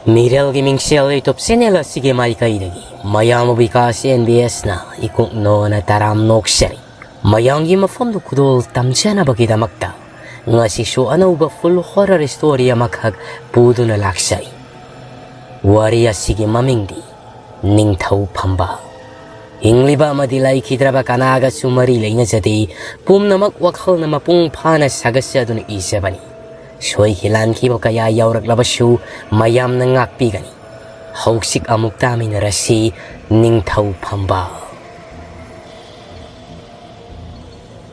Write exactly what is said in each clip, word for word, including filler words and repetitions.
ꯃꯤꯔꯦꯜꯒꯤ ꯃꯤꯡꯁꯦꯜ YouTube channel ꯑꯁꯤꯒꯤ ꯃꯥꯏꯀꯩꯗꯒꯤ ꯃꯌꯥꯝꯕꯨ ꯕꯤꯀꯥꯁ ꯑꯦꯟ ꯕꯤ ꯑꯦꯁꯅ ꯏꯀꯣꯛ ꯅꯣꯅ ꯇꯔꯥꯝ ꯅꯣꯛꯆꯔꯤ꯫ ꯃꯌꯥꯝꯒꯤ ꯃꯐꯝꯗꯨ ꯈꯨꯗꯣꯜ ꯇꯝꯖꯅꯕꯒꯤꯗꯃꯛꯇ ꯉꯁꯤꯁꯨ ꯑꯅꯧꯕ ꯐꯨꯜ ꯍꯣꯔꯔ ꯁ꯭ꯇꯣꯔꯤ ꯑꯃꯈꯛ ꯄꯨꯗꯨꯅ ꯂꯥꯛꯆꯔꯤ꯫ ꯋꯥꯔꯤ ꯑꯁꯤꯒꯤ ꯃꯃꯤꯡꯗꯤ ꯅꯤꯡꯊꯧ ꯐꯝꯕꯥꯜ꯫ ꯍꯤꯡꯂꯤꯕ ꯑꯃꯗꯤ ꯂꯩꯈꯤꯗ꯭ꯔꯕ ꯀꯅꯥꯒꯁꯨ ꯃꯔꯤ ꯂꯩꯅꯖꯗꯦ꯫ ꯄꯨꯝꯅꯃꯛ ꯋꯥꯈꯜꯅ ꯃꯄꯨꯡ ꯐꯥꯅ ꯁꯥꯒꯠꯆꯗꯨꯅ ꯏꯖꯕꯅꯤ꯫ ꯁꯣꯏꯈꯤ ꯂꯥꯟꯈꯤꯕ ꯀꯌꯥ ꯌꯥꯎꯔꯛꯂꯕꯁꯨ ꯃꯌꯥꯝꯅ ꯉꯥꯛꯄꯤꯒꯅꯤ꯫ ꯍꯧꯖꯤꯛ ꯑꯃꯨꯛ ꯇꯥꯃꯤꯟꯅꯔꯁꯤ ꯅꯤꯡꯊꯧ ꯐꯝꯕꯥꯜ꯫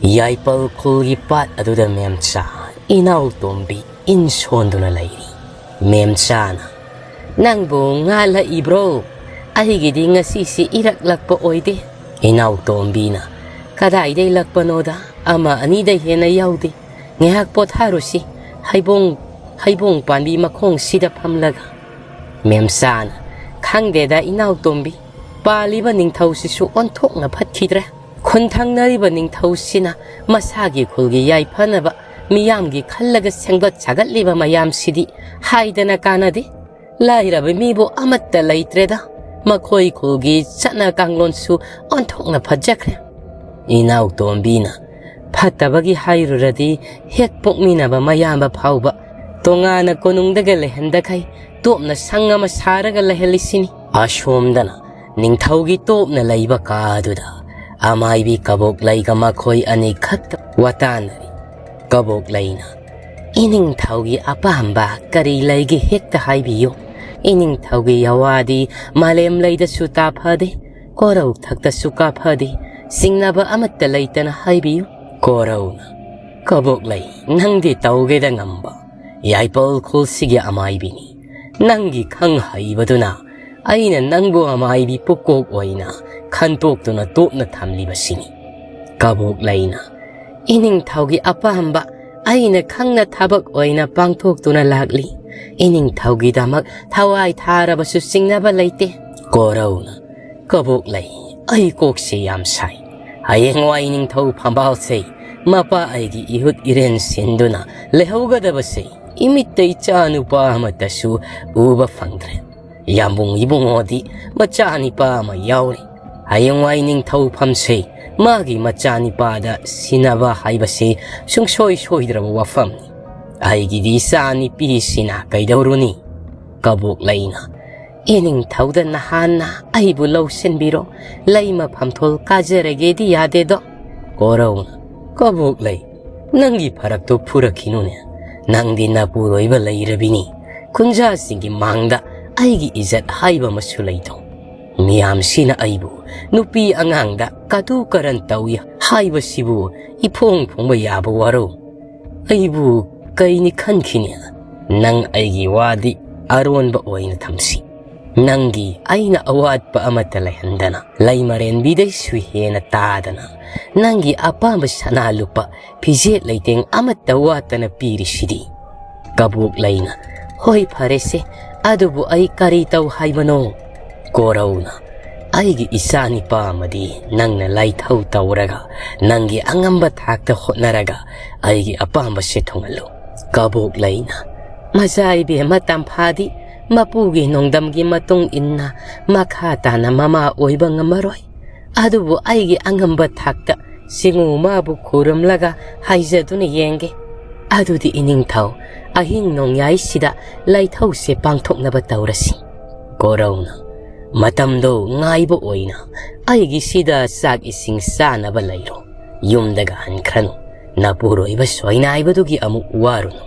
ꯌꯥꯏꯄꯜ ꯈꯨꯜꯒꯤ ꯄꯥꯠ ꯑꯗꯨꯗ ꯃꯦꯝꯆꯥ, ꯏꯅꯥꯎ ꯇꯣꯝꯕꯤ ꯏꯟ ꯁꯣꯟꯗꯨꯅ ꯂꯩꯔꯤ꯫ ꯃꯦꯝꯆꯥꯅ, "ꯅꯪꯕꯨ ꯉꯥ ꯂꯛꯏꯕ꯭ꯔꯣ? ꯑꯩꯒꯤꯗꯤ ꯉꯁꯤꯁꯤ ꯏꯔꯛꯂꯛꯄ ꯑꯣꯏꯗꯦ꯫" ꯏꯅꯥꯎ ꯇꯣꯝꯕꯤꯅ, "ꯀꯗꯥꯏꯗꯩ ꯂꯛꯄꯅꯣꯗ? ꯑꯃ ꯑꯅꯤꯗꯩ ꯍꯦꯟꯅ ꯌꯥꯎꯗꯦ꯫ ꯉꯥꯏꯍꯥꯛ ꯄꯣꯊꯥꯔꯨꯁꯤ, ꯍꯩꯕꯣꯡ, ꯍꯩꯕꯣꯡ ꯄꯥꯝꯕꯤ ꯃꯈꯣꯡꯁꯤꯗ ꯐꯝꯂꯒ꯫" ꯃꯦꯝꯆꯥꯅ, "ꯈꯪꯗꯦꯗ ꯏꯅꯥꯎ ꯇꯣꯝꯕꯤ, ꯄꯥꯜꯂꯤꯕ ꯅꯤꯡꯊꯧꯁꯤꯁꯨ ꯑꯣꯟꯊꯣꯛꯅ ꯐꯠꯈꯤꯗ꯭ꯔꯦ꯫ ꯈꯨꯟ ꯊꯪꯅꯔꯤꯕ ꯅꯤꯡꯊꯧꯁꯤꯅ ꯃꯁꯥꯒꯤ ꯈꯨꯜꯒꯤ ꯌꯥꯏꯐꯅꯕ ꯃꯤꯌꯥꯝꯒꯤ ꯈꯜꯂꯒ ꯁꯦꯝꯒꯠ ꯁꯥꯒꯠꯂꯤꯕ ꯃꯌꯥꯝꯁꯤꯗꯤ ꯍꯥꯏꯗꯅ ꯀꯥꯟꯅꯗꯦ꯫ ꯂꯥꯏꯔꯕ ꯃꯤꯕꯨ ꯑꯃꯠꯇ ꯂꯩꯇ꯭ꯔꯦꯗ꯫ ꯃꯈꯣꯏ ꯈꯨꯜꯒꯤ ꯆꯠꯅ ꯀꯥꯡꯂꯣꯟꯁꯨ ꯑꯣꯟꯊꯣꯛꯅ ꯐꯠꯖꯈ꯭ꯔꯦ꯫" ꯏꯅꯥꯎ ꯇꯣꯝꯕꯤꯅ, "ꯐꯠꯇꯕꯒꯤ ꯍꯥꯏꯔꯨꯔꯗꯤ ꯍꯦꯛ ꯄꯣꯛꯃꯤꯟꯅꯕ ꯃꯌꯥꯝꯕ ꯐꯥꯎꯕ ꯇꯣꯉꯥꯟꯅ ꯀꯣꯅꯨꯡꯗꯒ ꯂꯩꯍꯟꯗꯈꯩ ꯇꯣꯞꯅ ꯁꯪ ꯑꯃ ꯁꯥꯔꯒ ꯂꯩꯍꯜꯂꯤꯁꯤꯅꯤ꯫" ꯑꯁꯣꯝꯗꯅ ꯅꯤꯡꯊꯧꯒꯤ ꯇꯣꯞꯅ ꯂꯩꯕ ꯀꯥꯗꯨꯗ ꯑꯃꯥꯏꯕꯤ ꯀꯕꯣꯛꯂꯩꯒ ꯃꯈꯣꯏ ꯑꯅꯤꯈꯛꯇ ꯋꯥꯇꯥꯟꯅꯔꯤ꯫ ꯀꯕꯣꯛꯂꯩꯅ, "ꯏꯅꯤꯡꯊꯧꯒꯤ ꯑꯄꯥꯝꯕ ꯀꯔꯤ ꯂꯩꯒꯦ ꯍꯦꯛꯇ ꯍꯥꯏꯕꯤꯌꯨ꯫ ꯏꯅꯤꯡꯊꯧꯒꯤ ꯌꯥꯋꯥꯗꯤ ꯃꯥꯂꯦꯝ ꯂꯩꯗꯁꯨ ꯇꯥꯐꯗꯦ, ꯀꯣꯔꯧ ꯊꯛꯇꯁꯨ ꯀꯥꯐꯗꯦ, ꯆꯤꯡꯅꯕ ꯑꯃꯠꯇ ꯂꯩꯇꯅ ꯍꯥꯏꯕꯤꯌꯨ꯫" ꯀꯣꯔꯧꯅ, "ꯀꯕꯣꯛꯂꯩ, ꯅꯪꯗꯤ ꯇꯧꯒꯦꯗ ꯉꯝꯕ ꯌꯥꯏꯄꯜ ꯈꯨꯜꯁꯤꯒꯤ ꯑꯃꯥꯏꯕꯤꯅꯤ꯫ ꯅꯪꯒꯤ ꯈꯪ ꯍꯩꯕꯗꯨꯅ ꯑꯩꯅ ꯅꯪꯕꯨ ꯑꯃꯥꯏꯕꯤ ꯄꯨꯀꯣꯛ ꯑꯣꯏꯅ ꯈꯟꯇꯣꯛꯇꯨꯅ ꯇꯣꯞꯅ ꯊꯝꯂꯤꯕꯁꯤꯅꯤ꯫" ꯀꯕꯣꯛꯂꯩꯅ, "ꯏꯅꯤꯡꯊꯧꯒꯤ ꯑꯄꯥꯝꯕ ꯑꯩꯅ ꯈꯪꯅ ꯊꯕꯛ ꯑꯣꯏꯅ ꯄꯥꯡꯊꯣꯛꯇꯨꯅ ꯂꯥꯛꯂꯤ꯫ ꯏꯅꯤꯡꯊꯧꯒꯤꯗꯃꯛ ꯊꯋꯥꯏ ꯊꯥꯔꯕꯁꯨ ꯆꯤꯡꯅꯕ ꯂꯩꯇꯦ꯫" ꯀꯣꯔꯧꯅ, "ꯀꯕꯣꯛꯂꯩ, ꯑꯩ ꯀꯣꯛꯁꯦ ꯌꯥꯝ ꯁꯥꯏ꯫ ꯍꯌꯦꯡꯋꯥꯏ ꯅꯤꯡꯊꯧ ꯐꯝꯕꯥꯜꯁꯦ ꯃꯄꯥ ꯑꯩꯒꯤ ꯏꯍꯨꯠ ꯏꯔꯦꯟ ꯁꯤꯟꯗꯨꯅ ꯂꯩꯍꯧꯒꯗꯕꯁꯦ ꯏꯃꯤꯠꯇ ꯏꯆꯥ ꯅꯨꯄꯥ ꯑꯃꯠꯇꯁꯨ ꯎꯕ ꯐꯪꯗ꯭ꯔꯦ꯫ ꯌꯥꯝꯕꯨꯡ ꯏꯕꯨꯡꯉꯣꯗꯤ ꯃꯆꯥ ꯅꯤꯄꯥ ꯑꯃ ꯌꯥꯎꯔꯤ꯫ ꯍꯌꯦꯡꯋꯥꯏ ꯅꯤꯡꯊꯧ ꯐꯝꯁꯦ ꯃꯥꯒꯤ ꯃꯆꯥ ꯅꯤꯄꯥꯗ ꯁꯤꯟꯅꯕ ꯍꯥꯏꯕꯁꯦ ꯁꯨꯡꯁꯣꯏ ꯁꯣꯏꯗ꯭ꯔꯕ ꯋꯥꯐꯝꯅꯤ꯫ ꯑꯩꯒꯤꯗꯤ ꯏꯆꯥ ꯅꯤꯄꯤꯁꯤꯅ ꯀꯩꯗꯧꯔꯨꯅꯤ? ꯀꯕꯣꯛ ꯂꯩꯅ, "ꯏꯅꯤꯡꯊꯧꯗ ꯅꯍꯥꯟꯅ ꯑꯩꯕꯨ ꯂꯧꯁꯤꯟꯕꯤꯔꯣ, ꯂꯩꯃ ꯐꯝꯊꯣꯜ ꯀꯥꯖꯔꯒꯦꯗꯤ ꯌꯥꯗꯦꯗꯣ?" ꯀꯣꯔꯧꯅ, "ꯀꯕꯣꯛ ꯂꯩ, ꯅꯪꯒꯤ ꯐꯔꯛꯇꯣ ꯐꯨꯔꯛꯈꯤꯅꯨꯅꯦ꯫ ꯅꯪꯗꯤ ꯅꯄꯨꯔꯣꯏꯕ ꯂꯩꯔꯕꯤꯅꯤ꯫ ꯈꯨꯟꯖꯥꯁꯤꯡꯒꯤ ꯃꯥꯡꯗ ꯑꯩꯒꯤ ꯏꯖꯠ ꯍꯥꯏꯕ ꯑꯃꯁꯨ ꯂꯩꯗꯣ꯫ ꯃꯤꯌꯥꯝꯁꯤꯅ ꯑꯩꯕꯨ ꯅꯨꯄꯤ ꯑꯉꯥꯡꯗ ꯀꯇꯨ ꯀꯔꯟ ꯇꯧꯏ ꯍꯥꯏꯕꯁꯤꯕꯨ ꯏꯐꯣꯡ ꯐꯣꯡꯕ ꯌꯥꯕ ꯋꯥꯔꯣ? ꯑꯩꯕꯨ ꯀꯩꯅꯤ ꯈꯟꯈꯤꯅꯤ? ꯅꯪ ꯑꯩꯒꯤ ꯋꯥꯗꯤ ꯑꯔꯣꯟꯕ ꯑꯣꯏꯅ ꯊꯝꯁꯤ꯫ ꯅꯪꯒꯤ ꯑꯩꯅ ꯑꯋꯥꯠꯄ ꯑꯃꯠꯇ ꯂꯩꯍꯟꯗꯅ, ꯂꯩꯃꯔꯦꯟꯕꯤꯗꯩꯁꯨ ꯍꯦꯟꯅ ꯇꯥꯗꯅ, ꯅꯪꯒꯤ ꯑꯄꯥꯝꯕ ꯁꯅꯥ ꯂꯨꯄꯥ, ꯐꯤꯖꯦꯠ ꯂꯩꯇꯦꯡ ꯑꯃꯠꯇ ꯋꯥꯠꯇꯅ ꯄꯤꯔꯤꯁꯤꯗꯤ꯫" ꯀꯕꯣꯛ ꯂꯩꯅ, "ꯍꯣꯏ, ꯐꯔꯦꯁꯦ, ꯑꯗꯨꯕꯨ ꯑꯩ ꯀꯔꯤ ꯇꯧ ꯍꯥꯏꯕꯅꯣ?" ꯀꯣꯔꯧꯅ, "ꯑꯩꯒꯤ ꯏꯆꯥ ꯅꯤꯄꯥ ꯑꯃꯗꯤ ꯅꯪꯅ ꯂꯥꯏꯊꯧ ꯇꯧꯔꯒ, ꯅꯪꯒꯤ ꯑꯉꯝꯕ ꯊꯥꯛꯇ ꯍꯣꯠꯅꯔꯒ ꯑꯩꯒꯤ ꯑꯄꯥꯝꯕꯁꯦ ꯊꯨꯡꯍꯜꯂꯨ꯫" ꯀꯕꯣꯛ ꯂꯩꯅ, "ꯃꯆꯥ ꯏꯕꯦꯝꯃ ꯇꯝꯐꯥꯗꯤ ꯃꯄꯨꯒꯤ ꯅꯣꯡꯗꯝꯒꯤ ꯃꯇꯨꯡ ꯏꯟꯅ ꯃꯈꯥ ꯇꯥꯅ ꯃꯃꯥ ꯑꯣꯏꯕ ꯉꯝꯃꯔꯣꯏ꯫ ꯑꯗꯨꯕꯨ ꯑꯩꯒꯤ ꯑꯉꯝꯕ ꯊꯥꯛꯇ ꯁꯤꯡꯉꯨ ꯃꯥꯕꯨ ꯈꯨꯔꯨꯝꯂꯒ ꯍꯥꯏꯖꯗꯨꯅ ꯌꯦꯡꯒꯦ꯫ ꯑꯗꯨꯗꯤ ꯏꯅꯤꯡꯊꯧ, ꯑꯍꯤꯡ ꯅꯣꯡꯌꯥꯏꯁꯤꯗ ꯂꯥꯏꯊꯧꯁꯦ ꯄꯥꯡꯊꯣꯛꯅꯕ ꯇꯧꯔꯁꯤ꯫" ꯀꯣꯔꯧꯅ, "ꯃꯇꯝꯗꯣ ꯉꯥꯏꯕ ꯑꯣꯏꯅ ꯑꯩꯒꯤꯁꯤꯗ ꯆꯥꯛ ꯏꯁꯤꯡ ꯆꯥꯅꯕ ꯂꯩꯔꯣ꯫ ꯌꯨꯝꯗꯒ ꯍꯟꯈ꯭ꯔꯅꯨ꯫ ꯅꯄꯨꯔꯣꯏꯕ ꯁꯣꯏꯅꯥꯏꯕꯗꯨꯒꯤ ꯑꯃꯨꯛ ꯋꯥꯔꯨꯅꯨ꯫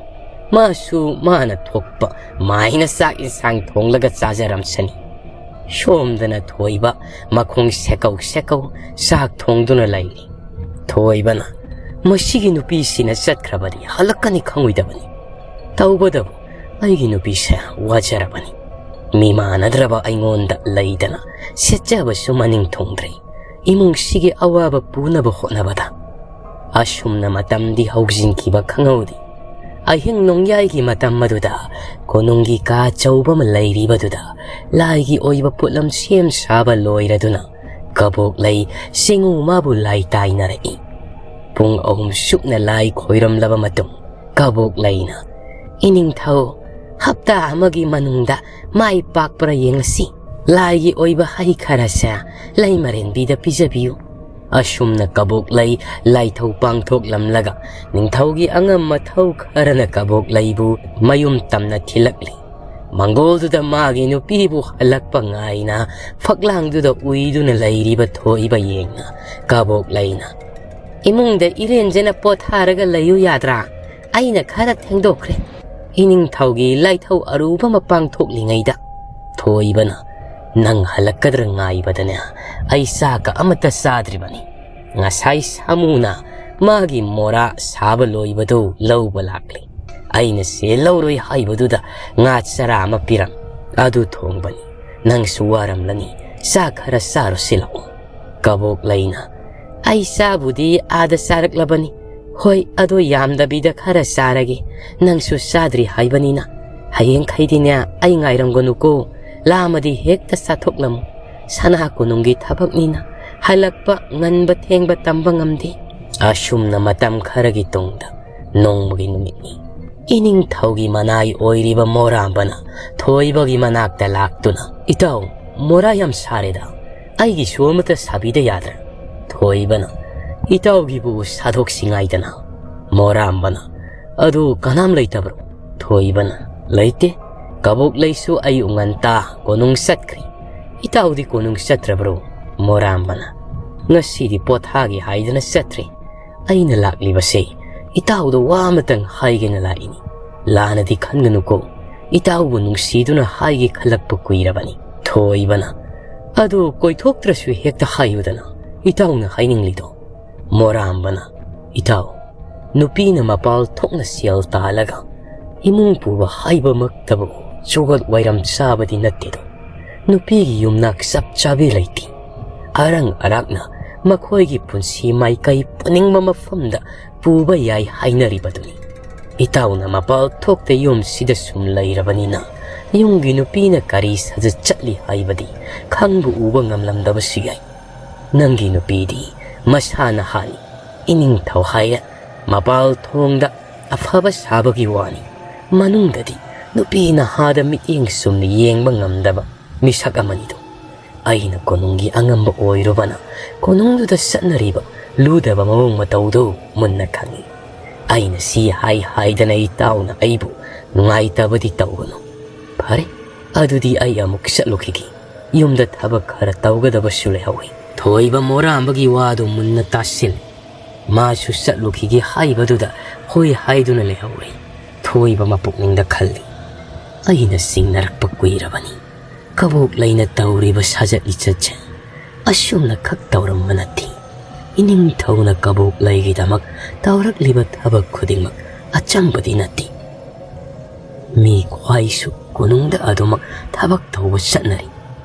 ꯃꯥꯁꯨ ꯃꯥꯅ ꯊꯣꯛꯄ ꯃꯥꯏꯅ ꯆꯥꯛ ꯏꯟꯁꯥꯡ ꯊꯣꯡꯂꯒ ꯆꯥꯖꯔꯝꯁꯅꯤ꯫" ꯁꯣꯝꯗꯅ ꯊꯣꯏꯕ ꯃꯈꯣꯡ ꯁꯦꯀꯧ ꯁꯦꯀꯧ ꯆꯥꯛ ꯊꯣꯡꯗꯨꯅ ꯂꯩꯔꯤ꯫ ꯊꯣꯏꯕꯅ, "ꯃꯁꯤꯒꯤ ꯅꯨꯄꯤꯁꯤꯅ ꯆꯠꯈ꯭ꯔꯕꯗꯤ ꯍꯜꯂꯛꯀꯅꯤ ꯈꯪꯉꯣꯏꯗꯕꯅꯤ꯫ ꯇꯧꯕꯗꯕꯨ ꯑꯩꯒꯤ ꯅꯨꯄꯤꯁꯦ ꯋꯥꯖꯔꯕꯅꯤ꯫ ꯃꯤꯃꯥꯟꯅꯗ꯭ꯔꯕ ꯑꯩꯉꯣꯟꯗ ꯂꯩꯗꯅ ꯁꯦꯠꯆꯕꯁꯨ ꯃꯅꯤꯡ ꯊꯨꯡꯗ꯭ꯔꯦ꯫ ꯏꯃꯨꯡꯁꯤꯒꯤ ꯑꯋꯥꯕ ꯄꯨꯅꯕ ꯍꯣꯠꯅꯕꯗ ꯑꯁꯨꯝꯅ ꯃꯇꯝꯗꯤ ꯍꯧꯖꯤꯟꯈꯤꯕ ꯈꯪꯍꯧꯗꯦ꯫ ꯑꯍꯤꯡ ꯅꯣꯡꯌꯥꯏꯒꯤ ꯃꯇꯝ ꯑꯗꯨꯗ ꯀꯣꯅꯨꯡꯒꯤ ꯀꯥ ꯑꯆꯧꯕ ꯑꯃ ꯂꯩꯔꯤꯕꯗꯨꯗ ꯂꯥꯏꯒꯤ ꯑꯣꯏꯕ ꯄꯣꯠꯂꯝ ꯁꯦꯝ ꯁꯥꯕ ꯂꯣꯏꯔꯗꯨꯅ ꯀꯕꯣꯛ ꯂꯩ ꯁꯤꯡꯉꯨ ꯃꯥꯕꯨ ꯂꯥꯏ ꯇꯥꯏꯅꯔꯛꯏ꯫ ꯄꯨꯡ ꯑꯍꯨꯝ ꯁꯨꯞꯅ ꯂꯥꯏ ꯈꯣꯏꯔꯝꯂꯕ ꯃꯇꯨꯡ ꯀꯕꯣꯛ ꯂꯩꯅ, "ꯏꯅꯤꯡꯊꯧ, ꯍꯞꯇꯥ ꯑꯃꯒꯤ ꯃꯅꯨꯡꯗ ꯃꯥꯏ ꯄꯥꯛꯄ꯭ꯔꯥ ꯌꯦꯡꯂꯁꯤ꯫ ꯂꯥꯏꯒꯤ ꯑꯣꯏꯕ ꯍꯩ ꯈꯔꯁꯦ ꯂꯩꯃꯔꯦꯟꯕꯤꯗ ꯄꯤꯖꯕꯤꯌꯨ"꯫ ꯑꯁꯨꯝꯅ ꯀꯕꯣꯛꯂꯩ ꯂꯥꯏꯊꯧ ꯄꯥꯡꯊꯣꯛꯂꯝꯂꯒ ꯅꯤꯡꯊꯧꯒꯤ ꯑꯉꯝ ꯃꯊꯧ ꯈꯔꯅ ꯀꯕꯣꯛꯂꯩꯕꯨ ꯃꯌꯨꯝ ꯇꯝꯅ ꯊꯤꯜꯂꯛꯂꯤ꯫ ꯃꯪꯒꯣꯜꯗꯨꯗ ꯃꯥꯒꯤ ꯅꯨꯄꯤꯕꯨ ꯍꯜꯂꯛꯄ ꯉꯥꯏꯅ ꯐꯛꯂꯥꯡꯗꯨꯗ ꯎꯏꯗꯨꯅ ꯂꯩꯔꯤꯕ ꯊꯣꯏꯕ ꯌꯦꯡꯅ ꯀꯕꯣꯛꯂꯩꯅ, "ꯏꯃꯨꯡꯗ ꯏꯔꯦꯟꯖꯅ ꯄꯣꯊꯥꯔꯒ ꯂꯩꯌꯨ ꯌꯥꯗ꯭ꯔꯥ? ꯑꯩꯅ ꯈꯔ ꯊꯦꯡꯗꯣꯛꯈ꯭ꯔꯦ"꯫ ꯏꯅꯤꯡꯊꯧꯒꯤ ꯂꯥꯏꯊꯧ ꯑꯔꯨꯕ ꯑꯃ ꯄꯥꯡꯊꯣꯛꯂꯤꯉꯩꯗ ꯊꯣꯏꯕꯅ, "ꯅꯪ ꯍꯜꯂꯛꯀꯗ꯭ꯔ ꯉꯥꯏꯕꯗꯅꯦ ꯑꯩ ꯆꯥꯛꯀ ꯑꯃꯠꯇ ꯆꯥꯗ꯭ꯔꯤꯕꯅꯤ꯫ ꯉꯁꯥꯏ ꯁꯥꯃꯨꯅ ꯃꯥꯒꯤ ꯃꯣꯔꯥ ꯁꯥꯕ ꯂꯣꯏꯕꯗꯨ ꯂꯧꯕ ꯂꯥꯛꯂꯤ꯫ ꯑꯩꯅ ꯁꯦ ꯂꯧꯔꯣꯏ ꯍꯥꯏꯕꯗꯨꯗ ꯉꯥ ꯆꯔꯥ ꯑꯃ ꯄꯤꯔꯝ, ꯑꯗꯨ ꯊꯣꯡꯕꯅꯤ꯫ ꯅꯪꯁꯨ ꯋꯥꯔꯝꯂꯅꯤ, ꯆꯥꯛ ꯈꯔ ꯆꯥꯔꯨꯁꯤ ꯂꯥꯛꯑꯣ"꯫ ꯀꯕꯣꯛꯂꯩꯅ, "ꯑꯩ ꯆꯥꯕꯨꯗꯤ ꯑꯥꯗ ꯆꯥꯔꯛꯂꯕꯅꯤ꯫ ꯍꯣꯏ, ꯑꯗꯣ ꯌꯥꯝꯗꯕꯤꯗ ꯈꯔ ꯆꯥꯔꯒꯦ꯫ ꯅꯪꯁꯨ ꯆꯥꯗ꯭ꯔꯤ ꯍꯥꯏꯕꯅꯤꯅ꯫ ꯍꯌꯦꯡꯈꯩꯗꯤꯅꯦ ꯑꯩ ꯉꯥꯏꯔꯝꯒꯅꯨꯀꯣ꯫ ꯂꯥꯝꯃꯗꯤ ꯍꯦꯛꯇ ꯆꯥꯊꯣꯛꯂꯝꯃꯨ꯫ ꯁꯅꯥ ꯀꯣꯅꯨꯡꯒꯤ ꯊꯕꯛꯅꯤꯅ ꯍꯜꯂꯛꯄ ꯉꯟꯕ ꯊꯦꯡꯕ ꯇꯝꯕ ꯉꯝꯗꯦ"꯫ ꯑꯁꯨꯝꯅ ꯃꯇꯝ ꯈꯔꯒꯤ ꯇꯨꯡꯗ ꯅꯣꯡꯃꯒꯤ ꯅꯨꯃꯤꯠꯅꯤ꯫ ꯏꯅꯤꯡꯊꯧꯒꯤ ꯃꯅꯥꯏ ꯑꯣꯏꯔꯤꯕ ꯃꯣꯔꯥꯝꯕꯅ ꯊꯣꯏꯕꯒꯤ ꯃꯅꯥꯛꯇ ꯂꯥꯛꯇꯨꯅ, "ꯏꯇꯥꯎ, ꯃꯣꯔꯥ ꯌꯥꯝ ꯁꯥꯔꯦꯗ, ꯑꯩꯒꯤꯁꯨ ꯑꯃꯠꯇ ꯁꯥꯕꯤꯗ ꯌꯥꯗ꯭ꯔꯥ?" ꯊꯣꯏꯕꯅ, "ꯏꯇꯥꯎꯒꯤꯕꯨ ꯁꯥꯗꯣꯛꯁꯤꯉꯥꯏꯗꯅ"꯫ ꯃꯣꯔꯥꯝꯕꯅ, "ꯑꯗꯨ ꯀꯅꯥꯝ ꯂꯩꯇꯕ꯭ꯔꯣ?" ꯊꯣꯏꯕꯅ, "ꯂꯩꯇꯦ꯫ ꯀꯕꯣꯛꯂꯩꯁꯨ ꯑꯌꯨꯛ ꯉꯟꯇꯥ ꯀꯣꯅꯨꯡ ꯆꯠꯈ꯭ꯔꯦ꯫ ꯏꯇꯥꯎꯗꯤ ꯀꯣꯅꯨꯡ ꯆꯠꯇ꯭ꯔꯕ꯭ꯔꯣ?" ꯃꯣꯔꯥꯝꯕꯅ, "ꯉꯁꯤꯗꯤ ꯄꯣꯊꯥꯒꯦ ꯍꯥꯏꯗꯅ ꯆꯠꯇ꯭ꯔꯦ꯫ ꯑꯩꯅ ꯂꯥꯛꯂꯤꯕꯁꯦ ꯏꯇꯥꯎꯗ ꯋꯥ ꯑꯃꯇꯪ ꯍꯥꯏꯒꯦꯅ ꯂꯥꯛꯏꯅꯤ꯫ ꯂꯥꯟꯅꯗꯤ ꯈꯟꯒꯅꯨꯀꯣ꯫ ꯏꯇꯥꯎꯕꯨ ꯅꯨꯡꯁꯤꯗꯨꯅ ꯍꯥꯏꯒꯦ ꯈꯜꯂꯛꯄ ꯀꯨꯏꯔꯕꯅꯤ"꯫ ꯊꯣꯏꯕꯅ, "ꯑꯗꯨ ꯀꯣꯏꯊꯣꯛꯇ꯭ꯔꯁꯨ ꯍꯦꯛꯇ ꯍꯥꯏꯌꯨꯗꯅ, ꯏꯇꯥꯎꯅ ꯍꯥꯏꯅꯤꯡꯂꯤꯗꯣ"꯫ ꯃꯣꯔꯥꯝꯕꯅ, "ꯏꯇꯥꯎ, ꯅꯨꯄꯤꯅ ꯃꯄꯥꯜ ꯊꯣꯛꯅ ꯁꯦꯜ ꯇꯥꯜꯂꯒ ꯏꯃꯨꯡ ꯄꯨꯕ ꯍꯥꯏꯕꯃꯛꯇꯕꯨ ꯆꯨꯒꯠ ꯋꯥꯏꯔꯝ ꯆꯥꯕꯗꯤ ꯅꯠꯇꯦꯗꯣ꯫ ꯅꯨꯄꯤꯒꯤ ꯌꯨꯝꯅꯥꯛ ꯆꯞ ꯆꯥꯕꯤ ꯂꯩꯇꯦ꯫ ꯑꯔꯪ ꯑꯔꯥꯛꯅ ꯃꯈꯣꯏꯒꯤ ꯄꯨꯟꯁꯤ ꯃꯥꯏꯀꯩ ꯄꯨꯅꯤꯡꯕ ꯃꯐꯝꯗ ꯄꯨꯕ ꯌꯥꯏ ꯍꯥꯏꯅꯔꯤꯕꯗꯨꯅꯤ꯫ ꯏꯇꯥꯎꯅ ꯃꯄꯥꯜ ꯊꯣꯛꯇ ꯌꯨꯝꯁꯤꯗ ꯁꯨꯝ ꯂꯩꯔꯕꯅꯤꯅ ꯌꯨꯝꯒꯤ ꯅꯨꯄꯤꯅ ꯀꯔꯤ ꯁꯥꯖꯠ ꯆꯠꯂꯤ ꯍꯥꯏꯕꯗꯤ ꯈꯪꯕ ꯎꯕ ꯉꯝꯂꯝꯗꯕꯁꯨ ꯌꯥꯏ꯫ ꯅꯪꯒꯤ ꯅꯨꯄꯤꯗꯤ ꯃꯁꯥꯅ ꯍꯥꯜꯂꯤ꯫ ꯏꯅꯤꯡꯊꯧ ꯍꯥꯏꯔꯦ ꯃꯄꯥꯜ ꯊꯣꯡꯗ ꯑꯐꯕ ꯁꯥꯕꯒꯤ ꯋꯥꯅꯤ꯫ ꯃꯅꯨꯡꯗꯗꯤ ꯅꯨꯄꯤ ꯅꯍꯥꯗ ꯃꯤꯠꯌꯦꯡ ꯆꯨꯝꯅ ꯌꯦꯡꯕ ꯉꯝꯗꯕ ꯃꯤꯁꯛ ꯑꯃꯅꯤꯗꯣ꯫ ꯑꯩꯅ ꯀꯣꯅꯨꯡꯒꯤ ꯑꯉꯝꯕ ꯑꯣꯏꯔꯨꯕꯅ ꯀꯣꯅꯨꯡꯗꯨꯗ ꯆꯠꯅꯔꯤꯕ ꯂꯨꯗꯕ ꯃꯑꯣꯡ ꯃꯇꯧꯗꯨ ꯃꯨꯟꯅ ꯈꯪꯏ꯫ ꯑꯩꯅ ꯁꯤ ꯍꯥꯏ ꯍꯥꯏꯗꯅ ꯏꯇꯥꯎꯅ ꯑꯩꯕꯨ ꯅꯨꯡꯉꯥꯏꯇꯕꯗꯤ ꯇꯧꯒꯅꯨ꯫ ꯐꯔꯦ, ꯑꯗꯨꯗꯤ ꯑꯩ ꯑꯃꯨꯛ ꯆꯠꯂꯨꯈꯤꯒꯦ꯫ ꯌꯨꯝꯗ ꯊꯕꯛ ꯈꯔ ꯇꯧꯒꯗꯕꯁꯨ ꯂꯩꯍꯧꯏ꯫ ꯊꯣꯏꯕ ꯃꯣꯔꯥꯝꯕꯒꯤ ꯋꯥꯗꯨ ꯃꯨꯟꯅ ꯇꯥꯁꯤꯜꯂꯤ꯫ ꯃꯥꯁꯨ ꯆꯠꯂꯨꯈꯤꯒꯦ ꯍꯥꯏꯕꯗꯨꯗ ꯍꯣꯏ ꯍꯥꯏꯗꯨꯅ ꯂꯩꯍꯧꯔꯦ꯫ ꯊꯣꯏꯕ ꯃꯄꯨꯛꯅꯤꯡꯗ ꯈꯜꯂꯤ, "ꯑꯩꯅ ꯆꯤꯡꯅꯔꯛꯄ ꯀꯨꯏꯔꯕꯅꯤ꯫ ꯀꯕꯣꯛ ꯂꯩꯅ ꯇꯧꯔꯤꯕ ꯁꯥꯖꯠ ꯂꯤꯆꯠꯁꯦ ꯑꯁꯨꯝꯅ ꯈꯛ ꯇꯧꯔꯝꯕ ꯅꯠꯇꯦ꯫ ꯏꯅꯤꯡꯊꯧꯅ ꯀꯕꯣꯛ ꯂꯩꯒꯤꯗꯃꯛ ꯇꯧꯔꯛꯂꯤꯕ ꯊꯕꯛ ꯈꯨꯗꯤꯡꯃꯛ ꯑꯆꯝꯕꯗꯤ ꯅꯠꯇꯦ꯫ ꯃꯤ ꯈ꯭ꯋꯥꯏꯁꯨ ꯀꯣꯅꯨꯡꯗ ꯑꯗꯨꯃꯛ ꯊꯕꯛ ꯇꯧꯕ ꯆꯠꯅꯔꯤ꯫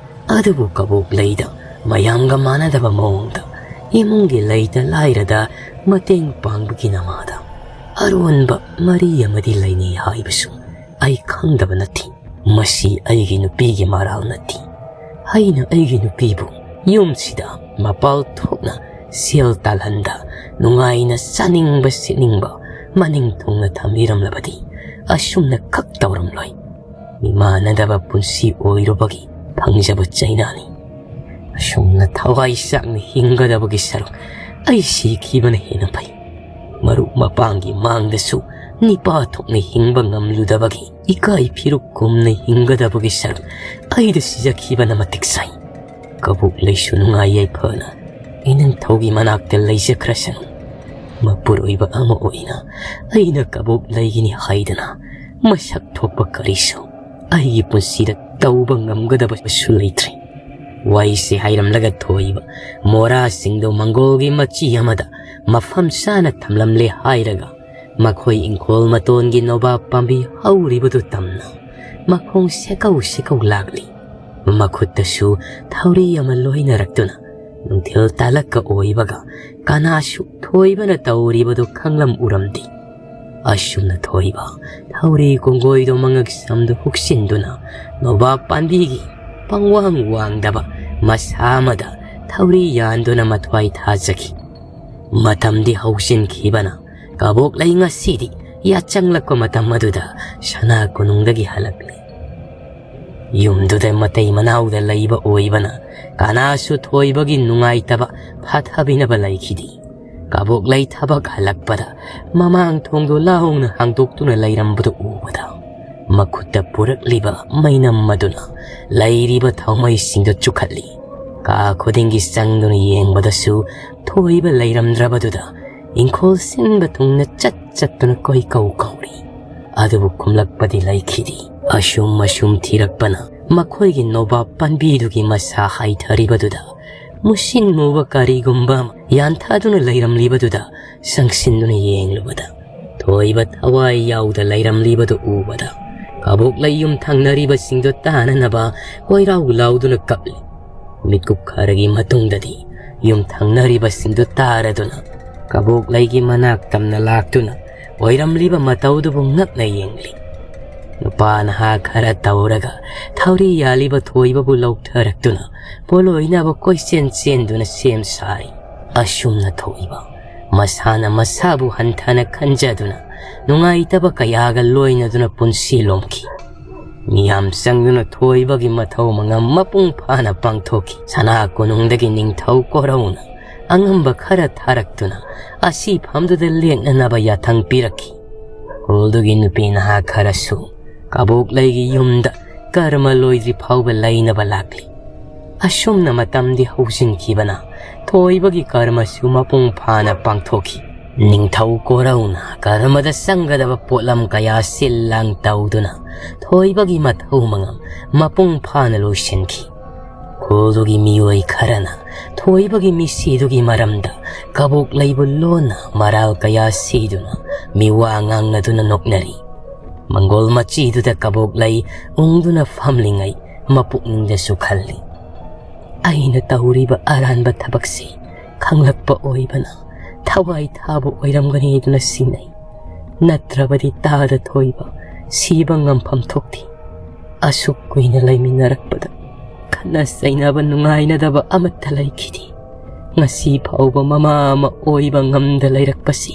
ꯑꯗꯨꯕꯨ ꯀꯕꯣꯛ ꯂꯩꯗ ꯃꯌꯥꯝꯒ ꯃꯥꯟꯅꯗꯕ ꯃꯑꯣꯡꯗ ꯏꯃꯨꯡꯒꯤ ꯂꯩꯇ ꯂꯥꯏꯔꯗ ꯃꯇꯦꯡ ꯄꯥꯡꯕꯒꯤ ꯅꯃꯥꯗ ꯑꯔꯣꯟꯕ ꯃꯔꯤ ꯑꯃꯗꯤ ꯂꯩꯅꯩ ꯍꯥꯏꯕꯁꯨ ꯑꯩ ꯈꯪꯗꯕ ꯅꯠꯇꯦ꯫ ꯃꯁꯤ ꯑꯩꯒꯤ ꯅꯨꯄꯤꯒꯤ ꯃꯔꯥꯜ ꯅꯠꯇꯦ꯫ ꯑꯩꯅ ꯑꯩꯒꯤ ꯅꯨꯄꯤꯕꯨ ꯌꯨꯝꯁꯤꯗ ꯃꯄꯥꯜ ꯊꯣꯛꯅ ꯁꯦꯜ ꯇꯥꯜꯍꯟꯗ ꯅꯨꯡꯉꯥꯏꯅ ꯆꯥꯅꯤꯡꯕ ꯁꯦꯠꯅꯤꯡꯕ ꯃꯅꯤꯡ ꯊꯨꯡꯅ ꯊꯝꯕꯤꯔꯝꯂꯕꯗꯤ ꯑꯁꯨꯝꯅ ꯈꯛ ꯇꯧꯔꯝꯂꯣꯏ꯫ ꯃꯤꯃꯥꯟꯅꯗꯕ ꯄꯨꯟꯁꯤ ꯑꯣꯏꯔꯨꯕꯒꯤ ꯐꯪꯖꯕ ꯆꯩꯅꯥꯅꯤ꯫ ꯑꯁꯨꯝꯅ ꯊꯋꯥꯏ ꯆꯥꯛꯅ ꯍꯤꯡꯒꯗꯕꯒꯤ ꯁꯔꯨꯛ ꯑꯩ ꯁꯤꯈꯤꯕꯅ ꯍꯦꯟꯅ ꯐꯩ꯫ ꯃꯔꯨꯞ ꯃꯄꯥꯡꯒꯤ ꯃꯥꯡꯗꯁꯨ ꯅꯤꯄꯥ ꯊꯣꯛꯅ ꯍꯤꯡꯕ ꯉꯝꯂꯨꯗꯕꯒꯤ ꯏꯀꯥꯏ ꯐꯤꯔꯨꯛ ꯀꯨꯝꯅ ꯍꯤꯡꯒꯗꯕꯒꯤ ꯁꯔꯨꯛ ꯑꯩꯗ ꯁꯤꯖꯈꯤꯕꯅ ꯃꯇꯤꯛ ꯆꯥꯏ꯫ ꯀꯕꯣꯛ ꯂꯩꯁꯨ ꯅꯨꯡꯉꯥꯏ ꯌꯥꯏꯐꯅ ꯏꯅꯤꯡꯊꯧꯒꯤ ꯃꯅꯥꯛꯇ ꯂꯩꯖꯈ꯭ꯔꯁꯅꯨ꯫ ꯃꯄꯨꯔꯣꯏꯕ ꯑꯃ ꯑꯣꯏꯅ ꯑꯩꯅ ꯀꯕꯣꯛ ꯂꯩꯒꯤꯅꯤ ꯍꯥꯏꯗꯅ ꯃꯁꯛ ꯊꯣꯛꯄ ꯀꯔꯤꯁꯨ ꯑꯩꯒꯤ ꯄꯨꯟꯁꯤꯗ ꯇꯧꯕ ꯉꯝꯒꯗꯕꯁꯨ ꯂꯩꯇ꯭ꯔꯦ꯫ ꯋꯥꯔꯤꯁꯦ ꯍꯥꯏꯔꯝꯂꯒ ꯊꯣꯏꯕ ꯃꯣꯔꯥꯁꯤꯡꯗꯣ ꯃꯪꯒꯣꯜꯒꯤ ꯃꯆꯤ ꯑꯃꯗ ꯃꯐꯝ ꯆꯥꯅ ꯊꯝꯂꯝꯂꯦ ꯍꯥꯏꯔꯒ ꯃꯈꯣꯏ ꯏꯪꯈꯣꯜ ꯃꯇꯣꯟꯒꯤ ꯅꯣꯕꯥꯞ ꯄꯥꯝꯕꯤ ꯍꯧꯔꯤꯕꯗꯨ ꯇꯝꯅ ꯃꯈꯣꯡ ꯁꯦꯀꯧ ꯁꯦꯀꯧ ꯂꯥꯛꯂꯤ꯫ ꯃꯈꯨꯠꯇꯁꯨ ꯊꯧꯔꯤ ꯑꯃ ꯂꯣꯏꯅꯔꯛꯇꯨꯅ ꯅꯨꯡꯊꯤꯜ ꯇꯥꯂꯛꯀ ꯑꯣꯏꯕꯒ ꯀꯅꯥꯁꯨ ꯊꯣꯏꯕꯅ ꯇꯧꯔꯤꯕꯗꯨ ꯈꯪꯂꯝ ꯎꯔꯝꯗꯦ꯫ ꯑꯁꯨꯝꯅ ꯊꯣꯏꯕ ꯊꯧꯔꯤ ꯀꯣꯡꯒꯣꯏꯗꯣ ꯃꯉꯛ ꯁꯝꯗꯨ ꯍꯨꯛꯆꯤꯟꯗꯨꯅ ꯅꯣꯕꯥꯞ ꯄꯥꯝꯕꯤꯒꯤ ꯄꯪꯋꯥꯡ ꯋꯥꯡꯗꯕ ꯃꯁꯥ ꯑꯃꯗ ꯊꯧꯔꯤ ꯌꯥꯟꯗꯨꯅ ꯃꯊ꯭ꯋꯥꯏ ꯊꯥꯖꯈꯤ꯫ ꯃꯇꯝꯗꯤ ꯍꯧꯖꯤꯟꯈꯤꯕꯅ ꯀꯕꯣꯛ ꯂꯩ ꯉꯁꯤꯗꯤ ꯌꯥꯆꯪꯂꯛꯄ ꯃꯇꯝ ꯑꯗꯨꯗ ꯁꯅꯥ ꯀꯣꯅꯨꯡꯗꯒꯤ ꯍꯜꯂꯛꯂꯤ꯫ ꯌꯨꯝꯗꯨꯗ ꯃꯇꯩ ꯃꯅꯥꯎꯗ ꯂꯩꯕ ꯑꯣꯏꯕꯅ ꯀꯅꯥꯁꯨ ꯊꯣꯏꯕꯒꯤ ꯅꯨꯡꯉꯥꯏꯇꯕ ꯐꯥꯊꯕꯤꯅꯕ ꯂꯩꯈꯤꯗꯦ꯫ ꯀꯕꯣꯛꯂꯩ ꯊꯕꯛ ꯍꯜꯂꯛꯄꯗ ꯃꯃꯥꯡ ꯊꯣꯡꯗꯣ ꯂꯥꯎꯅ ꯍꯥꯡꯗꯣꯛꯇꯨꯅ ꯂꯩꯔꯝꯕꯗꯨ ꯎꯕꯗ ꯃꯈꯨꯠꯇ ꯄꯨꯔꯛꯂꯤꯕ ꯃꯩꯅꯝ ꯑꯗꯨꯅ ꯂꯩꯔꯤꯕ ꯊꯥꯎꯃꯩꯁꯤꯡꯗꯨ ꯆꯨꯈꯠꯂꯤ꯫ ꯀꯥ ꯈꯨꯗꯤꯡꯒꯤ ꯆꯪꯗꯨꯅ ꯌꯦꯡꯕꯗꯁꯨ ꯊꯣꯏꯕ ꯂꯩꯔꯝꯗ꯭ꯔꯕꯗꯨꯗ ꯏꯪꯈꯣꯜ ꯁꯤꯟꯕ ꯊꯨꯡꯅ ꯆꯠ ꯆꯠꯇꯨꯅ ꯀꯣꯏ ꯀꯧ ꯀꯧꯔꯤ꯫ ꯑꯗꯨꯕꯨ ꯈꯨꯝꯂꯛꯄꯗꯤ ꯂꯩꯈꯤꯗꯦ꯫ ꯑꯁꯨꯝ ꯑꯁꯨꯝ ꯊꯤꯔꯛꯄꯅ ꯃꯈꯣꯏꯒꯤ ꯅꯣꯕꯥꯞ ꯄꯥꯟꯕꯤꯗꯨꯒꯤ ꯃꯁꯥ ꯍꯥꯏꯊꯔꯤꯕꯗꯨꯗ ꯃꯨꯁꯤꯟ ꯃꯨꯕ ꯀꯔꯤꯒꯨꯝꯕ ꯑꯃ ꯌꯥꯟꯊꯗꯨꯅ ꯂꯩꯔꯝꯂꯤꯕꯗꯨꯗ ꯆꯪꯁꯤꯟꯗꯨꯅ ꯌꯦꯡꯂꯨꯕꯗ ꯊꯣꯏꯕ ꯊꯋꯥꯏ ꯌꯥꯎꯗ ꯂꯩꯔꯝꯂꯤꯕꯗꯨ ꯎꯕꯗ ꯀꯕꯣꯛꯂꯩ ꯌꯨꯝ ꯊꯪꯅꯔꯤꯕꯁꯤꯡꯗꯨ ꯇꯥꯅꯅꯕ ꯀꯣꯏꯔꯥꯎ ꯂꯥꯎꯗꯨꯅ ꯀꯞꯂꯤ꯫ ꯃꯤꯠꯀꯨꯞ ꯈꯔꯒꯤ ꯃꯇꯨꯡꯗꯗꯤ ꯌꯨꯝ ꯊꯪꯅꯔꯤꯕꯁꯤꯡꯗꯨ ꯇꯥꯔꯗꯨꯅ ꯀꯕꯣꯛꯂꯩꯒꯤ ꯃꯅꯥꯛ ꯇꯝꯅ ꯂꯥꯛꯇꯨꯅ ꯑꯣꯏꯔꯝꯂꯤꯕ ꯃꯇꯧꯗꯨꯕꯨ ꯉꯛꯅ ꯌꯦꯡꯂꯤ꯫ ꯅꯨꯄꯥ ꯅꯍꯥ ꯈꯔ ꯇꯧꯔꯒ ꯊꯧꯔꯤ ꯌꯥꯜꯂꯤꯕ ꯊꯣꯏꯕꯕꯨ ꯂꯧꯊꯔꯛꯇꯨꯅ ꯄꯣꯂꯣꯏꯅꯕ ꯀꯣꯏꯆꯦꯟ ꯆꯦꯟꯗꯨꯅ ꯁꯦꯝ ꯁꯥꯔꯤ꯫ ꯑꯁꯨꯝꯅ ꯊꯣꯏꯕ ꯃꯁꯥꯅ ꯃꯁꯥꯕꯨ ꯍꯟꯊꯅ ꯈꯟꯖꯗꯨꯅ ꯅꯨꯡꯉꯥꯏꯇꯕ ꯀꯌꯥꯒ ꯂꯣꯏꯅꯗꯨꯅ ꯄꯨꯟꯁꯤ ꯂꯣꯝꯈꯤ꯫ ꯃꯤꯌꯥꯝ ꯆꯪꯗꯨꯅ ꯊꯣꯏꯕꯒꯤ ꯃꯊꯧ ꯃꯉꯝ ꯃꯄꯨꯡ ꯐꯥꯅ ꯄꯥꯡꯊꯣꯛꯈꯤ꯫ ꯁꯅꯥ ꯀꯣꯅꯨꯡꯗꯒꯤ ꯅꯤꯡꯊꯧ ꯀꯣꯔꯧꯅ ꯑꯉꯝꯕ ꯈꯔ ꯊꯥꯔꯛꯇꯨꯅ ꯑꯁꯤ ꯐꯝꯗꯨꯗ ꯂꯦꯛꯅꯅꯕ ꯌꯥꯊꯪ ꯄꯤꯔꯛꯈꯤ꯫ ꯈꯨꯜꯗꯨꯒꯤ ꯅꯨꯄꯤ ꯅꯍꯥ ꯈꯔꯁꯨ ꯀꯕꯣꯛꯂꯩꯒꯤ ꯌꯨꯝꯗ ꯀꯔꯃ ꯂꯣꯏꯗ꯭ꯔꯤ ꯐꯥꯎꯕ ꯂꯩꯅꯕ ꯂꯥꯛꯂꯤ꯫ ꯑꯁꯨꯝꯅ ꯃꯇꯝꯗꯤ ꯍꯧꯖꯤꯟꯈꯤꯕꯅ ꯊꯣꯏꯕꯒꯤ ꯀꯔꯃꯁꯨ ꯃꯄꯨꯡ ꯐꯥꯅ ꯄꯥꯡꯊꯣꯛꯈꯤ꯫ ꯅꯤꯡꯊꯧ ꯀꯣꯔꯧꯅ ꯀꯔꯃꯗ ꯆꯪꯒꯗꯕ ꯄꯣꯠꯂꯝ ꯀꯌꯥ ꯁꯤꯜ ꯂꯥꯡ ꯇꯧꯗꯨꯅ ꯊꯣꯏꯕꯒꯤ ꯃꯊꯧ ꯃꯉꯝ ꯃꯄꯨꯡ ꯐꯥꯅ ꯂꯣꯏꯁꯤꯟꯈꯤ꯫ ꯈꯨꯜꯗꯨꯒꯤ ꯃꯤꯑꯣꯏ ꯈꯔꯅ ꯊꯣꯏꯕꯒꯤ ꯃꯤꯁꯤꯗꯨꯒꯤ ꯃꯔꯝꯗ ꯀꯕꯣꯛꯂꯩꯕꯨ ꯂꯣꯟꯅ ꯃꯔꯥꯜ ꯀꯌꯥ ꯁꯤꯗꯨꯅ ꯃꯤꯋꯥ ꯉꯥꯡꯅꯗꯨꯅ ꯅꯣꯛꯅꯔꯤ꯫ ꯃꯪꯒꯣꯜ ꯃꯆꯤꯗꯨꯗ ꯀꯕꯣꯛꯂꯩ ꯎꯪꯗꯨꯅ ꯐꯝꯂꯤꯉꯩ ꯃꯄꯨꯛꯅꯤꯡꯗꯁꯨ ꯈꯜꯂꯤ, "ꯑꯩꯅ ꯇꯧꯔꯤꯕ ꯑꯔꯥꯟꯕ ꯊꯕꯛꯁꯤ ꯈꯪꯂꯛꯄ ꯑꯣꯏꯕꯅ ꯊꯋꯥꯏ ꯊꯥꯕ ꯑꯣꯏꯔꯝꯒꯅꯤꯗꯨꯅ ꯆꯤꯡꯅꯩ꯫ ꯅꯠꯇ꯭ꯔꯕꯗꯤ ꯇꯥꯗ ꯊꯣꯏꯕ ꯁꯤꯕ ꯉꯝꯐꯝ ꯊꯣꯛꯇꯦ꯫ ꯑꯁꯨꯛ ꯀꯨꯏꯅ ꯂꯩꯃꯤꯟꯅꯔꯛꯄꯗ ꯈꯠꯅ ꯆꯩꯅꯕ ꯅꯨꯡꯉꯥꯏꯅꯗꯕ ꯑꯃꯠꯇ ꯂꯩꯈꯤꯗꯦ꯫ ꯉꯁꯤ ꯐꯥꯎꯕ ꯃꯃꯥ ꯑꯃ ꯑꯣꯏꯕ ꯉꯝꯗ ꯂꯩꯔꯛꯄꯁꯤ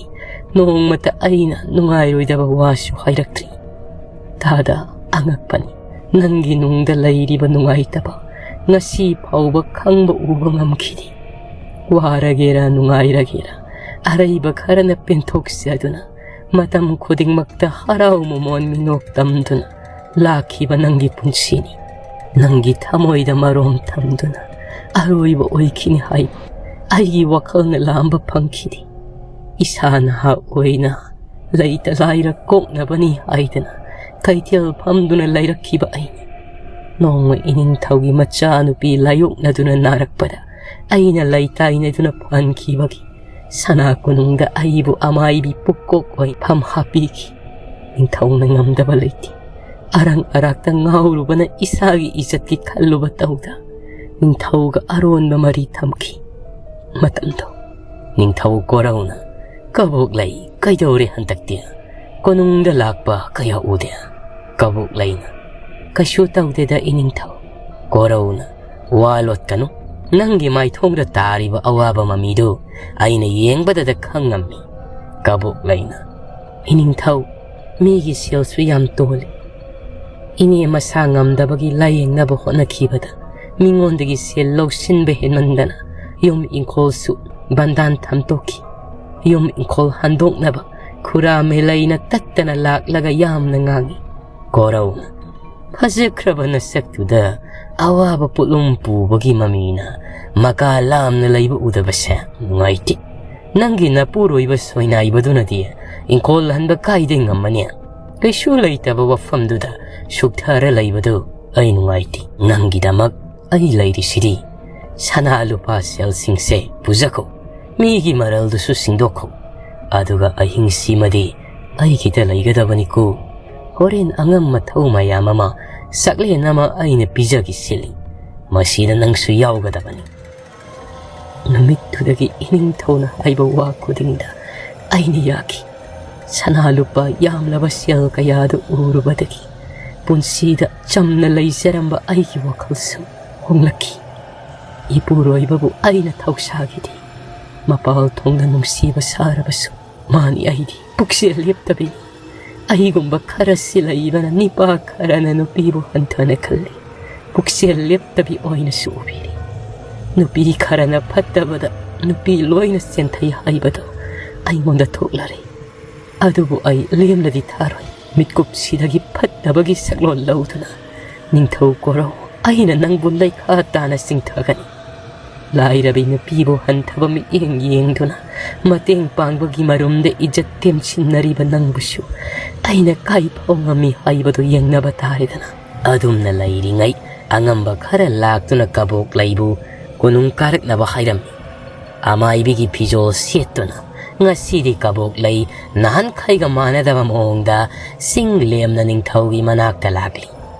ꯅꯣꯡꯃꯇ ꯑꯩꯅ ꯅꯨꯡꯉꯥꯏꯔꯣꯏꯗꯕ ꯋꯥꯁꯨ ꯍꯥꯏꯔꯛꯇ꯭ꯔꯤ꯫ ꯇꯥꯗ, ꯑꯉꯛꯄꯅꯤ꯫ ꯅꯪꯒꯤ ꯅꯨꯡꯗ ꯂꯩꯔꯤꯕ ꯅꯨꯡꯉꯥꯏꯇꯕ ꯉꯁꯤ ꯐꯥꯎꯕ ꯈꯪꯕ ꯎꯕ ꯉꯝꯈꯤꯗꯦ꯫ ꯋꯥꯔꯒꯦꯔꯥ ꯅꯨꯡꯉꯥꯏꯔꯒꯦꯔꯥ, ꯑꯔꯩꯕ ꯈꯔꯅ ꯄꯦꯟꯊꯣꯛꯆꯗꯨꯅ, ꯃꯇꯝ ꯈꯨꯗꯤꯡꯃꯛꯇ ꯍꯔꯥꯎ ꯃꯃꯣꯟ ꯃꯤꯅꯣꯛ ꯇꯝꯗꯨꯅ ꯂꯥꯛꯈꯤꯕ ꯅꯪꯒꯤ ꯄꯨꯟꯁꯤꯅꯤ꯫ ꯅꯪꯒꯤ ꯊꯃꯣꯏꯗ ꯃꯔꯣꯝ ꯊꯝꯗꯨꯅ ꯑꯔꯣꯏꯕ ꯑꯣꯏꯈꯤꯅꯤ ꯍꯥꯏꯕ ꯑꯩꯒꯤ ꯋꯥꯈꯜꯅ ꯂꯥꯝꯕ ꯐꯪꯈꯤꯗꯦ꯫ ꯏꯁꯥ ꯅꯍꯥ ꯑꯣꯏꯅ ꯂꯩꯇ ꯂꯥꯏꯔ ꯀꯣꯛꯅꯕꯅꯤ ꯍꯥꯏꯗꯅ ꯀꯩꯊꯦꯜ ꯐꯝꯗꯨꯅ ꯂꯩꯔꯛꯈꯤꯕ ꯑꯩꯅꯤ꯫ ꯅꯣꯡꯃ ꯏꯅꯤꯡꯊꯧꯒꯤ ꯃꯆꯥꯅꯨꯄꯤ ꯂꯥꯌꯣꯛꯅꯗꯨꯅ ꯅꯥꯔꯛꯄꯗ ꯑꯩꯅ ꯂꯩꯇꯥꯏꯅꯗꯨꯅ ꯐꯍꯟꯈꯤꯕꯒꯤ ꯁꯅꯥ ꯀꯣꯅꯨꯡꯗ ꯑꯩꯕꯨ ꯑꯃꯥꯏꯕꯤ ꯄꯨꯛꯀꯣꯛ ꯑꯣꯏ ꯐꯝ ꯍꯥꯞꯄꯤꯈꯤ꯫ ꯅꯤꯡꯊꯧꯅ ꯉꯝꯗꯕ ꯂꯩꯇꯦ꯫ ꯑꯔꯪ ꯑꯔꯥꯛꯇ ꯉꯥꯎꯔꯨꯕꯅ ꯏꯁꯥꯒꯤ ꯏꯖꯠꯀꯤ ꯈꯜꯂꯨꯕ ꯇꯧꯗ ꯅꯤꯡꯊꯧꯒ ꯑꯔꯣꯟꯕ ꯃꯔꯤ ꯊꯝꯈꯤ꯫ ꯃꯇꯝꯗꯣ ꯅꯤꯡꯊꯧ ꯀꯣꯔꯧꯅ, "ꯀꯕꯣꯛ ꯂꯩ, ꯀꯩꯗꯧꯔꯦ ꯍꯟꯗꯛꯇꯤ? ꯀꯣꯅꯨꯡꯗ ꯂꯥꯛꯄ ꯀꯌꯥ ꯎꯗꯦ?" ꯀꯕꯣꯛ ꯂꯩꯅ, "ꯀꯩꯁꯨ ꯇꯧꯗꯦꯗ ꯏꯅꯤꯡꯊꯧ꯫" ꯀꯣꯔꯧꯅ, "ꯋꯥ ꯂꯣꯠꯀꯅꯨ꯫ ꯅꯪꯒꯤ ꯃꯥꯏꯊꯣꯡꯗ ꯇꯥꯔꯤꯕ ꯑꯋꯥꯕ ꯃꯃꯤꯗꯨ ꯑꯩꯅ ꯌꯦꯡꯕꯗꯗ ꯈꯪꯉꯝꯃꯤ꯫" ꯀꯕꯣꯛ ꯂꯩꯅ, "ꯏꯅꯤꯡꯊꯧ, ꯃꯤꯒꯤ ꯁꯦꯜꯁꯨ ꯌꯥꯝ ꯇꯣꯜꯂꯤ꯫ ꯏꯅꯦ ꯃꯁꯥ ꯉꯝꯗꯕꯒꯤ ꯂꯥꯌꯦꯡꯅꯕ ꯍꯣꯠꯅꯈꯤꯕꯗ ꯃꯤꯉꯣꯟꯗꯒꯤ ꯁꯦꯜ ꯂꯧꯁꯤꯟꯕ ꯍꯦꯟꯃꯟꯗꯅ ꯌꯨꯝ ꯏꯪꯈꯣꯜꯁꯨ ꯕꯟꯗꯥꯟ ꯊꯝꯗꯣꯛꯈꯤ꯫ ꯌꯨꯝ ꯏꯪꯈꯣꯜ ꯍꯟꯗꯣꯛꯅꯕ ꯈꯨꯔꯥ ꯃꯦꯂꯩꯅ ꯇꯠꯇꯅ ꯂꯥꯛꯂꯒ ꯌꯥꯝꯅ ꯉꯥꯡꯏ꯫" ꯀꯣꯔꯧꯅ, "ꯐꯖꯈ꯭ꯔꯕ ꯅꯁꯛꯇꯨꯗ ꯑꯋꯥꯕ ꯄꯣꯠꯂꯨꯝ ꯄꯨꯕꯒꯤ ꯃꯃꯤꯅ ꯃꯀꯥ ꯂꯥꯝꯅ ꯂꯩꯕ ꯎꯗꯕꯁꯦ ꯅꯨꯡꯉꯥꯏꯇꯦ꯫ ꯅꯪꯒꯤ ꯅꯄꯨꯔꯣꯏꯕ ꯁꯣꯏꯅꯥꯏꯕꯗꯨꯅꯗꯤ ꯏꯪꯈꯣꯜ ꯍꯟꯕ ꯀꯥꯏꯗꯩ ꯉꯝꯃꯅꯤ? ꯀꯩꯁꯨ ꯂꯩꯇꯕ ꯋꯥꯐꯝꯗꯨꯗ ꯁꯨꯛꯊꯔ ꯂꯩꯕꯗꯨ ꯑꯩ ꯅꯨꯡꯉꯥꯏꯇꯦ꯫ ꯅꯪꯒꯤꯗꯃꯛ ꯑꯩ ꯂꯩꯔꯤꯁꯤꯗꯤ꯫ ꯁꯅꯥ ꯂꯨꯄꯥ ꯁꯦꯜꯁꯤꯡꯁꯦ ꯄꯨꯖꯈꯣ, ꯃꯤꯒꯤ ꯃꯔꯜꯗꯨꯁꯨ ꯁꯤꯡꯗꯣꯛꯈꯣ, ꯑꯗꯨꯒ ꯑꯍꯤꯡꯁꯤꯃꯗꯤ ꯑꯩꯒꯤꯗ ꯂꯩꯒꯗꯕꯅꯤꯀꯣ꯫ ꯍꯣꯔꯦꯟ ꯑꯉꯝ ꯑꯊꯧ ꯃꯌꯥꯝ ꯑꯃ ꯆꯥꯛꯂꯦꯟ ꯑꯃ ꯑꯩꯅ ꯄꯤꯖꯒꯦ ꯁꯤꯜꯂꯤ꯫ ꯃꯁꯤꯗ ꯅꯪꯁꯨ ꯌꯥꯎꯒꯗꯕꯅꯤ꯫" ꯅꯨꯃꯤꯠꯇꯨꯗꯒꯤ ꯏꯅꯤꯡꯊꯧꯅ ꯍꯥꯏꯕ ꯋꯥ ꯈꯨꯗꯤꯡꯗ ꯑꯩꯅ ꯌꯥꯈꯤ꯫ ꯁꯅꯥ ꯂꯨꯄꯥ ꯌꯥꯝꯂꯕ ꯁꯦꯜ ꯀꯌꯥꯗꯨ ꯎꯔꯨꯕꯗꯒꯤ ꯄꯨꯟꯁꯤꯗ ꯆꯝꯅ ꯂꯩꯖꯔꯝꯕ ꯑꯩꯒꯤ ꯋꯥꯈꯜꯁꯨ ꯍꯣꯡꯂꯛꯈꯤ꯫ ꯏꯄꯨꯔꯣꯏꯕꯕꯨ ꯑꯩꯅ ꯊꯧꯁꯥꯈꯤꯗꯦ꯫ ꯃꯄꯥꯜ ꯊꯣꯡꯗ ꯅꯨꯡꯁꯤꯕ ꯁꯥꯔꯕꯁꯨ ꯃꯥꯅꯤ, ꯑꯩꯗꯤ ꯄꯨꯛꯆꯦꯜ ꯂꯦꯞꯇꯕꯤꯅꯤ꯫ ꯑꯩꯒꯨꯝꯕ ꯈꯔ ꯁꯤꯜꯂꯛꯏꯕꯅ ꯅꯤꯄꯥ ꯈꯔꯅ ꯅꯨꯄꯤꯕꯨ ꯍꯟꯊꯅ ꯈꯜꯂꯤ꯫ ꯄꯨꯛꯆꯦꯜ ꯂꯦꯞꯇꯕꯤ ꯑꯣꯏꯅꯁꯨ ꯎꯕꯤꯔꯤ꯫ ꯅꯨꯄꯤ ꯈꯔꯅ ꯐꯠꯇꯕꯗ ꯅꯨꯄꯤ ꯂꯣꯏꯅ ꯆꯦꯟꯊꯩ ꯍꯥꯏꯕꯗꯣ ꯑꯩꯉꯣꯟꯗ ꯊꯣꯛꯂꯔꯦ꯫ ꯑꯗꯨꯕꯨ ꯑꯩ ꯂꯦꯝꯂꯗꯤ ꯊꯥꯔꯣꯏ꯫ ꯃꯤꯠꯀꯨꯞꯁꯤꯗꯒꯤ ꯐꯠꯇꯕꯒꯤ ꯁꯛꯂꯣꯟ ꯂꯧꯗꯨꯅ ꯅꯤꯡꯊꯧ ꯀꯣꯔꯧ, ꯑꯩꯅ ꯅꯪꯕꯨ ꯂꯩꯈꯥ ꯇꯥꯅ ꯆꯤꯡꯊꯒꯅꯤ꯫ ꯂꯥꯏꯔꯕꯤ ꯅꯨꯄꯤꯕꯨ ꯍꯟꯊꯕ ꯃꯤꯠꯌꯦꯡ ꯌꯦꯡꯗꯨꯅ ꯃꯇꯦꯡ ꯄꯥꯡꯕꯒꯤ ꯃꯔꯨꯝꯗ ꯏꯖꯠ ꯇꯦꯝꯁꯤꯟꯅꯔꯤꯕ ꯅꯪꯕꯨꯁꯨ ꯑꯩꯅ ꯀꯥꯏꯐꯥꯎ ꯉꯝꯃꯤ ꯍꯥꯏꯕꯗꯨ ꯌꯦꯡꯅꯕ ꯇꯥꯔꯦꯗꯅ꯫ ꯑꯗꯨꯝꯅ ꯂꯩꯔꯤꯉꯩ ꯑꯉꯝꯕ ꯈꯔ ꯂꯥꯛꯇꯨꯅ ꯀꯕꯣꯛꯂꯩꯕꯨ ꯀꯣꯅꯨꯡ ꯀꯥꯔꯛꯅꯕ ꯍꯥꯏꯔꯝꯃꯤ꯫ ꯑꯃꯥꯏꯕꯤꯒꯤ ꯐꯤꯖꯣꯜ ꯁꯦꯠꯇꯨꯅ ꯉꯁꯤꯗꯤ ꯀꯕꯣꯛꯂꯩ ꯅꯍꯥꯟꯈꯩꯒ ꯃꯥꯟꯅꯗꯕ ꯃꯑꯣꯡꯗ ꯆꯤꯡ ꯂꯦꯝꯅ ꯅꯤꯡꯊꯧꯒꯤ ꯃꯅꯥꯛꯇ ꯂꯥꯛꯂꯤ꯫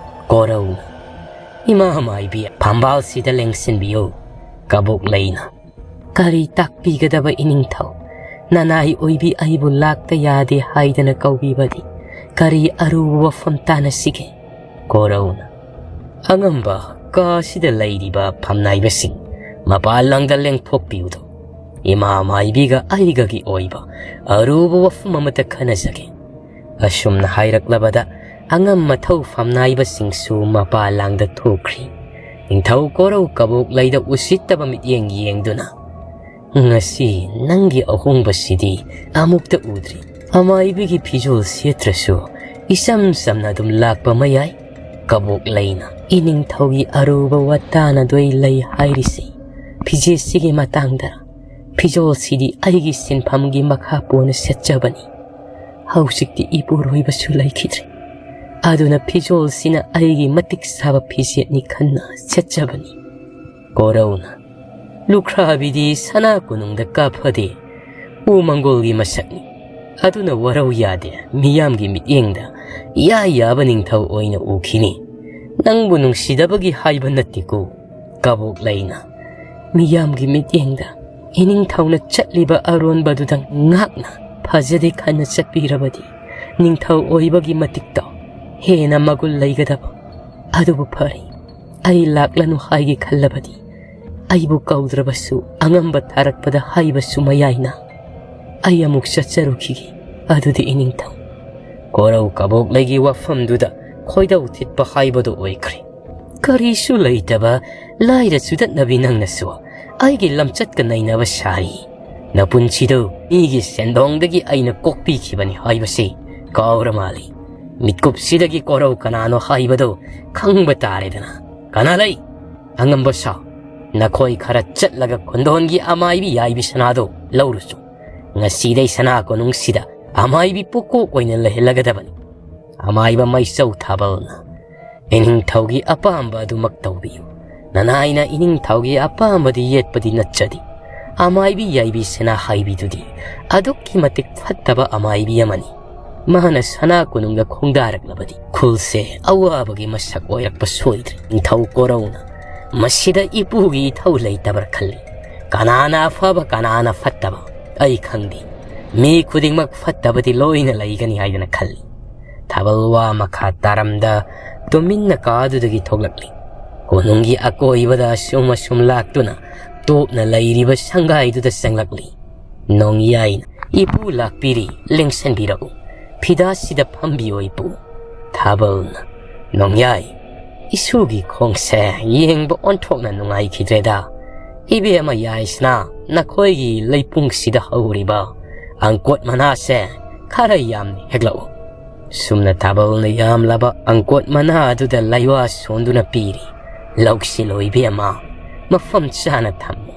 ꯀꯣꯔꯧꯅ, "ꯏꯃꯥ ꯃꯥꯏꯕꯤ, ꯐꯝꯕꯥꯜꯁꯤꯗ ꯂꯦꯡꯁꯤꯟꯕꯤꯌꯨ"꯫ ꯀꯕꯣꯛꯂꯩꯅ, "ꯀꯔꯤ ꯇꯥꯛꯄꯤꯒꯗꯕ ꯏꯅꯤꯡꯊꯧ? ꯅꯅꯥꯏ ꯑꯣꯏꯕꯤ ꯑꯩꯕꯨ ꯂꯥꯛꯇ ꯌꯥꯗꯦ ꯍꯥꯏꯗꯅ ꯀꯧꯕꯤꯕꯗꯤ ꯀꯔꯤ ꯑꯔꯨꯕ ꯋꯥꯐꯝ ꯇꯥꯅꯁꯤꯒꯦ?" ꯀꯣꯔꯧꯅ, "ꯑꯉꯝꯕ, ꯀꯥꯁꯤꯗ ꯂꯩꯔꯤꯕ ꯐꯝꯅꯥꯏꯕꯁꯤꯡ ꯃꯄꯥꯟ ꯂꯝꯗ ꯂꯦꯡꯊꯣꯛꯄꯤꯌꯨꯗꯣ꯫ ꯏꯃꯥ ꯃꯥꯏꯕꯤꯒ ꯑꯩꯒꯒꯤ ꯑꯣꯏꯕ ꯑꯔꯨꯕ ꯋꯥꯐꯝ ꯑꯃꯇ ꯈꯟꯅꯖꯒꯦ"꯫ ꯑꯁꯨꯝꯅ ꯍꯥꯏꯔꯛꯂꯕꯗ ꯑꯉꯝ ꯃꯊꯧ ꯐꯝꯅꯥꯏꯕꯁꯤꯡꯁꯨ ꯃꯄꯥ ꯂꯥꯡꯗ ꯊꯣꯛꯈ꯭ꯔꯤ꯫ ꯅꯤꯡꯊꯧ ꯀꯣꯔꯧ ꯀꯕꯣꯛꯂꯩꯗ ꯎꯁꯤꯠꯇꯕ ꯃꯤꯠꯌꯦꯡ ꯌꯦꯡꯗꯨꯅ, "ꯉꯁꯤ ꯅꯪꯒꯤ ꯑꯍꯣꯡꯕꯁꯤꯗꯤ ꯑꯃꯨꯛꯇ ꯎꯗ꯭ꯔꯤ꯫ ꯑꯃꯥꯏꯕꯤꯒꯤ ꯐꯤꯖꯣꯜ ꯁꯦꯠꯇ꯭ꯔꯁꯨ ꯏꯆꯝ ꯆꯝꯅ ꯑꯗꯨꯝ ꯂꯥꯛꯄ ꯃꯌꯥꯏ"꯫ ꯀꯕꯣꯛꯂꯩꯅ, "ꯏꯅꯤꯡꯊꯧꯒꯤ ꯑꯔꯨꯕ ꯋꯥꯇꯥꯅꯗꯣꯏ ꯂꯩ ꯍꯥꯏꯔꯤꯁꯤ ꯐꯤꯖꯦꯠꯁꯤꯒꯤ ꯃꯇꯥꯡꯗ꯫ ꯐꯤꯖꯣꯜꯁꯤꯗꯤ ꯑꯩꯒꯤ ꯁꯤꯟꯐꯝꯒꯤ ꯃꯈꯥ ꯄꯣꯟꯅ ꯁꯦꯠꯆꯕꯅꯤ꯫ ꯍꯧꯖꯤꯛꯇꯤ ꯏꯄꯨꯔꯣꯏꯕꯁꯨ ꯂꯩꯈꯤꯗ꯭ꯔꯦ꯫ ꯑꯗꯨꯅ ꯐꯤꯖꯣꯜꯁꯤꯅ ꯑꯩꯒꯤ ꯃꯇꯤꯛ ꯆꯥꯕ ꯐꯤꯖꯦꯠꯅꯤ ꯈꯟꯅ ꯁꯦꯠꯆꯕꯅꯤ"꯫ ꯀꯣꯔꯧꯅ, "ꯂꯨꯈ꯭ꯔꯥꯕꯤꯗꯤ ꯁꯅꯥ ꯀꯣꯅꯨꯡꯗ ꯀꯥꯐꯗꯦ꯫ ꯎ ꯃꯪꯒꯣꯜꯒꯤ ꯃꯁꯛꯅꯤ꯫ ꯑꯗꯨꯅ ꯋꯥꯔꯧ ꯌꯥꯗꯦ꯫ ꯃꯤꯌꯥꯝꯒꯤ ꯃꯤꯠꯌꯦꯡꯗ ꯏꯌꯥ ꯌꯥꯕ ꯅꯤꯡꯊꯧ ꯑꯣꯏꯅ ꯎꯈꯤꯅꯤ꯫ ꯅꯪꯕꯨ ꯅꯨꯡꯁꯤꯗꯕꯒꯤ ꯍꯥꯏꯕ ꯅꯠꯇꯦꯀꯣ"꯫ ꯀꯕꯣꯛꯂꯩꯅ, "ꯃꯤꯌꯥꯝꯒꯤ ꯃꯤꯠꯌꯦꯡꯗ ꯏꯅꯤꯡꯊꯧꯅ ꯆꯠꯂꯤꯕ ꯑꯔꯣꯟꯕꯗꯨꯗꯪ ꯉꯥꯛꯅ ꯐꯖꯗꯦ ꯈꯟꯅ ꯆꯠꯄꯤꯔꯕꯗꯤ ꯅꯤꯡꯊꯧ ꯑꯣꯏꯕꯒꯤ ꯃꯇꯤꯛꯇꯣ ꯍꯦꯟꯅ ꯃꯒꯨꯟ ꯂꯩꯒꯗꯕ꯫ ꯑꯗꯨꯕꯨ ꯐꯔꯦ, ꯑꯩ ꯂꯥꯛꯂꯅꯨ ꯍꯥꯏꯒꯦ ꯈꯜꯂꯕꯗꯤ ꯑꯩꯕꯨ ꯀꯧꯗ꯭ꯔꯕꯁꯨ ꯑꯉꯝꯕ ꯊꯥꯔꯛꯄꯗ ꯍꯥꯏꯕꯁꯨ ꯃꯌꯥꯏꯅ"꯫ ꯑꯩ ꯑꯃꯨꯛ ꯆꯠꯆꯔꯨꯈꯤꯒꯦ꯫ ꯑꯗꯨꯗꯤ ꯏꯅꯤꯡꯊꯧ꯫ ꯀꯣꯔꯧ ꯀꯕꯣꯛꯂꯩꯒꯤ ꯋꯥꯐꯝꯗꯨꯗ ꯈꯣꯏꯗꯧ ꯊꯤꯠꯄ ꯍꯥꯏꯕꯗꯨ ꯑꯣꯏꯈ꯭ꯔꯦ꯫ ꯀꯔꯤꯁꯨ ꯂꯩꯇꯕ ꯂꯥꯏꯔ ꯆꯨꯗꯠꯅꯕꯤ ꯅꯪꯅꯁꯨ ꯑꯩꯒꯤ ꯂꯝꯆꯠꯀ ꯅꯩꯅꯕ ꯁꯥꯔꯤ꯫ ꯅꯄꯨꯟꯁꯤꯗꯨ ꯃꯤꯒꯤ ꯁꯦꯟꯗꯣꯡꯗꯒꯤ ꯑꯩꯅ ꯀꯣꯛꯄꯤꯈꯤꯕꯅꯤ ꯍꯥꯏꯕꯁꯤ ꯀꯥꯎꯔ ꯃꯥꯜꯂꯤ꯫ ꯃꯤꯠꯀꯨꯞꯁꯤꯗꯒꯤ ꯀꯣꯔꯧ ꯀꯅꯥꯅꯣ ꯍꯥꯏꯕꯗꯨ ꯈꯪꯕ ꯇꯥꯔꯦꯗꯅ꯫ ꯀꯅꯥ ꯂꯩ? ꯑꯉꯝꯕ ꯁꯥ, ꯅꯈꯣꯏ ꯈꯔ ꯆꯠꯂꯒ ꯈꯨꯟꯗꯣꯟꯒꯤ ꯑꯃꯥꯏꯕꯤ ꯌꯥꯏꯕꯤ ꯁꯅꯥꯗꯨ ꯂꯧꯔꯨꯆꯣ꯫ ꯉꯁꯤꯗꯩ ꯁꯅꯥ ꯀꯣꯅꯨꯡꯁꯤꯗ ꯑꯃꯥꯏꯕꯤ ꯄꯨꯀꯣꯛ ꯑꯣꯏꯅ ꯂꯩꯍꯜꯂꯒꯗꯕꯅꯤ꯫ ꯑꯃꯥꯏꯕ ꯃꯩꯆꯧ ꯊꯥꯕꯜꯅ, ꯏꯅꯤꯡꯊꯧꯒꯤ ꯑꯄꯥꯝꯕ ꯑꯗꯨꯃꯛ ꯇꯧꯕꯤꯌꯨ꯫ ꯅꯅꯥꯏꯅ ꯏꯅꯤꯡꯊꯧꯒꯤ ꯑꯄꯥꯝꯕꯗꯤ ꯌꯦꯠꯄꯗꯤ ꯅꯠꯆꯗꯦ꯫ ꯑꯃꯥꯏꯕꯤ ꯌꯥꯏꯕꯤ ꯁꯅꯥ ꯍꯥꯏꯕꯤꯗꯨꯗꯤ ꯑꯗꯨꯛꯀꯤ ꯃꯇꯤꯛ ꯐꯠꯇꯕ ꯑꯃꯥꯏꯕꯤ ꯑꯃꯅꯤ꯫ ꯃꯍꯥꯛꯅ ꯁꯅꯥ ꯀꯣꯅꯨꯡꯗ ꯈꯣꯡꯗꯥꯔꯛꯂꯕꯗꯤ ꯈꯨꯜꯁꯦ ꯑꯋꯥꯕꯒꯤ ꯃꯁꯛ ꯑꯣꯏꯔꯛꯄ ꯁꯣꯏꯗ꯭ꯔꯦ꯫ ꯅꯤꯡꯊꯧ ꯀꯣꯔꯧꯅ ꯃꯁꯤꯗ ꯏꯄꯨꯒꯤ ꯏꯊꯧ ꯂꯩꯇꯕ꯭ꯔꯥ ꯈꯜꯂꯤ꯫ ꯀꯅꯥꯅ ꯑꯐꯕ, ꯀꯅꯥꯅ ꯐꯠꯇꯕ ꯑꯩ ꯈꯪꯗꯦ꯫ ꯃꯤ ꯈꯨꯗꯤꯡꯃꯛ ꯐꯠꯇꯕꯗꯤ ꯂꯣꯏꯅ ꯂꯩꯒꯅꯤ ꯍꯥꯏꯗꯅ ꯈꯜꯂꯤ꯫ ꯊꯥꯕꯜ ꯋꯥ ꯃꯈꯥ ꯇꯥꯔꯝꯗ ꯇꯨꯃꯤꯟꯅ ꯀꯥꯗꯨꯗꯒꯤ ꯊꯣꯛꯂꯛꯂꯤ꯫ ꯀꯣꯅꯨꯡꯒꯤ ꯑꯀꯣꯏꯕꯗ ꯑꯁꯨꯝ ꯑꯁꯨꯝ ꯂꯥꯛꯇꯨꯅ ꯇꯣꯞꯅ ꯂꯩꯔꯤꯕ ꯁꯪꯒꯥꯏꯗꯨꯗ ꯆꯪꯂꯛꯂꯤ꯫ ꯅꯣꯡꯌꯥꯏꯅ, "ꯏꯄꯨ ꯂꯥꯛꯄꯤꯔꯤ, ꯂꯦꯡꯁꯟꯕꯤꯔꯛꯎ꯫ ꯐꯤꯗꯥꯁꯤꯗ ꯐꯝꯕꯤꯌꯣ ꯏꯄꯨ"꯫ ꯊꯥꯕꯜꯅ, "ꯅꯣꯡꯌꯥꯏ, ꯏꯁꯨꯒꯤ ꯈꯣꯡꯁꯦ ꯌꯦꯡꯕ ꯑꯣꯟꯊꯣꯛꯅ ꯅꯨꯡꯉꯥꯏꯈꯤꯗ꯭ꯔꯦꯗ꯫ ꯏꯕꯦꯝꯃ ꯌꯥꯏꯁꯅꯥ, ꯅꯈꯣꯏꯒꯤ ꯂꯩꯄꯨꯡꯁꯤꯗ ꯍꯧꯔꯤꯕ ꯑꯪꯀꯣꯠ ꯃꯅꯥꯁꯦ ꯈꯔ ꯌꯥꯝꯅ ꯍꯦꯛꯂꯛꯎ"꯫ ꯁꯨꯝꯅ ꯊꯥꯕꯜꯅ ꯌꯥꯝꯂꯕ ꯑꯪꯀꯣꯠ ꯃꯅꯥ ꯑꯗꯨꯗ ꯂꯩꯋꯥ ꯁꯣꯟꯗꯨꯅ ꯄꯤꯔꯤ꯫ "ꯂꯧꯁꯤꯜꯂꯣ ꯏꯕꯦꯝꯃ, ꯃꯐꯝ ꯆꯥꯅ ꯊꯝꯃꯨ꯫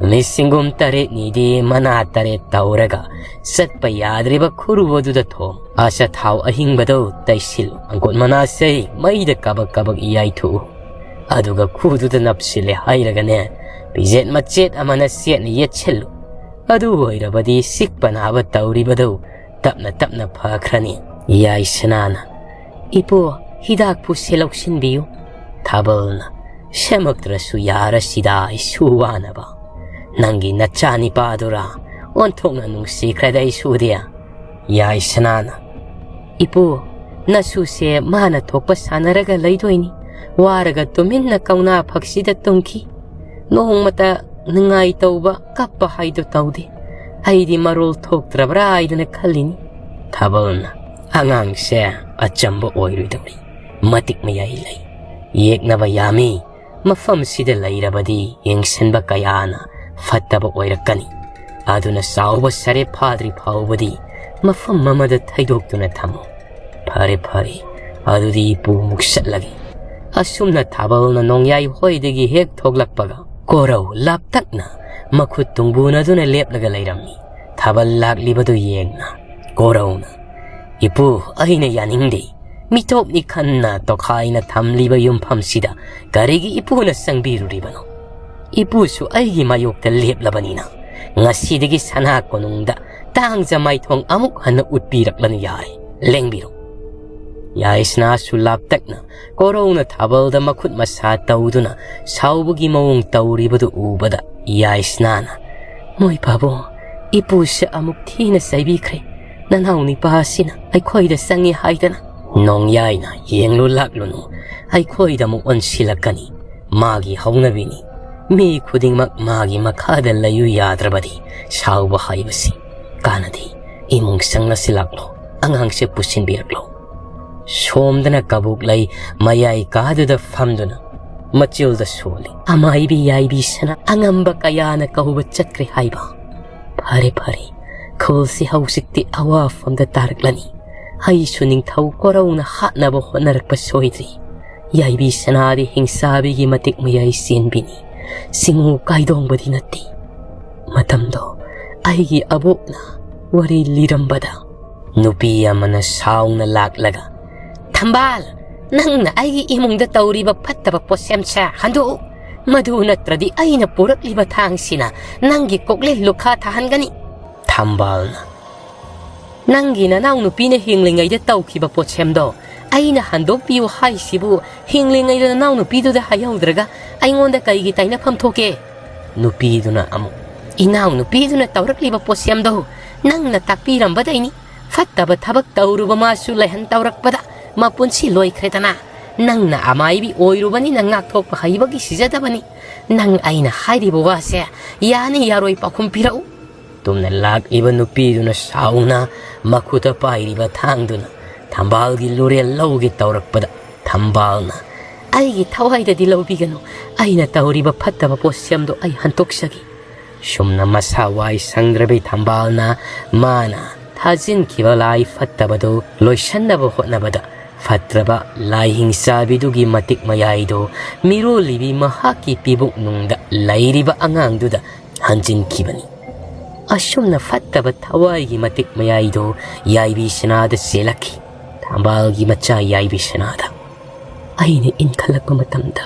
ꯅꯨꯃꯤꯠ ꯁꯤꯡꯒꯨꯝ ꯇꯔꯦꯠꯅꯤꯗꯤ ꯃꯅꯥ ꯇꯔꯦꯠ ꯇꯧꯔꯒ ꯆꯠꯄ ꯌꯥꯗ꯭ꯔꯤꯕ ꯈꯨꯔꯨ ꯑꯗꯨꯗ ꯊꯣꯡ꯫ ꯑꯆꯥꯊꯥꯎ ꯑꯍꯤꯡꯕꯗꯨ ꯇꯩꯁꯤꯜꯂꯨ꯫ ꯑꯪꯀꯣꯠ ꯃꯅꯥꯁꯦ ꯃꯩꯗ ꯀꯕꯛ ꯀꯕꯛ ꯌꯥꯏꯊꯣꯛꯎ꯫ ꯑꯗꯨꯒ ꯈꯨꯗꯨꯗ ꯅꯞꯁꯤꯜꯂꯦ ꯍꯥꯏꯔꯒꯅꯦ, ꯐꯤꯖꯦꯠ ꯃꯆꯦꯠ ꯑꯃꯅ ꯆꯦꯠꯅ ꯌꯦꯠꯁꯤꯜꯂꯨ꯫ ꯑꯗꯨ ꯑꯣꯏꯔꯕꯗꯤ ꯆꯤꯛꯄ ꯅꯥꯕ ꯇꯧꯔꯤꯕꯗꯨ ꯇꯞꯅ ꯇꯞꯅ ꯐꯈ꯭ꯔꯅꯤ"꯫ ꯌꯥꯏꯁꯅꯥꯅ, "ꯏꯄꯨ, ꯍꯤꯗꯥꯛꯄꯨꯁꯦ ꯂꯧꯁꯤꯟꯕꯤꯌꯨ"꯫ ꯊꯥꯕꯜꯅ, "ꯁꯦꯝꯃꯛꯇ꯭ꯔꯁꯨ ꯌꯥꯔꯁꯤꯗ ꯏꯁꯨ ꯋꯥꯅꯕ꯫ ꯅꯪꯒꯤ ꯅꯆꯥ ꯅꯤꯄꯥꯗꯨꯔꯥ? ꯑꯣꯟꯊꯣꯛꯅ ꯅꯨꯡꯁꯤꯈ꯭ꯔꯦꯗ ꯏꯁꯨꯗꯤ"꯫ ꯌꯥꯏꯁꯅꯥꯅ, "ꯏꯄꯨ, ꯅꯁꯨꯁꯦ ꯃꯥꯅ ꯊꯣꯛꯄ ꯁꯥꯟꯅꯔꯒ ꯂꯩꯗꯣꯏꯅꯤ꯫ ꯋꯥꯔꯒ ꯇꯨꯃꯤꯟꯅ ꯀꯧꯅꯥ ꯐꯛꯁꯤꯗ ꯇꯨꯝꯈꯤ꯫ ꯅꯣꯡꯃꯇ ꯅꯤꯡꯉꯥꯏ ꯇꯧꯕ, ꯀꯞꯄ ꯍꯥꯏꯗꯨ ꯇꯧꯗꯦ꯫ ꯑꯩꯗꯤ ꯃꯔꯣꯜ ꯊꯣꯛꯇ꯭ꯔꯕ꯭ꯔꯥ ꯍꯥꯏꯗꯅ ꯈꯜꯂꯤꯅꯤ꯫ ꯊꯥꯕꯜꯅ, "ꯑꯉꯥꯡꯁꯦ ꯑꯆꯝꯕ ꯑꯣꯏꯔꯣꯏꯗꯧꯔꯤ꯫ ꯃꯇꯤꯛ ꯃꯌꯥꯏ ꯂꯩ꯫ ꯌꯦꯛꯅꯕ ꯌꯥꯝꯃꯤ꯫ ꯃꯐꯝꯁꯤꯗ ꯂꯩꯔꯕꯗꯤ ꯌꯦꯡꯁꯤꯟꯕ ꯀꯌꯥꯅ ꯐꯠꯇꯕ ꯑꯣꯏꯔꯛꯀꯅꯤ꯫ ꯑꯗꯨꯅ ꯆꯥꯎꯕ ꯁꯔꯦꯞ ꯐꯥꯗ꯭ꯔꯤ ꯐꯥꯎꯕꯗꯤ ꯃꯐꯝ ꯑꯃꯗ ꯊꯩꯗꯣꯛꯇꯨꯅ ꯊꯝꯃꯨ꯫ ꯐꯔꯦ, ꯐꯔꯦ, ꯑꯗꯨꯗꯤ ꯏꯄꯨ ꯑꯃꯨꯛ ꯆꯠꯂꯒꯦ"꯫ ꯑꯁꯨꯝꯅ ꯊꯥꯕꯜꯅ ꯅꯣꯡꯌꯥꯏ ꯍꯣꯏꯗꯒꯤ ꯍꯦꯛ ꯊꯣꯛꯂꯛꯄꯒ ꯀꯣꯔꯧ ꯂꯥꯞꯇꯛꯅ ꯃꯈꯨꯠ ꯇꯨꯡꯕꯨꯅꯗꯨꯅ ꯂꯦꯞꯂꯒ ꯂꯩꯔꯝꯃꯤ꯫ ꯊꯥꯕꯜ ꯂꯥꯛꯂꯤꯕꯗꯨ ꯌꯦꯡꯅ ꯀꯣꯔꯧꯅ, "ꯏꯄꯨ, ꯑꯩꯅ ꯌꯥꯅꯤꯡꯗꯦ꯫ ꯃꯤꯇꯣꯞꯅꯤ ꯈꯟꯅ ꯇꯣꯈꯥꯏꯅ ꯊꯝꯂꯤꯕ ꯌꯨꯝꯐꯝꯁꯤꯗ ꯀꯔꯤꯒꯤ ꯏꯄꯨꯅ ꯆꯪꯕꯤꯔꯨꯔꯤꯕꯅꯣ? ꯏꯄꯨꯁꯨ ꯑꯩꯒꯤ ꯃꯥꯌꯣꯛꯇ ꯂꯦꯞꯂꯕꯅꯤꯅ ꯉꯁꯤꯗꯒꯤ ꯁꯅꯥ ꯀꯣꯅꯨꯡꯗ ꯇꯥꯡꯖ ꯃꯥꯏꯊꯣꯡ ꯑꯃꯨꯛ ꯍꯟꯅ ꯎꯠꯄꯤꯔꯛꯂꯅꯨ ꯌꯥꯔꯦ꯫ ꯂꯦꯡꯕꯤꯔꯣ"꯫ ꯌꯥꯏꯁꯅꯥꯁꯨ ꯂꯥꯞꯇꯛꯅ ꯀꯣꯔꯧꯅ ꯊꯥꯕꯜꯗ ꯃꯈꯨꯠ ꯃꯁꯥ ꯇꯧꯗꯨꯅ ꯁꯥꯎꯕꯒꯤ ꯃꯑꯣꯡ ꯇꯧꯔꯤꯕꯗꯨ ꯎꯕꯗ ꯌꯥꯏꯁꯅꯥꯅ, "ꯃꯣꯏ ꯄꯥꯕꯨꯡ, ꯏꯄꯨꯁꯦ ꯑꯃꯨꯛ ꯊꯤꯅ ꯆꯩꯕꯤꯈ꯭ꯔꯦ꯫ ꯅꯅꯥꯎ ꯅꯨꯄꯥ ꯑꯁꯤꯅ ꯑꯩꯈꯣꯏꯗ ꯆꯪꯉꯤ ꯍꯥꯏꯗꯅ"꯫ ꯅꯣꯡꯌꯥꯏꯅ, "ꯌꯦꯡꯂꯨ ꯂꯥꯛꯂꯨꯅꯨ, ꯑꯩꯈꯣꯏꯗ ꯑꯃꯨꯛ ꯑꯣꯟꯁꯤꯜꯂꯛꯀꯅꯤ꯫ ꯃꯥꯒꯤ ꯍꯧꯅꯕꯤꯅꯤ꯫ ꯃꯤ ꯈꯨꯗꯤꯡꯃꯛ ꯃꯥꯒꯤ ꯃꯈꯥꯗ ꯂꯩꯌꯨ ꯌꯥꯗ꯭ꯔꯕꯗꯤ ꯁꯥꯎꯕ ꯍꯥꯏꯕꯁꯤ ꯀꯥꯟꯅꯗꯦ꯫ ꯏꯃꯨꯡ ꯆꯪꯂꯁꯤ ꯂꯥꯛꯂꯣ, ꯑꯉꯥꯡꯁꯦ ꯄꯨꯁꯤꯟꯕꯤꯔꯛꯂꯣ"꯫ ꯁꯣꯝꯗꯅ ꯀꯕꯣꯛꯂꯩ ꯃꯌꯥꯏ ꯀꯥꯗꯨꯗ ꯐꯝꯗꯨꯅ ꯃꯆꯤꯜꯗ ꯁꯣꯜꯂꯤ꯫ "ꯑꯃꯥꯏꯕꯤ ꯌꯥꯏꯕꯤ ꯁꯅꯥ ꯑꯉꯝꯕ ꯀꯌꯥꯅ ꯀꯧꯕ ꯆꯠꯈ꯭ꯔꯦ ꯍꯥꯏꯕ꯫ ꯐꯔꯦ, ꯐꯔꯦ, ꯈꯨꯜꯁꯤ ꯍꯧꯖꯤꯛꯇꯤ ꯑꯋꯥꯐꯝꯗ ꯇꯥꯔꯛꯂꯅꯤ꯫ ꯑꯩꯁꯨ ꯅꯤꯡꯊꯧ ꯀꯣꯔꯧꯅ ꯍꯥꯠꯅꯕ ꯍꯣꯠꯅꯔꯛꯄ ꯁꯣꯏꯗ꯭ꯔꯤ꯫ ꯌꯥꯏꯕꯤ ꯁꯅꯥꯗꯤ ꯍꯤꯡꯁꯥꯕꯤꯒꯤ ꯃꯇꯤꯛ ꯃꯌꯥꯏ ꯆꯦꯟꯕꯤꯅꯤ, ꯆꯤꯡꯉꯨ ꯀꯥꯏꯗꯣꯡꯕꯗꯤ ꯅꯠꯇꯦ꯫ ꯃꯇꯝꯗꯣ ꯑꯩꯒꯤ ꯑꯕꯣꯛꯅ ꯋꯥꯔꯤ ꯂꯤꯔꯝꯕꯗ"꯫ ꯅꯨꯄꯤ ꯑꯃꯅ ꯁꯥꯎꯅ ꯂꯥꯛꯂꯒ, "ꯊꯝꯕꯥꯜ, ꯅꯪꯅ ꯑꯩꯒꯤ ꯏꯃꯨꯡꯗ ꯇꯧꯔꯤꯕ ꯐꯠꯇꯕ ꯄꯣꯠꯁꯦꯝꯁꯦ ꯍꯟꯗꯣꯛꯎ꯫ ꯃꯗꯨ ꯅꯠꯇ꯭ꯔꯗꯤ ꯑꯩꯅ ꯄꯨꯔꯛꯂꯤꯕ ꯊꯥꯡꯁꯤꯅ ꯅꯪꯒꯤ ꯀꯣꯛꯂꯦ ꯂꯨꯈꯥ ꯊꯥꯍꯟꯒꯅꯤ"꯫ ꯊꯝꯕꯥꯜꯅ, "ꯅꯪꯒꯤ ꯅꯅꯥꯎꯅꯨꯄꯤꯅ ꯍꯤꯡꯂꯤꯉꯩꯗ ꯇꯧꯈꯤꯕ ꯄꯣꯠꯁꯦꯝꯗꯣ ꯑꯩꯅ ꯍꯟꯗꯣꯛꯄꯤꯌꯨ ꯍꯥꯏꯁꯤꯕꯨ, ꯍꯤꯡꯂꯤꯉꯩꯗ ꯅꯅꯥꯎꯅꯨꯄꯤꯗꯨꯗ ꯍꯥꯏꯍꯧꯗ꯭ꯔꯒ ꯑꯩꯉꯣꯟꯗ ꯀꯩꯒꯤ ꯇꯥꯏꯅꯐꯝ ꯊꯣꯛꯀꯦ?" ꯅꯨꯄꯤꯗꯨꯅ ꯑꯃꯨꯛ, "ꯏꯅꯥꯎꯅꯨꯄꯤꯗꯨꯅ ꯇꯧꯔꯛꯂꯤꯕ ꯄꯣꯠꯁꯦꯝꯗꯣ ꯅꯪꯅ ꯇꯥꯛꯄꯤꯔꯝꯕꯗꯩꯅꯤ꯫ ꯐꯠꯇꯕ ꯊꯕꯛ ꯇꯧꯔꯨꯕ ꯃꯥꯁꯨ ꯂꯩꯍꯟ ꯇꯧꯔꯛꯄꯗ ꯃꯄꯨꯟꯁꯤ ꯂꯣꯏꯈ꯭ꯔꯦꯗꯅ꯫ ꯅꯪꯅ ꯑꯃꯥꯏꯕꯤ ꯑꯣꯏꯔꯨꯕꯅꯤꯅ ꯉꯥꯛꯊꯣꯛꯄ ꯍꯩꯕꯒꯤ ꯁꯤꯖꯗꯕꯅꯤ꯫ ꯅꯪ ꯑꯩꯅ ꯍꯥꯏꯔꯤꯕ ꯋꯥꯁꯦ ꯌꯥꯅꯤ ꯌꯥꯔꯣꯏ ꯄꯥꯎꯈꯨꯝ ꯄꯤꯔꯛꯎ"꯫ ꯇꯨꯝꯅ ꯂꯥꯛꯂꯤꯕ ꯅꯨꯄꯤꯗꯨꯅ ꯁꯥꯎꯅ ꯃꯈꯨꯠꯇ ꯄꯥꯏꯔꯤꯕ ꯊꯥꯡꯗꯨꯅ ꯊꯝꯕꯥꯜꯒꯤ ꯂꯨꯔꯦꯜ ꯂꯧꯒꯦ ꯇꯧꯔꯛꯄꯗ, ꯊꯝꯕꯥꯜꯅ "ꯑꯩꯒꯤ ꯊꯋꯥꯏꯗꯗꯤ ꯂꯧꯕꯤꯒꯅꯨ, ꯑꯩꯅ ꯇꯧꯔꯤꯕ ꯐꯠꯇꯕ ꯄꯣꯠꯁꯦꯝꯗꯣ ꯑꯩ ꯍꯟꯇꯣꯛꯆꯒꯦ"꯫ ꯁꯨꯝꯅ ꯃꯁꯥ ꯋꯥꯏ ꯁꯪꯗ꯭ꯔꯕꯤ ꯊꯝꯕꯥꯜꯅ ꯃꯥꯅ ꯊꯥꯖꯤꯟꯈꯤꯕ ꯂꯥꯏ ꯐꯠꯇꯕꯗꯨ ꯂꯣꯏꯁꯟꯅꯕ ꯍꯣꯠꯅꯕꯗ, ꯐꯠꯇ꯭ꯔꯕ ꯂꯥꯏꯍꯤꯡ ꯆꯥꯕꯤꯗꯨꯒꯤ ꯃꯇꯤꯛ ꯃꯌꯥꯏꯗꯨ ꯃꯤꯔꯣꯜꯂꯤꯕꯤ ꯃꯍꯥꯛꯀꯤ ꯄꯤꯕꯨꯛꯅꯨꯡꯗ ꯂꯩꯔꯤꯕ ꯑꯉꯥꯡꯗꯨꯗ ꯍꯟꯖꯤꯟꯈꯤꯕꯅꯤ꯫ ꯑꯁꯨꯝꯅ ꯐꯠꯇꯕ ꯊꯋꯥꯏꯒꯤ ꯃꯇꯤꯛ ꯃꯌꯥꯏꯗꯨ ꯌꯥꯏꯕꯤ ꯁꯅꯥꯗ ꯆꯦꯜꯂꯛꯈꯤ꯫ ꯊꯝꯕꯥꯜꯒꯤ ꯃꯆꯥ ꯌꯥꯏꯕꯤ ꯁꯅꯥꯗ꯫ ꯑꯩꯅ ꯏꯟꯈꯠꯂꯛꯄ ꯃꯇꯝꯗ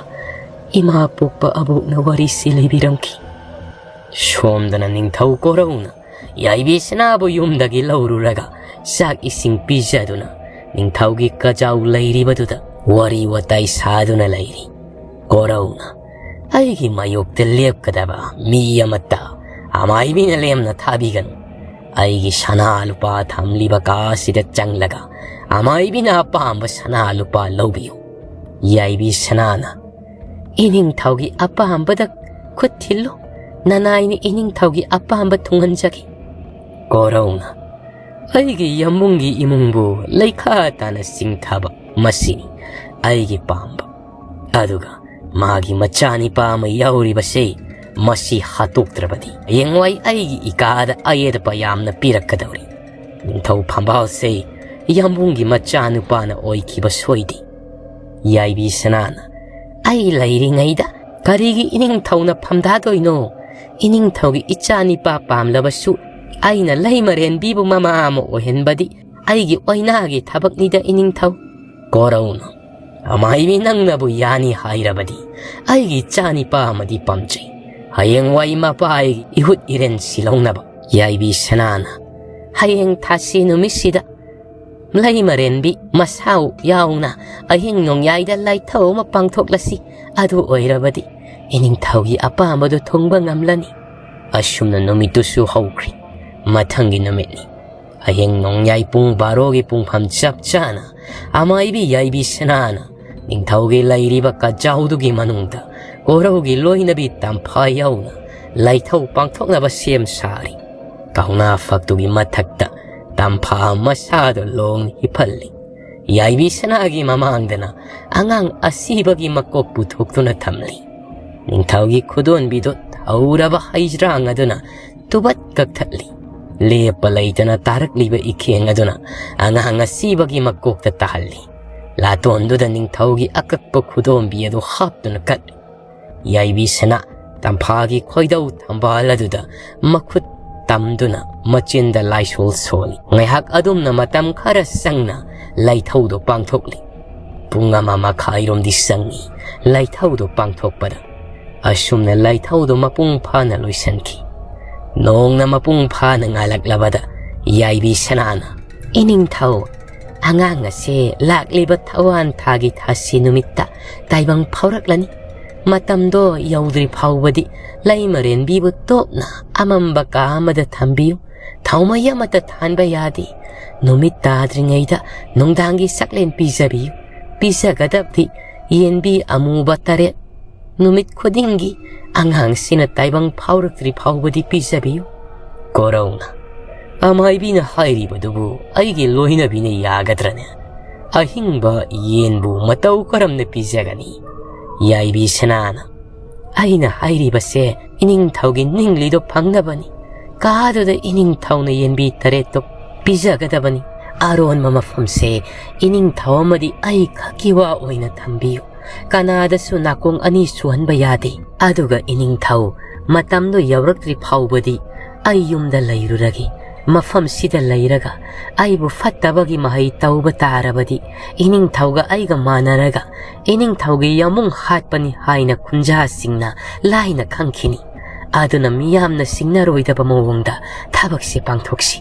ꯏꯃꯥ ꯄꯣꯛꯄ ꯑꯕꯣꯛꯅ ꯋꯥꯔꯤꯁꯤ ꯂꯤꯕꯤꯔꯝꯈꯤ꯫ ꯁꯣꯝꯗꯅ ꯅꯤꯡꯊꯧ ꯀꯣꯔꯧꯅ ꯌꯥꯏꯕꯤ ꯁꯅꯥꯕꯨ ꯌꯨꯝꯗꯒꯤ ꯂꯧꯔꯨꯔꯒ ꯆꯥꯛ ꯏꯁꯤꯡ ꯄꯤꯖꯗꯨꯅ ꯅꯤꯡꯊꯧꯒꯤ ꯀꯖꯥꯎ ꯂꯩꯔꯤꯕꯗꯨꯗ ꯋꯥꯔꯤ ꯋꯥꯇꯥꯏ ꯁꯥꯗꯨꯅ ꯂꯩꯔꯤ꯫ ꯀꯣꯔꯧꯅ ꯑꯩꯒꯤ ꯃꯥꯌꯣꯛꯇ ꯂꯦꯞꯀꯗꯕ ꯃꯤ ꯑꯃꯠꯇ ꯑꯃꯥꯏꯕꯤꯅ ꯂꯦꯝꯅ ꯊꯥꯕꯤꯒꯅꯨ꯫ ꯑꯩꯒꯤ ꯁꯅꯥ ꯂꯨꯄꯥ ꯊꯝꯂꯤꯕ ꯀꯥ ꯑꯁꯤꯗ ꯆꯪꯂꯒ ꯑꯃꯥꯏꯕꯤꯅ ꯑꯄꯥꯝꯕ ꯁꯅꯥ ꯂꯨꯄꯥ ꯂꯧꯕꯤꯌꯨ꯫ ꯌꯥꯏꯕꯤ ꯁꯅꯥꯅ, "ꯏꯅꯤꯡꯊꯧꯒꯤ ꯑꯄꯥꯝꯕꯗ ꯈꯨꯠ ꯊꯤꯜꯂꯨ, ꯅꯅꯥꯏꯅ ꯏꯅꯤꯡꯊꯧꯒꯤ ꯑꯄꯥꯝꯕ ꯊꯨꯡꯍꯟꯖꯒꯦ"꯫ ꯀꯣꯔꯧꯅ, "ꯑꯩꯒꯤ ꯌꯥꯝꯕꯨꯡꯒꯤ ꯏꯃꯨꯡꯕꯨ ꯂꯩꯈꯥ ꯇꯥꯅ ꯆꯤꯡꯊꯕ, ꯃꯁꯤꯅꯤ ꯑꯩꯒꯤ ꯄꯥꯝꯕ꯫ ꯑꯗꯨꯒ ꯃꯥꯒꯤ ꯃꯆꯥꯅꯤꯄꯥ ꯑꯃ ꯌꯥꯎꯔꯤꯕꯁꯦ, ꯃꯁꯤ ꯍꯥꯠꯇꯣꯛꯇ꯭ꯔꯕꯗꯤ ꯍꯌꯦꯡꯋꯥꯏ ꯑꯩꯒꯤ ꯏꯀꯥꯗ ꯑꯌꯦꯠꯄ ꯌꯥꯝꯅ ꯄꯤꯔꯛꯀꯗꯧꯔꯤ꯫ ꯅꯤꯡꯊꯧ ꯐꯝꯕꯥꯜꯁꯦ ꯌꯥꯝꯕꯨꯡꯒꯤ ꯃꯆꯥꯅꯨꯄꯥꯅ ꯑꯣꯏꯈꯤꯕ ꯁꯣꯏꯗꯦ"꯫ ꯌꯥꯏꯕꯤ ꯁꯅꯥꯅ, "ꯑꯩ ꯂꯩꯔꯤꯉꯩꯗ ꯀꯔꯤꯒꯤ ꯏꯅꯤꯡꯊꯧꯅ ꯐꯝꯗꯥꯗꯣꯏꯅꯣ? ꯏꯅꯤꯡꯊꯧꯒꯤ ꯏꯆꯥꯅꯤꯄꯥ ꯄꯥꯝꯂꯕꯁꯨ ꯑꯩꯅ ꯂꯩꯃꯔꯦꯟꯕꯤꯕꯨ ꯃꯃꯥ ꯑꯃ ꯑꯣꯏꯍꯟꯕꯗꯤ ꯑꯩꯒꯤ ꯑꯣꯏꯅꯥꯒꯤ ꯊꯕꯛꯅꯤꯗ ꯏꯅꯤꯡꯊꯧ"꯫ ꯀꯣꯔꯧꯅ, "ꯑꯃꯥꯏꯕꯤ, ꯅꯪꯅꯕꯨ ꯌꯥꯅꯤ ꯍꯥꯏꯔꯕꯗꯤ ꯑꯩꯒꯤ ꯏꯆꯥꯅꯤꯄꯥ ꯑꯃꯗꯤ ꯄꯥꯝꯖꯩ꯫ ꯍꯌꯦꯡꯋꯥꯏ ꯃꯄꯥꯒꯤ ꯏꯍꯨꯠ ꯏꯔꯦꯟ ꯁꯤꯜꯍꯧꯅꯕ"꯫ ꯌꯥꯏꯕꯤ ꯁꯅꯥꯅ, "ꯍꯌꯦꯡ ꯊꯥꯁꯤ ꯅꯨꯃꯤꯠꯁꯤꯗ ꯂꯩꯃꯔꯦꯟꯕꯤ ꯃꯁꯥꯎ ꯌꯥꯎꯅ ꯑꯍꯤꯡ ꯅꯣꯡꯌꯥꯏꯗ ꯂꯥꯏꯊꯧ ꯑꯃ ꯄꯥꯡꯊꯣꯛꯂꯁꯤ꯫ ꯑꯗꯨ ꯑꯣꯏꯔꯕꯗꯤ ꯏꯅꯤꯡꯊꯧꯒꯤ ꯑꯄꯥꯝꯕꯗꯨ ꯊꯨꯡꯕ ꯉꯝꯂꯅꯤ"꯫ ꯑꯁꯨꯝꯅ ꯅꯨꯃꯤꯠꯇꯨꯁꯨ ꯍꯧꯈ꯭ꯔꯤ꯫ ꯃꯊꯪꯒꯤ ꯅꯨꯃꯤꯠꯅꯤ꯫ ꯑꯍꯤꯡ ꯅꯣꯡꯌꯥꯏ ꯄꯨꯡ ꯕꯥꯔꯣꯒꯤ ꯄꯨꯡꯐꯝ ꯆꯞ ꯆꯥꯅ ꯑꯃꯥꯏꯕꯤ ꯌꯥꯏꯕꯤ ꯁꯅꯥꯅ ꯅꯤꯡꯊꯧꯒꯤ ꯂꯩꯔꯤꯕ ꯀꯖꯥꯎꯗꯨꯒꯤ ꯃꯅꯨꯡꯗ ꯀꯣꯔꯧꯒꯤ ꯂꯣꯏꯅꯕꯤ ꯇꯝꯐꯥ ꯌꯥꯎꯅ ꯂꯥꯏꯊꯧ ꯄꯥꯡꯊꯣꯛꯅꯕ ꯁꯦꯝ ꯁꯥꯔꯤ꯫ ꯀꯧꯅꯥ ꯐꯛꯇꯨꯒꯤ ꯃꯊꯛꯇ ꯇꯝꯐꯥ ꯃꯁꯥꯗꯣ ꯂꯣꯡꯅ ꯍꯤꯞꯍꯜꯂꯤ꯫ ꯌꯥꯏꯕꯤ ꯁꯅꯥꯒꯤ ꯃꯃꯥꯡꯗꯅ ꯑꯉꯥꯡ ꯑꯁꯤꯕꯒꯤ ꯃꯀꯣꯛ ꯄꯨꯊꯣꯛꯇꯨꯅ ꯊꯝꯂꯤ꯫ ꯅꯤꯡꯊꯧꯒꯤ ꯈꯨꯗꯣꯟꯕꯤꯗꯨ ꯊꯧꯔꯕ ꯍꯩꯖ꯭ꯔꯥꯡ ꯑꯗꯨꯅ ꯇꯨꯕꯠ ꯀꯛꯊꯠꯂꯤ꯫ ꯂꯦꯞꯄ ꯂꯩꯇꯅ ꯇꯥꯔꯛꯂꯤꯕ ꯏꯈꯦꯡ ꯑꯗꯨꯅ ꯑꯉꯥꯡ ꯑꯁꯤꯕꯒꯤ ꯃꯀꯣꯛꯇ ꯇꯥꯍꯜꯂꯤ꯫ ꯂꯥꯇꯣꯟꯗꯨꯗ ꯅꯤꯡꯊꯧꯒꯤ ꯑꯀꯛꯄ ꯈꯨꯗꯣꯝꯕꯤ ꯑꯗꯨ ꯍꯥꯞꯇꯨꯅ ꯀꯠꯂꯤ꯫ ꯌꯥꯏꯕꯤ ꯁꯅꯥ ꯇꯝꯐꯥꯒꯤ ꯈꯣꯏꯗꯧ ꯊꯝꯕꯥꯜ ꯑꯗꯨꯗ ꯃꯈꯨꯠ ꯇꯝꯗꯨꯅ ꯃꯆꯤꯟꯗ ꯂꯥꯏꯁꯣꯜ ꯁꯣꯜꯂꯤ꯫ ꯉꯥꯏꯍꯥꯛ ꯑꯗꯨꯝꯅ ꯃꯇꯝ ꯈꯔ ꯆꯪꯅ ꯂꯥꯏꯊꯧꯗꯨ ꯄꯥꯡꯊꯣꯛꯂꯤ꯫ ꯄꯨꯡ ꯑꯃ ꯃꯈꯥꯏꯔꯣꯝꯗꯤ ꯆꯪꯏ ꯂꯥꯏꯊꯧꯗꯨ ꯄꯥꯡꯊꯣꯛꯄꯗ꯫ ꯑꯁꯨꯝꯅ ꯂꯥꯏꯊꯧꯗꯨ ꯃꯄꯨꯡ ꯐꯥꯅ ꯂꯣꯏꯁꯤꯟꯈꯤ꯫ ꯅꯣꯡꯅ ꯃꯄꯨꯡ ꯐꯥꯅ ꯉꯥꯜꯂꯛꯂꯕꯗ ꯌꯥꯏꯕꯤ ꯁꯅꯥꯅ, "ꯏꯅꯤꯡꯊꯧ, ꯑꯉꯥꯡ ꯑꯁꯦ ꯂꯥꯛꯂꯤꯕ ꯊꯋꯥꯟ ꯊꯥꯒꯤ ꯊꯥꯁꯤ ꯅꯨꯃꯤꯠꯇ ꯇꯥꯏꯕꯪ ꯐꯥꯎꯔꯛꯂꯅꯤ꯫ ꯃꯇꯝꯗꯣ ꯌꯧꯗ꯭ꯔꯤ ꯐꯥꯎꯕꯗꯤ ꯂꯩꯃꯔꯦꯟꯕꯤꯕꯨ ꯇꯣꯞꯅ ꯑꯃꯝꯕ ꯀꯥ ꯑꯃꯗ ꯊꯝꯕꯤꯌꯨ꯫ ꯊꯥꯎꯃꯩ ꯑꯃꯠꯇ ꯊꯥꯟꯕ ꯌꯥꯗꯦ꯫ ꯅꯨꯃꯤꯠ ꯇꯥꯗ꯭ꯔꯤꯉꯩꯗ ꯅꯨꯡꯗꯥꯡꯒꯤ ꯆꯥꯛꯂꯦꯟ ꯄꯤꯖꯕꯤꯌꯨ꯫ ꯄꯤꯖꯒꯗꯕꯗꯤ ꯌꯦꯟꯕꯤ ꯑꯃꯨꯕ ꯇꯔꯦꯠ꯫ ꯅꯨꯃꯤꯠ ꯈꯨꯗꯤꯡꯒꯤ ꯑꯉꯥꯡꯁꯤꯅ ꯇꯥꯏꯕꯪ ꯐꯥꯎꯔꯛꯇ꯭ꯔꯤ ꯐꯥꯎꯕꯗꯤ ꯄꯤꯖꯕꯤꯌꯨ꯫" ꯀꯣꯔꯧꯅ, "ꯑꯃꯥꯏꯕꯤꯅ ꯍꯥꯏꯔꯤꯕꯗꯨꯕꯨ ꯑꯩꯒꯤ ꯂꯣꯏꯅꯕꯤꯅ ꯌꯥꯒꯗ꯭ꯔꯅꯦ? ꯑꯍꯤꯡꯕ ꯌꯦꯟꯕꯨ ꯃꯇꯧ ꯀꯔꯝꯅ ꯄꯤꯖꯒꯅꯤ?" ꯌꯥꯏꯕꯤ ꯁꯅꯥꯅ, "ꯑꯩꯅ ꯍꯥꯏꯔꯤꯕꯁꯦ ꯏꯅꯤꯡꯊꯧꯒꯤ ꯅꯤꯡꯂꯤꯗꯣ ꯐꯪꯅꯕꯅꯤ꯫ ꯀꯥꯗꯨꯗ ꯏꯅꯤꯡꯊꯧꯅ ꯌꯦꯟꯕꯤ ꯇꯔꯦꯠꯇꯣ ꯄꯤꯖꯒꯗꯕꯅꯤ꯫ ꯑꯔꯣꯟꯕ ꯃꯐꯝꯁꯦ ꯏꯅꯤꯡꯊꯧ ꯑꯃꯗꯤ ꯑꯩ ꯈꯛꯀꯤ ꯋꯥ ꯑꯣꯏꯅ ꯊꯝꯕꯤꯌꯨ꯫ ꯀꯅꯥꯗꯁꯨ ꯅꯥꯀꯣꯡ ꯑꯅꯤ ꯁꯨꯍꯟꯕ ꯌꯥꯗꯦ꯫ ꯑꯗꯨꯒ ꯏꯅꯤꯡꯊꯧ ꯃꯇꯝꯗꯨ ꯌꯧꯔꯛꯇ꯭ꯔꯤ ꯐꯥꯎꯕꯗꯤ ꯑꯩ ꯌꯨꯝꯗ ꯂꯩꯔꯨꯔꯒꯦ꯫ ꯃꯐꯝꯁꯤꯗ ꯂꯩꯔꯒ ꯑꯩꯕꯨ ꯐꯠꯇꯕꯒꯤ ꯃꯍꯩ ꯇꯧꯕ ꯇꯥꯔꯕꯗꯤ ꯏꯅꯤꯡꯊꯧꯒ ꯑꯩꯒ ꯃꯥꯟꯅꯔꯒ ꯏꯅꯤꯡꯊꯧꯒꯤ ꯌꯥꯃꯨꯡ ꯍꯥꯠꯄꯅꯤ ꯍꯥꯏꯅ ꯈꯨꯟꯖꯥꯁꯤꯡꯅ ꯂꯥꯏꯅ ꯈꯪꯈꯤꯅꯤ꯫ ꯑꯗꯨꯅ ꯃꯤꯌꯥꯝꯅ ꯁꯤꯡꯅꯔꯣꯏꯗꯕ ꯃꯑꯣꯡꯗ ꯊꯕꯛꯁꯦ ꯄꯥꯡꯊꯣꯛꯁꯤ꯫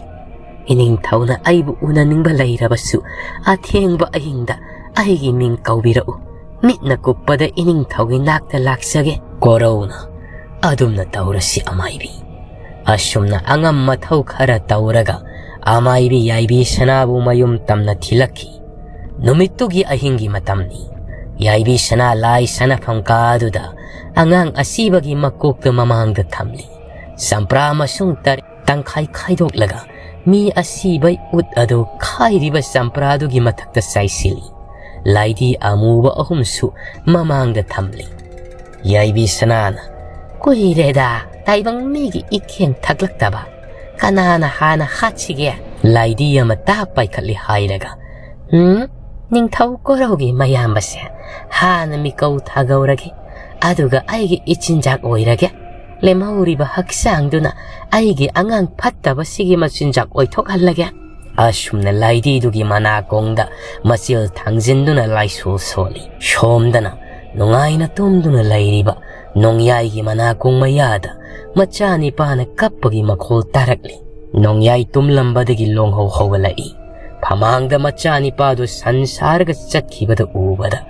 ꯏꯅꯤꯡꯊꯧꯅ ꯑꯩꯕꯨ ꯎꯅꯅꯤꯡꯕ ꯂꯩꯔꯕꯁꯨ ꯑꯊꯦꯡꯕ ꯑꯍꯤꯡꯗ ꯑꯩꯒꯤ ꯃꯤꯡ ꯀꯧꯕꯤꯔꯛꯎ꯫ ꯃꯤꯠꯅ ꯀꯨꯞꯄꯗ ꯏꯅꯤꯡꯊꯧꯒꯤ ꯅꯥꯛꯇ ꯂꯥꯛꯆꯒꯦ꯫" ꯀꯣꯔꯧꯅ, "ꯑꯗꯨꯝꯅ ꯇꯧꯔꯁꯤ ꯑꯃꯥꯏꯕꯤ꯫" ꯑꯁꯨꯝꯅ ꯑꯉꯝ ꯃꯊꯧ ꯈꯔ ꯇꯧꯔꯒ ꯑꯃꯥꯏꯕꯤ ꯌꯥꯏꯕꯤ ꯁꯅꯥꯕꯨ ꯃꯌꯨꯝ ꯇꯝꯅ ꯊꯤꯜꯂꯛꯈꯤ꯫ ꯅꯨꯃꯤꯠꯇꯨꯒꯤ ꯑꯍꯤꯡꯒꯤ ꯃꯇꯝꯅꯤ꯫ ꯌꯥꯏꯕꯤ ꯁꯅꯥ ꯂꯥꯏ ꯁꯥꯟꯅꯐꯝ ꯀꯥꯗꯨꯗ ꯑꯉꯥꯡ ꯑꯁꯤꯕꯒꯤ ꯃꯀꯣꯛꯇꯨ ꯃꯃꯥꯡꯗ ꯊꯝꯂꯤ꯫ ꯆꯝꯄ꯭ꯔꯥ ꯃꯁꯨꯡ ꯇꯔꯦꯠ ꯇꯪꯈꯥꯏ ꯈꯥꯏꯗꯣꯛꯂꯒ ꯃꯤ ꯑꯁꯤꯕꯩ ꯎꯠ ꯑꯗꯨ ꯈꯥꯏꯔꯤꯕ ꯆꯝꯄ꯭ꯔꯥꯗꯨꯒꯤ ꯃꯊꯛꯇ ꯆꯥꯏꯁꯤꯜꯂꯤ꯫ ꯂꯥꯏꯗꯤ ꯑꯃꯨꯕ ꯑꯍꯨꯝꯁꯨ ꯃꯃꯥꯡꯗ ꯊꯝꯂꯤ꯫ ꯌꯥꯏꯕꯤ ꯁꯅꯥꯅ, "ꯀꯨꯏꯔꯦꯗ ꯇꯥꯏꯕꯪ ꯃꯤꯒꯤ ꯏꯈꯦꯡ ꯊꯛꯂꯛꯇꯕ꯫ ꯀꯅꯥꯅ ꯍꯥꯟꯅ ꯍꯥꯠꯁꯤꯒꯦ?" ꯂꯥꯏꯗꯤ ꯑꯃ ꯇꯥꯛ ꯄꯥꯏꯈꯠꯂꯤ ꯍꯥꯏꯔꯒ, "ꯎꯝ, ꯅꯤꯡꯊꯧ ꯀꯣꯔꯧꯒꯤ ꯃꯌꯥꯝꯕꯁꯦ ꯍꯥꯟꯅ ꯃꯤꯀꯧ ꯊꯥꯒꯧꯔꯒꯦ, ꯑꯗꯨꯒ ꯑꯩꯒꯤ ꯏꯆꯤꯟꯖꯥꯛ ꯑꯣꯏꯔꯒꯦ꯫ ꯂꯦꯝꯍꯧꯔꯤꯕ ꯍꯛꯆꯥꯡꯗꯨꯅ ꯑꯩꯒꯤ ꯑꯉꯥꯡ ꯐꯠꯇꯕꯁꯤꯒꯤ ꯃꯆꯤꯟꯖꯥꯛ ꯑꯣꯏꯊꯣꯛꯍꯜꯂꯒꯦ"꯫ ꯑꯁꯨꯝꯅ ꯂꯥꯏꯗꯤꯗꯨꯒꯤ ꯃꯅꯥꯀꯣꯡꯗ ꯃꯆꯤꯜ ꯊꯥꯡꯖꯤꯟꯗꯨꯅ ꯂꯥꯏꯁꯣꯜ ꯁꯣꯜꯂꯤ꯫ ꯁꯣꯝꯗꯅ ꯅꯨꯡꯉꯥꯏꯅ ꯇꯨꯝꯗꯨꯅ ꯂꯩꯔꯤꯕ ꯅꯣꯡꯌꯥꯏꯒꯤ ꯃꯅꯥꯀꯣꯡ ꯃꯌꯥꯗ ꯃꯆꯥꯅꯤꯄꯥꯅ ꯀꯞꯄꯒꯤ ꯃꯈꯣꯜ ꯇꯥꯔꯛꯂꯤ꯫ ꯅꯣꯡꯌꯥꯏ ꯇꯨꯝꯂꯝꯕꯗꯒꯤ ꯂꯣꯡꯍꯧ ꯍꯧꯒꯠꯂꯛꯏ꯫ ꯐꯃꯥꯡꯗ ꯃꯆꯥꯅꯤꯄꯥꯗꯨ ꯁꯟ ꯁꯥꯔꯒ ꯆꯠꯈꯤꯕꯗꯨ ꯎꯕꯗ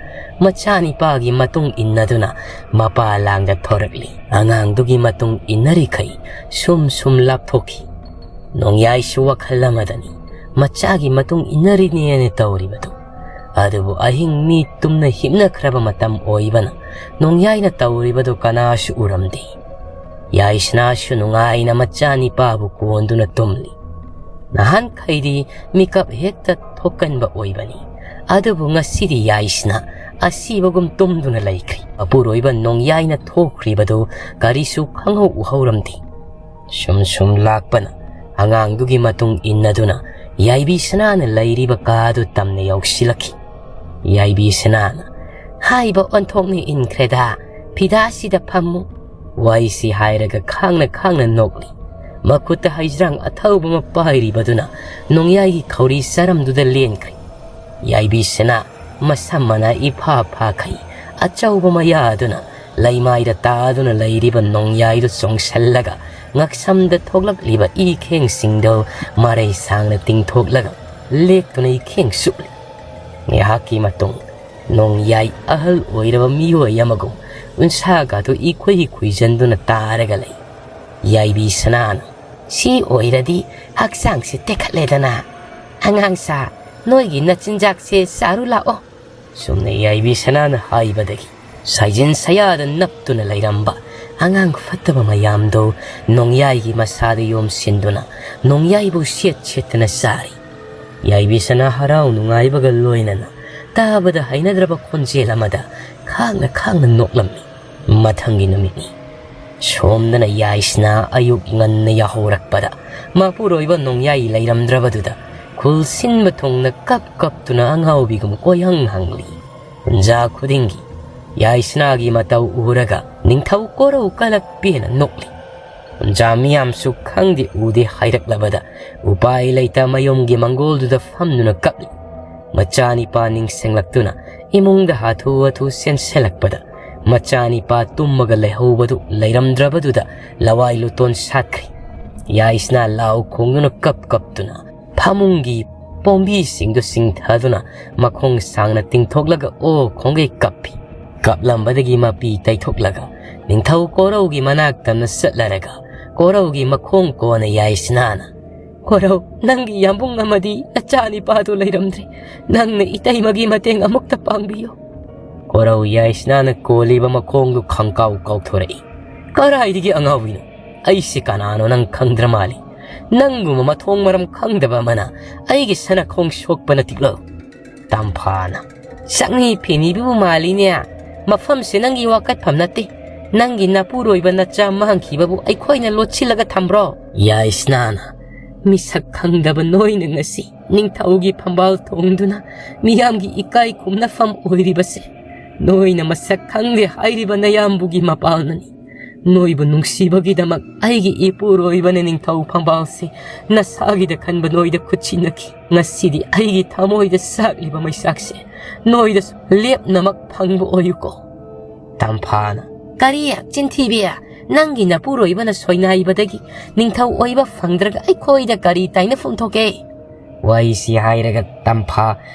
ꯃꯆꯥꯅꯤꯄꯥꯒꯤ ꯃꯇꯨꯡ ꯏꯟꯅꯗꯨꯅ ꯃꯄꯥ ꯂꯥꯡꯗ ꯊꯣꯔꯛꯂꯤ꯫ ꯑꯉꯥꯡꯗꯨꯒꯤ ꯃꯇꯨꯡ ꯏꯟꯅꯔꯤꯈꯩ ꯁꯨꯝ ꯁꯨꯝ ꯂꯥꯞꯊꯣꯛꯈꯤ꯫ ꯅꯣꯡꯌꯥꯏꯁꯨ ꯋꯥꯈꯜ ꯑꯃꯗꯅꯤ ꯃꯆꯥꯒꯤ ꯃꯇꯨꯡ ꯏꯟꯅꯔꯤꯅꯦꯅ ꯇꯧꯔꯤꯕꯗꯨ꯫ ꯑꯗꯨꯕꯨ ꯑꯍꯤꯡ ꯃꯤ ꯇꯨꯝꯅ ꯍꯤꯞꯅꯈ꯭ꯔꯕ ꯃꯇꯝ ꯑꯣꯏꯕꯅ ꯅꯣꯡꯌꯥꯏꯅ ꯇꯧꯔꯤꯕꯗꯨ ꯀꯅꯥꯁꯨ ꯎꯔꯝꯗꯦ꯫ ꯌꯥꯏꯁꯅꯥꯁꯨ ꯅꯨꯡꯉꯥꯏꯅ ꯃꯆꯥꯅꯤꯄꯥꯕꯨ ꯀꯣꯟꯗꯨꯅ ꯇꯨꯝꯂꯤ꯫ ꯅꯍꯥꯟꯈꯩꯗꯤ ꯃꯤꯀꯞ ꯍꯦꯛꯇ ꯊꯣꯛꯀꯟꯕ ꯑꯣꯏꯕꯅꯤ꯫ ꯑꯗꯨꯕꯨ ꯉꯁꯤꯗꯤ ꯌꯥꯏꯁꯅꯥ ꯑꯁꯤꯕꯒꯨꯝ ꯇꯨꯝꯗꯨꯅ ꯂꯩꯈ꯭ꯔꯤ꯫ ꯑꯄꯨꯔꯣꯏꯕ ꯅꯣꯡꯌꯥꯏꯅ ꯊꯣꯛꯈ꯭ꯔꯤꯕꯗꯨ ꯀꯔꯤꯁꯨ ꯈꯪꯍꯧ ꯎꯍꯧꯔꯝꯗꯦ꯫ ꯁꯨꯝ ꯁꯨꯝ ꯂꯥꯛꯄꯅ ꯑꯉꯥꯡꯗꯨꯒꯤ ꯃꯇꯨꯡ ꯏꯟꯅꯗꯨꯅ ꯌꯥꯏꯕꯤ ꯁꯅꯥꯅ ꯂꯩꯔꯤꯕ ꯀꯥꯗꯨ ꯇꯝꯅ ꯌꯧꯁꯤꯜꯂꯛꯈꯤ꯫ ꯌꯥꯏꯕꯤ ꯁꯅꯥꯅ, "ꯍꯥꯏꯕ ꯑꯣꯟꯊꯣꯛꯅ ꯏꯟꯈ꯭ꯔꯦꯗ, ꯐꯤꯗꯥꯁꯤꯗ ꯐꯝꯃꯨ"꯫ ꯋꯥꯏꯁꯤ ꯍꯥꯏꯔꯒ ꯈꯥꯡꯅ ꯈꯥꯡꯅ ꯅꯣꯛꯂꯤ꯫ ꯃꯈꯨꯠꯇ ꯍꯩꯖ꯭ꯔꯥꯡ ꯑꯊꯧꯕ ꯑꯃ ꯄꯥꯏꯔꯤꯕꯗꯨꯅ ꯅꯣꯡꯌꯥꯏꯒꯤ ꯈꯧꯔꯤ ꯆꯔꯝꯗꯨꯗ ꯂꯦꯟꯈ꯭ꯔꯦ꯫ ꯌꯥꯏꯕꯤ ꯁꯅꯥ ꯃꯁꯝ ꯃꯅꯥ ꯏꯐꯥ ꯐꯥꯈꯩ ꯑꯆꯧꯕ ꯃꯌꯥꯗꯨꯅ ꯂꯩꯃꯥꯏꯗ ꯇꯥꯗꯨꯅ ꯂꯩꯔꯤꯕ ꯅꯣꯡꯌꯥꯏꯗꯨ ꯆꯣꯡꯁꯜꯂꯒ ꯉꯛꯁꯝꯗ ꯊꯣꯛꯂꯛꯂꯤꯕ ꯏꯈꯦꯡꯁꯤꯡꯗꯨ ꯃꯔꯩ ꯁꯥꯡꯅ ꯇꯤꯡꯊꯣꯛꯂꯒ ꯂꯦꯛꯇꯨꯅ ꯏꯈꯦꯡ ꯁꯨꯞꯂꯤ꯫ ꯉꯥꯏꯍꯥꯛꯀꯤ ꯃꯇꯨꯡ ꯅꯣꯡꯌꯥꯏ ꯑꯍꯜ ꯑꯣꯏꯔꯕ ꯃꯤꯑꯣꯏ ꯑꯃꯒꯨꯝ ꯎꯟꯁꯥꯒꯗꯨ ꯏꯈꯨꯏ ꯈꯨꯏꯖꯟꯗꯨꯅ ꯇꯥꯔꯒ ꯂꯩ꯫ ꯌꯥꯏꯕꯤ ꯁꯅꯥꯅ, "ꯁꯤ ꯑꯣꯏꯔꯗꯤ ꯍꯛꯆꯥꯡꯁꯦ ꯇꯦꯛꯈꯠꯂꯦꯗꯅ꯫ ꯑꯉꯥꯡꯁꯥ, ꯅꯣꯏꯒꯤ ꯅꯆꯤꯟꯖꯥꯛꯁꯦ ꯆꯥꯔꯨ ꯂꯥꯛꯑꯣ"꯫ ꯁꯨꯝꯅ ꯌꯥꯏꯕꯤ ꯁꯅꯥꯅ ꯍꯥꯏꯕꯗꯒꯤ ꯁꯥꯏꯖꯤꯟ ꯁꯌꯥꯗ ꯅꯞꯇꯨꯅ ꯂꯩꯔꯝꯕ ꯑꯉꯥꯡ ꯐꯠꯇꯕ ꯃꯌꯥꯝꯗꯣ ꯅꯣꯡꯌꯥꯏꯒꯤ ꯃꯁꯥꯗ ꯌꯣꯝꯁꯤꯟꯗꯨꯅ ꯅꯣꯡꯌꯥꯏꯕꯨ ꯁꯦꯠ ꯁꯦꯠꯇꯅ ꯆꯥꯔꯤ꯫ ꯌꯥꯏꯕꯤꯁꯅꯥ ꯍꯔꯥꯎ ꯅꯨꯡꯉꯥꯏꯕꯒ ꯂꯣꯏꯅꯅ ꯇꯥꯕꯗ ꯍꯩꯅꯗ꯭ꯔꯕ ꯈꯣꯟꯖꯦꯜ ꯑꯃꯗ ꯈꯥꯡꯅ ꯈꯥꯡꯅ ꯅꯣꯛꯂꯝꯃꯤ꯫ ꯃꯊꯪꯒꯤ ꯅꯨꯃꯤꯠꯅꯤ꯫ ꯁꯣꯝꯗꯅ ꯌꯥꯏꯁꯅꯥ ꯑꯌꯨꯛ ꯉꯟꯅ ꯌꯥꯍꯧꯔꯛꯄꯗ ꯃꯄꯨꯔꯣꯏꯕ ꯅꯣꯡꯌꯥꯏ ꯂꯩꯔꯝꯗ꯭ꯔꯕꯗꯨꯗ ꯈꯨꯜ ꯁꯤꯟꯕ ꯊꯨꯡꯅ ꯀꯞ ꯀꯞꯇꯨꯅ ꯑꯉꯥꯎꯕꯤꯒꯨꯝ ꯀꯣꯏꯍꯪ ꯍꯪꯂꯤ꯫ ꯄꯨꯟꯖꯥ ꯈꯨꯗꯤꯡꯒꯤ ꯌꯥꯏꯁꯅꯥꯒꯤ ꯃꯇꯧ ꯎꯔꯒ ꯅꯤꯡꯊꯧ ꯀꯣꯔꯧ ꯀꯂꯛꯄꯤꯅ ꯅꯣꯛꯂꯤ꯫ ꯄꯨꯟꯖꯥ ꯃꯤꯌꯥꯝꯁꯨ ꯈꯪꯗꯦ ꯎꯗꯦ ꯍꯥꯏꯔꯛꯂꯕꯗ ꯎꯄꯥꯏ ꯂꯩꯇ ꯃꯌꯨꯝꯒꯤ ꯃꯪꯒꯣꯜꯗꯨꯗ ꯐꯝꯗꯨꯅ ꯀꯞꯂꯤ꯫ ꯃꯆꯥꯅꯤꯄꯥ ꯅꯤꯡꯁꯤꯡꯂꯛꯇꯨꯅ ꯏꯃꯨꯡꯗ ꯍꯥꯊꯨ ꯍꯥꯊꯨ ꯆꯦꯟꯁꯤꯜꯂꯛꯄꯗ ꯃꯆꯥꯅꯤꯄꯥ ꯇꯨꯝꯃꯒ ꯂꯩꯍꯧꯕꯗꯨ ꯂꯩꯔꯝꯗ꯭ꯔꯕꯗꯨꯗ ꯂꯋꯥꯏ ꯂꯨꯇꯣꯟ ꯁꯥꯠꯈ꯭ꯔꯤ꯫ ꯌꯥꯏꯁꯅꯥ ꯂꯥꯎ ꯈꯣꯡꯗꯨꯅ ꯀꯞ ꯀꯞꯇꯨꯅ ꯐꯃꯨꯡꯒꯤ ꯄꯣꯝꯕꯤꯁꯤꯡꯗꯨ ꯆꯤꯡꯊꯗꯨꯅ ꯃꯈꯣꯡ ꯁꯥꯡꯅ ꯇꯤꯡꯊꯣꯛꯂꯒ ꯑꯣ ꯈꯣꯡꯒꯩ ꯀꯞꯄꯤ꯫ ꯀꯞꯂꯝꯕꯗꯒꯤ ꯃꯄꯤ ꯇꯩꯊꯣꯛꯂꯒ ꯅꯤꯡꯊꯧ ꯀꯣꯔꯧꯒꯤ ꯃꯅꯥꯛ ꯇꯝꯅ ꯆꯠꯂꯔꯒ ꯀꯣꯔꯧꯒꯤ ꯃꯈꯣꯡ ꯀꯣꯟꯅ ꯌꯥꯏꯁꯅꯥꯅ, "ꯀꯣꯔꯧ, ꯅꯪꯒꯤ ꯌꯥꯝꯕꯨꯡ ꯑꯃꯗꯤ ꯅꯆꯥꯅꯤꯄꯥꯗꯨ ꯂꯩꯔꯝꯗ꯭ꯔꯦ꯫ ꯅꯪꯅ ꯏꯇꯩꯃꯒꯤ ꯃꯇꯦꯡ ꯑꯃꯨꯛꯇ ꯄꯥꯡꯕꯤꯌꯨ"꯫ ꯀꯣꯔꯧ ꯌꯥꯏꯁꯅꯥꯅ ꯀꯣꯜꯂꯤꯕ ꯃꯈꯣꯡꯗꯨ ꯈꯪꯀꯥꯎ ꯀꯥꯎꯊꯣꯔꯛꯏ꯫ "ꯀꯗꯥꯏꯗꯒꯤ ꯑꯉꯥꯎꯕꯤꯅꯣ? ꯑꯩꯁꯦ ꯀꯅꯥꯅꯣ ꯅꯪ ꯈꯪꯗ꯭ꯔ ꯃꯥꯜꯂꯤ꯫ ꯅꯪꯒꯨꯝꯕ ꯃꯊꯣꯡ ꯃꯔꯝ ꯈꯪꯗꯕ ꯑꯃꯅ ꯑꯩꯒꯤ ꯁꯅꯥꯈꯣꯡ ꯁꯣꯛꯄ ꯅꯠꯇꯤꯛꯂꯣ?" ꯇꯝꯐꯥꯅ, "ꯆꯪꯉꯤ ꯐꯤꯅꯤꯕꯤꯕꯨ ꯃꯥꯜꯂꯤꯅꯦ꯫ ꯃꯐꯝꯁꯦ ꯅꯪꯒꯤ ꯋꯥꯀꯠꯐꯝ ꯅꯠꯇꯦ꯫ ꯅꯪꯒꯤ ꯅꯄꯨꯔꯣꯏꯕ ꯅꯆꯥ ꯃꯥꯡꯈꯤꯕꯕꯨ ꯑꯩꯈꯣꯏꯅ ꯂꯣꯠꯁꯤꯜꯂꯒ ꯊꯝꯕ꯭ꯔꯣ?" ꯌꯥꯏꯁꯅꯥꯅ, "ꯃꯤꯁꯛ ꯈꯪꯗꯕ ꯅꯣꯏꯅ ꯉꯁꯤ ꯅꯤꯡꯊꯧꯒꯤ ꯐꯝꯕꯥꯜ ꯊꯣꯡꯗꯨꯅ ꯃꯤꯌꯥꯝꯒꯤ ꯏꯀꯥꯏ ꯈꯨꯝꯅꯐꯝ ꯑꯣꯏꯔꯤꯕꯁꯦ ꯅꯣꯏꯅ ꯃꯁꯛ ꯈꯪꯗꯦ ꯍꯥꯏꯔꯤꯕ ꯅꯌꯥꯝꯕꯨꯒꯤ ꯃꯄꯥꯜꯅꯅꯤ꯫ ꯅꯣꯏꯕꯨ ꯅꯨꯡꯁꯤꯕꯒꯤꯗꯃꯛ ꯑꯩꯒꯤ ꯏꯄꯨꯔꯣꯏꯕꯅ ꯅꯤꯡꯊꯧ ꯐꯝꯕꯥꯜꯁꯤ ꯅꯁꯥꯒꯤꯗ ꯈꯟꯕ ꯅꯣꯏꯗ ꯈꯨꯠꯁꯤꯟꯅꯈꯤ꯫ ꯉꯁꯤꯗꯤ ꯑꯩꯒꯤ ꯊꯃꯣꯏꯗ ꯆꯥꯛꯂꯤꯕ ꯃꯩꯆꯥꯛꯁꯦ ꯅꯣꯏꯗꯁꯨ ꯂꯦꯞꯅꯃꯛ ꯐꯪꯕ ꯑꯣꯏꯌꯨꯀꯣ"꯫ ꯇꯝꯐꯥꯅ, "ꯀꯔꯤ? ꯆꯤꯟꯊꯤꯕꯤ! ꯅꯪꯒꯤ ꯅꯄꯨꯔꯣꯏꯕꯅ ꯁꯣꯏꯅꯥꯏꯕꯗꯒꯤ ꯅꯤꯡꯊꯧ ꯑꯣꯏꯕ ꯐꯪꯗ꯭ꯔꯒ ꯑꯩꯈꯣꯏꯗ ꯀꯔꯤ ꯇꯥꯏꯅꯐꯝ ꯊꯣꯛꯀꯦ?" ꯋꯥꯔꯤꯁꯤ ꯍꯥꯏꯔꯒ ꯇꯝꯐꯥ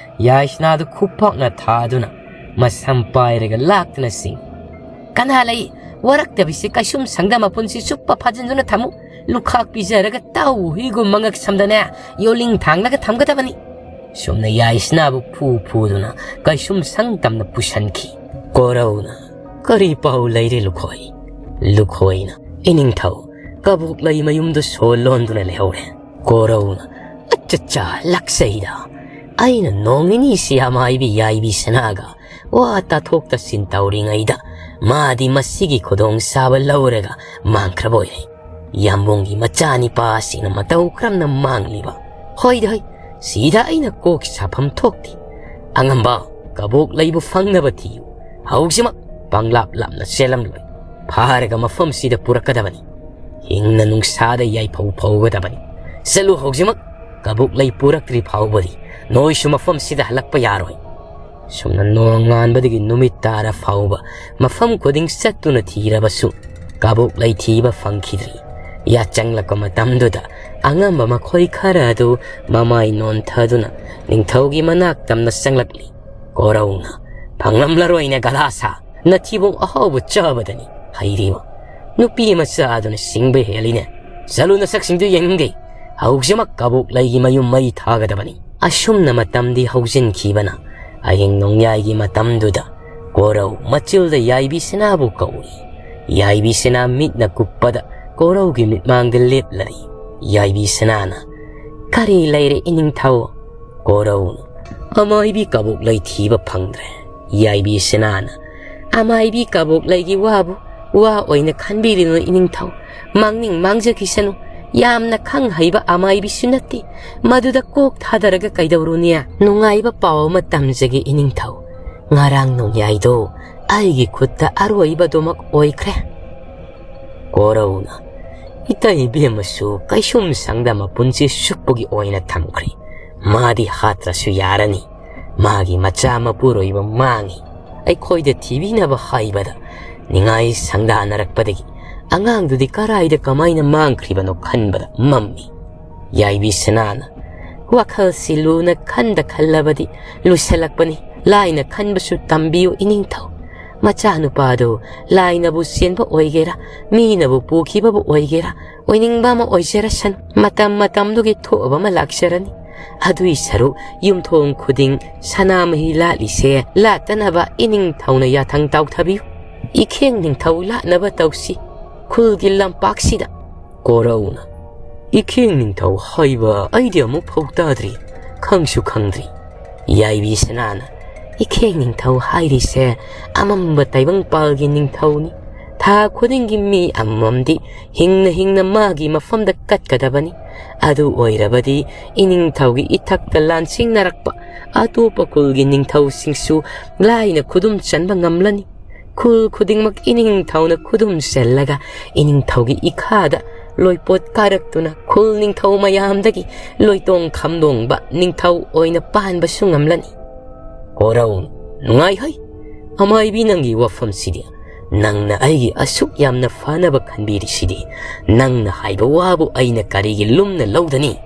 ꯌꯥꯏꯁꯅꯥꯗꯨ ꯈꯨꯄꯥꯛꯅ ꯊꯥꯗꯨꯅ ꯃꯁꯝ ꯄꯥꯏꯔꯒ ꯂꯥꯛꯇꯨꯅ ꯆꯤꯡ, "ꯀꯅꯥ ꯂꯩ? ꯋꯥꯔꯛꯇꯕꯤꯁꯤ ꯀꯩꯁꯨꯝ ꯁꯪꯗ ꯃꯄꯨꯟꯁꯤ ꯆꯨꯞꯄ ꯐꯥꯖꯤꯟꯗꯨꯅ ꯊꯝꯃꯨ꯫ ꯂꯨꯈꯥꯛ ꯄꯤꯖꯔꯒ ꯇꯥꯎ ꯍꯨꯏꯒꯨꯝ ꯃꯉꯛ ꯁꯝꯗꯅ ꯌꯣꯜꯂꯤꯡ ꯊꯥꯡꯂꯒ ꯊꯝꯒꯗꯕꯅꯤ"꯫ ꯁꯨꯝꯅ ꯌꯥꯏꯁꯅꯥꯕꯨ ꯐꯨ ꯐꯨꯗꯨꯅ ꯀꯩꯁꯨꯝ ꯁꯪ ꯇꯝꯅ ꯄꯨꯁꯟꯈꯤ꯫ ꯀꯣꯔꯧꯅ, "ꯀꯔꯤ ꯄꯥꯎ ꯂꯩꯔꯦ ꯂꯨꯈꯣꯏ? ꯂꯨꯈꯣꯏꯅ, "ꯏꯅꯤꯡꯊꯧ, ꯀꯕꯣꯛꯂꯩ ꯃꯌꯨꯝꯗꯨ ꯁꯣ ꯂꯣꯟꯗꯨꯅ ꯂꯩꯍꯧꯔꯦ꯫" ꯀꯣꯔꯧꯅ, "ꯑꯠꯆꯥ ꯆꯥ, ꯂꯥꯛꯆꯩꯗ꯫ ꯑꯩꯅ ꯅꯣꯡ ꯅꯤꯅꯤꯁꯤ ꯑꯃꯥꯏꯕꯤ ꯌꯥꯏꯕꯤ ꯁꯅꯥꯒ ꯋꯥ ꯇꯥꯊꯣꯛ ꯇꯥꯁꯤꯟ ꯇꯧꯔꯤꯉꯩꯗ ꯃꯥꯗꯤ ꯃꯁꯤꯒꯤ ꯈꯨꯗꯣꯡꯆꯥꯕ ꯂꯧꯔꯒ ꯃꯥꯡꯈ꯭ꯔꯕ ꯑꯣꯏꯔꯦ꯫ ꯌꯥꯝꯕꯨꯡꯒꯤ ꯃꯆꯥꯅꯤꯄꯥꯁꯤꯡꯅ ꯃꯇꯧ ꯀꯔꯝꯅ ꯃꯥꯡꯂꯤꯕ? ꯍꯣꯏꯗ ꯍꯣꯏ, ꯁꯤꯗ ꯑꯩꯅ ꯀꯣꯛ ꯁꯥꯐꯝ ꯊꯣꯛꯇꯦ꯫ ꯑꯉꯝꯕ, ꯀꯕꯣꯛꯂꯩꯕꯨ ꯐꯪꯅꯕ ꯊꯤꯌꯨ꯫ ꯍꯧꯖꯤꯛꯃꯛ ꯄꯪꯂꯥꯞ ꯂꯥꯞꯅ ꯆꯦꯜꯂꯝꯂꯣꯏ꯫ ꯐꯥꯔꯒ ꯃꯐꯝꯁꯤꯗ ꯄꯨꯔꯛꯀꯗꯕꯅꯤ꯫ ꯍꯤꯡꯅ ꯅꯨꯡꯁꯥꯗ ꯌꯥꯏꯐꯧ ꯐꯧꯒꯗꯕꯅꯤ꯫ ꯆꯠꯂꯨ ꯍꯧꯖꯤꯛꯃꯛ꯫ ꯀꯕꯣꯛꯂꯩ ꯄꯨꯔꯛꯇ꯭ꯔꯤ ꯐꯥꯎꯕꯗꯤ ꯅꯣꯏꯁꯨ ꯃꯐꯝꯁꯤꯗ ꯍꯜꯂꯛꯄ ꯌꯥꯔꯣꯏ꯫" ꯁꯨꯝꯅ ꯅꯣꯡꯉꯥꯟꯕꯗꯒꯤ ꯅꯨꯃꯤꯠ ꯇꯥꯔ ꯐꯥꯎꯕ ꯃꯐꯝ ꯈꯨꯗꯤꯡ ꯆꯠꯇꯨꯅ ꯊꯤꯔꯕꯁꯨ ꯀꯕꯣꯛꯂꯩ ꯊꯤꯕ ꯐꯪꯈꯤꯗ꯭ꯔꯤ꯫ ꯌꯥꯆꯪꯂꯛꯄ ꯃꯇꯝꯗꯨꯗ ꯑꯉꯝꯕ ꯃꯈꯣꯏ ꯈꯔ ꯑꯗꯨ ꯃꯃꯥꯏ ꯅꯣꯟꯊꯗꯨꯅ ꯅꯤꯡꯊꯧꯒꯤ ꯃꯅꯥꯛ ꯇꯝꯅ ꯆꯪꯂꯛꯂꯤ꯫ ꯀꯣꯔꯧꯅ, "ꯐꯪꯂꯝꯂꯔꯣꯏꯅꯦ ꯒꯗꯥꯁꯥ, ꯅꯊꯤꯕꯣꯡ ꯑꯍꯥꯎꯕ ꯆꯥꯕꯗꯅꯤ ꯍꯩꯔꯤꯕ꯫ ꯅꯨꯄꯤ ꯃꯆꯥ ꯑꯗꯨꯅ ꯁꯤꯡꯕ ꯍꯦꯜꯂꯤꯅꯦ꯫ ꯆꯠꯂꯨ, ꯅꯁꯛꯁꯤꯡꯗꯨ ꯌꯦꯡꯅꯤꯡꯗꯦ꯫ ꯍꯧꯖꯤꯛꯃꯛ ꯀꯕꯣꯛꯂꯩꯒꯤ ꯃꯌꯨꯝ ꯃꯩ ꯊꯥꯒꯗꯕꯅꯤ꯫" ꯑꯁꯨꯝꯅ ꯃꯇꯝꯗꯤ ꯍꯧꯖꯤꯟꯈꯤꯕꯅ ꯑꯍꯤꯡ ꯅꯣꯡꯌꯥꯏꯒꯤ ꯃꯇꯝꯗꯨꯗ ꯀꯣꯔꯧ ꯃꯆꯤꯜꯗ ꯌꯥꯏꯕꯤ ꯁꯅꯥꯕꯨ ꯀꯧꯏ꯫ ꯌꯥꯏꯕꯤ ꯁꯅꯥ ꯃꯤꯠꯅ ꯀꯨꯞꯄꯗ ꯀꯣꯔꯧꯒꯤ ꯃꯤꯠꯃꯥꯡꯗ ꯂꯦꯞꯂꯔꯤ꯫ ꯌꯥꯏꯕꯤ ꯁꯅꯥꯅ, "ꯀꯔꯤ ꯂꯩꯔꯦ ꯏꯅꯤꯡꯊꯧ?" ꯀꯣꯔꯧꯅ, "ꯑꯃꯥꯏꯕꯤ ꯀꯕꯣꯛꯂꯩ ꯊꯤꯕ ꯐꯪꯗ꯭ꯔꯦ꯫" ꯌꯥꯏꯕꯤ ꯁꯅꯥꯅ, "ꯑꯃꯥꯏꯕꯤ ꯀꯕꯣꯛꯂꯩꯒꯤ ꯋꯥꯕꯨ ꯋꯥ ꯑꯣꯏꯅ ꯈꯟꯕꯤꯔꯤꯅꯨ ꯏꯅꯤꯡꯊꯧ꯫ ꯃꯥꯡꯅꯤꯡ ꯃꯥꯡꯖꯈꯤꯁꯅꯨ꯫ ꯌꯥꯝꯅ ꯈꯪ ꯍꯩꯕ ꯑꯃꯥꯏꯕꯤꯁꯨ ꯅꯠꯇꯦ꯫ ꯃꯗꯨꯗ ꯀꯣꯛ ꯊꯥꯗꯔꯒ ꯀꯩꯗꯧꯔꯨꯅꯤ? ꯅꯨꯡꯉꯥꯏꯕ ꯄꯥꯎ ꯑꯃ ꯇꯝꯖꯒꯦ ꯏꯅꯤꯡꯊꯧ꯫ ꯉꯔꯥꯡ ꯅꯣꯡꯌꯥꯏꯗꯣ ꯑꯩꯒꯤ ꯈꯨꯠꯇ ꯑꯔꯣꯏꯕꯗꯨꯃꯛ ꯑꯣꯏꯈ꯭ꯔꯦ꯫" ꯀꯣꯔꯧꯅ, "ꯏꯇꯩ ꯏꯕꯦꯝꯃꯁꯨ ꯀꯩꯁꯨꯝ ꯁꯪꯗ ꯃꯄꯨꯟꯁꯤ ꯁꯨꯞꯄꯒꯤ ꯑꯣꯏꯅ ꯊꯝꯈ꯭ꯔꯦ꯫ ꯃꯥꯗꯤ ꯍꯥꯠꯇ꯭ꯔꯁꯨ ꯌꯥꯔꯅꯤ꯫ ꯃꯥꯒꯤ ꯃꯆꯥ ꯃꯄꯨꯔꯣꯏꯕ ꯃꯥꯡꯉꯤ꯫ ꯑꯩꯈꯣꯏꯗ ꯊꯤꯕꯤꯅꯕ ꯍꯥꯏꯕꯗ ꯅꯤꯡꯉꯥꯏ ꯁꯪꯗꯥꯅꯔꯛꯄꯗꯒꯤ ꯑꯉꯥꯡꯗꯨꯗꯤ ꯀꯔꯥꯏꯗ ꯀꯃꯥꯏꯅ ꯃꯥꯡꯈ꯭ꯔꯤꯕꯅꯣ ꯈꯟꯕꯗ ꯃꯝꯃꯤ꯫" ꯌꯥꯏꯕꯤ ꯁꯅꯥꯅ, "ꯋꯥꯈꯜꯁꯤ ꯂꯨꯅ ꯈꯟꯗ ꯈꯜꯂꯕꯗꯤ ꯂꯨꯁꯜꯂꯛꯄꯅꯤ꯫ ꯂꯥꯏꯅ ꯈꯟꯕꯁꯨ ꯇꯝꯕꯤꯌꯨ ꯏꯅꯤꯡꯊꯧ꯫ ꯃꯆꯥꯅꯨꯄꯥꯗꯨ ꯂꯥꯏꯅꯕꯨ ꯆꯦꯟꯕ ꯑꯣꯏꯒꯦꯔꯥ, ꯃꯤꯅꯕꯨ ꯄꯨꯈꯤꯕꯕꯨ ꯑꯣꯏꯒꯦꯔꯥ, ꯑꯣꯏꯅꯤꯡꯕ ꯑꯃ ꯑꯣꯏꯖꯔꯁꯅꯨ꯫ ꯃꯇꯝ ꯃꯇꯝꯗꯨꯒꯤ ꯊꯣꯛꯑꯕ ꯑꯃ ꯂꯥꯛꯆꯔꯅꯤ꯫ ꯑꯗꯨꯏ ꯁꯔꯨꯛ ꯌꯨꯝꯊꯣꯡ ꯈꯨꯗꯤꯡ ꯁꯅꯥꯃꯍꯤ ꯂꯥꯠꯂꯤꯁꯦ ꯂꯥꯠꯇꯅꯕ ꯏꯅꯤꯡꯊꯧꯅ ꯌꯥꯊꯪ ꯇꯥꯎꯊꯕꯤꯌꯨ꯫" "ꯏꯈꯦꯡ ꯅꯤꯡꯊꯧ ꯂꯥꯠꯅꯕ ꯇꯧꯁꯤ ꯈꯨꯜꯒꯤ ꯂꯝꯄꯥꯛꯁꯤꯗ"꯫ ꯀꯣꯔꯧꯅ, "ꯏꯈꯦꯡ ꯅꯤꯡꯊꯧ ꯍꯥꯏꯕ ꯑꯩꯗꯤ ꯑꯃꯨꯛ ꯐꯥꯎ ꯇꯥꯗ꯭ꯔꯤ, ꯈꯪꯁꯨ ꯈꯪꯗ꯭ꯔꯤ"꯫ ꯌꯥꯏꯕꯤ ꯁꯅꯥꯅ, "ꯏꯈꯦꯡ ꯅꯤꯡꯊꯧ ꯍꯥꯏꯔꯤꯁꯦ ꯑꯃꯝꯕ ꯇꯥꯏꯕꯪꯄꯥꯜꯒꯤ ꯅꯤꯡꯊꯧꯅꯤ꯫ ꯊꯥ ꯈꯨꯗꯤꯡꯒꯤ ꯃꯤ ꯑꯃꯃꯝꯗꯤ ꯍꯤꯡꯅ ꯍꯤꯡꯅ ꯃꯥꯒꯤ ꯃꯐꯝꯗ ꯀꯠꯀꯗꯕꯅꯤ꯫ ꯑꯗꯨ ꯑꯣꯏꯔꯕꯗꯤ ꯏꯅꯤꯡꯊꯧꯒꯤ ꯏꯊꯛꯇ ꯂꯥꯟꯁꯤꯡꯅꯔꯛꯄ ꯑꯇꯣꯞꯄ ꯈꯨꯜꯒꯤ ꯅꯤꯡꯊꯧꯁꯤꯡꯁꯨ ꯂꯥꯏꯅ ꯈꯨꯗꯨꯝ ꯆꯟꯕ ꯉꯝꯂꯅꯤ꯫ ꯈꯨꯜ ꯈꯨꯗꯤꯡꯃꯛ ꯏꯅꯤꯡꯊꯧꯅ ꯈꯨꯗꯨꯝ ꯆꯜꯂꯒ ꯏꯅꯤꯡꯊꯧꯒꯤ ꯏꯈꯥꯗ ꯂꯣꯏꯄꯣꯠ ꯀꯥꯔꯛꯇꯨꯅ ꯈꯨꯜ ꯅꯤꯡꯊꯧ ꯃꯌꯥꯝꯗꯒꯤ ꯂꯣꯏꯇꯣꯡ ꯈꯝꯗꯣꯡꯕ ꯅꯤꯡꯊꯧ ꯑꯣꯏꯅ ꯄꯥꯟꯕꯁꯨ ꯉꯝꯂꯅꯤ"꯫ ꯀꯣꯔꯧ, "ꯅꯨꯡꯉꯥꯏꯍꯩ, ꯑꯃꯥꯏꯕꯤ, ꯅꯪꯒꯤ ꯋꯥꯐꯝꯁꯤꯗꯤ꯫ ꯅꯪꯅ ꯑꯩꯒꯤ ꯑꯁꯨꯛ ꯌꯥꯝꯅ ꯐꯅꯕ ꯈꯟꯕꯤꯔꯤꯁꯤꯗꯤ꯫ ꯅꯪꯅ ꯍꯥꯏꯕ ꯋꯥꯕꯨ ꯑꯩꯅ ꯀꯔꯤꯒꯤ ꯂꯨꯝꯅ ꯂꯧꯗꯅꯤ?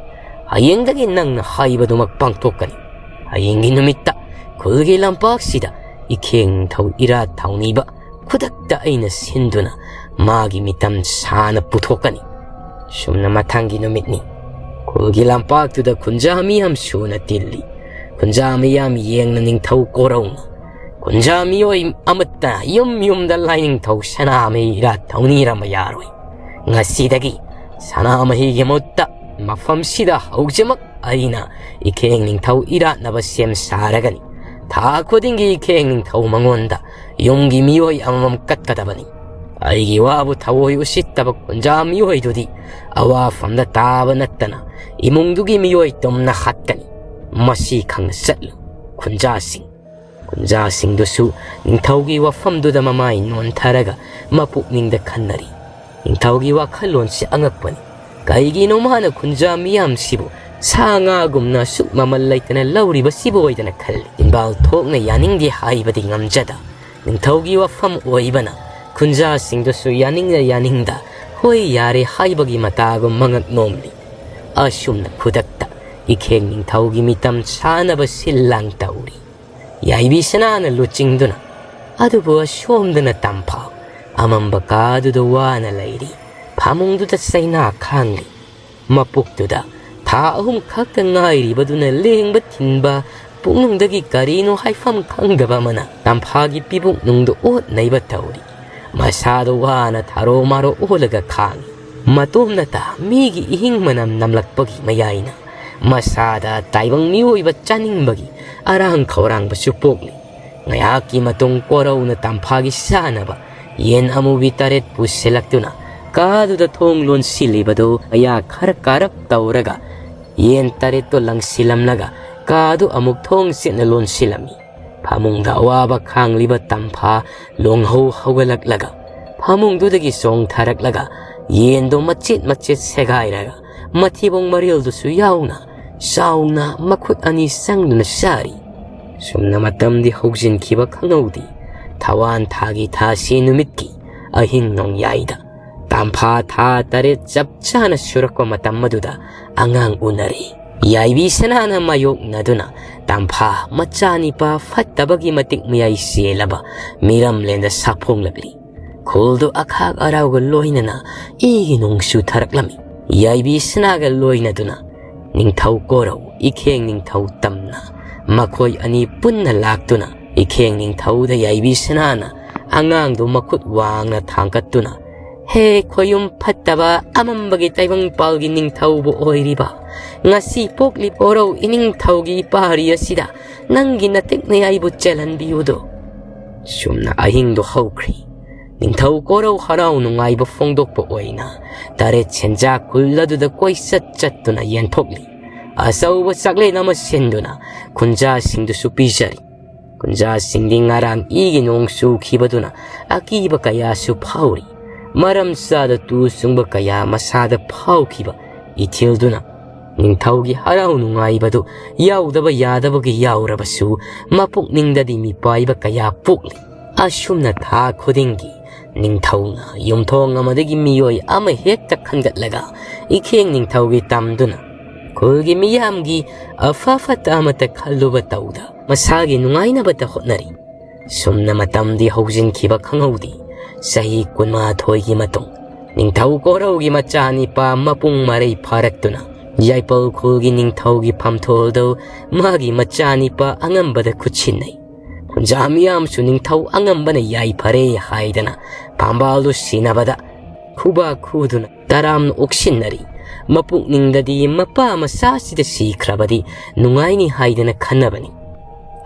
ꯍꯌꯦꯡꯗꯒꯤ ꯅꯪꯅ ꯍꯥꯏꯕꯗꯨꯃꯛ ꯄꯥꯡꯊꯣꯛꯀꯅꯤ꯫ ꯍꯌꯦꯡꯒꯤ ꯅꯨꯃꯤꯠꯇ ꯈꯨꯜꯒꯤ ꯂꯝꯄꯥꯛꯁꯤꯗ ꯏꯈꯦꯡ ꯅꯤꯡꯊꯧ ꯏꯔꯥꯠ ꯊꯧꯅꯤꯕ ꯈꯨꯗꯛꯇ ꯑꯩꯅ ꯁꯤꯟꯗꯨꯅ ꯃꯥꯒꯤ ꯃꯤꯇꯝ ꯁꯥꯅ ꯄꯨꯊꯣꯛꯀꯅꯤ꯫ ꯁꯨꯝꯅ ꯃꯊꯪꯒꯤ ꯅꯨꯃꯤꯠꯅꯤ꯫ ꯈꯨꯜꯒꯤ ꯂꯝꯄꯥꯛꯇꯨꯗ ꯈꯨꯟꯖꯥ ꯃꯤꯌꯥꯝ ꯁꯨꯅ ꯇꯤꯜꯂꯤ꯫ ꯈꯨꯟꯖꯥ ꯃꯤꯌꯥꯝ ꯌꯦꯡꯅ ꯅꯤꯡꯊꯧ ꯀꯣꯔꯧꯅ, "ꯈꯨꯟꯖꯥ ꯃꯤꯑꯣꯏ ꯑꯃꯠꯇ ꯌꯨꯝ ꯌꯨꯝꯗ ꯂꯥꯏꯅꯤꯡꯊꯧ ꯁꯅꯥꯃꯍꯤ ꯏꯔꯥꯠ ꯊꯧꯅꯤꯔꯝꯕ ꯌꯥꯔꯣꯏ꯫ ꯉꯁꯤꯗꯒꯤ ꯁꯅꯥꯃꯍꯤꯒꯤ ꯃꯍꯨꯠꯇ ꯃꯐꯝꯁꯤꯗ ꯍꯧꯖꯃꯛ ꯑꯩꯅ ꯏꯈꯦꯡ ꯅꯤꯡꯊꯧ ꯏꯔꯥꯠꯅꯕ ꯁꯦꯝ ꯁꯥꯔꯒꯅꯤ꯫ ꯊꯥ ꯈꯨꯗꯤꯡꯒꯤ ꯏꯈꯦꯡ ꯅꯤꯡꯊꯧ ꯃꯉꯣꯟꯗ ꯌꯨꯝꯒꯤ ꯃꯤꯑꯣꯏ ꯑꯃꯃꯝ ꯀꯠꯀꯗꯕꯅꯤ꯫ ꯑꯩꯒꯤ ꯋꯥꯕꯨ ꯊꯑꯣꯏ ꯎꯁꯤꯠꯇꯕ ꯈꯨꯟꯖꯥ ꯃꯤꯑꯣꯏꯗꯨꯗꯤ ꯑꯋꯥꯐꯝꯗ ꯇꯥꯕ ꯅꯠꯇꯅ ꯏꯃꯨꯡꯗꯨꯒꯤ ꯃꯤꯑꯣꯏ ꯇꯨꯝꯅ ꯍꯥꯠꯀꯅꯤ꯫ ꯃꯁꯤ ꯈꯪꯅ ꯆꯠꯂꯨ, ꯈꯨꯟꯖꯥꯁꯤꯡ"꯫ ꯈꯨꯟꯖꯥꯁꯤꯡꯗꯨꯁꯨ ꯅꯤꯡꯊꯧꯒꯤ ꯋꯥꯐꯝꯗꯨꯗ ꯃꯃꯥꯏ ꯅꯣꯟꯊꯔꯒ ꯃꯄꯨꯛꯅꯤꯡꯗ ꯈꯟꯅꯔꯤ꯫ ꯅꯤꯡꯊꯧꯒꯤ ꯋꯥꯈꯜꯂꯣꯟꯁꯤ ꯑꯉꯛꯄꯅꯤ꯫ ꯀꯩꯒꯤꯅꯣ ꯃꯥꯅ ꯈꯨꯟꯖꯥ ꯃꯤꯌꯥꯝꯁꯤꯕꯨ ꯁꯥ ꯉꯥꯒꯨꯝꯅ ꯑꯁꯨꯛ ꯃꯃꯜ ꯂꯩꯇꯅ ꯂꯧꯔꯤꯕꯁꯤꯕꯨ ꯑꯣꯏꯗꯅ ꯈꯜꯂꯤ꯫ ꯆꯤꯟꯕꯥꯜ ꯊꯣꯛꯅ ꯌꯥꯅꯤꯡꯗꯦ ꯍꯥꯏꯕꯗꯤ ꯉꯝꯖꯗ, ꯅꯤꯡꯊꯧꯒꯤ ꯋꯥꯐꯝ ꯑꯣꯏꯕꯅ ꯈꯨꯟꯖꯥꯁꯤꯡꯗꯨꯁꯨ ꯌꯥꯅꯤꯡꯗ ꯌꯥꯅꯤꯡꯗ "ꯍꯣꯏ, ꯌꯥꯔꯦ" ꯍꯥꯏꯕꯒꯤ ꯃꯇꯥꯒꯨꯝ ꯃꯉꯛ ꯅꯣꯝꯂꯤ꯫ ꯑꯁꯨꯝꯅ ꯈꯨꯗꯛꯇ ꯏꯈꯦꯡ ꯅꯤꯡꯊꯧꯒꯤ ꯃꯤꯇꯝ ꯁꯥꯅꯕ ꯁꯤꯜ ꯂꯥꯡ ꯇꯧꯔꯤ꯫ ꯌꯥꯏꯕꯤ ꯁꯅꯥꯅ ꯂꯨꯆꯤꯡꯗꯨꯅ, ꯑꯗꯨꯕꯨ ꯑꯁꯣꯝꯗꯅ ꯇꯝꯐꯥꯎ ꯑꯃꯝꯕ ꯀꯥꯗꯨꯗ ꯋꯥꯅ ꯂꯩꯔꯤ꯫ ꯐꯃꯨꯡꯗꯨꯗ ꯆꯩꯅꯥ ꯈꯥꯡꯂꯤ꯫ ꯃꯄꯨꯛꯇꯨꯗ ꯊꯥ ꯑꯍꯨꯝ ꯈꯛꯇ ꯉꯥꯏꯔꯤꯕꯗꯨꯅ ꯂꯦꯡꯕ ꯊꯤꯟꯕ ꯄꯨꯛꯅꯨꯡꯗꯒꯤ ꯀꯔꯤꯅꯣ ꯍꯥꯏꯐꯝ ꯈꯪꯗꯕ ꯑꯃꯅ ꯇꯝꯐꯥꯒꯤ ꯄꯤꯕꯨꯛꯅꯨꯡꯗꯨ ꯑꯣꯠ ꯅꯩꯕ ꯇꯧꯔꯤ꯫ ꯃꯁꯥꯗꯣ ꯋꯥꯅ ꯊꯥꯔꯣ ꯃꯥꯔꯣ ꯑꯣꯜꯂꯒ ꯈꯥꯡꯏ꯫ ꯃꯇꯣꯝꯅꯇ ꯃꯤꯒꯤ ꯏꯍꯤꯡ ꯃꯅꯝ ꯅꯝꯂꯛꯄꯒꯤ ꯃꯌꯥꯏꯅ ꯃꯁꯥꯗ ꯇꯥꯏꯕꯪ ꯃꯤꯑꯣꯏꯕ ꯆꯥꯅꯤꯡꯕꯒꯤ ꯑꯔꯥꯡ ꯈꯧꯔꯥꯡꯕꯁꯨ ꯄꯣꯛꯂꯤ꯫ ꯉꯥꯏꯍꯥꯛꯀꯤ ꯃꯇꯨꯡ ꯀꯣꯔꯧꯅ ꯇꯝꯐꯥꯒꯤ ꯆꯥꯅꯕ ꯌꯦꯟ ꯑꯃꯨꯕꯤ ꯇꯔꯦꯠ ꯄꯨꯁꯤꯜꯂꯛꯇꯨꯅ ꯀꯥꯗꯨꯗ ꯊꯣꯡ ꯂꯣꯟꯁꯤꯜꯂꯤꯕꯗꯨ ꯃꯌꯥ ꯈꯔ ꯀꯥꯔꯞ ꯇꯧꯔꯒ ꯌꯦꯟ ꯇꯔꯦꯠꯇꯨ ꯂꯪꯁꯤꯜꯂꯝꯂꯒ ꯀꯥꯗꯨ ꯑꯃꯨꯛ ꯊꯣꯡ ꯆꯦꯠꯅ ꯂꯣꯟꯁꯤꯜꯂꯝꯃꯤ꯫ ꯐꯃꯨꯡꯗ ꯑꯋꯥꯕ ꯈꯥꯡꯂꯤꯕ ꯇꯝꯐꯥ ꯂꯣꯡꯍꯧ ꯍꯧꯒꯠꯂꯛꯂꯒ ꯐꯃꯨꯡꯗꯨꯗꯒꯤ ꯆꯣꯡꯊꯔꯛꯂꯒ ꯌꯦꯟꯗꯨ ꯃꯆꯦꯠ ꯃꯆꯦꯠ ꯁꯦꯒꯥꯏꯔꯒ ꯃꯊꯤꯕꯣꯡ ꯃꯔꯤꯜꯗꯨꯁꯨ ꯌꯥꯎꯅ ꯆꯥꯎꯅ ꯃꯈꯨꯠ ꯑꯅꯤ ꯆꯪꯗꯨꯅ ꯆꯥꯔꯤ꯫ ꯁꯨꯝꯅ ꯃꯇꯝꯗꯤ ꯍꯧꯖꯤꯟꯈꯤꯕ ꯈꯪꯍꯧꯗꯦ꯫ ꯊꯋꯥꯟ ꯊꯥꯒꯤ ꯊꯥꯁꯤ ꯅꯨꯃꯤꯠꯀꯤ ꯑꯍꯤꯡ ꯅꯣꯡꯌꯥꯏꯗ ꯇꯝꯐꯥ ꯊꯥ ꯇꯔꯦꯠ ꯆꯞ ꯆꯥꯅ ꯁꯨꯔꯛꯄ ꯃꯇꯝ ꯑꯗꯨꯗ ꯑꯉꯥꯡ ꯎꯅꯔꯦ꯫ ꯌꯥꯏꯕꯤ ꯁꯅꯥꯅ ꯃꯥꯌꯣꯛꯅꯗꯨꯅ ꯇꯝꯐꯥ ꯃꯆꯥꯅꯤꯄꯥ ꯐꯠꯇꯕꯒꯤ ꯃꯇꯤꯛ ꯃꯌꯥꯏ ꯆꯦꯜꯂꯕ ꯃꯤꯔꯝꯂꯦꯟꯗ ꯁꯥꯐꯣꯡꯂꯛꯂꯤ꯫ ꯈꯨꯜꯗꯨ ꯑꯈꯥꯛ ꯑꯔꯥꯎꯒ ꯂꯣꯏꯅꯅ ꯏꯒꯤ ꯅꯣꯡ ꯆꯨꯊꯔꯛꯂꯝꯃꯤ꯫ ꯌꯥꯏꯕꯤ ꯁꯅꯥꯒ ꯂꯣꯏꯅꯗꯨꯅ ꯅꯤꯡꯊꯧ ꯀꯣꯔꯧ, ꯏꯈꯦꯡ ꯅꯤꯡꯊꯧ ꯇꯝꯅ ꯃꯈꯣꯏ ꯑꯅꯤ ꯄꯨꯟꯅ ꯂꯥꯛꯇꯨꯅ ꯏꯈꯦꯡ ꯅꯤꯡꯊꯧꯗ ꯌꯥꯏꯕꯤ ꯁꯅꯥꯅ ꯑꯉꯥꯡꯗꯨ ꯃꯈꯨꯠ ꯋꯥꯡꯅ ꯊꯥꯡꯒꯠꯇꯨꯅ, "ꯍꯦ ꯈꯣꯌꯨꯝ ꯐꯠꯇꯕ, ꯑꯃꯝꯕꯒꯤ ꯇꯥꯏꯕꯪꯄꯥꯜꯒꯤ ꯅꯤꯡꯊꯧꯕꯨ ꯑꯣꯏꯔꯤꯕ, ꯉꯁꯤ ꯄꯣꯛꯂꯤꯕ ꯀꯣꯔꯧ ꯏꯅꯤꯡꯊꯧꯒꯤ ꯏꯄꯥꯔꯤ ꯑꯁꯤꯗ ꯅꯪꯒꯤ ꯅꯇꯤꯛꯅ ꯑꯩꯕꯨ ꯆꯦꯜꯍꯟꯕꯤꯌꯨꯗꯣ"꯫ ꯁꯨꯝꯅ ꯑꯍꯤꯡꯗꯨ ꯍꯧꯈ꯭ꯔꯤ꯫ ꯅꯤꯡꯊꯧ ꯀꯣꯔꯧ ꯍꯔꯥꯎ ꯅꯨꯡꯉꯥꯏꯕ ꯐꯣꯡꯗꯣꯛꯄ ꯑꯣꯏꯅ ꯇꯔꯦꯠ ꯁꯦꯟꯖꯥ ꯈꯨꯜ ꯑꯗꯨꯗ ꯀꯣꯏꯆꯠ ꯆꯠꯇꯨꯅ ꯌꯦꯟꯊꯣꯛꯂꯤ꯫ ꯑꯆꯧꯕ ꯆꯥꯛꯂꯦꯟ ꯑꯃ ꯁꯤꯟꯗꯨꯅ ꯈꯨꯟꯖꯥꯁꯤꯡꯗꯨꯁꯨ ꯄꯤꯖꯔꯤ꯫ ꯈꯨꯟꯖꯥꯁꯤꯡꯗꯤ ꯉꯔꯥꯡ ꯏꯒꯤ ꯅꯣꯡ ꯆꯨꯈꯤꯕꯗꯨꯅ ꯑꯀꯤꯕ ꯀꯌꯥꯁꯨ ꯐꯥꯎꯔꯤ꯫ ꯃꯔꯝ ꯆꯥꯗ ꯇꯨ ꯆꯨꯡꯕ ꯀꯌꯥ ꯃꯁꯥꯗ ꯐꯥꯎꯈꯤꯕ ꯏꯊꯤꯜꯗꯨꯅ ꯅꯤꯡꯊꯧꯒꯤ ꯍꯔꯥꯎ ꯅꯨꯡꯉꯥꯏꯕꯗꯨ ꯌꯥꯎꯗꯕ ꯌꯥꯗꯕꯒꯤ ꯌꯥꯎꯔꯕꯁꯨ ꯃꯄꯨꯛꯅꯤꯡꯗꯗꯤ ꯃꯤꯄꯥꯏꯕ ꯀꯌꯥ ꯄꯣꯛꯂꯤ꯫ ꯑꯁꯨꯝꯅ ꯊꯥ ꯈꯨꯗꯤꯡꯒꯤ ꯅꯤꯡꯊꯧꯅ ꯌꯨꯝꯊꯣꯡ ꯑꯃꯗꯒꯤ ꯃꯤꯑꯣꯏ ꯑꯃ ꯍꯦꯛꯇ ꯈꯟꯒꯠꯂꯒ ꯏꯈꯦꯡ ꯅꯤꯡꯊꯧꯒꯤ ꯇꯝꯗꯨꯅ ꯈꯨꯜꯒꯤ ꯃꯤꯌꯥꯝꯒꯤ ꯑꯐ ꯐꯠꯇ ꯑꯃꯠꯇ ꯈꯜꯂꯨꯕ ꯇꯧꯗ ꯃꯁꯥꯒꯤ ꯅꯨꯡꯉꯥꯏꯅꯕꯇ ꯍꯣꯠꯅꯔꯤ꯫ ꯁꯨꯝꯅ ꯃꯇꯝꯗꯤ ꯍꯧꯖꯤꯟꯈꯤꯕ ꯈꯪꯍꯧꯗꯦ꯫ ꯆꯍꯤ ꯀꯨꯟꯃꯥꯊꯣꯏꯒꯤ ꯃꯇꯨꯡ ꯅꯤꯡꯊꯧ ꯀꯣꯔꯧꯒꯤ ꯃꯆꯥꯅꯤꯄꯥ ꯃꯄꯨꯡ ꯃꯔꯩ ꯐꯥꯔꯛꯇꯨꯅ ꯌꯥꯏꯄꯜ ꯈꯨꯜꯒꯤ ꯅꯤꯡꯊꯧꯒꯤ ꯐꯝꯊꯣꯜꯗꯨ ꯃꯥꯒꯤ ꯃꯆꯥꯅꯤꯄꯥ ꯑꯉꯝꯕꯗ ꯈꯨꯠꯁꯤꯟꯅꯩ꯫ ꯈꯨꯟꯖꯥ ꯃꯤꯌꯥꯝꯁꯨ ꯅꯤꯡꯊꯧ ꯑꯉꯝꯕꯅ ꯌꯥꯏꯐꯔꯦ ꯍꯥꯏꯗꯅ ꯐꯝꯕꯥꯜꯗꯨ ꯁꯤꯟꯅꯕꯗ ꯈꯨꯕꯥꯛ ꯈꯨꯗꯨꯅ ꯇꯔꯥꯝꯅ ꯑꯣꯛꯁꯤꯟꯅꯔꯤ꯫ ꯃꯄꯨꯛꯅꯤꯡꯗꯗꯤ ꯃꯄꯥ ꯃꯆꯥꯁꯤꯗ ꯁꯤꯈ꯭ꯔꯕꯗꯤ ꯅꯨꯡꯉꯥꯏꯅꯤ ꯍꯥꯏꯗꯅ ꯈꯟꯅꯕꯅꯤ꯫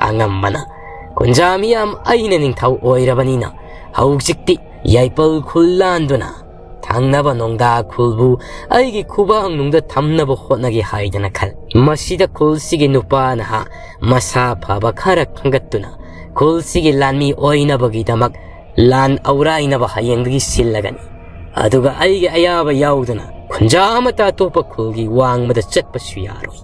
ꯑꯉꯝꯕꯅ, "ꯈꯨꯟꯖꯥ ꯃꯤꯌꯥꯝ, ꯑꯩꯅ ꯅꯤꯡꯊꯧ ꯑꯣꯏꯔꯕꯅꯤꯅ ꯍꯧꯖꯤꯛꯇꯤ ꯌꯥꯏꯄꯜ ꯈꯨꯜ ꯂꯥꯟꯗꯨꯅ ꯊꯪꯅꯕ ꯅꯣꯡꯗꯥ ꯈꯨꯜꯕꯨ ꯑꯩꯒꯤ ꯈꯨꯕꯥꯛꯅꯨꯡꯗ ꯊꯝꯅꯕ ꯍꯣꯠꯅꯒꯦ ꯍꯥꯏꯗꯅ ꯈꯜꯂꯤ꯫ ꯃꯁꯤꯗ ꯈꯨꯜꯁꯤꯒꯤ ꯅꯨꯄꯥ ꯅꯍꯥ ꯃꯁꯥ ꯐꯕ ꯈꯔ ꯈꯟꯒꯠꯇꯨꯅ ꯈꯨꯜꯁꯤꯒꯤ ꯂꯥꯟꯃꯤ ꯑꯣꯏꯅꯕꯒꯤꯗꯃꯛ ꯂꯥꯟ ꯑꯧꯔꯥꯏꯅꯕ ꯍꯌꯦꯡꯗꯒꯤ ꯁꯤꯜꯂꯒꯅꯤ꯫ ꯑꯗꯨꯒ ꯑꯩꯒꯤ ꯑꯌꯥꯕ ꯌꯥꯎꯗꯅ ꯈꯨꯟꯖꯥ ꯑꯃꯠꯇ ꯑꯇꯣꯞꯄ ꯈꯨꯜꯒꯤ ꯋꯥꯡꯃꯗ ꯆꯠꯄꯁꯨ ꯌꯥꯔꯣꯏ꯫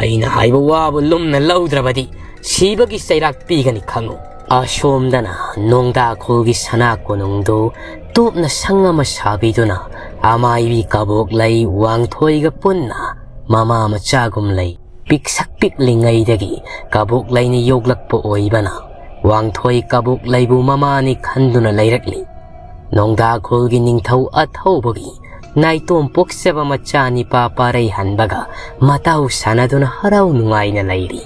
ꯑꯩꯅ ꯍꯥꯏꯕ ꯋꯥꯕꯨ ꯂꯨꯝꯅ ꯂꯧꯗ꯭ꯔꯕꯗꯤ ꯁꯤꯕꯒꯤ ꯆꯩꯔꯥꯛ ꯄꯤꯒꯅꯤ ꯈꯪꯉꯨ꯫" ꯑꯁꯣꯝꯗꯅ ꯅꯣꯡꯗꯥ ꯈꯨꯜꯒꯤ ꯁꯅꯥ ꯀꯣꯅꯨꯡꯗꯨ ꯇꯣꯞꯅ ꯁꯪ ꯑꯃ ꯁꯥꯕꯤꯗꯨꯅ ꯑꯃꯥꯏꯕꯤ ꯀꯕꯣꯛꯂꯩ ꯋꯥꯡꯊꯣꯏꯒ ꯄꯨꯟꯅ ꯃꯃꯥ ꯃꯆꯥꯒꯨꯝ ꯂꯩ꯫ ꯄꯤꯛꯁꯛ ꯄꯤꯛꯂꯤꯉꯩꯗꯒꯤ ꯀꯕꯣꯛꯂꯩꯅ ꯌꯣꯛꯂꯛꯄ ꯑꯣꯏꯕꯅ ꯋꯥꯡꯊꯣꯏ ꯀꯕꯣꯛꯂꯩꯕꯨ ꯃꯃꯥꯅꯤ ꯈꯟꯗꯨꯅ ꯂꯩꯔꯛꯂꯤ꯫ ꯅꯣꯡꯗꯥ ꯈꯨꯜꯒꯤ ꯅꯤꯡꯊꯧ ꯑꯊꯧꯕꯒꯤ ꯅꯥꯏꯇꯣꯝ ꯄꯣꯛꯆꯕ ꯃꯆꯥꯅꯤꯄꯥ ꯄꯥꯔꯩ ꯍꯟꯕꯒ ꯃꯇꯥꯎ ꯁꯥꯟꯅꯗꯨꯅ ꯍꯔꯥꯎ ꯅꯨꯡꯉꯥꯏꯅ ꯂꯩꯔꯤ꯫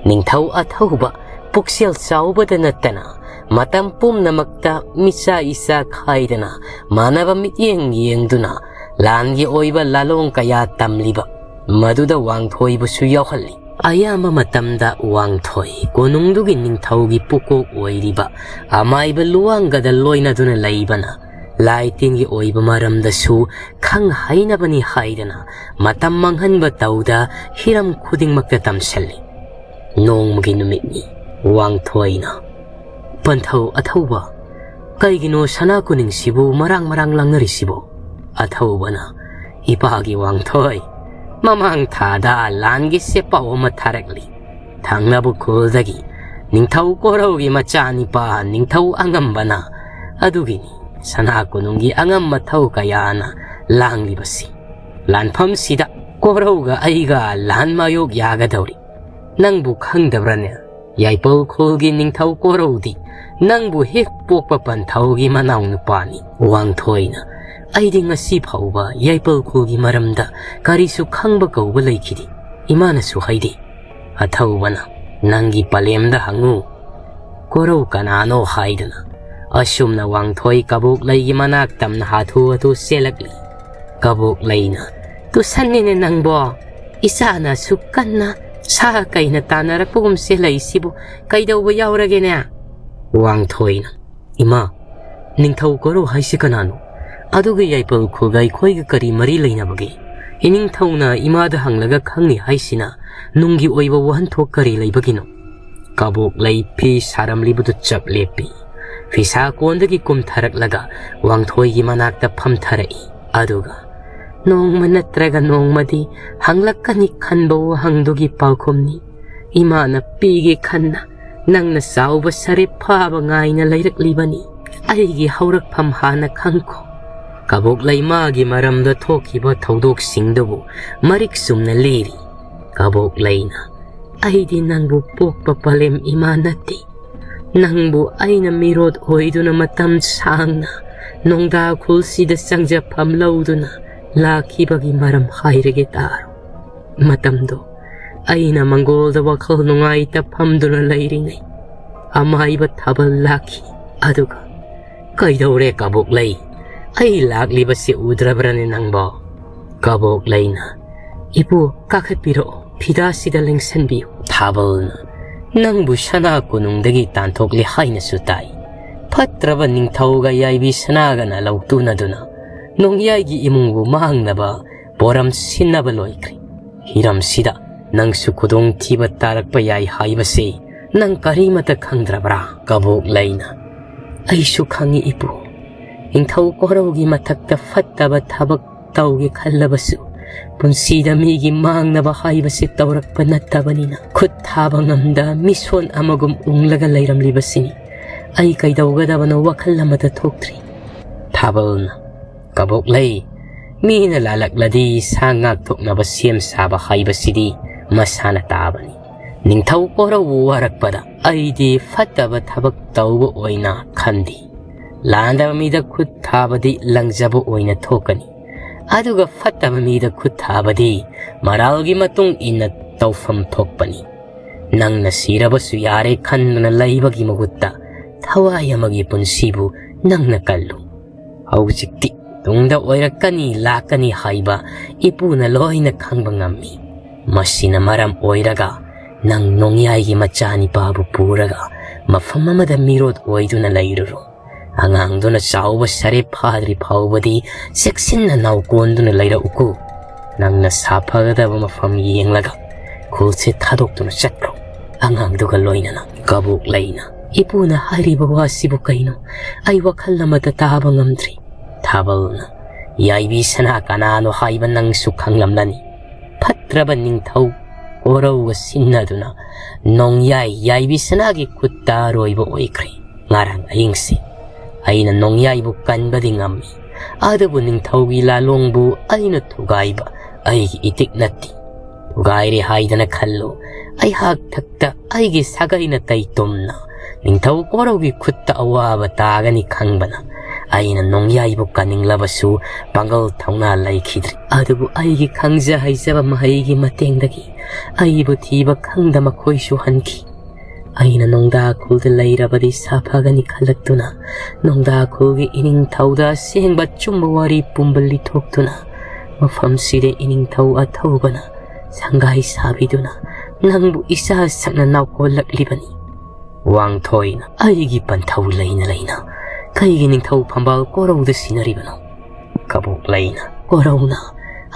ꯅꯤꯡꯊꯧ ꯑꯊꯧꯕ ꯄꯨꯛꯆꯦꯜ ꯆꯥꯎꯕꯗ ꯅꯠꯇꯅ ꯃꯇꯝ ꯄꯨꯝꯅꯃꯛꯇ ꯃꯤꯆꯥ ꯏꯆꯥ ꯈꯥꯏꯗꯅ ꯃꯥꯟꯅꯕ ꯃꯤꯠꯌꯦꯡ ꯌꯦꯡꯗꯨꯅ ꯂꯥꯟꯒꯤ ꯑꯣꯏꯕ ꯂꯥꯂꯣꯡ ꯀꯌꯥ ꯇꯝꯂꯤꯕ ꯃꯗꯨꯗ ꯋꯥꯡꯊꯣꯏꯕꯨꯁꯨ ꯌꯥꯎꯍꯜꯂꯤ꯫ ꯑꯌꯥꯝꯕ ꯃꯇꯝꯗ ꯋꯥꯡꯊꯣꯏ ꯀꯣꯅꯨꯡꯗꯨꯒꯤ ꯅꯤꯡꯊꯧꯒꯤ ꯄꯨꯀꯣꯛ ꯑꯣꯏꯔꯤꯕ ꯑꯃꯥꯏꯕ ꯂꯨꯋꯥꯡꯒꯗ ꯂꯣꯏꯅꯗꯨꯅ ꯂꯩꯕꯅ ꯂꯥꯏ ꯇꯤꯟꯒꯤ ꯑꯣꯏꯕ ꯃꯔꯝꯗꯁꯨ ꯈꯪ ꯍꯩꯅꯕꯅꯤ ꯍꯥꯏꯗꯅ ꯃꯇꯝ ꯃꯥꯡꯍꯟꯕ ꯇꯧꯗ ꯍꯤꯔꯝ ꯈꯨꯗꯤꯡꯃꯛꯇ ꯇꯝꯁꯤꯜꯂꯤ꯫ ꯅꯣꯡꯃꯒꯤ ꯅꯨꯃꯤꯠꯅꯤ꯫ ꯋꯥꯡꯊꯣꯏꯅ, "ꯄꯟꯊꯧ ꯑꯊꯧꯕ, ꯀꯩꯒꯤꯅꯣ ꯁꯅꯥ ꯀꯣꯅꯨꯡꯁꯤꯕꯨ ꯃꯔꯥꯡ ꯃꯔꯥꯡ ꯂꯥꯡꯅꯔꯤꯁꯤꯕꯣ?" ꯑꯊꯧꯕꯅ, "ꯏꯄꯥꯒꯤ ꯋꯥꯡꯊꯣꯏ, ꯃꯃꯥꯡ ꯊꯥꯗ ꯂꯥꯟꯒꯤ ꯆꯦꯄꯥꯎ ꯑꯃ ꯊꯥꯔꯛꯂꯤ꯫ ꯊꯪꯅꯕ ꯈꯨꯜꯗꯒꯤ ꯅꯤꯡꯊꯧ ꯀꯣꯔꯧꯒꯤ ꯃꯆꯥꯅꯤꯄꯥ ꯅꯤꯡꯊꯧ ꯑꯉꯝꯕꯅ꯫ ꯑꯗꯨꯒꯤꯅꯤ ꯁꯅꯥ ꯀꯣꯅꯨꯡꯒꯤ ꯑꯉꯝ ꯑꯊꯧ ꯀꯌꯥꯅ ꯂꯥꯡꯂꯤꯕꯁꯤ꯫ ꯂꯥꯟꯐꯝꯁꯤꯗ ꯀꯣꯔꯧꯒ ꯑꯩꯒ ꯂꯥꯟ ꯃꯥꯌꯣꯛ ꯌꯥꯒꯗꯧꯔꯤ꯫ ꯅꯪꯕꯨ ꯈꯪꯗꯕ꯭ꯔꯅꯦ? ꯌꯥꯏꯄꯜ ꯈꯨꯜꯒꯤ ꯅꯤꯡꯊꯧ ꯀꯣꯔꯧꯗꯤ ꯅꯪꯕꯨ ꯍꯦꯛ ꯄꯣꯛꯄ ꯄꯟꯊꯧꯒꯤ ꯃꯅꯥꯎ ꯅꯨꯄꯥꯅꯤ꯫" ꯋꯥꯡꯊꯣꯏꯅ, ꯑꯩꯗꯤ ꯉꯁꯤ ꯐꯥꯎꯕ ꯌꯥꯏꯄꯜ ꯈꯨꯜꯒꯤ ꯃꯔꯝꯗ ꯀꯔꯤꯁꯨ ꯈꯪꯕ ꯀꯧꯕ ꯂꯩꯈꯤꯗꯦ꯫ ꯏꯃꯥꯅꯁꯨ ꯍꯥꯏꯗꯦ꯫ ꯑꯊꯧꯕꯅ, "ꯅꯪꯒꯤ ꯄꯂꯦꯝꯗ ꯍꯪꯉꯨ꯫ ꯀꯣꯔꯧ ꯀꯅꯥꯅꯣ?" ꯍꯥꯏꯗꯨꯅ ꯑꯁꯨꯝꯅ ꯋꯥꯡꯊꯣꯏ ꯀꯕꯣꯛꯂꯩꯒꯤ ꯃꯅꯥꯛ ꯇꯝꯅ ꯍꯥꯊꯨ ꯍꯥꯊꯨ ꯆꯦꯜꯂꯛꯂꯤ꯫ ꯀꯕꯣꯛꯂꯩꯅ, "ꯇꯨꯁꯟꯅꯤꯅꯦ ꯅꯪꯕꯣ? ꯏꯆꯥꯅ ꯑꯁꯨꯛ ꯀꯟꯅ ꯁꯥ ꯀꯩꯅ ꯇꯥꯟꯅꯔꯛꯄꯒꯨꯝ ꯆꯦꯜꯂꯛꯏꯁꯤꯕꯨ ꯀꯩꯗꯧꯕ ꯌꯥꯎꯔꯒꯦꯅꯦ?" ꯋꯥꯡꯊꯣꯏꯅ, "ꯏꯃꯥ, ꯅꯤꯡꯊꯧ ꯀꯣꯔꯧ ꯍꯥꯏꯁꯤ ꯀꯅꯥꯅꯣ? ꯑꯗꯨꯒ ꯌꯥꯏꯄꯜ ꯈꯨꯜꯒ ꯑꯩꯈꯣꯏꯒ ꯀꯔꯤ ꯃꯔꯤ ꯂꯩꯅꯕꯒꯦ? ꯏꯅꯤꯡꯊꯧꯅ ꯏꯃꯥꯗ ꯍꯪꯂꯒ ꯈꯪꯅꯤ ꯍꯥꯏꯁꯤꯅ ꯅꯨꯡꯒꯤ ꯑꯣꯏꯕ ꯋꯥꯍꯟꯊꯣꯛ ꯀꯔꯤ ꯂꯩꯕꯒꯤꯅꯣ?" ꯀꯕꯣꯛꯂꯩ ꯐꯤ ꯁꯥꯔꯝꯂꯤꯕꯗꯨ ꯆꯞ ꯂꯦꯞꯄꯤ꯫ ꯐꯤꯁꯥ ꯀꯣꯟꯗꯒꯤ ꯀꯨꯝꯊꯔꯛꯂꯒ ꯋꯥꯡꯊꯣꯏꯒꯤ ꯃꯅꯥꯛꯇ ꯐꯝꯊꯔꯛꯏ꯫ ꯑꯗꯨꯒ, "ꯅꯣꯡꯃ ꯅꯠꯇ꯭ꯔꯒ ꯅꯣꯡꯃꯗꯤ ꯍꯪꯂꯛꯀꯅꯤ ꯈꯟꯕ ꯋꯥꯍꯪꯗꯨꯒꯤ ꯄꯥꯎꯈꯨꯝꯅꯤ꯫ ꯏꯃꯥꯅ ꯄꯤꯒꯦ ꯈꯟꯅ ꯅꯪꯅ ꯆꯥꯎꯕ ꯁꯔꯦꯞ ꯐꯥꯕ ꯉꯥꯏꯅ ꯂꯩꯔꯛꯂꯤꯕꯅꯤ꯫ ꯑꯩꯒꯤ ꯍꯧꯔꯛꯐꯝ ꯍꯥꯟꯅ ꯈꯪꯈꯣ꯫" ꯀꯕꯣꯛꯂꯩ ꯃꯥꯒꯤ ꯃꯔꯝꯗ ꯊꯣꯛꯈꯤꯕ ꯊꯧꯗꯣꯛꯁꯤꯡꯗꯨꯕꯨ ꯃꯔꯤꯛ ꯆꯨꯝꯅ ꯂꯤꯔꯤ꯫ ꯀꯕꯣꯛꯂꯩꯅ, "ꯑꯩꯗꯤ ꯅꯪꯕꯨ ꯄꯣꯛꯄ ꯄꯂꯦꯝ ꯏꯃꯥ ꯅꯠꯇꯦ꯫ ꯅꯪꯕꯨ ꯑꯩꯅ ꯃꯤꯔꯣꯠ ꯑꯣꯏꯗꯨꯅ ꯃꯇꯝ ꯁꯥꯡꯅ ꯅꯣꯡꯗꯥ ꯈꯨꯜꯁꯤꯗ ꯆꯪꯖꯐꯝ ꯂꯧꯗꯨꯅ ꯂꯥꯛꯈꯤꯕꯒꯤ ꯃꯔꯝ ꯍꯥꯏꯔꯒꯦ ꯇꯥꯔꯣ꯫ ꯃꯇꯝꯗꯣ ꯑꯩꯅ ꯃꯪꯒꯣꯜꯗ ꯋꯥꯈꯜ ꯅꯨꯡꯉꯥꯏꯇ ꯐꯝꯗꯨꯅ ꯂꯩꯔꯤꯉꯩ ꯑꯃꯥꯏꯕ ꯊꯥꯕꯜ ꯂꯥꯛꯈꯤ꯫ ꯑꯗꯨꯒ, ꯀꯩꯗꯧꯔꯦ ꯀꯕꯣꯛꯂꯩ? ꯑꯩ ꯂꯥꯛꯂꯤꯕꯁꯤ ꯎꯗ꯭ꯔꯕ꯭ꯔꯅꯦ ꯅꯪꯕꯣ?" ꯀꯕꯣꯛꯂꯩꯅ, "ꯏꯄꯨ, ꯀꯥꯈꯠꯄꯤꯔꯛꯑꯣ, ꯐꯤꯗꯥꯁꯤꯗ ꯂꯦꯡꯁꯟꯕꯤꯌꯨ꯫" ꯊꯥꯕꯜꯅ, "ꯅꯪꯕꯨ ꯁꯅꯥ ꯀꯣꯅꯨꯡꯗꯒꯤ ꯇꯥꯟꯊꯣꯛꯂꯦ ꯍꯥꯏꯅꯁꯨ ꯇꯥꯏ꯫ ꯐꯠꯇ꯭ꯔꯕ ꯅꯤꯡꯊꯧꯒ ꯌꯥꯏꯕꯤ ꯁꯅꯥꯒꯅ ꯂꯧꯇꯨꯅꯗꯨꯅ ꯅꯣꯡꯌꯥꯏꯒꯤ ꯏꯃꯨꯡꯕꯨ ꯃꯥꯡꯅꯕ ꯄꯣꯔꯝ ꯁꯤꯟꯅꯕ ꯂꯣꯏꯈ꯭ꯔꯦ꯫ ꯍꯤꯔꯝꯁꯤꯗ ꯅꯪꯁꯨ ꯈꯨꯗꯣꯡꯊꯤꯕ ꯇꯥꯔꯛꯄ ꯌꯥꯏ ꯍꯥꯏꯕꯁꯤ ꯅꯪ ꯀꯔꯤꯃꯇ ꯈꯪꯗ꯭ꯔꯕ꯭ꯔꯥ?" ꯀꯕꯣꯛꯂꯩꯅ, "ꯑꯩꯁꯨ ꯈꯪꯏ ꯏꯄꯨ꯫ ꯅꯤꯡꯊꯧ ꯀꯣꯔꯧꯒꯤ ꯃꯊꯛꯇ ꯐꯠꯇꯕ ꯊꯕꯛ ꯇꯧꯒꯦ ꯈꯜꯂꯕꯁꯨ ꯄꯨꯟꯁꯤꯗ ꯃꯤꯒꯤ ꯃꯥꯡꯅꯕ ꯍꯥꯏꯕꯁꯤ ꯇꯧꯔꯛꯄ ꯅꯠꯇꯕꯅꯤꯅ ꯈꯨꯠ ꯊꯥꯕ ꯉꯝꯗ ꯃꯤꯁꯣꯟ ꯑꯃꯒꯨꯝ ꯎꯪꯂꯒ ꯂꯩꯔꯝꯂꯤꯕꯁꯤꯅꯤ꯫ ꯑꯩ ꯀꯩꯗꯧꯒꯗꯕꯅꯣ ꯋꯥꯈꯜ ꯑꯃꯠꯇ ꯊꯣꯛꯇ꯭ꯔꯤ꯫" ꯊꯥꯕꯜꯅ, "ꯀꯕꯣꯛꯂꯩ, ꯃꯤꯅ ꯂꯥꯜꯂꯛꯂꯗꯤ ꯁꯥ ꯉꯥꯛꯊꯣꯛꯅꯕ ꯁꯦꯝ ꯁꯥꯕ ꯍꯥꯏꯕꯁꯤꯗꯤ ꯃꯁꯥꯅ ꯇꯥꯕꯅꯤ꯫ ꯅꯤꯡꯊꯧ ꯀꯣꯔꯧꯕꯨ ꯋꯥꯔꯛꯄꯗ ꯑꯩꯗꯤ ꯐꯠꯇꯕ ꯊꯕꯛ ꯇꯧꯕ ꯑꯣꯏꯅ ꯈꯟꯗꯦ꯫ ꯂꯥꯟꯗꯕ ꯃꯤꯗ ꯈꯨꯠ ꯊꯥꯕꯗꯤ ꯂꯪꯖꯕ ꯑꯣꯏꯅ ꯊꯣꯛꯀꯅꯤ, ꯑꯗꯨꯒ ꯐꯠꯇꯕ ꯃꯤꯗ ꯈꯨꯠ ꯊꯥꯕꯗꯤ ꯃꯔꯥꯜꯒꯤ ꯃꯇꯨꯡ ꯏꯟꯅ ꯇꯧꯐꯝ ꯊꯣꯛꯄꯅꯤ꯫ ꯅꯪꯅ ꯁꯤꯔꯕꯁꯨ ꯌꯥꯔꯦ ꯈꯟꯗꯨꯅ ꯂꯩꯕꯒꯤ ꯃꯍꯨꯠꯇ ꯊꯋꯥꯏ ꯑꯃꯒꯤ ꯄꯨꯟꯁꯤꯕꯨ ꯅꯪꯅ ꯀꯜꯂꯨ꯫ ꯍꯧꯖꯤꯛꯇꯤ ꯇꯨꯡꯗ ꯑꯣꯏꯔꯛꯀꯅꯤ ꯂꯥꯛꯀꯅꯤ ꯍꯥꯏꯕ ꯏꯄꯨꯅ ꯂꯣꯏꯅ ꯈꯪꯕ ꯉꯝꯃꯤ꯫ ꯃꯁꯤꯅ ꯃꯔꯝ ꯑꯣꯏꯔꯒ ꯅꯪ ꯅꯣꯡꯌꯥꯏꯒꯤ ꯃꯆꯥꯅꯤꯄꯥꯕꯨ ꯄꯨꯔꯒ ꯃꯐꯝ ꯑꯃꯗ ꯃꯤꯔꯣꯠ ꯑꯣꯏꯗꯨꯅ ꯂꯩꯔꯨꯔꯣ꯫ ꯑꯉꯥꯡꯗꯨꯅ ꯆꯥꯎꯕ ꯁꯔꯦꯞ ꯐꯥꯗ꯭ꯔꯤ ꯐꯥꯎꯕꯗꯤ ꯆꯦꯛꯁꯤꯟꯅ ꯅꯥꯎꯀꯣꯟꯗꯨꯅ ꯂꯩꯔꯛꯎꯀꯣ꯫ ꯅꯪꯅ ꯁꯥꯐꯒꯗꯕ ꯃꯐꯝ ꯌꯦꯡꯂꯒ ꯈꯨꯜꯁꯦ ꯊꯥꯗꯣꯛꯇꯨꯅ ꯆꯠꯈ꯭ꯔꯣ, ꯑꯉꯥꯡꯗꯨꯒ ꯂꯣꯏꯅꯅ꯫ ꯀꯕꯣꯛ ꯂꯩꯅ, "ꯏꯄꯨꯅ ꯍꯥꯏꯔꯤꯕ ꯋꯥꯁꯤꯕꯨ ꯀꯩꯅꯣ? ꯑꯩ ꯋꯥꯈꯜ ꯑꯃꯠꯇ ꯇꯥꯕ ꯉꯝꯗ꯭ꯔꯤ꯫" ꯊꯥꯕꯜꯅ, "ꯌꯥꯏꯕꯤ ꯁꯅꯥ ꯀꯅꯥꯅꯣ ꯍꯥꯏꯕ ꯅꯪꯁꯨ ꯈꯪꯂꯝꯂꯅꯤ꯫ ꯐꯠꯇ꯭ꯔꯕ ꯅꯤꯡꯊꯧ ꯀꯣꯔꯧꯒ ꯁꯤꯟꯅꯗꯨꯅ ꯅꯣꯡꯌꯥꯏ ꯌꯥꯏꯕꯤ ꯁꯅꯥꯒꯤ ꯈꯨꯠꯇ ꯑꯔꯣꯏꯕ ꯑꯣꯏꯈ꯭ꯔꯦ꯫ ꯉꯔꯥꯡ ꯑꯍꯤꯡꯁꯤ ꯑꯩꯅ ꯅꯣꯡꯌꯥꯏꯕꯨ ꯀꯟꯕꯗꯤ ꯉꯝꯃꯤ, ꯑꯗꯨꯕꯨ ꯅꯤꯡꯊꯧꯒꯤ ꯂꯥꯂꯣꯡꯕꯨ ꯑꯩꯅ ꯊꯨꯒꯥꯏꯕ ꯑꯩꯒꯤ ꯏꯇꯤꯛ ꯅꯠꯇꯦ꯫ ꯊꯨꯒꯥꯏꯔꯦ ꯍꯥꯏꯗꯅ ꯈꯜꯂꯨ, ꯑꯩꯍꯥꯛ ꯊꯛꯇ ꯑꯩꯒꯤ ꯁꯥꯒꯩ ꯅꯥꯇꯩ ꯇꯨꯝꯅ ꯅꯤꯡꯊꯧ ꯀꯣꯔꯧꯒꯤ ꯈꯨꯠꯇ ꯑꯋꯥꯕ ꯇꯥꯒꯅꯤ ꯈꯪꯕꯅ ꯑꯩꯅ ꯅꯣꯡꯌꯥꯏꯕꯨ ꯀꯟꯅꯤꯡꯂꯕꯁꯨ ꯄꯥꯡꯒꯜ ꯊꯧꯅꯥ ꯂꯩꯈꯤꯗ꯭ꯔꯤ꯫ ꯑꯗꯨꯕꯨ ꯑꯩꯒꯤ ꯈꯪꯖ ꯍꯩꯖꯕ ꯃꯍꯩꯒꯤ ꯃꯇꯦꯡꯗꯒꯤ ꯑꯩꯕꯨ ꯊꯤꯕ ꯈꯪꯗ ꯃꯈꯣꯏꯁꯨ ꯍꯟꯈꯤ꯫ ꯑꯩꯅ ꯅꯣꯡꯗꯥ ꯈꯨꯜꯗ ꯂꯩꯔꯕꯗꯤ ꯁꯥꯐꯒꯅꯤ ꯈꯜꯂꯛꯇꯨꯅ ꯅꯣꯡꯗꯥ ꯈꯨꯜꯒꯤ ꯏꯅꯤꯡꯊꯧꯗ ꯑꯁꯦꯡꯕ ꯑꯆꯨꯝꯕ ꯋꯥꯔꯤ ꯄꯨꯝꯕ ꯂꯤꯊꯣꯛꯇꯨꯅ ꯃꯐꯝꯁꯤꯗ ꯏꯅꯤꯡꯊꯧ ꯑꯊꯧꯕꯅ ꯁꯪꯒꯥꯏ ꯁꯥꯕꯤꯗꯨꯅ ꯅꯪꯕꯨ ꯏꯆꯥ ꯁꯛꯅ ꯅꯥꯎꯀꯣꯜꯂꯛꯂꯤꯕꯅꯤ꯫" ꯋꯥꯡꯊꯣꯏꯅ, "ꯑꯩꯒꯤ ꯄꯟꯊꯧ ꯂꯩꯅ ꯂꯩꯅ ꯀꯩꯒꯤ ꯅꯤꯡꯊꯧ ꯐꯝꯕꯥꯜ ꯀꯣꯔꯧꯗ ꯁꯤꯟꯅꯔꯤꯕꯅꯣ?" ꯀꯕꯣꯛ ꯂꯩꯅ, "ꯀꯣꯔꯧꯅ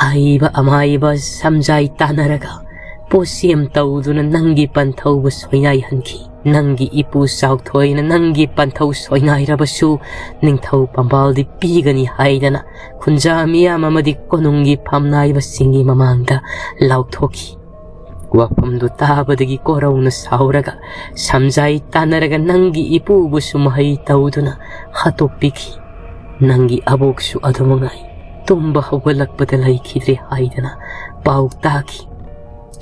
ꯑꯍꯩꯕ ꯑꯃꯥꯏꯕ ꯁꯝꯖꯥꯏ ꯇꯥꯟꯅꯔꯒ ꯄꯣꯠꯁꯦꯝ ꯇꯧꯗꯨꯅ ꯅꯪꯒꯤ ꯄꯟꯊꯧꯕꯨ ꯁꯣꯏꯅꯥꯏꯍꯟꯈꯤ꯫ ꯅꯪꯒꯤ ꯏꯄꯨ ꯆꯥꯎꯊꯣꯏꯅ ꯅꯪꯒꯤ ꯄꯟꯊꯧ ꯁꯣꯏꯅꯥꯏꯔꯕꯁꯨ ꯅꯤꯡꯊꯧ ꯄꯝꯕꯥꯜꯗꯤ ꯄꯤꯒꯅꯤ ꯍꯥꯏꯗꯅ ꯈꯨꯟꯖꯥ ꯃꯤꯌꯥꯝ ꯑꯃꯗꯤ ꯀꯣꯅꯨꯡꯒꯤ ꯐꯝꯅꯥꯏꯕꯁꯤꯡꯒꯤ ꯃꯃꯥꯡꯗ ꯂꯥꯎꯊꯣꯛꯈꯤ꯫" ꯋꯥꯐꯝꯗꯨ ꯇꯥꯕꯗꯒꯤ ꯀꯣꯔꯧꯅ ꯁꯥꯎꯔꯒ ꯁꯝꯖꯥꯏ ꯇꯥꯟꯅꯔꯒ ꯅꯪꯒꯤ ꯏꯄꯨꯕꯨꯁꯨ ꯃꯍꯩ ꯇꯧꯗꯨꯅ ꯍꯥꯠꯇꯣꯛꯄꯤꯈꯤ꯫ ꯅꯪꯒꯤ ꯑꯕꯣꯛꯁꯨ ꯑꯗꯨꯃꯉꯥꯏ ꯇꯨꯝꯕ ꯍꯧꯒꯠꯂꯛꯄꯗ ꯂꯩꯈꯤꯗ꯭ꯔꯦ ꯍꯥꯏꯗꯅ ꯄꯥꯎ ꯇꯥꯈꯤ꯫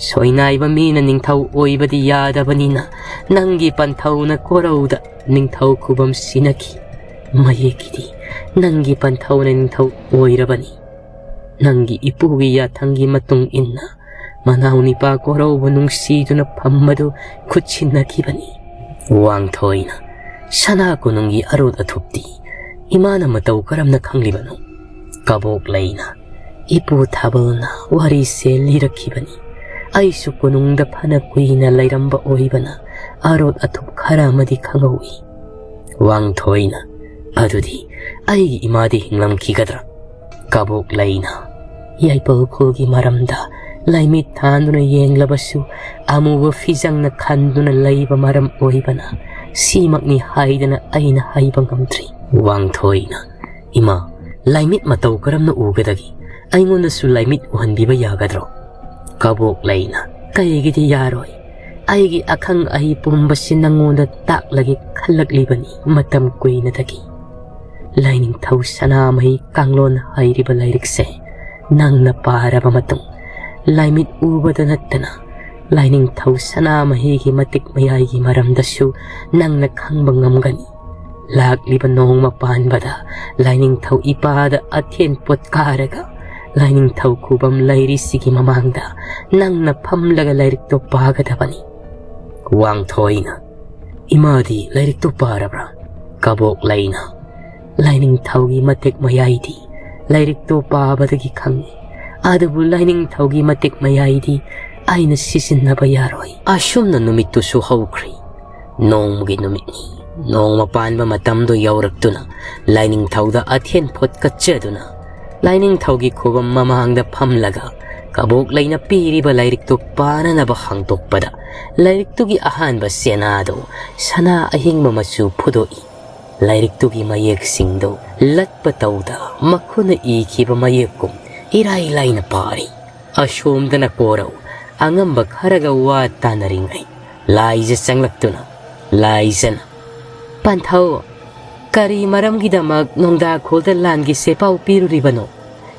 ꯁꯣꯏꯅꯥꯏꯕ ꯃꯤꯅ ꯅꯤꯡꯊꯧ ꯑꯣꯏꯕꯗꯤ ꯌꯥꯗꯕꯅꯤꯅ ꯅꯪꯒꯤ ꯄꯟꯊꯧꯅ ꯀꯣꯔꯧꯗ ꯅꯤꯡꯊꯧ ꯈꯨꯕꯝ ꯁꯤꯟꯅꯈꯤ꯫ ꯃꯌꯦꯛꯀꯤꯗꯤ ꯅꯪꯒꯤ ꯄꯟꯊꯧꯅ ꯅꯤꯡꯊꯧ ꯑꯣꯏꯔꯕꯅꯤ꯫ ꯅꯪꯒꯤ ꯏꯄꯨꯒꯤ ꯌꯥꯊꯪꯒꯤ ꯃꯇꯨꯡ ꯏꯟꯅ ꯃꯅꯥꯎ ꯅꯤꯄꯥ ꯀꯣꯔꯧꯕ ꯅꯨꯡꯁꯤꯗꯨꯅ ꯐꯝꯕꯗꯨ ꯈꯨꯠꯁꯤꯟꯅꯈꯤꯕꯅꯤ꯫ ꯋꯥꯡꯊꯣꯏꯅ, ꯁꯅꯥ ꯀꯣꯅꯨꯡꯒꯤ ꯑꯔꯣꯠ ꯑꯊꯨꯞꯇꯤ ꯏꯃꯥꯅ ꯃꯇꯧ ꯀꯔꯝꯅ ꯈꯪꯂꯤꯕꯅꯣ? ꯀꯕꯣꯛ ꯂꯩꯅ, ꯏꯄꯨ ꯊꯥꯕꯜꯅ ꯋꯥꯔꯤꯁꯦ ꯂꯤꯔꯛꯈꯤꯕꯅꯤ꯫ ꯑꯩꯁꯨ ꯀꯣꯅꯨꯡꯗ ꯐꯅ ꯀꯨꯏꯅ ꯂꯩꯔꯝꯕ ꯑꯣꯏꯕꯅ ꯑꯔꯣꯠ ꯑꯊꯨꯞ ꯈꯔ ꯑꯃꯗꯤ ꯈꯪꯍꯧꯏ꯫ ꯋꯥꯡꯊꯣꯏꯅ, ꯑꯗꯨꯗꯤ ꯑꯩꯒꯤ ꯏꯃꯥꯗꯤ ꯍꯤꯡꯂꯝꯈꯤꯒꯗ꯭ꯔꯥ? ꯀꯕꯣꯛ ꯂꯩꯅ, ꯌꯥꯏꯄꯜ ꯈꯨꯜꯒꯤ ꯃꯔꯝꯗ ꯂꯥꯏꯃꯤꯠ ꯊꯥꯟꯗꯨꯅ ꯌꯦꯡꯂꯕꯁꯨ ꯑꯃꯨꯕ ꯐꯤꯖꯪꯅ ꯈꯟꯗꯨꯅ ꯂꯩꯕ ꯃꯔꯝ ꯑꯣꯏꯕꯅ ꯁꯤꯃꯛꯅꯤ ꯍꯥꯏꯗꯅ ꯑꯩꯅ ꯍꯥꯏꯕ ꯉꯝꯗ꯭ꯔꯤ꯫ ꯋꯥꯡꯊꯣꯏꯅ, ꯏꯃꯥ, ꯂꯥꯏꯃꯤꯠ ꯃꯇꯧ ꯀꯔꯝꯅ ꯎꯒꯗꯒꯦ? ꯑꯩꯉꯣꯟꯗꯁꯨ ꯂꯥꯏꯃꯤꯠ ꯎꯍꯟꯕꯤꯕ ꯌꯥꯒꯗ꯭ꯔꯣ? ꯀꯕꯣꯛ ꯂꯩꯅ, ꯀꯩꯒꯤꯗꯤ ꯌꯥꯔꯣꯏ? ꯑꯩꯒꯤ ꯑꯈꯪ ꯑꯍꯩ ꯄꯨꯝꯕꯁꯤ ꯅꯪꯉꯣꯟꯗ ꯇꯥꯛꯂꯒꯦ ꯈꯜꯂꯛꯂꯤꯕꯅꯤ ꯃꯇꯝ ꯀꯨꯏꯅꯗꯒꯤ꯫ ꯂꯥꯏꯅꯤꯡꯊꯧ ꯁꯅꯥꯃꯍꯤ ꯀꯥꯡꯂꯣꯟ ꯍꯥꯏꯔꯤꯕ ꯂꯥꯏꯔꯤꯛꯁꯦ ꯅꯪꯅ ꯄꯥꯔꯕ ꯃꯇꯨꯡ, ꯂꯥꯏꯃꯤꯠ ꯎꯕꯗ ꯅꯠꯇꯅ ꯂꯥꯏꯅꯤꯡꯊꯧ ꯁꯅꯥꯃꯍꯤꯒꯤ ꯃꯇꯤꯛ ꯃꯌꯥꯏꯒꯤ ꯃꯔꯝꯗꯁꯨ ꯅꯪꯅ ꯈꯪꯕ ꯉꯝꯒꯅꯤ꯫ ꯂꯥꯛꯂꯤꯕ ꯅꯣꯡꯃ ꯄꯥꯟꯕꯗ ꯂꯥꯏꯅꯤꯡꯊꯧ ꯏꯄꯥꯗ ꯑꯊꯦꯟ ꯄꯣꯠ ꯀꯥꯔꯒ ꯂꯥꯏꯅꯤꯡꯊꯧ ꯈꯨꯕꯝ ꯂꯩꯔꯤꯁꯤꯒꯤ ꯃꯃꯥꯡꯗ ꯅꯪꯅ ꯐꯝꯂꯒ ꯂꯥꯏꯔꯤꯛꯇꯣ ꯄꯥꯒꯗꯕꯅꯤ꯫ ꯋꯥꯡꯊꯣꯏꯅ, ꯏꯃꯥꯗꯤ ꯂꯥꯏꯔꯤꯛꯇꯣ ꯄꯥꯔꯕ꯭ꯔꯥ? ꯀꯕꯣꯛ ꯂꯩꯅ, ꯂꯥꯏꯅꯤꯡꯊꯧꯒꯤ ꯃꯇꯤꯛ ꯃꯌꯥꯏꯗꯤ ꯂꯥꯏꯔꯤꯛꯇꯣ ꯄꯥꯕꯗꯒꯤ ꯈꯪꯉꯤ, ꯑꯗꯨꯕꯨ ꯂꯥꯏꯅꯤꯡꯊꯧꯒꯤ ꯃꯇꯤꯛ ꯃꯌꯥꯏꯗꯤ ꯑꯩꯅ ꯁꯤꯖꯤꯟꯅꯕ ꯌꯥꯔꯣꯏ꯫ ꯑꯁꯨꯝꯅ ꯅꯨꯃꯤꯠꯇꯨꯁꯨ ꯍꯧꯈ꯭ꯔꯤ꯫ ꯅꯣꯡꯃꯒꯤ ꯅꯨꯃꯤꯠꯅꯤ꯫ ꯅꯣꯡꯃ ꯄꯥꯟꯕ ꯃꯇꯝꯗꯨ ꯌꯧꯔꯛꯇꯨꯅ ꯂꯥꯏꯅꯤꯡꯊꯧꯗ ꯑꯊꯦꯟ ꯄꯣꯠ ꯀꯠꯆꯗꯨꯅ ꯂꯥꯏꯅꯤꯡꯊꯧꯒꯤ ꯈꯨꯕꯝ ꯃꯃꯥꯡꯗ ꯐꯝꯂꯒ ꯀꯕꯣꯛ ꯂꯩꯅ ꯄꯤꯔꯤꯕ ꯂꯥꯏꯔꯤꯛꯇꯨ ꯄꯥꯅꯅꯕ ꯍꯥꯡꯗꯣꯛꯄꯗ ꯂꯥꯏꯔꯤꯛꯇꯨꯒꯤ ꯑꯍꯥꯟꯕ ꯆꯦꯅꯥꯗꯨ ꯁꯅꯥ ꯑꯍꯤꯡꯕ ꯃꯆꯨ ꯐꯨꯗꯣꯛꯏ꯫ ꯂꯥꯏꯔꯤꯛꯇꯨꯒꯤ ꯃꯌꯦꯛꯁꯤꯡꯗꯨ ꯂꯠꯄ ꯇꯧꯗ ꯃꯈꯨꯠꯅ ꯏꯈꯤꯕ ꯃꯌꯦꯛꯀꯨꯝ ꯏꯔꯥꯏ ꯂꯥꯏꯅ ꯄꯥꯔꯤ꯫ ꯑꯁꯣꯝꯗꯅ ꯀꯣꯔꯧ ꯑꯉꯝꯕ ꯈꯔꯒ ꯋꯥ ꯇꯥꯅꯔꯤꯉꯩ ꯂꯥꯏꯖ ꯆꯪꯂꯛꯇꯨꯅ ꯂꯥꯏꯖꯅ, ꯄꯟꯊꯧ, ꯀꯔꯤ ꯃꯔꯝꯒꯤꯗꯃꯛ ꯅꯣꯡꯗꯥꯈꯣꯜꯗ ꯂꯥꯟꯒꯤ ꯁꯦꯄꯥꯎ ꯄꯤꯔꯨꯔꯤꯕꯅꯣ?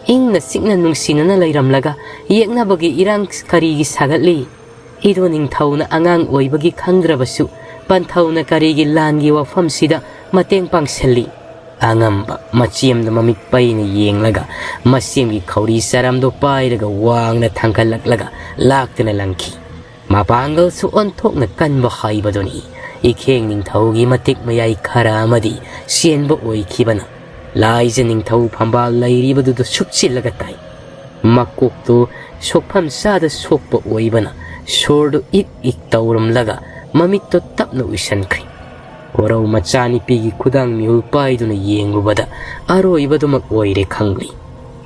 ꯏꯪꯅ ꯆꯤꯛꯅ ꯅꯨꯡꯁꯤꯅꯅ ꯂꯩꯔꯝꯂꯒ ꯌꯦꯛꯅꯕꯒꯤ ꯏꯔꯥꯡ ꯀꯔꯤꯒꯤ ꯁꯥꯒꯠꯂꯤ? ꯏꯗꯣ ꯅꯤꯡꯊꯧꯅ ꯑꯉꯥꯡ ꯑꯣꯏꯕꯒꯤ ꯈꯪꯗ꯭ꯔꯕꯁꯨ ꯄꯟꯊꯧꯅ ꯀꯔꯤꯒꯤ ꯂꯥꯟꯒꯤ ꯋꯥꯐꯝꯁꯤꯗ ꯃꯇꯦꯡ ꯄꯥꯡꯁꯤꯜꯂꯤ? ꯑꯉꯝꯕ ꯃꯆꯦꯝꯗ ꯃꯃꯤꯠ ꯄꯩꯅ ꯌꯦꯡꯂꯒ ꯃꯆꯦꯝꯒꯤ ꯈꯧꯔꯤ ꯆꯔꯝꯗꯣ ꯄꯥꯏꯔꯒ ꯋꯥꯡꯅ ꯊꯥꯡꯒꯠꯂꯛꯂꯒ ꯂꯥꯛꯇꯅ ꯂꯪꯈꯤ꯫ ꯃꯄꯥꯡꯒꯜꯁꯨ ꯑꯣꯟꯊꯣꯛꯅ ꯀꯟꯕ ꯍꯥꯏꯕꯗꯨꯅꯤ꯫ ꯏꯈꯦꯡ ꯅꯤꯡꯊꯧꯒꯤ ꯃꯇꯤꯛ ꯃꯌꯥꯏ ꯈꯔ ꯑꯃꯗꯤ ꯆꯦꯟꯕ ꯑꯣꯏꯈꯤꯕꯅ ꯂꯥꯏꯖ ꯅꯤꯡꯊꯧ ꯐꯝꯕꯥꯜ ꯂꯩꯔꯤꯕꯗꯨꯗ ꯁꯨꯞꯆꯤꯜꯂꯒ ꯇꯥꯏ꯫ ꯃꯀꯣꯛꯇꯨ ꯁꯣꯛꯐꯝ ꯆꯥꯗ ꯁꯣꯛꯄ ꯑꯣꯏꯕꯅ ꯁꯣꯔꯗꯨ ꯏꯛ ꯏꯛ ꯇꯧꯔꯝꯂꯒ ꯃꯃꯤꯠꯇꯨ ꯇꯞꯅ ꯎꯏꯁꯟꯈ꯭ꯔꯦ꯫ ꯀꯣꯔꯧ ꯃꯆꯥꯅꯨꯄꯤꯒꯤ ꯈꯨꯗꯥꯡ ꯃꯤꯍꯨꯜ ꯄꯥꯏꯗꯨꯅ ꯌꯦꯡꯂꯨꯕꯗ ꯑꯔꯣꯏꯕꯗꯨꯃꯛ ꯑꯣꯏꯔꯦ ꯈꯪꯂꯤ꯫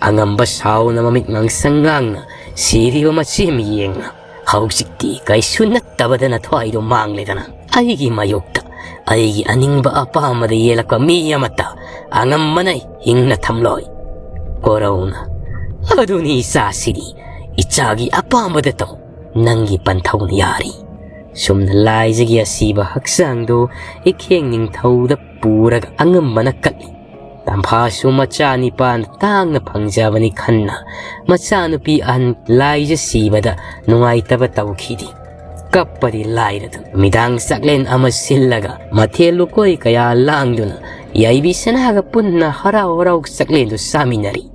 ꯑꯉꯝꯕ ꯁꯥꯎꯅ ꯃꯃꯤꯠ ꯉꯥꯡꯁꯪ ꯉꯥꯡꯅ ꯁꯤꯔꯤꯕ ꯃꯆꯦꯝ ꯌꯦꯡꯅ, "ꯍꯧꯖꯤꯛꯇꯤ ꯀꯩꯁꯨ ꯅꯠꯇꯕꯗ ꯅꯊ꯭ꯋꯥꯏꯗꯣ ꯃꯥꯡꯂꯦꯗꯅ꯫ ꯑꯩꯒꯤ ꯃꯥꯌꯣꯛꯇ ꯑꯩꯒꯤ ꯑꯅꯤꯡꯕ ꯑꯄꯥꯝꯕꯗ ꯌꯦꯜꯂꯛꯄ ꯃꯤ ꯑꯃꯠꯇ ꯑꯉꯝꯕꯅ ꯍꯤꯡꯅ ꯊꯝꯂꯣꯏ꯫" ꯀꯣꯔꯧꯅ, "ꯑꯗꯨꯅꯤ ꯏꯆꯥꯁꯤꯗꯤ, ꯏꯆꯥꯒꯤ ꯑꯄꯥꯝꯕꯗ ꯇꯧ, ꯅꯪꯒꯤ ꯄꯟꯊꯧꯅ ꯌꯥꯔꯤ꯫" ꯁꯨꯝꯅ ꯂꯥꯏꯖꯒꯤ ꯑꯁꯤꯕ ꯍꯛꯆꯥꯡꯗꯨ ꯏꯈꯦꯡ ꯅꯤꯡꯊꯧꯗ ꯄꯨꯔꯒ ꯑꯉꯝꯕꯅ ꯀꯠꯂꯤ꯫ ꯇꯝꯐꯥꯁꯨ ꯃꯆꯥ ꯅꯤꯄꯥꯅ ꯇꯥꯡꯅ ꯐꯪꯖꯕꯅꯤ ꯈꯟꯅ ꯃꯆꯥꯅꯨꯄꯤ ꯑꯍꯟ ꯂꯥꯏꯖ ꯁꯤꯕꯗ ꯅꯨꯡꯉꯥꯏꯇꯕ ꯇꯧꯈꯤꯗꯦ꯫ ꯀꯞꯄꯗꯤ ꯂꯥꯏꯔꯗꯅ ꯅꯨꯃꯤꯗꯥꯡ ꯆꯥꯛꯂꯦꯟ ꯑꯃ ꯁꯤꯜꯂꯒ ꯃꯊꯦꯜ ꯂꯨꯀꯣꯏ ꯀꯌꯥ ꯂꯥꯡꯗꯨꯅ ꯌꯥꯏꯕꯤ ꯁꯅꯥꯒ ꯄꯨꯟꯅ ꯍꯔꯥꯎ ꯍꯔꯥꯎ ꯆꯥꯛꯂꯦꯟꯗꯨ ꯆꯥꯃꯤꯟꯅꯔꯤ꯫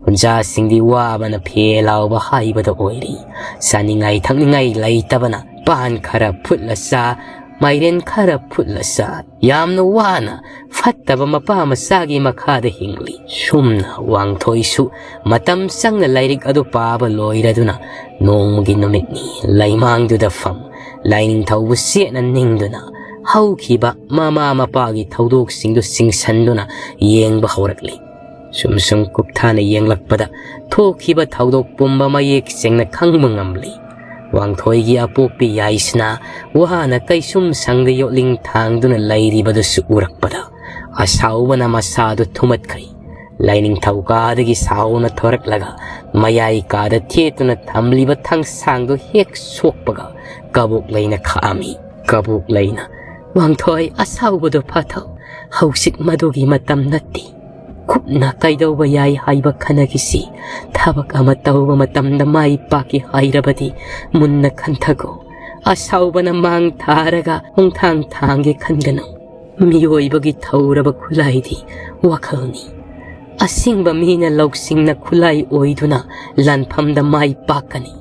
ꯍꯨꯟꯖꯥꯁꯤꯡꯗꯤ ꯋꯥꯕꯅ ꯐꯦ ꯂꯥꯎꯕ ꯍꯥꯏꯕꯗ ꯑꯣꯏꯔꯤ꯫ ꯆꯥꯅꯤꯡꯉꯥꯏ ꯊꯛꯅꯤꯡꯉꯥꯏ ꯂꯩꯇꯕꯅ ꯄꯥꯟ ꯈꯔ ꯐꯨꯠꯂ ꯆꯥ, ꯃꯥꯏꯔꯦꯟ ꯈꯔ ꯐꯨꯠꯂ ꯆꯥ, ꯌꯥꯝꯅ ꯋꯥꯅ ꯐꯠꯇꯕ ꯃꯄꯥ ꯃꯆꯥꯒꯤ ꯃꯈꯥꯗ ꯍꯤꯡꯂꯤ꯫ ꯁꯨꯝꯅ ꯋꯥꯡꯊꯣꯏꯁꯨ ꯃꯇꯝ ꯆꯪꯅ ꯂꯥꯏꯔꯤꯛ ꯑꯗꯨ ꯄꯥꯕ ꯂꯣꯏꯔꯗꯨꯅ ꯅꯣꯡꯃꯒꯤ ꯅꯨꯃꯤꯠꯅꯤ ꯂꯩꯃꯥꯡꯗꯨꯗ ꯐꯝ, ꯂꯥꯏꯅꯤꯡꯊꯧꯕꯨ ꯆꯦꯠꯅ ꯅꯤꯡꯗꯨꯅ ꯍꯧꯈꯤꯕ ꯃꯃꯥ ꯃꯄꯥꯒꯤ ꯊꯧꯗꯣꯛꯁꯤꯡꯗꯨ ꯆꯤꯡꯁꯤꯟꯗꯨꯅ ꯌꯦꯡꯕ ꯍꯧꯔꯛꯂꯤ꯫ ꯁꯨꯝ ꯁꯨꯝ ꯀꯨꯞꯊꯥꯅ ꯌꯦꯡꯂꯛꯄꯗ ꯊꯣꯛꯈꯤꯕ ꯊꯧꯗꯣꯛ ꯄꯨꯝꯕ ꯃꯌꯦꯛ ꯁꯦꯡꯅ ꯈꯪꯕ ꯉꯝꯂꯤ꯫ ꯋꯥꯡꯊꯣꯏꯒꯤ ꯑꯄꯣꯛꯄꯤ ꯌꯥꯏꯁꯅꯥ ꯋꯥꯅ ꯀꯩꯁꯨꯝ ꯁꯪꯗ ꯌꯣꯠꯂꯤꯡ ꯊꯥꯡꯗꯨꯅ ꯂꯩꯔꯤꯕꯗꯨꯁꯨ ꯎꯔꯛꯄꯗ ꯑꯁꯥꯎꯕꯅ ꯃꯁꯥꯗꯨ ꯊꯨꯝꯃꯠꯈ꯭ꯔꯤ꯫ ꯂꯥꯏꯅꯤꯡꯊꯧ ꯀꯥꯗꯒꯤ ꯁꯥꯎꯅ ꯊꯣꯔꯛꯂꯒ ꯃꯌꯥꯏ ꯀꯥꯗ ꯊꯦꯠꯇꯨꯅ ꯊꯝꯂꯤꯕ ꯊꯥꯡꯁꯥꯡꯗꯨ ꯍꯦꯛ ꯁꯣꯛꯄꯒ ꯀꯕꯣꯛ ꯂꯩꯅ ꯈꯥꯛꯑꯝꯃꯤ꯫ ꯀꯕꯣꯛ ꯂꯩꯅ, "ꯋꯥꯡꯊꯣꯏ, ꯑꯁꯥꯎꯕꯗꯨ ꯐꯥꯊꯧ, ꯍꯧꯖꯤꯛ ꯃꯗꯨꯒꯤ ꯃꯇꯝ ꯅꯠꯇꯦ꯫ ꯀꯨꯞꯅ ꯀꯩꯗꯧꯕ ꯌꯥꯏ ꯍꯥꯏꯕ ꯈꯟꯅꯈꯤꯁꯤ꯫ ꯊꯕꯛ ꯑꯃ ꯇꯧꯕ ꯃꯇꯝꯗ ꯃꯥꯏ ꯄꯥꯛꯀꯦ ꯍꯥꯏꯔꯕꯗꯤ ꯃꯨꯟꯅ ꯈꯟꯊꯈꯣ꯫ ꯑꯁꯥꯎꯕꯅ ꯃꯥꯡ ꯊꯥꯔꯒ ꯈꯣꯡꯊꯥꯡ ꯊꯥꯡꯒꯦ ꯈꯟꯒꯅꯨ꯫ ꯃꯤꯑꯣꯏꯕꯒꯤ ꯊꯧꯔꯕ ꯈꯨꯠꯂꯥꯏꯗꯤ ꯋꯥꯈꯜꯅꯤ꯫ ꯑꯁꯤꯡꯕ ꯃꯤꯅ ꯂꯧꯁꯤꯡꯅ ꯈꯨꯠꯂꯥꯏ ꯑꯣꯏꯗꯨꯅ ꯂꯥꯟꯐꯝꯗ ꯃꯥꯏ ꯄꯥꯛꯀꯅꯤ꯫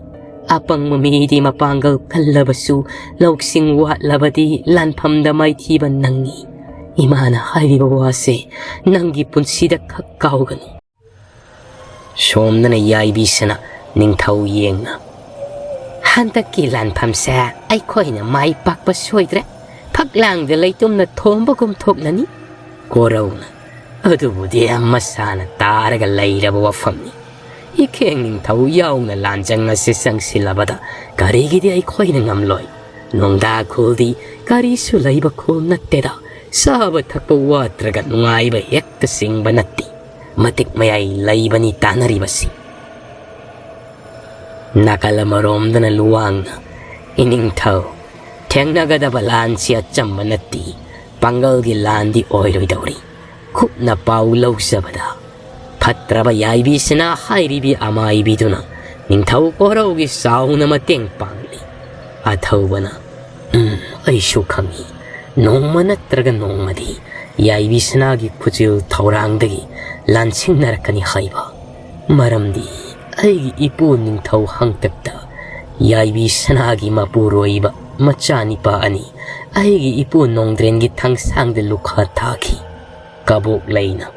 ꯑꯄꯪꯕ ꯃꯤꯗꯤ ꯃꯄꯥꯡꯒꯜ ꯀꯜꯂꯕꯁꯨ ꯂꯧꯁꯤꯡ ꯋꯥꯠꯂꯕꯗꯤ ꯂꯥꯟꯐꯝꯗ ꯃꯥꯏꯊꯤꯕ ꯅꯪꯉꯤ꯫ ꯏꯃꯥꯅ ꯍꯥꯏꯔꯤꯕ ꯋꯥꯁꯦ ꯅꯪꯒꯤ ꯄꯨꯟꯁꯤꯗ ꯈꯛ ꯀꯥꯎꯒꯅꯨ꯫ ꯁꯣꯝꯗꯅ ꯌꯥꯏꯕꯤꯁꯅꯥ ꯅꯤꯡꯊꯧ ꯌꯦꯡꯅ, "ꯍꯟꯗꯛꯀꯤ ꯂꯥꯟꯐꯝꯁꯦ ꯑꯩꯈꯣꯏꯅ ꯃꯥꯏ ꯄꯥꯛꯄ ꯁꯣꯏꯗ꯭ꯔꯦ꯫ ꯐꯛꯂꯥꯡꯗ ꯂꯩꯇꯨꯝꯅ ꯊꯣꯝꯕꯒꯨꯝ ꯊꯣꯛꯂꯅꯤ꯫" ꯀꯣꯔꯧꯅ, "ꯑꯗꯨꯕꯨꯗꯤ ꯃꯁꯥꯅ ꯇꯥꯔꯒ ꯂꯩꯔꯕ ꯋꯥꯐꯝꯅꯤ꯫ ꯏꯈꯦꯡ ꯅꯤꯡꯊꯧ ꯌꯥꯎꯅ ꯂꯥꯟꯖꯪ ꯑꯁꯤ ꯆꯪꯁꯤꯜꯂꯕꯗ ꯀꯔꯤꯒꯤꯗꯤ ꯑꯩꯈꯣꯏꯅ ꯉꯝꯂꯣꯏ? ꯅꯣꯡꯗꯥ ꯈꯨꯜꯗꯤ ꯀꯔꯤꯁꯨ ꯂꯩꯕ ꯈꯨꯜ ꯅꯠꯇꯦꯗ꯫ ꯆꯥꯕ ꯊꯛꯄ ꯋꯥꯠꯇ꯭ꯔꯒ ꯅꯨꯡꯉꯥꯏꯕ ꯍꯦꯛꯇ ꯆꯤꯡꯕ ꯅꯠꯇꯦ꯫ ꯃꯇꯤꯛ ꯃꯌꯥꯏ ꯂꯩꯕꯅꯤ ꯇꯥꯟꯅꯔꯤꯕꯁꯤ꯫" ꯅꯥꯀꯜ ꯑꯃꯔꯣꯝꯗꯅ ꯂꯨꯋꯥꯡꯅ, "ꯏꯅꯤꯡꯊꯧ, ꯊꯦꯡꯅꯒꯗꯕ ꯂꯥꯟꯁꯤ ꯑꯆꯝꯕ ꯅꯠꯇꯦ꯫ ꯄꯥꯡꯒꯜꯒꯤ ꯂꯥꯟꯗꯤ ꯑꯣꯏꯔꯣꯏꯗꯧꯔꯤ꯫ ꯀꯨꯞꯅ ꯄꯥꯎ ꯂꯧꯖꯕꯗ ꯐꯠꯇ꯭ꯔꯕ ꯌꯥꯏꯕꯤꯁꯅꯥ ꯍꯥꯏꯔꯤꯕꯤ ꯑꯃꯥꯏꯕꯤꯗꯨꯅ ꯅꯤꯡꯊꯧ ꯀꯣꯔꯧꯒꯤ ꯆꯥꯎꯅ ꯃꯇꯦꯡ ꯄꯥꯡꯂꯤ꯫" ꯑꯊꯧꯕꯅ, "ꯎꯝ, ꯑꯩꯁꯨ ꯈꯪꯏ꯫ ꯅꯣꯡꯃ ꯅꯠꯇ꯭ꯔꯒ ꯅꯣꯡꯃꯗꯤ ꯌꯥꯏꯕꯤꯁꯅꯥꯒꯤ ꯈꯨꯖꯤꯜ ꯊꯧꯔꯥꯡꯗꯒꯤ ꯂꯥꯟꯁꯤꯡꯅꯔꯛꯀꯅꯤ ꯍꯥꯏꯕ꯫ ꯃꯔꯝꯗꯤ ꯑꯩꯒꯤ ꯏꯄꯨ ꯅꯤꯡꯊꯧ ꯍꯥꯡꯇꯛꯇ ꯌꯥꯏꯕꯤꯁꯅꯥꯒꯤ ꯃꯄꯨꯔꯣꯏꯕ ꯃꯆꯥꯅꯤꯄꯥ ꯑꯅꯤ ꯑꯩꯒꯤ ꯏꯄꯨ ꯅꯣꯡꯗ꯭ꯔꯦꯟꯒꯤ ꯊꯥꯡꯁꯥꯡꯗ ꯂꯨꯈꯥ ꯊꯥꯈꯤ꯫" ꯀꯕꯣꯛ ꯂꯩꯅ,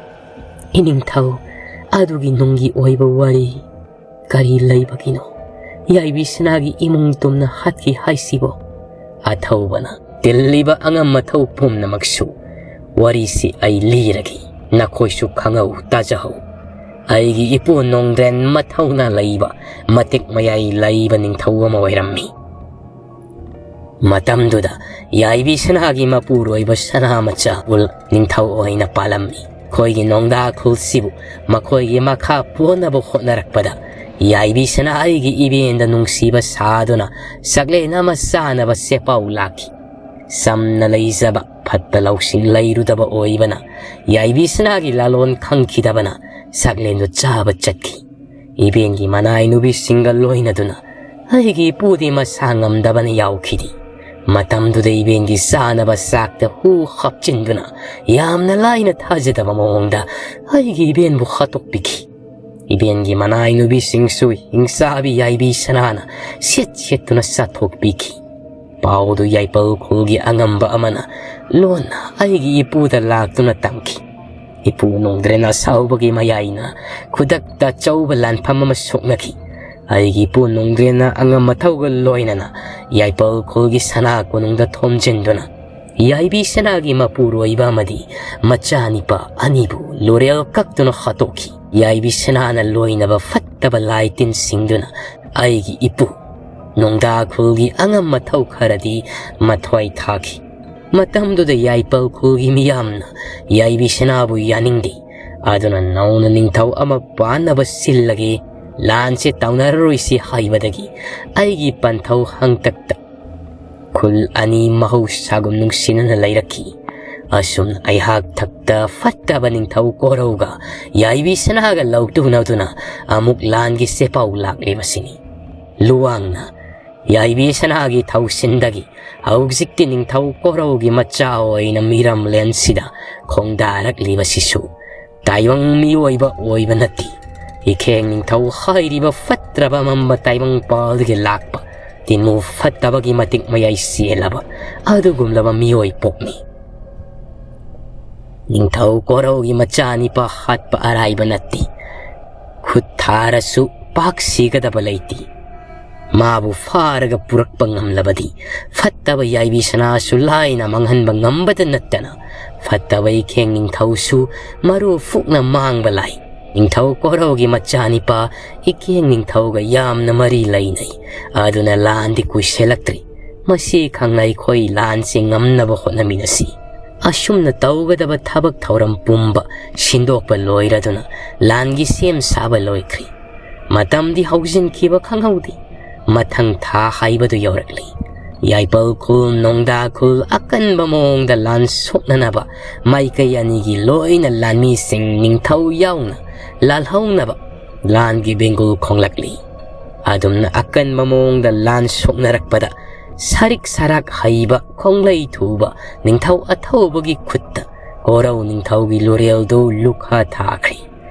"ꯏꯅꯤꯡꯊꯧ, ꯑꯗꯨꯒꯤ ꯅꯨꯡꯒꯤ ꯑꯣꯏꯕ ꯋꯥꯔꯤ ꯀꯔꯤ ꯂꯩꯕꯒꯤꯅꯣ? ꯌꯥꯏꯕꯤꯁꯅꯥꯒꯤ ꯏꯃꯨꯡ ꯇꯨꯝꯅ ꯍꯥꯠꯈꯤ ꯍꯥꯏꯁꯤꯕꯣ?" ꯑꯊꯧꯕꯅ, "ꯇꯤꯜꯂꯤꯕ ꯑꯉꯝ ꯑꯊꯧ ꯄꯨꯝꯅꯃꯛꯁꯨ ꯋꯥꯔꯤꯁꯤ ꯑꯩ ꯂꯤꯔꯒꯦ, ꯅꯈꯣꯏꯁꯨ ꯈꯪꯍꯧ ꯇꯥꯖꯍꯧ꯫ ꯑꯩꯒꯤ ꯏꯄꯨ ꯅꯣꯡꯗ꯭ꯔꯦꯟ ꯃꯊꯧꯅꯥ ꯂꯩꯕ, ꯃꯇꯤꯛ ꯃꯌꯥꯏ ꯂꯩꯕ ꯅꯤꯡꯊꯧ ꯑꯃ ꯑꯣꯏꯔꯝꯃꯤ꯫ ꯃꯇꯝꯗꯨꯗ ꯌꯥꯏꯕꯤꯁꯅꯥꯒꯤ ꯃꯄꯨꯔꯣꯏꯕ ꯁꯅꯥꯃꯆꯥ ꯎꯜ ꯅꯤꯡꯊꯧ ꯑꯣꯏꯅ ꯄꯥꯜꯂꯝꯃꯤ꯫ ꯑꯩꯈꯣꯏꯒꯤ ꯅꯣꯡꯗꯥ ꯈꯨꯜꯁꯤꯕꯨ ꯃꯈꯣꯏꯒꯤ ꯃꯈꯥ ꯄꯣꯟꯅꯕ ꯍꯣꯠꯅꯔꯛꯄꯗ ꯌꯥꯏꯕꯤꯁꯅꯥ ꯑꯩꯒꯤ ꯏꯕꯦꯟꯗ ꯅꯨꯡꯁꯤꯕ ꯁꯥꯗꯨꯅ ꯆꯥꯛꯂꯦꯟ ꯑꯃ ꯆꯥꯅꯕ ꯆꯦꯄꯥꯎ ꯂꯥꯛꯈꯤ꯫ ꯆꯝꯅ ꯂꯩꯖꯕ, ꯐꯠꯇ ꯂꯧꯁꯤꯡ ꯂꯩꯔꯨꯗꯕ ꯑꯣꯏꯕꯅ ꯌꯥꯏꯕꯤꯁꯅꯥꯒꯤ ꯂꯥꯂꯣꯟ ꯈꯪꯈꯤꯗꯕꯅ ꯆꯥꯛꯂꯦꯟꯗꯨ ꯆꯥꯕ ꯆꯠꯈꯤ꯫ ꯏꯕꯦꯟꯒꯤ ꯃꯅꯥꯏ ꯅꯨꯄꯤꯁꯤꯡꯒ ꯂꯣꯏꯅꯗꯨꯅ ꯑꯩꯒꯤ ꯏꯄꯨꯗꯤ ꯃꯁꯥ ꯉꯝꯗꯕꯅ ꯌꯥꯎꯈꯤꯗꯦ꯫ ꯃꯇꯝꯗꯨꯗ ꯏꯕꯦꯟꯒꯤ ꯆꯥꯅꯕ ꯆꯥꯛꯇ ꯍꯨ ꯍꯥꯞꯆꯤꯟꯗꯨꯅ ꯌꯥꯝꯅ ꯂꯥꯏꯅ ꯊꯥꯖꯗꯕ ꯃꯑꯣꯡꯗ ꯑꯩꯒꯤ ꯏꯕꯦꯟꯕꯨ ꯍꯥꯠꯇꯣꯛꯄꯤꯈꯤ꯫ ꯏꯕꯦꯟꯒꯤ ꯃꯅꯥꯏ ꯅꯨꯄꯤꯁꯤꯡꯁꯨ ꯍꯤꯡꯆꯥꯕꯤ ꯌꯥꯏꯕꯤ ꯁꯅꯥꯅ ꯁꯦꯠ ꯁꯦꯠꯇꯨꯅ ꯆꯥꯊꯣꯛꯄꯤꯈꯤ꯫ ꯄꯥꯎꯗꯨ ꯌꯥꯏꯄꯜ ꯈꯨꯜꯒꯤ ꯑꯉꯝꯕ ꯑꯃꯅ ꯂꯣꯟꯅ ꯑꯩꯒꯤ ꯏꯄꯨꯗ ꯂꯥꯛꯇꯨꯅ ꯇꯝꯈꯤ꯫ ꯏꯄꯨ ꯅꯣꯡꯗ꯭ꯔꯦꯟ ꯑꯁꯥꯎꯕꯒꯤ ꯃꯌꯥꯏꯅ ꯈꯨꯗꯛꯇ ꯑꯆꯧꯕ ꯂꯥꯟꯐꯝ ꯑꯃ ꯁꯣꯛꯅꯈꯤ꯫ ꯑꯩꯒꯤ ꯏꯄꯨ ꯅꯣꯡꯗ꯭ꯔꯦꯟꯅ ꯑꯉꯝ ꯑꯊꯧꯒ ꯂꯣꯏꯅꯅ ꯌꯥꯏꯄꯜ ꯈꯨꯜꯒꯤ ꯁꯅꯥ ꯀꯣꯅꯨꯡꯗ ꯊꯣꯝꯖꯤꯟꯗꯨꯅ ꯌꯥꯏꯕꯤ ꯁꯅꯥꯒꯤ ꯃꯄꯨꯔꯣꯏꯕ ꯑꯃꯗꯤ ꯃꯆꯥꯅꯤꯄꯥ ꯑꯅꯤꯕꯨ ꯂꯣꯔꯦꯜ ꯀꯛꯇꯨꯅ ꯍꯥꯠꯇꯣꯛꯈꯤ꯫ ꯌꯥꯏꯕꯤ ꯁꯅꯥꯅ ꯂꯣꯏꯅꯕ ꯐꯠꯇꯕ ꯂꯥꯏ ꯇꯤꯟꯁꯤꯡꯗꯨꯅ ꯑꯩꯒꯤ ꯏꯄꯨ ꯅꯣꯡꯗꯥ ꯈꯨꯜꯒꯤ ꯑꯉꯝ ꯑꯊꯧ ꯈꯔꯗꯤ ꯃꯊ꯭ꯋꯥꯏ ꯊꯥꯈꯤ꯫ ꯃꯇꯝꯗꯨꯗ ꯌꯥꯏꯄꯜ ꯈꯨꯜꯒꯤ ꯃꯤꯌꯥꯝꯅ ꯌꯥꯏꯕꯤ ꯁꯅꯥꯕꯨ ꯌꯥꯅꯤꯡꯗꯦ꯫ ꯑꯗꯨꯅ ꯅꯧꯅ ꯅꯤꯡꯊꯧ ꯑꯃ ꯄꯥꯟꯅꯕ ꯁꯤꯜꯂꯒꯦ, ꯂꯥꯟꯁꯦ ꯇꯧꯅꯔꯔꯣꯏꯁꯤ ꯍꯥꯏꯕꯗꯒꯤ ꯑꯩꯒꯤ ꯄꯟꯊꯧ ꯍꯪꯇꯛꯇ ꯈꯨꯜ ꯑꯅꯤ ꯃꯍꯧꯁꯥꯒꯨꯝ ꯅꯨꯡꯁꯤꯅꯅ ꯂꯩꯔꯛꯈꯤ꯫ ꯑꯁꯨꯝꯅ ꯑꯩꯍꯥꯛ ꯊꯛꯇ ꯐꯠꯇꯕ ꯅꯤꯡꯊꯧ ꯀꯣꯔꯧꯒ ꯌꯥꯏꯕꯤ ꯁꯅꯥꯒ ꯂꯧꯇꯨꯅꯗꯨꯅ ꯑꯃꯨꯛ ꯂꯥꯟꯒꯤ ꯆꯦꯄꯥꯎ ꯂꯥꯛꯂꯤꯕꯁꯤꯅꯤ꯫ ꯂꯨꯋꯥꯡꯅ ꯌꯥꯏꯕꯤ ꯁꯅꯥꯒꯤ ꯊꯧꯁꯤꯟꯗꯒꯤ ꯍꯧꯖꯤꯛꯇꯤ ꯅꯤꯡꯊꯧ ꯀꯣꯔꯧꯒꯤ ꯃꯆꯥ ꯑꯣꯏꯅ ꯃꯤꯔꯝꯂꯦꯟꯁꯤꯗ ꯈꯣꯡꯗꯥꯔꯛꯂꯤꯕꯁꯤꯁꯨ ꯇꯥꯏꯕꯪ ꯃꯤꯑꯣꯏꯕ ꯑꯣꯏꯕ ꯅꯠꯇꯦ꯫ ꯏꯈꯦꯡ ꯅꯤꯡꯊꯧ ꯍꯥꯏꯔꯤꯕ ꯐꯠꯇ꯭ꯔꯕ ꯑꯃꯝꯕ ꯇꯥꯏꯕꯪ ꯄꯥꯜꯗꯒꯤ ꯂꯥꯛꯄ ꯇꯤꯟꯃꯨ ꯐꯠꯇꯕꯒꯤ ꯃꯇꯤꯛ ꯃꯌꯥꯏ ꯆꯦꯜꯂꯕ ꯑꯗꯨꯒꯨꯝꯂꯕ ꯃꯤꯑꯣꯏ ꯄꯣꯛꯅꯤ꯫ ꯅꯤꯡꯊꯧ ꯀꯣꯔꯧꯒꯤ ꯃꯆꯥꯅꯤꯄꯥ ꯍꯥꯠꯄ ꯑꯔꯥꯏꯕ ꯅꯠꯇꯦ꯫ ꯈꯨꯠ ꯊꯥꯔꯁꯨ ꯄꯥꯛ ꯁꯤꯒꯗꯕ ꯂꯩꯇꯦ꯫ ꯃꯥꯕꯨ ꯐꯥꯔꯒ ꯄꯨꯔꯛꯄ ꯉꯝꯂꯕꯗꯤ ꯐꯠꯇꯕ ꯌꯥꯏꯕꯤ ꯁꯅꯥꯁꯨ ꯂꯥꯏꯅ ꯃꯥꯡꯍꯟꯕ ꯉꯝꯕꯗ ꯅꯠꯇꯅ ꯐꯠꯇꯕ ꯏꯈꯦꯡ ꯅꯤꯡꯊꯧꯁꯨ ꯃꯔꯨ ꯐꯨꯛꯅ ꯃꯥꯡꯕ ꯂꯥꯏ꯫ ꯅꯤꯡꯊꯧ ꯀꯣꯔꯧꯒꯤ ꯃꯆꯥꯅꯤꯄꯥ ꯏꯀꯦꯡ ꯅꯤꯡꯊꯧꯒ ꯌꯥꯝꯅ ꯃꯔꯤ ꯂꯩꯅꯩ꯫ ꯑꯗꯨꯅ ꯂꯥꯟꯗꯤ ꯀꯨꯏꯁꯤꯜꯂꯛꯇ꯭ꯔꯤ꯫ ꯃꯁꯤ ꯈꯪꯅ ꯑꯩꯈꯣꯏ ꯂꯥꯟꯁꯤ ꯉꯝꯅꯕ ꯍꯣꯠꯅꯃꯤꯟꯅꯁꯤ꯫ ꯑꯁꯨꯝꯅ ꯇꯧꯒꯗꯕ ꯊꯕꯛ ꯊꯧꯔꯝ ꯄꯨꯝꯕ ꯁꯤꯟꯗꯣꯛꯄ ꯂꯣꯏꯔꯗꯨꯅ ꯂꯥꯟꯒꯤ ꯁꯦꯝ ꯁꯥꯕ ꯂꯣꯏꯈ꯭ꯔꯤ꯫ ꯃꯇꯝꯗꯤ ꯍꯧꯖꯤꯟꯈꯤꯕ ꯈꯪꯍꯧꯗꯦ꯫ ꯃꯊꯪ ꯊꯥ ꯍꯥꯏꯕꯗꯨ ꯌꯧꯔꯛꯂꯤ꯫ ꯌꯥꯏꯄꯜ ꯈꯨꯜ, ꯅꯣꯡꯗꯥ ꯈꯨꯜ ꯑꯀꯟꯕ ꯃꯑꯣꯡꯗ ꯂꯥꯟ ꯁꯣꯛꯅꯅꯕ ꯃꯥꯏꯀꯩ ꯑꯅꯤꯒꯤ ꯂꯣꯏꯅ ꯂꯥꯟꯃꯤꯁꯤꯡ ꯅꯤꯡꯊꯧ ꯌꯥꯎꯅ ꯂꯥꯜꯍꯧꯅꯕ ꯂꯥꯟꯒꯤ ꯕꯦꯡꯒꯨꯜ ꯈꯣꯡꯂꯛꯂꯤ꯫ ꯑꯗꯨꯝꯅ ꯑꯀꯟꯕ ꯃꯑꯣꯡꯗ ꯂꯥꯟ ꯁꯣꯛꯅꯔꯛꯄꯗ ꯁꯔꯤꯛ ꯁꯔꯥꯛ ꯍꯩꯕ ꯈꯣꯡꯂꯩ ꯊꯨꯕ ꯅꯤꯡꯊꯧ ꯑꯊꯧꯕꯒꯤ ꯈꯨꯠꯇ ꯀꯣꯔꯧ ꯅꯤꯡꯊꯧꯒꯤ ꯂꯨꯔꯦꯜꯗꯨ ꯂꯨꯈꯥ ꯊꯥꯈ꯭ꯔꯤ꯫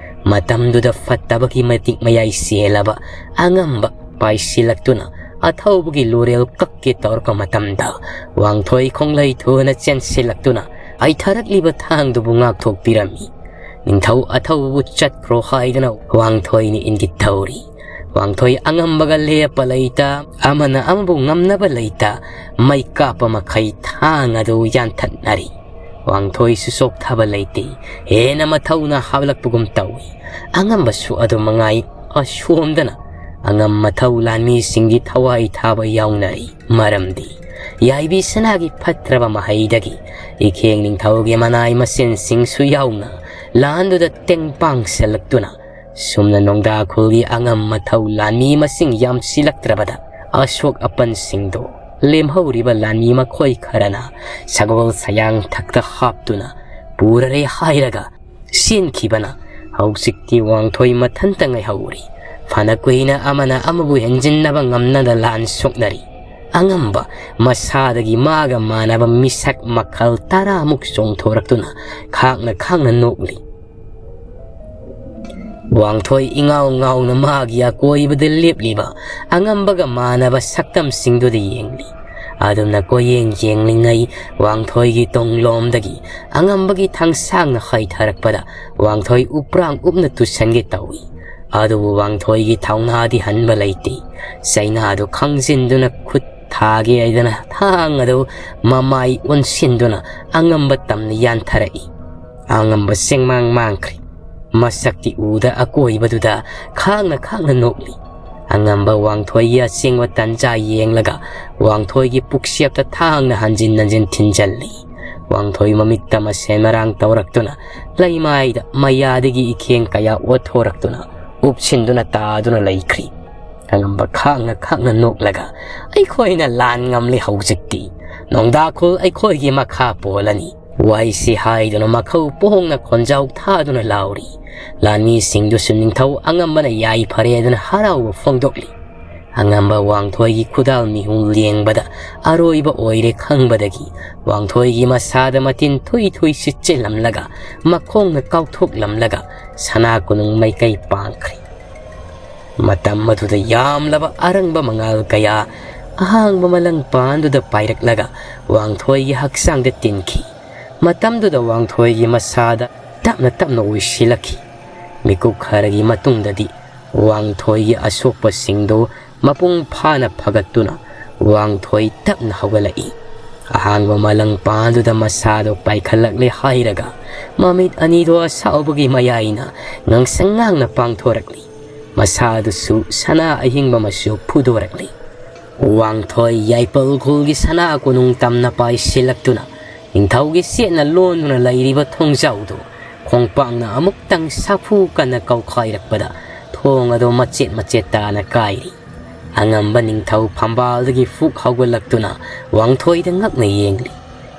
ꯃꯇꯝꯗꯨꯗ ꯐꯠꯇꯕꯒꯤ ꯃꯇꯤꯛ ꯃꯌꯥꯏ ꯆꯦꯜꯂꯕ ꯑꯉꯝꯕ ꯄꯥꯏꯁꯤꯜꯂꯛꯇꯨꯅ ꯑꯊꯧꯕꯒꯤ ꯂꯨꯔꯦꯜ ꯀꯛꯀꯦ ꯇꯧꯔꯛꯄ ꯃꯇꯝꯗ, ꯋꯥꯡꯊꯣꯏ ꯈꯣꯡꯂꯩ ꯊꯨꯅ ꯆꯦꯟꯁꯤꯜꯂꯛꯇꯨꯅ ꯍꯩꯊꯔꯛꯂꯤꯕ ꯊꯥꯡꯗꯨꯕꯨ ꯉꯥꯛꯊꯣꯛꯄꯤꯔꯝꯃꯤ꯫ ꯅꯤꯡꯊꯧ ꯑꯊꯧꯕꯕꯨ ꯆꯠꯈ꯭ꯔꯣ ꯍꯥꯏꯗꯨꯅ ꯋꯥꯡꯊꯣꯏꯅ ꯏꯪꯒꯤꯠ ꯇꯧꯔꯤ꯫ ꯋꯥꯡꯊꯣꯏ ꯑꯉꯝꯕꯒ ꯂꯦꯞꯄ ꯂꯩꯇ, ꯑꯃꯅ ꯑꯃꯕꯨ ꯉꯝꯅꯕ ꯂꯩꯇ, ꯃꯩ ꯀꯥꯞꯄ ꯃꯈꯩ ꯊꯥꯡ ꯑꯗꯨ ꯌꯥꯟꯊꯠꯅꯔꯤ꯫ ꯋꯥꯡꯊꯣꯏꯁꯨ ꯆꯣꯛꯊꯕ ꯂꯩꯇꯦ, ꯍꯦꯟꯅ ꯃꯊꯧꯅ ꯍꯥꯞꯂꯛꯄꯒꯨꯝ ꯇꯧꯏ꯫ ꯑꯉꯝꯕꯁꯨ ꯑꯗꯨ ꯃꯉꯥꯏ ꯑꯁꯣꯝꯗꯅ ꯑꯉꯝ ꯃꯊꯧ ꯂꯥꯟꯃꯤꯁꯤꯡꯒꯤ ꯊꯋꯥꯏ ꯊꯥꯕ ꯌꯥꯎꯅꯔꯤ꯫ ꯃꯔꯝꯗꯤ ꯌꯥꯏꯕꯤ ꯁꯅꯥꯒꯤ ꯐꯠꯇ꯭ꯔꯕ ꯃꯍꯩꯗꯒꯤ ꯏꯈꯦꯡ ꯅꯤꯡꯊꯧꯒꯤ ꯃꯅꯥꯏ ꯃꯆꯤꯟꯁꯤꯡꯁꯨ ꯌꯥꯎꯅ ꯂꯥꯟꯗꯨꯗ ꯇꯦꯡꯄꯥꯡꯁꯜꯂꯛꯇꯨꯅ, ꯁꯨꯝꯅ ꯅꯣꯡꯗꯥꯈꯨꯜꯒꯤ ꯑꯉꯝ ꯃꯊꯧ ꯂꯥꯟꯃꯤ ꯃꯁꯤꯡ ꯌꯥꯝꯁꯤꯜꯂꯛꯇ꯭ꯔꯕꯗ, ꯑꯁꯣꯛ ꯑꯄꯟꯁꯤꯡꯗꯨ ꯂꯦꯝꯍꯧꯔꯤꯕ ꯂꯥꯟꯃꯤ ꯃꯈꯣꯏ ꯈꯔꯅ ꯁꯒꯣꯜ ꯁꯌꯥꯡ ꯊꯛꯇ ꯍꯥꯞꯇꯨꯅ ꯄꯨꯔꯔꯦ ꯍꯥꯏꯔꯒ ꯆꯦꯟꯈꯤꯕꯅ ꯍꯧꯖꯤꯛꯇꯤ ꯋꯥꯡꯊꯣꯏ ꯃꯊꯟꯇ ꯉꯥꯏꯍꯧꯔꯤ꯫ ꯐꯅ ꯀꯨꯏꯅ ꯑꯃꯅ ꯑꯃꯕꯨ ꯍꯦꯟꯖꯤꯟꯅꯕ ꯉꯝꯅꯗ ꯂꯥꯟ ꯁꯣꯛꯅꯔꯤ꯫ ꯑꯉꯝꯕ ꯃꯁꯥꯗꯒꯤ ꯃꯥꯒ ꯃꯥꯟꯅꯕ ꯃꯤꯁꯛ ꯃꯈꯜ ꯇꯔꯥꯃꯨꯛ ꯆꯣꯡꯊꯣꯔꯛꯇꯨꯅ ꯈꯥꯡꯅ ꯈꯥꯡꯅ ꯅꯣꯛꯂꯤ꯫ ꯋꯥꯡꯊꯣꯏ ꯏꯉꯥꯎ ꯉꯥꯎꯅ ꯃꯥꯒꯤ ꯑꯀꯣꯏꯕꯗ ꯂꯦꯞꯂꯤꯕ ꯑꯉꯝꯕꯒ ꯃꯥꯟꯅꯕ ꯁꯛꯇꯝꯁꯤꯡꯗꯨꯗ ꯌꯦꯡꯂꯤ꯫ ꯑꯗꯨꯝꯅ ꯀꯣꯏꯌꯦꯡ ꯌꯦꯡꯂꯤꯉꯩ ꯋꯥꯡꯊꯣꯏꯒꯤ ꯇꯨꯡꯂꯣꯝꯗꯒꯤ ꯑꯉꯝꯕꯒꯤ ꯊꯥꯡꯁꯥꯡꯅ ꯍꯩꯊꯔꯛꯄꯗ ꯋꯥꯡꯊꯣꯏ ꯎꯄ꯭ꯔꯥꯡ ꯎꯞꯅ ꯇꯨꯁꯟꯒꯦ ꯇꯧꯏ꯫ ꯑꯗꯨꯕꯨ ꯋꯥꯡꯊꯣꯏꯒꯤ ꯊꯧꯅꯥꯗꯤ ꯍꯟꯕ ꯂꯩꯇꯦ꯫ ꯆꯩꯅꯥꯗꯨ ꯈꯪꯖꯤꯟꯗꯨꯅ ꯈꯨꯠ ꯊꯥꯒꯦ ꯍꯥꯏꯗꯅ ꯊꯥꯡ ꯑꯗꯨ ꯃꯃꯥꯏ ꯑꯣꯟꯁꯤꯟꯗꯨꯅ ꯑꯉꯝꯕ ꯇꯝꯅ ꯌꯥꯟꯊꯔꯛꯏ꯫ ꯑꯉꯝꯕ ꯆꯦꯡꯃꯥꯡ ꯃꯥꯡꯈ꯭ꯔꯦ꯫ ꯃꯁꯛꯇꯤ ꯎꯗ ꯑꯀꯣꯏꯕꯗꯨꯗ ꯈꯥꯡꯅ ꯈꯥꯡꯅ ꯅꯣꯛꯂꯤ꯫ ꯑꯉꯝꯕ ꯋꯥꯡꯊꯣꯏꯒꯤ ꯑꯁꯦꯡꯕ ꯇꯟꯖꯥ ꯌꯦꯡꯂꯒ ꯋꯥꯡꯊꯣꯏꯒꯤ ꯄꯨꯛꯆꯦꯞꯇ ꯊꯥꯡꯅ ꯍꯟꯖꯤꯟ ꯍꯟꯖꯤꯟ ꯊꯤꯟꯖꯜꯂꯤ꯫ ꯋꯥꯡꯊꯣꯏ ꯃꯃꯤꯠꯇ ꯃꯁꯦꯟ ꯃꯔꯥꯡ ꯇꯧꯔꯛꯇꯨꯅ ꯂꯩꯃꯥꯏꯗ ꯃꯌꯥꯗꯒꯤ ꯏꯈꯦꯡ ꯀꯌꯥ ꯑꯣꯠꯊꯣꯔꯛꯇꯨꯅ ꯎꯞꯁꯤꯟꯗꯨꯅ ꯇꯥꯗꯨꯅ ꯂꯩꯈ꯭ꯔꯤ꯫ ꯑꯉꯝꯕ ꯈꯥꯡꯅ ꯈꯥꯡꯅ ꯅꯣꯛꯂꯒ, "ꯑꯩꯈꯣꯏꯅ ꯂꯥꯟ ꯉꯝꯂꯤ ꯍꯧꯖꯤꯛꯇꯤ꯫ ꯅꯣꯡꯗꯥꯈꯨꯜ ꯑꯩꯈꯣꯏꯒꯤ ꯃꯈꯥ ꯄꯣꯜꯂꯅꯤ꯫ ꯋꯥꯏꯁꯤ" ꯍꯥꯏꯗꯨꯅ ꯃꯈꯧ ꯄꯣꯡꯅ ꯈꯣꯟꯖꯥꯎ ꯊꯥꯗꯨꯅ ꯂꯥꯎꯔꯤ꯫ ꯂꯥꯟꯃꯤꯁꯤꯡꯗꯨꯁꯨ ꯅꯤꯡꯊꯧ ꯑꯉꯝꯕꯅ ꯌꯥꯏꯐꯔꯦꯗꯅ ꯍꯔꯥꯎꯕ ꯐꯣꯡꯗꯣꯛꯂꯤ꯫ ꯑꯉꯝꯕ ꯋꯥꯡꯊꯣꯏꯒꯤ ꯈꯨꯗꯥꯜ ꯃꯤꯍꯨ ꯂꯦꯡꯕꯗ ꯑꯔꯣꯏꯕ ꯑꯣꯏꯔꯦ ꯈꯪꯕꯗꯒꯤ ꯋꯥꯡꯊꯣꯏꯒꯤ ꯃꯁꯥꯗ ꯃꯇꯤꯟ ꯊꯨꯏ ꯊꯨꯏ ꯁꯤꯠꯆꯤꯜꯂꯝꯂꯒ ꯃꯈꯣꯡꯅ ꯀꯥꯎꯊꯣꯛꯂꯝꯂꯒ ꯁꯅꯥ ꯀꯣꯅꯨꯡ ꯃꯥꯏꯀꯩ ꯄꯥꯡꯈ꯭ꯔꯦ꯫ ꯃꯇꯝ ꯑꯗꯨꯗ ꯌꯥꯝꯂꯕ ꯑꯔꯪꯕ ꯃꯉꯥꯜ ꯀꯌꯥ ꯑꯍꯥꯡꯕ ꯃꯂꯪ ꯄꯥꯟꯗꯨꯗ ꯄꯥꯏꯔꯛꯂꯒ ꯋꯥꯡꯊꯣꯏꯒꯤ ꯍꯛꯆꯥꯡꯗ ꯇꯤꯟꯈꯤ꯫ ꯃꯇꯝꯗꯨꯗ ꯋꯥꯡꯊꯣꯏꯒꯤ ꯃꯁꯥꯗ ꯇꯞꯅ ꯇꯞꯅ ꯑꯣꯏꯁꯤꯜꯂꯛꯈꯤ꯫ ꯃꯤꯀꯨꯞ ꯈꯔꯒꯤ ꯃꯇꯨꯡꯗꯗꯤ ꯋꯥꯡꯊꯣꯏꯒꯤ ꯑꯁꯣꯛꯄꯁꯤꯡꯗꯨ ꯃꯄꯨꯡ ꯐꯥꯅ ꯐꯒꯠꯇꯨꯅ ꯋꯥꯡꯊꯣꯏ ꯇꯞꯅ ꯍꯧꯒꯠꯂꯛꯏ꯫ ꯑꯍꯥꯡꯕ ꯃꯂꯪ ꯄꯥꯟꯗꯨꯗ ꯃꯁꯥꯗꯣ ꯄꯥꯏꯈꯠꯂꯛꯂꯦ ꯍꯥꯏꯔꯒ ꯃꯃꯤꯠ ꯑꯅꯤꯗꯣ ꯑꯁꯥꯎꯕꯒꯤ ꯃꯌꯥꯏꯅ ꯉꯥꯡꯁꯪ ꯉꯥꯡꯅ ꯄꯥꯡꯊꯣꯔꯛꯂꯤ꯫ ꯃꯁꯥꯗꯨꯁꯨ ꯁꯅꯥ ꯑꯍꯤꯡꯕ ꯃꯆꯨ ꯐꯨꯗꯣꯔꯛꯂꯤ꯫ ꯋꯥꯡꯊꯣꯏ ꯌꯥꯏꯄꯜ ꯈꯨꯜꯒꯤ ꯁꯅꯥ ꯀꯣꯅꯨꯡ ꯇꯝꯅ ꯄꯥꯏꯁꯤꯜꯂꯛꯇꯨꯅ ꯅꯤꯡꯊꯧꯒꯤ ꯆꯦꯠꯅ ꯂꯣꯟꯗꯨꯅ ꯂꯩꯔꯤꯕ ꯊꯣꯡꯖꯥꯎꯗꯨ ꯈꯣꯡꯄꯥꯛꯅ ꯑꯃꯨꯛꯇꯪ ꯁꯥꯐꯨ ꯀꯟꯅ ꯀꯧꯈꯥꯏꯔꯛꯄꯗ ꯊꯣꯡ ꯑꯗꯨ ꯃꯆꯦꯠ ꯃꯆꯦꯠ ꯇꯥꯅ ꯀꯥꯏꯔꯤ꯫ ꯑꯉꯝꯕ ꯅꯤꯡꯊꯧ ꯐꯝꯕꯥꯜꯗꯒꯤ ꯐꯨꯛ ꯍꯧꯒꯠꯂꯛꯇꯨꯅ ꯋꯥꯡꯊꯣꯏꯗ ꯉꯛꯅ ꯌꯦꯡꯂꯤ꯫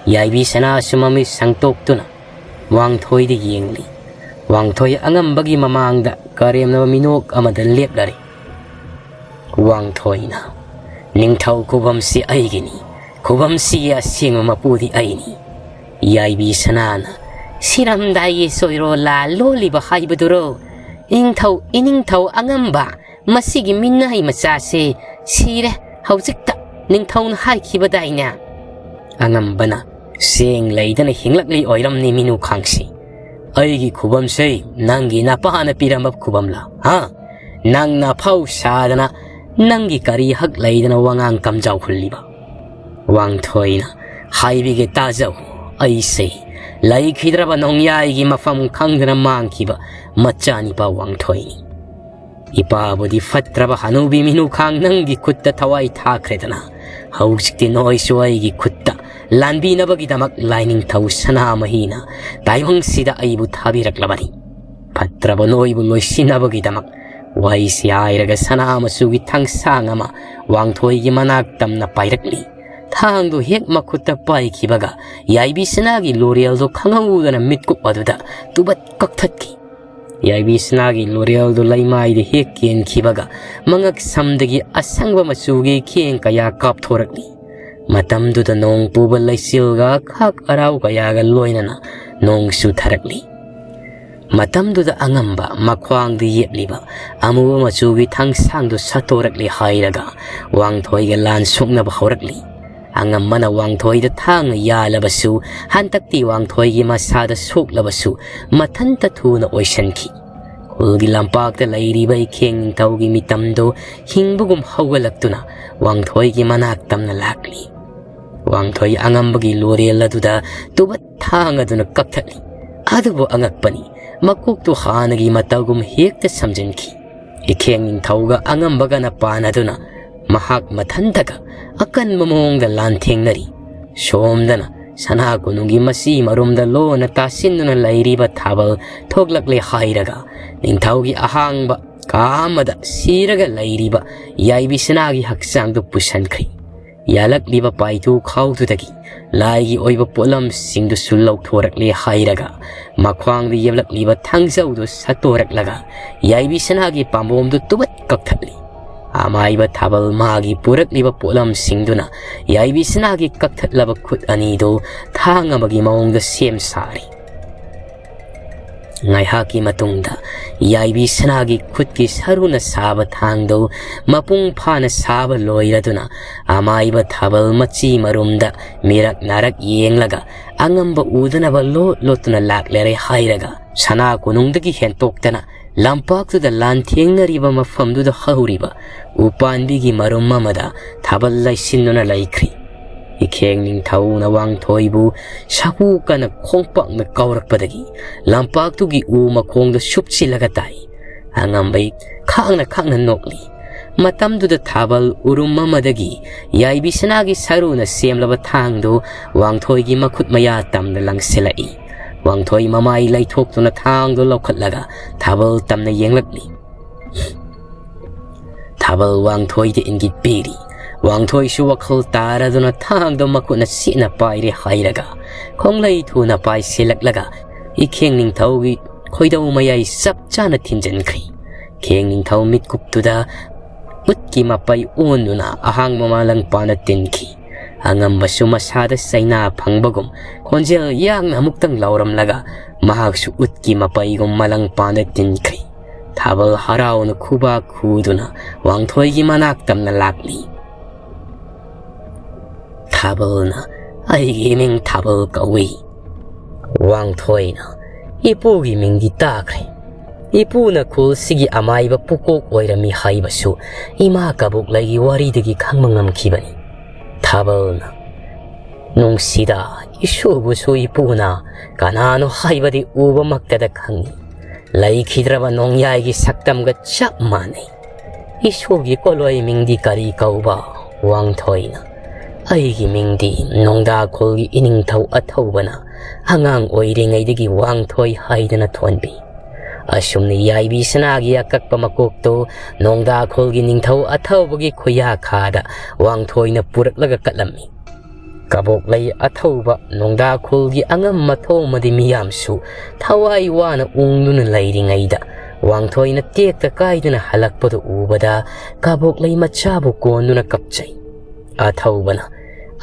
ꯌꯥꯏꯕꯤ ꯁꯅꯥꯁꯨ ꯃꯃꯤꯠ ꯁꯪꯇꯣꯛꯇꯨꯅ ꯋꯥꯡꯊꯣꯏꯗ ꯌꯦꯡꯂꯤ꯫ ꯋꯥꯡꯊꯣꯏ ꯑꯉꯝꯕꯒꯤ ꯃꯃꯥꯡꯗ ꯀꯔꯦꯝꯅꯕ ꯃꯤꯅꯣꯛ ꯑꯃꯗ ꯂꯦꯞꯂꯔꯦ꯫ ꯋꯥꯡꯊꯣꯏꯅ, "ꯅꯤꯡꯊꯧ ꯈꯨꯕꯝꯁꯤ ꯑꯩꯒꯤꯅꯤ, ꯈꯨꯕꯝꯁꯤꯒꯤ ꯑꯁꯦꯡꯕ ꯃꯄꯨꯗꯤ ꯑꯩꯅꯤ"꯫ ꯌꯥꯏꯕꯤ ꯁꯅꯥꯅ, "ꯁꯤꯔꯝꯗꯥꯏꯒꯤ ꯆꯣꯏꯔꯣꯂꯥ ꯂꯣꯜꯂꯤꯕ ꯍꯥꯏꯕꯗꯨꯔꯣ? ꯏꯅꯤꯡꯊꯧ, ꯏꯅꯤꯡꯊꯧ ꯑꯉꯝꯕ, ꯃꯁꯤꯒꯤ ꯃꯤꯅꯥꯏ ꯃꯆꯥꯁꯦ ꯁꯤꯔꯦ ꯍꯧꯖꯤꯛꯇ, ꯅꯤꯡꯊꯧꯅ ꯍꯥꯏꯈꯤꯕꯗꯥꯏꯅꯦ?" ꯑꯉꯝꯕꯅ, "ꯆꯦꯡ ꯂꯩꯗꯅ ꯍꯤꯡꯂꯛꯂꯤ ꯑꯣꯏꯔꯝꯅꯤ ꯃꯤꯅꯨ ꯈꯥꯡꯁꯤ꯫ ꯑꯩꯒꯤ ꯈꯨꯕꯝꯁꯦ ꯅꯪꯒꯤ ꯅꯄꯥꯅ ꯄꯤꯔꯝꯕ ꯈꯨꯕꯝꯂꯥ? ꯍꯥ? ꯅꯪꯅ ꯑꯐꯥꯎ ꯁꯥꯗꯅ ꯅꯪꯒꯤ ꯀꯔꯤ ꯍꯛ ꯂꯩꯗꯅ ꯋꯥꯉꯥꯡ ꯀꯝꯖꯥꯎ ꯍꯨꯜꯂꯤꯕ?" ꯋꯥꯡꯊꯣꯏꯅ, "ꯍꯥꯏꯕꯤꯒꯦ ꯇꯥꯖꯧ, ꯑꯩꯁꯦ ꯂꯩꯈꯤꯗ꯭ꯔꯕ ꯅꯣꯡꯌꯥꯏꯒꯤ ꯃꯐꯝ ꯈꯪꯗꯅ ꯃꯥꯡꯈꯤꯕ ꯃꯆꯥꯅꯤꯄꯥ ꯋꯥꯡꯊꯣꯏꯅꯤ꯫ ꯏꯄꯥꯕꯨꯗꯤ ꯐꯠꯇ꯭ꯔꯕ ꯍꯅꯨꯕꯤ ꯃꯤꯅꯨꯈꯥꯡ ꯅꯪꯒꯤ ꯈꯨꯠꯇ ꯊꯋꯥꯏ ꯊꯥꯈ꯭ꯔꯦꯗꯅ, ꯍꯧꯖꯤꯛꯇꯤ ꯅꯣꯏꯁꯨ ꯑꯩꯒꯤ ꯈꯨꯠꯇ ꯂꯥꯟꯕꯤꯅꯕꯒꯤꯗꯃꯛ ꯂꯥꯏꯅꯤꯡꯊꯧ ꯁꯅꯥꯃꯍꯤꯅ ꯇꯥꯏꯕꯪꯁꯤꯗ ꯑꯩꯕꯨ ꯊꯥꯕꯤꯔꯛꯂꯕꯅꯤ꯫ ꯐꯠꯇ꯭ꯔꯕ ꯅꯣꯏꯕꯨ ꯂꯣꯏꯁꯤꯟꯅꯕꯒꯤꯗꯃꯛ" ꯋꯥꯍꯩꯁꯤ ꯍꯥꯏꯔꯒ ꯁꯅꯥ ꯃꯆꯨꯒꯤ ꯊꯥꯡꯁꯥꯡ ꯑꯃ ꯋꯥꯡꯊꯣꯏꯒꯤ ꯃꯅꯥꯛ ꯇꯝꯅ ꯄꯥꯏꯔꯛꯂꯤ꯫ ꯊꯥꯡꯗꯨ ꯍꯦꯛ ꯃꯈꯨꯠꯇ ꯄꯥꯏꯈꯤꯕꯒ ꯌꯥꯏꯕꯤ ꯁꯅꯥꯒꯤ ꯂꯣꯔꯦꯜꯗꯨ ꯈꯪꯍꯧꯗꯅ ꯃꯤꯠꯀꯨꯞ ꯑꯗꯨꯗ ꯇꯨꯕꯠ ꯀꯛꯊꯠꯈꯤ꯫ ꯌꯥꯏꯕꯤ ꯁꯅꯥꯒꯤ ꯂꯣꯔꯦꯜꯗꯨ ꯂꯩꯃꯥꯏꯗ ꯍꯦꯛ ꯀꯦꯟꯈꯤꯕꯒ ꯃꯉꯛ ꯁꯝꯗꯒꯤ ꯑꯁꯪꯕ ꯃꯆꯨꯒꯤ ꯈꯦꯡ ꯀꯌꯥ ꯀꯥꯞꯊꯣꯔꯛꯂꯤ꯫ ꯃꯇꯝꯗꯨꯗ ꯅꯣꯡ ꯄꯨꯕ ꯂꯩꯆꯤꯜꯒ ꯈꯥꯛ ꯑꯔꯥꯎ ꯀꯌꯥꯒ ꯂꯣꯏꯅꯅ ꯅꯣꯡ ꯆꯨꯊꯔꯛꯂꯤ꯫ ꯃꯇꯝꯗꯨꯗ ꯑꯉꯝꯕ ꯃꯈ꯭ꯋꯥꯡꯗ ꯌꯦꯞꯂꯤꯕ ꯑꯃꯨꯕ ꯃꯆꯨꯒꯤ ꯊꯥꯡꯁꯥꯡꯗꯨ ꯁꯠꯇꯣꯔꯛꯂꯦ ꯍꯥꯏꯔꯒ ꯋꯥꯡꯊꯣꯏꯒ ꯂꯥꯟ ꯁꯣꯛꯅꯕ ꯍꯧꯔꯛꯂꯤ꯫ ꯑꯉꯝꯕꯅ ꯋꯥꯡꯊꯣꯏꯗ ꯊꯥꯡꯅ ꯌꯥꯜꯂꯕꯁꯨ, ꯍꯟꯗꯛꯇꯤ ꯋꯥꯡꯊꯣꯏꯒꯤ ꯃꯁꯥꯗ ꯁꯣꯛꯂꯕꯁꯨ ꯃꯊꯟꯇ ꯊꯨꯅ ꯑꯣꯏꯁꯟꯈꯤ꯫ ꯈꯨꯜꯒꯤ ꯂꯝꯄꯥꯛꯇ ꯂꯩꯔꯤꯕ ꯏꯈꯦꯡ ꯅꯤꯡꯊꯧꯒꯤ ꯃꯤꯇꯝꯗꯨ ꯍꯤꯡꯕꯒꯨꯝ ꯍꯧꯒꯠꯂꯛꯇꯨꯅ ꯋꯥꯡꯊꯣꯏꯒꯤ ꯃꯅꯥꯛ ꯇꯝꯅ ꯂꯥꯛꯂꯤ꯫ ꯋꯥꯡꯊꯣꯏ ꯑꯉꯝꯕꯒꯤ ꯂꯣꯔꯦꯜ ꯑꯗꯨꯗ ꯇꯨꯕꯠ ꯊꯥꯡ ꯑꯗꯨꯅ ꯀꯛꯊꯠꯂꯤ꯫ ꯑꯗꯨꯕꯨ ꯑꯉꯛꯄꯅꯤ, ꯃꯀꯣꯛꯇꯨ ꯍꯥꯟꯅꯒꯤ ꯃꯇꯧꯒꯨꯝ ꯍꯦꯛꯇ ꯁꯝꯖꯤꯟꯈꯤ꯫ ꯏꯈꯦꯡ ꯅꯤꯡꯊꯧꯒ ꯑꯉꯝꯕꯒꯅ ꯄꯥꯟꯅꯗꯨꯅ ꯃꯍꯥꯛ ꯃꯊꯟꯇꯒ ꯑꯀꯟꯕ ꯃꯑꯣꯡꯗ ꯂꯥꯟꯊꯦꯡꯅꯔꯤ꯫ ꯁꯣꯝꯗꯅ ꯁꯅꯥ ꯀꯣꯅꯨꯡꯒꯤ ꯃꯆꯤ ꯃꯔꯨꯝꯗ ꯂꯣꯟꯅ ꯇꯥꯁꯤꯟꯗꯨꯅ ꯂꯩꯔꯤꯕ ꯊꯥꯕꯜ ꯊꯣꯛꯂꯛꯂꯦ ꯍꯥꯏꯔꯒ ꯅꯤꯡꯊꯧꯒꯤ ꯑꯍꯥꯡꯕ ꯀꯥ ꯑꯃꯗ ꯁꯤꯔꯒ ꯂꯩꯔꯤꯕ ꯌꯥꯏꯕꯤ ꯁꯅꯥꯒꯤ ꯍꯛꯆꯥꯡꯗꯨ ꯄꯨꯁꯟꯈ꯭ꯔꯤ꯫ ꯌꯥꯜꯂꯛꯂꯤꯕ ꯄꯥꯏꯊꯨ ꯈꯥꯎꯗꯨꯗꯒꯤ ꯂꯥꯏꯒꯤ ꯑꯣꯏꯕ ꯄꯣꯠꯂꯝꯁꯤꯡꯗꯨꯁꯨ ꯂꯧꯊꯣꯔꯛꯂꯦ ꯍꯥꯏꯔꯒ ꯃꯈ꯭ꯋꯥꯡꯗ ꯌꯦꯞꯂꯛꯂꯤꯕ ꯊꯥꯡꯖꯧꯗꯨ ꯁꯠꯇꯣꯔꯛꯂꯒ ꯌꯥꯏꯕꯤ ꯁꯅꯥꯒꯤ ꯄꯥꯝꯕꯣꯝꯗꯨ ꯇꯨꯕꯠ ꯀꯛꯊꯠꯂꯤ꯫ ꯑꯃꯥꯏꯕ ꯊꯥꯕꯜ ꯃꯥꯒꯤ ꯄꯨꯔꯛꯂꯤꯕ ꯄꯣꯠꯂꯝꯁꯤꯡꯗꯨꯅ ꯌꯥꯏꯕꯤ ꯁꯅꯥꯒꯤ ꯀꯛꯊꯠꯂꯕ ꯈꯨꯠ ꯑꯅꯤꯗꯨ ꯊꯥꯡ ꯑꯃꯒꯤ ꯃꯑꯣꯡꯗ ꯁꯦꯝ ꯁꯥꯔꯤ꯫ ꯉꯥꯏꯍꯥꯛꯀꯤ ꯃꯇꯨꯡꯗ ꯌꯥꯏꯕꯤ ꯁꯅꯥꯒꯤ ꯈꯨꯠꯀꯤ ꯁꯔꯨꯅ ꯁꯥꯕ ꯊꯥꯡꯗꯨ ꯃꯄꯨꯡ ꯐꯥꯅ ꯁꯥꯕ ꯂꯣꯏꯔꯗꯨꯅ ꯑꯃꯥꯏꯕ ꯊꯥꯕꯜ ꯃꯆꯤ ꯃꯔꯨꯝꯗ ꯃꯤꯔꯛ ꯅꯥꯔꯛ ꯌꯦꯡꯂꯒ ꯑꯉꯝꯕ ꯎꯗꯅꯕ ꯂꯣꯠ ꯂꯣꯠꯇꯨꯅ ꯂꯥꯛꯂꯔꯦ ꯍꯥꯏꯔꯒ ꯁꯅꯥ ꯀꯣꯅꯨꯡꯗꯒꯤ ꯍꯦꯟꯇꯣꯛꯇꯅ ꯂꯝꯄꯥꯛꯇꯨꯗ ꯂꯥꯟꯊꯦꯡꯅꯔꯤꯕ ꯃꯐꯝꯗꯨꯗ ꯍꯧꯔꯤꯕ ꯎꯄꯥꯟꯕꯤꯒꯤ ꯃꯔꯨꯝ ꯑꯃꯗ ꯊꯥꯕꯜ ꯂꯩꯁꯤꯟꯗꯨꯅ ꯂꯩꯈ꯭ꯔꯤ꯫ ꯏꯈꯦꯡ ꯅꯤꯡꯊꯧꯅ ꯋꯥꯡꯊꯣꯏꯕꯨ ꯁꯥꯐꯨ ꯀꯟꯅ ꯈꯣꯡꯄꯥꯛꯅ ꯀꯥꯎꯔꯛꯄꯗꯒꯤ ꯂꯝꯄꯥꯛꯇꯨꯒꯤ ꯎ ꯃꯈꯣꯡꯗ ꯁꯨꯞꯆꯤꯜꯂꯒ ꯇꯥꯏ꯫ ꯑꯉꯝꯕꯩ ꯈꯥꯡꯅ ꯈꯥꯡꯅ ꯅꯣꯛꯂꯤ꯫ ꯃꯇꯝꯗꯨꯗ ꯊꯥꯕꯜ ꯎꯔꯨꯝ ꯑꯃꯗꯒꯤ ꯌꯥꯏꯕꯤ ꯁꯅꯥꯒꯤ ꯁꯔꯨꯅ ꯁꯦꯝꯂꯕ ꯊꯥꯡꯗꯨ ꯋꯥꯡꯊꯣꯏꯒꯤ ꯃꯈꯨꯠ ꯃꯌꯥ ꯇꯝꯅ ꯂꯪꯁꯤꯜꯂꯛꯏ꯫ ꯋꯥꯡꯊꯣꯏ ꯃꯃꯥꯏ ꯂꯩꯊꯣꯛꯇꯨꯅ ꯊꯥꯡꯗꯨ ꯂꯧꯈꯠꯂꯒ ꯊꯥꯕꯜ ꯇꯝꯅ ꯌꯦꯡꯂꯛꯂꯤ꯫ ꯊꯥꯕꯜ ꯋꯥꯡꯊꯣꯏꯗ ꯏꯪꯒꯤꯠ ꯄꯤꯔꯤ꯫ ꯋꯥꯡꯊꯣꯏꯁꯨ ꯋꯥꯈꯜ ꯇꯥꯔꯗꯨꯅ ꯊꯥꯡꯗꯨ ꯃꯈꯨꯠꯅ ꯁꯤꯠꯅ ꯄꯥꯏꯔꯦ ꯍꯥꯏꯔꯒ ꯈꯣꯡꯂꯩ ꯊꯨꯅ ꯄꯥꯏꯁꯤꯜꯂꯛꯂꯒ ꯏꯈꯦꯡ ꯅꯤꯡꯊꯧꯒꯤ ꯈꯣꯏꯗꯧ ꯃꯌꯥꯏ ꯆꯞ ꯆꯥꯅ ꯊꯤꯟꯖꯤꯟꯈ꯭ꯔꯦ꯫ ꯈꯦꯡ ꯅꯤꯡꯊꯧ ꯃꯤꯠꯀꯨꯞꯇꯨꯗ ꯎꯠꯀꯤ ꯃꯄꯩ ꯑꯣꯟꯗꯨꯅ ꯑꯍꯥꯡꯕ ꯃꯥꯂꯪ ꯄꯥꯟꯗ ꯇꯤꯟꯈꯤ꯫ ꯑꯉꯝꯕꯁꯨ ꯃꯁꯥꯗ ꯆꯩꯅꯥ ꯐꯪꯕꯒꯨꯝ ꯈꯣꯟꯖꯦꯜ ꯌꯥꯡꯅ ꯑꯃꯨꯛꯇꯪ ꯂꯥꯎꯔꯝꯂꯒ ꯃꯍꯥꯛꯁꯨ ꯎꯠꯀꯤ ꯃꯄꯩꯒꯨꯝ ꯃꯥꯂꯪ ꯄꯥꯟꯗ ꯇꯤꯟꯈ꯭ꯔꯦ꯫ ꯊꯥꯕꯜ ꯍꯔꯥꯎꯅ ꯈꯨꯕꯥꯛ ꯈꯨꯗꯨꯅ ꯋꯥꯡꯊꯣꯏꯒꯤ ꯃꯅꯥꯛ ꯇꯝꯅ ꯂꯥꯛꯂꯤ꯫ ꯊꯥꯕꯜꯅ, "ꯑꯩꯒꯤ ꯏꯃꯤꯡ ꯊꯥꯕꯜ ꯀꯧꯏ꯫" ꯋꯥꯡꯊꯣꯏꯅ, "ꯏꯄꯨꯒꯤ ꯃꯤꯡꯗꯤ ꯇꯥꯈ꯭ꯔꯦ꯫ ꯏꯄꯨꯅ ꯈꯨꯜꯁꯤꯒꯤ ꯑꯃꯥꯏꯕ ꯄꯨꯀꯣꯛ ꯑꯣꯏꯔꯝꯃꯤ ꯍꯥꯏꯕꯁꯨ ꯏꯃꯥ ꯀꯕꯣꯛꯂꯩꯒꯤ ꯋꯥꯔꯤꯗꯒꯤ ꯈꯪꯕ ꯉꯝꯈꯤꯕꯅꯤ꯫" ꯊꯥꯕꯜꯅ, "ꯅꯨꯡꯁꯤꯗ, ꯏꯁꯨꯕꯨꯁꯨ ꯏꯄꯨꯅ ꯀꯅꯥꯅꯣ ꯍꯥꯏꯕꯗꯤ ꯎꯕꯃꯛꯇꯗ ꯈꯪꯏ꯫ ꯂꯩꯈꯤꯗ꯭ꯔꯕ ꯅꯣꯡꯌꯥꯏꯒꯤ ꯁꯛꯇꯝꯒ ꯆꯞ ꯃꯥꯟꯅꯩ꯫ ꯏꯁꯣꯔꯒꯤ ꯀꯣꯂꯣꯏ ꯃꯤꯡꯗꯤ ꯀꯔꯤ ꯀꯧꯕ?" ꯋꯥꯡꯊꯣꯏꯅ, "ꯑꯩꯒꯤ ꯃꯤꯡꯗꯤ ꯅꯣꯡꯗꯥꯈꯣꯜꯒꯤ ꯏꯅꯤꯡꯊꯧ ꯑꯊꯧꯕꯅ ꯑꯉꯥꯡ ꯑꯣꯏꯔꯤꯉꯩꯗꯒꯤ ꯋꯥꯡꯊꯣꯏ ꯍꯥꯏꯗꯅ ꯊꯣꯟꯕꯤ꯫ ꯑꯁꯨꯝꯅ ꯌꯥꯏꯕꯤ ꯁꯅꯥꯒꯤ ꯑꯀꯛꯄ ꯃꯀꯣꯛꯇꯨ ꯅꯣꯡꯗꯥꯈꯣꯜꯒꯤ ꯅꯤꯡꯊꯧ ꯑꯊꯧꯕꯒꯤ ꯈꯨꯌꯥꯈꯥꯗ ꯋꯥꯡꯊꯣꯏꯅ ꯄꯨꯔꯛꯂꯒ ꯀꯠꯂꯝꯃꯤ꯫ ꯀꯕꯣꯛꯂꯩ ꯑꯊꯧꯕ ꯅꯣꯡꯗꯥꯈꯣꯜꯒꯤ ꯑꯉꯝ ꯑꯊꯧꯃꯗꯤ ꯃꯤꯌꯥꯝꯁꯨ ꯊꯋꯥꯏ ꯋꯥꯅ ꯎꯪꯗꯨꯅ ꯂꯩꯔꯤꯉꯩꯗ ꯋꯥꯡꯊꯣꯏꯅ ꯇꯦꯛꯇ ꯀꯥꯏꯗꯅ ꯍꯜꯂꯛꯄꯗꯨ ꯎꯕꯗ ꯀꯕꯣꯛꯂꯩ ꯃꯆꯥꯕꯨ ꯀꯣꯟꯗꯨꯅ ꯀꯞꯆꯩ꯫" ꯑꯊꯧꯕꯅ,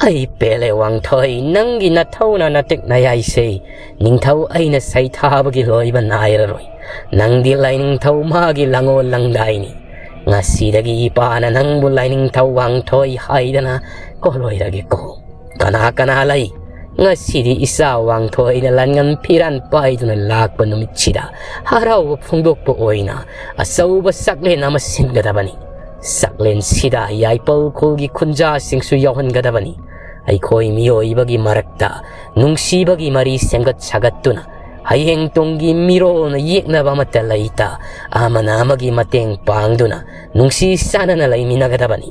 "ꯑꯩ ꯄꯦꯜꯂꯦ ꯋꯥꯡꯊꯣꯏ, ꯅꯪꯒꯤ ꯅꯊꯧꯅ ꯅꯇꯤꯛ ꯅꯌꯥꯏꯁꯦ ꯅꯤꯡꯊꯧ ꯑꯩꯅ ꯁꯩꯊꯥꯕꯒꯤ ꯂꯣꯏꯕ ꯅꯥꯏꯔꯔꯣꯏ꯫ ꯅꯪꯗꯤ ꯂꯥꯏꯅꯤꯡꯊꯧ ꯃꯥꯒꯤ ꯂꯥꯡꯉꯣꯜ ꯂꯪꯗꯥꯏꯅꯤ꯫ ꯉꯁꯤꯗꯒꯤ ꯏꯄꯥꯅ ꯅꯪꯕꯨ ꯂꯥꯏꯅꯤꯡꯊꯧ ꯋꯥꯡꯊꯣꯏ ꯍꯥꯏꯗꯅ ꯀꯣꯂꯣꯏꯔꯒꯦꯀꯣ꯫ ꯀꯅꯥ ꯀꯅꯥ ꯂꯩ? ꯉꯁꯤꯗꯤ ꯏꯆꯥ ꯋꯥꯡꯊꯣꯏꯅ ꯂꯥꯟꯉꯝ ꯐꯤꯔꯥꯟ ꯄꯥꯏꯗꯨꯅ ꯂꯥꯛꯄ ꯅꯨꯃꯤꯠꯁꯤꯗ ꯍꯔꯥꯎꯕ ꯐꯣꯡꯗꯣꯛꯄ ꯑꯣꯏꯅ ꯑꯆꯧꯕ ꯆꯥꯛꯂꯦꯟ ꯑꯃ ꯁꯤꯟꯒꯗꯕꯅꯤ꯫ ꯆꯥꯛꯂꯦꯟꯁꯤꯗ ꯌꯥꯏꯄꯜ ꯈꯨꯜꯒꯤ ꯈꯨꯟꯖꯥꯁꯤꯡꯁꯨ ꯌꯥꯎꯍꯟꯒꯗꯕꯅꯤ꯫ ꯑꯩꯈꯣꯏ ꯃꯤꯑꯣꯏꯕꯒꯤ ꯃꯔꯛꯇ ꯅꯨꯡꯁꯤꯕꯒꯤ ꯃꯔꯤ ꯁꯦꯝꯒꯠ ꯁꯥꯒꯠꯇꯨꯅ ꯍꯌꯦꯡ ꯇꯨꯡꯒꯤ ꯃꯤꯔꯣꯜꯅ ꯌꯦꯛꯅꯕ ꯑꯃꯠꯇ ꯂꯩꯇ ꯑꯃꯅ ꯑꯃꯒꯤ ꯃꯇꯦꯡ ꯄꯥꯡꯗꯨꯅ ꯅꯨꯡꯁꯤ ꯆꯥꯟꯅꯅ ꯂꯩꯃꯤꯟꯅꯒꯗꯕꯅꯤ꯫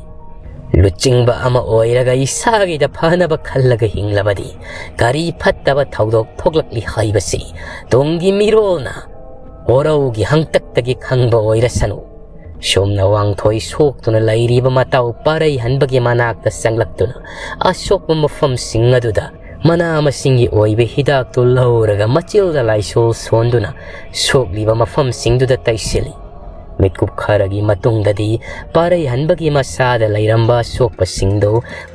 ꯂꯨꯆꯤꯡꯕ ꯑꯃ ꯑꯣꯏꯔꯒ ꯏꯁꯥꯒꯤꯗ ꯐꯅꯕ ꯈꯜꯂꯒ ꯍꯤꯡꯂꯕꯗꯤ ꯀꯔꯤ ꯐꯠꯇꯕ ꯊꯧꯗꯣꯛ ꯊꯣꯛꯂꯛꯂꯤ ꯍꯥꯏꯕꯁꯤ ꯇꯨꯡꯒꯤ ꯃꯤꯔꯣꯜꯅ ꯀꯣꯔꯧꯒꯤ ꯍꯪꯇꯛꯇꯒꯤ ꯈꯪꯕ ꯑꯣꯏꯔꯁꯅꯨ꯫" ꯁꯣꯝꯅ ꯋꯥꯡꯊꯣꯏ ꯁꯣꯛꯇꯨꯅ ꯂꯩꯔꯤꯕ ꯃꯇꯥꯎ ꯄꯥꯔꯩ ꯍꯟꯕꯒꯤ ꯃꯅꯥꯛꯇ ꯆꯪꯂꯛꯇꯨꯅ ꯑꯁꯣꯛꯄ ꯃꯐꯝꯁꯤꯡ ꯑꯗꯨꯗ ꯃꯅꯥ ꯃꯁꯤꯡꯒꯤ ꯑꯣꯏꯕ ꯍꯤꯗꯥꯛꯇꯨ ꯂꯧꯔꯒ ꯃꯆꯤꯜꯗ ꯂꯥꯏꯁꯣꯜ ꯁꯣꯟꯗꯨꯅ ꯁꯣꯛꯂꯤꯕ ꯃꯐꯝꯁꯤꯡꯗꯨꯗ ꯇꯩꯁꯤꯜꯂꯤ꯫ ꯃꯤꯠꯀꯨꯞ ꯈꯔꯒꯤ ꯃꯇꯨꯡꯗꯗꯤ ꯄꯥꯔꯩ ꯍꯟꯕꯒꯤ ꯃꯁꯥꯗ ꯂꯩꯔꯝꯕ ꯑꯁꯣꯛꯄꯁꯤꯡꯗꯨ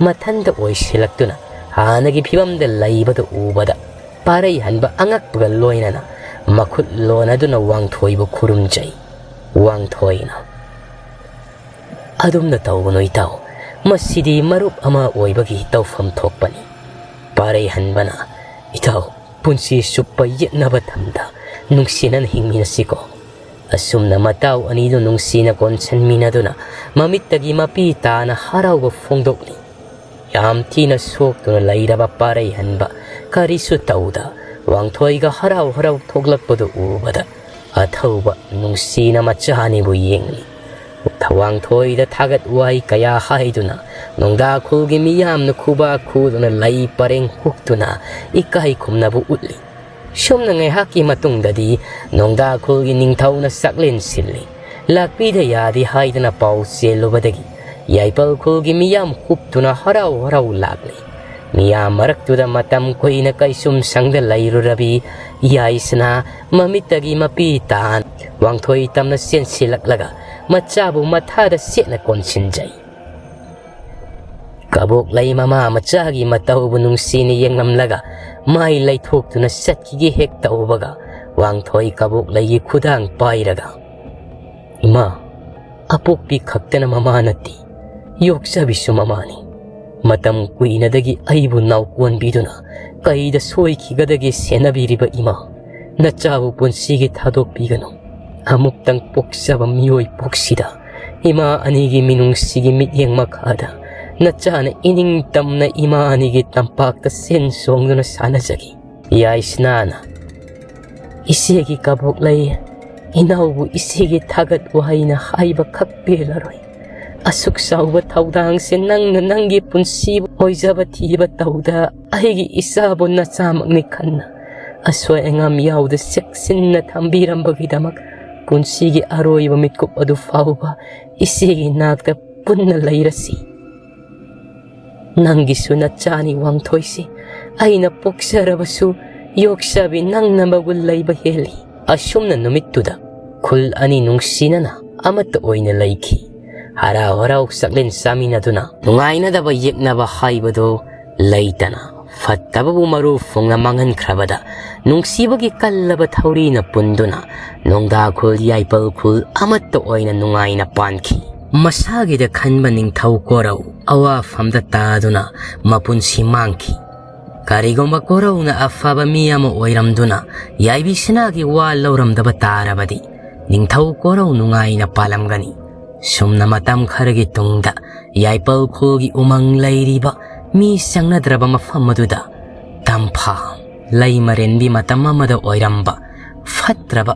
ꯃꯊꯟꯇ ꯑꯣꯏꯁꯤꯜꯂꯛꯇꯨꯅ ꯍꯥꯟꯅꯒꯤ ꯐꯤꯕꯝꯗ ꯂꯩꯕꯗꯨ ꯎꯕꯗ ꯄꯥꯔꯩ ꯍꯟꯕ ꯑꯉꯛꯄꯒ ꯂꯣꯏꯅꯅ ꯃꯈꯨꯠ ꯂꯣꯟꯅꯗꯨꯅ ꯋꯥꯡꯊꯣꯏꯕꯨ ꯈꯨꯔꯨꯝꯖꯩ꯫ ꯋꯥꯡꯊꯣꯏꯅ, "ꯑꯗꯨꯝꯅ ꯇꯧꯒꯅꯨ ꯏꯇꯥꯎ, ꯃꯁꯤꯗꯤ ꯃꯔꯨꯞ ꯑꯃ ꯑꯣꯏꯕꯒꯤ ꯇꯧꯐꯝ ꯊꯣꯛꯄꯅꯤ꯫ ꯄꯥꯔꯩ ꯍꯟꯕꯅ, ꯏꯇꯥꯎ, ꯄꯨꯟꯁꯤ ꯆꯨꯞꯄ ꯌꯦꯠꯅꯕ ꯊꯝꯗ ꯅꯨꯡꯁꯤꯅꯅ ꯍꯤꯡꯃꯤꯟꯅꯁꯤꯀꯣ꯫" ꯑꯁꯨꯝꯅ ꯃꯇꯥꯎ ꯑꯅꯤꯗꯨ ꯅꯨꯡꯁꯤꯅ ꯀꯣꯟꯁꯤꯟꯃꯤꯟꯅꯗꯨꯅ ꯃꯃꯤꯠꯇꯒꯤ ꯃꯄꯤ ꯇꯥꯅ ꯍꯔꯥꯎꯕ ꯐꯣꯡꯗꯣꯛꯂꯤ꯫ ꯌꯥꯝ ꯊꯤꯅ ꯁꯣꯛꯇꯨꯅ ꯂꯩꯔꯕ ꯄꯥꯔꯩ ꯍꯟꯕ ꯀꯔꯤꯁꯨ ꯇꯧꯗ ꯋꯥꯡꯊꯣꯏꯒ ꯍꯔꯥꯎ ꯍꯔꯥꯎ ꯊꯣꯛꯂꯛꯄꯗꯨ ꯎꯕꯗ ꯑꯊꯧꯕ ꯅꯨꯡꯁꯤꯅ ꯃꯆꯥꯅꯤꯕꯨ ꯌꯦꯡꯂꯤ꯫ ꯋꯥꯡꯊꯣꯏꯗ ꯊꯥꯒꯠ ꯋꯥꯍꯩ ꯀꯌꯥ ꯍꯥꯏꯗꯨꯅ ꯅꯣꯡꯗꯥꯈꯨꯜꯒꯤ ꯃꯤꯌꯥꯝꯅ ꯈꯨꯕꯥꯛ ꯈꯨꯗꯨꯅ ꯂꯩ ꯄꯔꯦꯡ ꯍꯨꯛꯇꯨꯅ ꯏꯀꯥꯏ ꯈꯨꯝꯅꯕ ꯎꯠꯂꯤ꯫ ꯁꯨꯝꯅ ꯉꯥꯏꯍꯥꯛꯀꯤ ꯃꯇꯨꯡꯗꯗꯤ ꯅꯣꯡꯗꯥꯈꯨꯜꯒꯤ ꯅꯤꯡꯊꯧꯅ ꯆꯥꯛꯂꯦꯟ ꯁꯤꯜꯂꯤ꯫ ꯂꯥꯛꯄꯤꯗ ꯌꯥꯗꯦ ꯍꯥꯏꯗꯅ ꯄꯥꯎ ꯆꯦꯜꯂꯨꯕꯗꯒꯤ ꯌꯥꯏꯄꯜ ꯈꯨꯜꯒꯤ ꯃꯤꯌꯥꯝ ꯍꯨꯞꯇꯨꯅ ꯍꯔꯥꯎ ꯍꯔꯥꯎ ꯂꯥꯛꯂꯤ꯫ ꯃꯤꯌꯥꯝ ꯃꯔꯛꯇꯨꯗ ꯃꯇꯝ ꯀꯨꯏꯅ ꯀꯩꯁꯨꯝ ꯁꯪꯗ ꯂꯩꯔꯨꯔꯕꯤ ꯌꯥꯏꯁꯅꯥ ꯃꯃꯤꯠꯇꯒꯤ ꯃꯄꯤ ꯇꯥꯅ ꯋꯥꯡꯊꯣꯏ ꯇꯝꯅ ꯆꯦꯟꯁꯤꯜꯂꯛꯂꯒ ꯃꯆꯥꯕꯨ ꯃꯊꯥꯗ ꯁꯦꯠꯅ ꯀꯣꯟꯁꯤꯟꯖꯩ꯫ ꯀꯕꯣꯛꯂꯩ ꯃꯃꯥ ꯃꯆꯥꯒꯤ ꯃꯇꯧꯕꯨ ꯅꯨꯡꯁꯤꯅ ꯌꯦꯡꯂꯝꯂꯒ ꯃꯥꯏ ꯂꯩꯊꯣꯛꯇꯨꯅ ꯆꯠꯈꯤꯒꯦ ꯍꯦꯛ ꯇꯧꯕꯒ ꯋꯥꯡꯊꯣꯏ ꯀꯕꯣꯛꯂꯩꯒꯤ ꯈꯨꯗꯥꯡ ꯄꯥꯏꯔꯒ, "ꯏꯃꯥ, ꯑꯄꯣꯛꯄꯤ ꯈꯛꯇꯅ ꯃꯃꯥ ꯅꯠꯇꯦ, ꯌꯣꯛꯆꯕꯤꯁꯨ ꯃꯃꯥꯅꯤ꯫ ꯃꯇꯝ ꯀꯨꯏꯅꯗꯒꯤ ꯑꯩꯕꯨ ꯅꯥꯎꯀꯣꯟꯕꯤꯗꯨꯅ ꯀꯩꯗ ꯁꯣꯏꯈꯤꯒꯗꯒꯦ ꯁꯦꯟꯅꯕꯤꯔꯤꯕ ꯏꯃꯥ, ꯅꯆꯥꯕꯨ ꯄꯨꯟꯁꯤꯒꯤ ꯊꯥꯗꯣꯛꯄꯤꯒꯅꯨ꯫ ꯑꯃꯨꯛꯇꯪ ꯄꯣꯛꯆꯕ ꯃꯤꯑꯣꯏ ꯄꯣꯛꯁꯤꯗ ꯏꯃꯥ ꯑꯅꯤꯒꯤ ꯃꯤꯅꯨꯡꯁꯤꯒꯤ ꯃꯤꯠꯌꯦꯡ ꯃꯈꯥꯗ ꯅꯆꯥꯅ ꯏꯅꯤꯡ ꯇꯝꯅ ꯏꯃꯥ ꯑꯅꯤꯒꯤ ꯇꯝꯄꯥꯛꯇ ꯁꯦꯟ ꯆꯣꯡꯗꯨꯅ ꯁꯥꯟꯅꯖꯒꯦ꯫" ꯌꯥꯏꯁꯅꯥꯅ, "ꯏꯆꯦꯒꯤ ꯀꯕꯣꯛꯂꯩ, ꯏꯅꯥꯎꯕꯨ ꯏꯆꯦꯒꯤ ꯊꯥꯒꯠ ꯋꯥꯍꯩꯅ ꯍꯥꯏꯕ ꯈꯛ ꯄꯦꯜꯂꯔꯣꯏ꯫ ꯑꯁꯨꯛ ꯆꯥꯎꯕ ꯊꯧꯗꯥꯡꯁꯦ ꯅꯪꯅ ꯅꯪꯒꯤ ꯄꯨꯟꯁꯤꯕꯨ ꯑꯣꯏꯖꯕ ꯊꯤꯕ ꯇꯧꯗ ꯑꯩꯒꯤ ꯏꯆꯥꯕꯨ ꯅꯆꯥꯃꯛꯅꯤ ꯈꯟꯅ ꯑꯁꯣꯏ ꯑꯉꯥꯝ ꯌꯥꯎꯗ ꯆꯦꯛꯁꯤꯟꯅ ꯊꯝꯕꯤꯔꯝꯕꯒꯤꯗꯃꯛ ꯄꯨꯟꯁꯤꯒꯤ ꯑꯔꯣꯏꯕ ꯃꯤꯠꯀꯨꯞ ꯑꯗꯨ ꯐꯥꯎꯕ ꯏꯆꯦꯒꯤ ꯅꯥꯛꯇ ꯄꯨꯟꯅ ꯂꯩꯔꯁꯤ꯫ ꯅꯪꯒꯤꯁꯨ ꯅꯆꯥꯅꯤ ꯋꯥꯡꯊꯣꯏꯁꯤ, ꯑꯩꯅ ꯄꯣꯛꯆꯔꯕꯁꯨ ꯌꯣꯛꯆꯕꯤ ꯅꯪꯅ ꯃꯒꯨꯟ ꯂꯩꯕ ꯍꯦꯜꯂꯤ꯫ ꯑꯁꯨꯝꯅ ꯅꯨꯃꯤꯠꯇꯨꯗ ꯈꯨꯜ ꯑꯅꯤ ꯅꯨꯡꯁꯤꯅꯅ ꯑꯃꯠꯇ ꯑꯣꯏꯅ ꯂꯩꯈꯤ꯫ ꯍꯔꯥꯎ ꯍꯔꯥꯎ ꯆꯥꯛꯂꯦꯟ ꯆꯥꯃꯤꯟꯅꯗꯨꯅ ꯅꯨꯡꯉꯥꯏꯅꯗꯕ ꯌꯦꯛꯅꯕ ꯍꯥꯏꯕꯗꯨ ꯂꯩꯇꯅ, ꯐꯠꯇꯕꯕꯨ ꯃꯔꯨ ꯐꯣꯡꯅ ꯃꯥꯡꯍꯟꯈ꯭ꯔꯕꯗ, ꯅꯨꯡꯁꯤꯕꯒꯤ ꯀꯜꯂꯕ ꯊꯧꯔꯤꯅ ꯄꯨꯟꯗꯨꯅ ꯅꯣꯡꯗꯥ ꯈꯨꯜ ꯌꯥꯏꯄꯜ ꯈꯨꯜ ꯑꯃꯠꯇ ꯑꯣꯏꯅ ꯅꯨꯡꯉꯥꯏꯅ ꯄꯥꯟꯈꯤ꯫ ꯃꯁꯥꯒꯤꯗ ꯈꯟꯕ ꯅꯤꯡꯊꯧ ꯀꯣꯔꯧ ꯑꯋꯥꯐꯝꯗ ꯇꯥꯗꯨꯅ ꯃꯄꯨꯟꯁꯤ ꯃꯥꯡꯈꯤ꯫ ꯀꯔꯤꯒꯨꯝꯕ ꯀꯣꯔꯧꯅ ꯑꯐꯕ ꯃꯤ ꯑꯃ ꯑꯣꯏꯔꯝꯗꯨꯅ ꯌꯥꯏꯕꯤ ꯁꯅꯥꯒꯤ ꯋꯥ ꯂꯧꯔꯝꯗꯕ ꯇꯥꯔꯕꯗꯤ, ꯅꯤꯡꯊꯧ ꯀꯣꯔꯧ ꯅꯨꯡꯉꯥꯏꯅ ꯄꯥꯜꯂꯝꯒꯅꯤ꯫ ꯁꯨꯝꯅ ꯃꯇꯝ ꯈꯔꯒꯤ ꯇꯨꯡꯗ ꯌꯥꯏꯄꯜ ꯈꯨꯜꯒꯤ ꯎꯃꯪ ꯂꯩꯔꯤꯕ ꯃꯤ ꯆꯪꯅꯗ꯭ꯔꯕ ꯃꯐꯝ ꯑꯗꯨꯗ ꯇꯝꯐꯥ, ꯂꯩꯃꯔꯦꯟꯕꯤ ꯃꯇꯝ ꯑꯃꯗ ꯑꯣꯏꯔꯝꯕ ꯐꯠꯇ꯭ꯔꯕ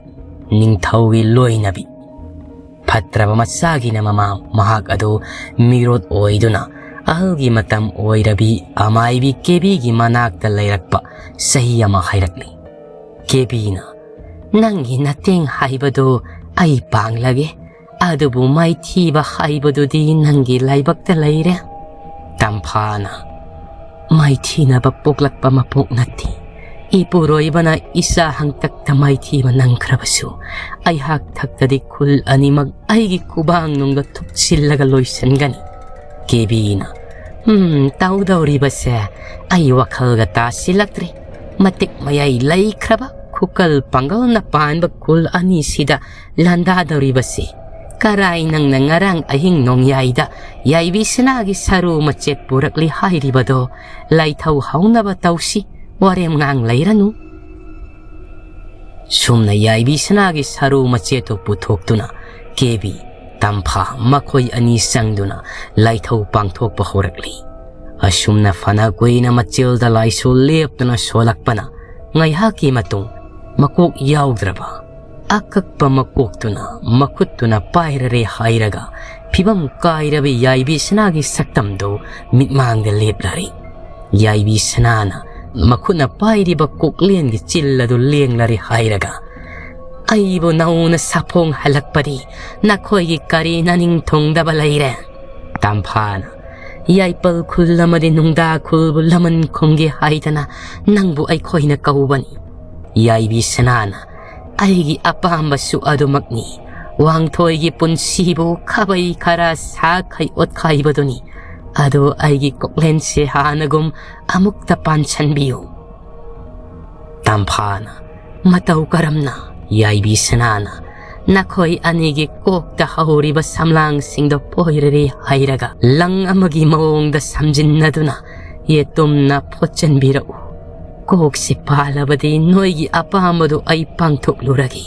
ꯅꯤꯡꯊꯧꯒꯤ ꯂꯣꯏꯅꯕꯤ, ꯐꯠꯇ꯭ꯔꯕ ꯃꯆꯥꯒꯤꯅ ꯃꯃꯥ ꯃꯍꯥꯛ ꯑꯗꯨ ꯃꯤꯔꯣꯠ ꯑꯣꯏꯗꯨꯅ ꯑꯍꯜꯒꯤ ꯃꯇꯝ ꯑꯣꯏꯔꯕꯤ ꯑꯃꯥꯏꯕꯤ ꯀꯦꯕꯤꯒꯤ ꯃꯅꯥꯛꯇ ꯂꯩꯔꯛꯄ ꯆꯍꯤ ꯑꯃ ꯍꯥꯏꯔꯛꯂꯤ꯫ ꯀꯦꯕꯤꯅ, "ꯅꯪꯒꯤ ꯅꯇꯦꯡ ꯍꯥꯏꯕꯗꯨ ꯑꯩ ꯄꯥꯡꯂꯒꯦ, ꯑꯗꯨꯕꯨ ꯃꯥꯏꯊꯤꯕ ꯍꯥꯏꯕꯗꯨꯗꯤ ꯅꯪꯒꯤ ꯂꯥꯏꯕꯛꯇ ꯂꯩꯔꯦ꯫" ꯇꯝꯐꯥꯅ, "ꯃꯥꯏꯊꯤꯅꯕ ꯄꯣꯛꯂꯛꯄ ꯃꯄꯣꯛ ꯅꯠꯇꯦ꯫ ꯏꯄꯨꯔꯣꯏꯕꯅ ꯏꯆꯥ ꯍꯪꯇꯛꯇ ꯃꯥꯏꯊꯤꯕ ꯅꯪꯈ꯭ꯔꯕꯁꯨ, ꯑꯩꯍꯥꯛ ꯊꯛꯇꯗꯤ ꯈꯨꯜ ꯑꯅꯤꯃꯛ ꯑꯩꯒꯤ ꯈꯨꯕꯥꯡꯅꯨꯡꯗ ꯊꯨꯞꯆꯤꯜꯂꯒ ꯂꯣꯏꯁꯤꯟꯒꯅꯤ꯫" ꯀꯦꯕꯤꯅ, "ꯎꯝ, ꯇꯧꯗꯧꯔꯤꯕꯁꯦ ꯑꯩ ꯋꯥꯈꯜꯒ ꯇꯥꯁꯤꯜꯂꯛꯇ꯭ꯔꯦ꯫ ꯃꯇꯤꯛ ꯃꯌꯥꯏ ꯂꯩꯈ꯭ꯔꯕ ꯈꯨꯀꯜ ꯄꯥꯡꯒꯜꯅ ꯄꯥꯟꯕ ꯈꯨꯜ ꯑꯅꯤꯁꯤꯗ ꯂꯥꯟꯗꯥꯗꯧꯔꯤꯕꯁꯤ꯫ ꯀꯔꯥꯏ ꯅꯪꯅ ꯉꯔꯥꯡ ꯑꯍꯤꯡ ꯅꯣꯡꯌꯥꯏꯗ ꯌꯥꯏꯕꯤ ꯁꯅꯥꯒꯤ ꯁꯔꯨ ꯃꯆꯦꯠ ꯄꯨꯔꯛꯂꯤ ꯍꯥꯏꯔꯤꯕꯗꯣ? ꯂꯥꯏꯊꯧ ꯍꯧꯅꯕ ꯇꯧꯁꯤ, ꯋꯥꯔꯦꯝ ꯉꯥꯡ ꯂꯩꯔꯅꯨ꯫" ꯁꯨꯝꯅ ꯌꯥꯏꯕꯤ ꯁꯅꯥꯒꯤ ꯁꯔꯨ ꯃꯆꯦꯠꯇꯨ ꯄꯨꯊꯣꯛꯇꯨꯅ ꯀꯦꯕꯤ, ꯇꯝꯐꯥ ꯃꯈꯣꯏ ꯑꯅꯤ ꯆꯪꯗꯨꯅ ꯂꯥꯏꯊꯧ ꯄꯥꯡꯊꯣꯛꯄ ꯍꯧꯔꯛꯂꯤ꯫ ꯑꯁꯨꯝꯅ ꯐꯅ ꯀꯨꯏꯅ ꯃꯆꯤꯜꯗ ꯂꯥꯏꯁꯣꯜ ꯂꯦꯞꯇꯨꯅ ꯁꯣꯜꯂꯛꯄꯅ ꯉꯥꯏꯍꯥꯛꯀꯤ ꯃꯇꯨꯡ ꯃꯀꯣꯛ ꯌꯥꯎꯗ꯭ꯔꯕ ꯑꯀꯛꯄ ꯃꯀꯣꯛꯇꯨꯅ ꯃꯈꯨꯠꯇꯨꯅ ꯄꯥꯏꯔꯔꯦ ꯍꯥꯏꯔꯒ ꯐꯤꯕꯝ ꯀꯥꯏꯔꯕ ꯌꯥꯏꯕꯤ ꯁꯅꯥꯒꯤ ꯁꯛꯇꯝꯗꯨ ꯃꯤꯠꯃꯥꯡꯗ ꯂꯦꯞꯂꯔꯦ꯫ ꯌꯥꯏꯕꯤ ꯁꯅꯥꯅ ꯃꯈꯨꯠꯅ ꯄꯥꯏꯔꯤꯕ ꯀꯣꯛꯂꯦꯟꯒꯤ ꯆꯤꯜ ꯑꯗꯨ ꯂꯦꯡꯂꯔꯦ ꯍꯥꯏꯔꯒ, "ꯑꯩꯕꯨ ꯅꯧꯅ ꯁꯥꯐꯣꯡ ꯍꯜꯂꯛꯄꯗꯤ ꯅꯈꯣꯏꯒꯤ ꯀꯔꯤ ꯅꯅꯤꯡ ꯊꯨꯡꯗꯕ ꯂꯩꯔꯦ?" ꯇꯝꯐꯥꯅ, ꯌꯥꯏꯄꯜ ꯈꯨꯜ ꯑꯃꯗꯤ ꯅꯨꯡꯗꯥ ꯈꯨꯜꯕꯨ ꯂꯃꯟ ꯈꯨꯝꯒꯦ ꯍꯥꯏꯗꯅ ꯅꯪꯕꯨ ꯑꯩꯈꯣꯏꯅ ꯀꯧꯕꯅꯤ꯫ ꯌꯥꯏꯕꯤ ꯁꯅꯥꯅ, ꯑꯩꯒꯤ ꯑꯄꯥꯝꯕꯁꯨ ꯑꯗꯨꯃꯛꯅꯤ꯫ ꯋꯥꯡꯊꯣꯏꯒꯤ ꯄꯨꯟꯁꯤꯕꯨ ꯈꯥꯕꯩ ꯈꯔ ꯁꯥꯈꯩ ꯑꯣꯠꯈꯥꯏꯕꯗꯨꯅꯤ꯫ ꯑꯗꯨ ꯑꯩꯒꯤ ꯀꯣꯛꯂꯦꯟꯁꯦ ꯍꯥꯟꯅꯒꯨꯝ ꯑꯃꯨꯛꯇ ꯄꯥꯟꯁꯟꯕꯤꯌꯨ꯫ ꯇꯝꯐꯥꯅ, ꯃꯇꯧ ꯀꯔꯝꯅ? ꯌꯥꯏꯕꯤ ꯁꯅꯥꯅ, ꯅꯈꯣꯏ ꯑꯅꯤꯒꯤ ꯀꯣꯛꯇ ꯍꯧꯔꯤꯕ ꯁꯝꯂꯥꯡꯁꯤꯡꯗꯣ ꯄꯣꯏꯔꯔꯦ ꯍꯥꯏꯔꯒ ꯂꯪ ꯑꯃꯒꯤ ꯃꯑꯣꯡꯗ ꯁꯝꯖꯤꯟꯅꯗꯨꯅ ꯌꯦꯇꯨꯝꯅ ꯐꯣꯠꯆꯟꯕꯤꯔꯛꯎ꯫ ꯀꯣꯛꯁꯤ ꯄꯥꯜꯂꯕꯗꯤ ꯅꯣꯏꯒꯤ ꯑꯄꯥꯝꯕꯗꯨ ꯑꯩ ꯄꯥꯡꯊꯣꯛꯂꯨꯔꯒꯦ꯫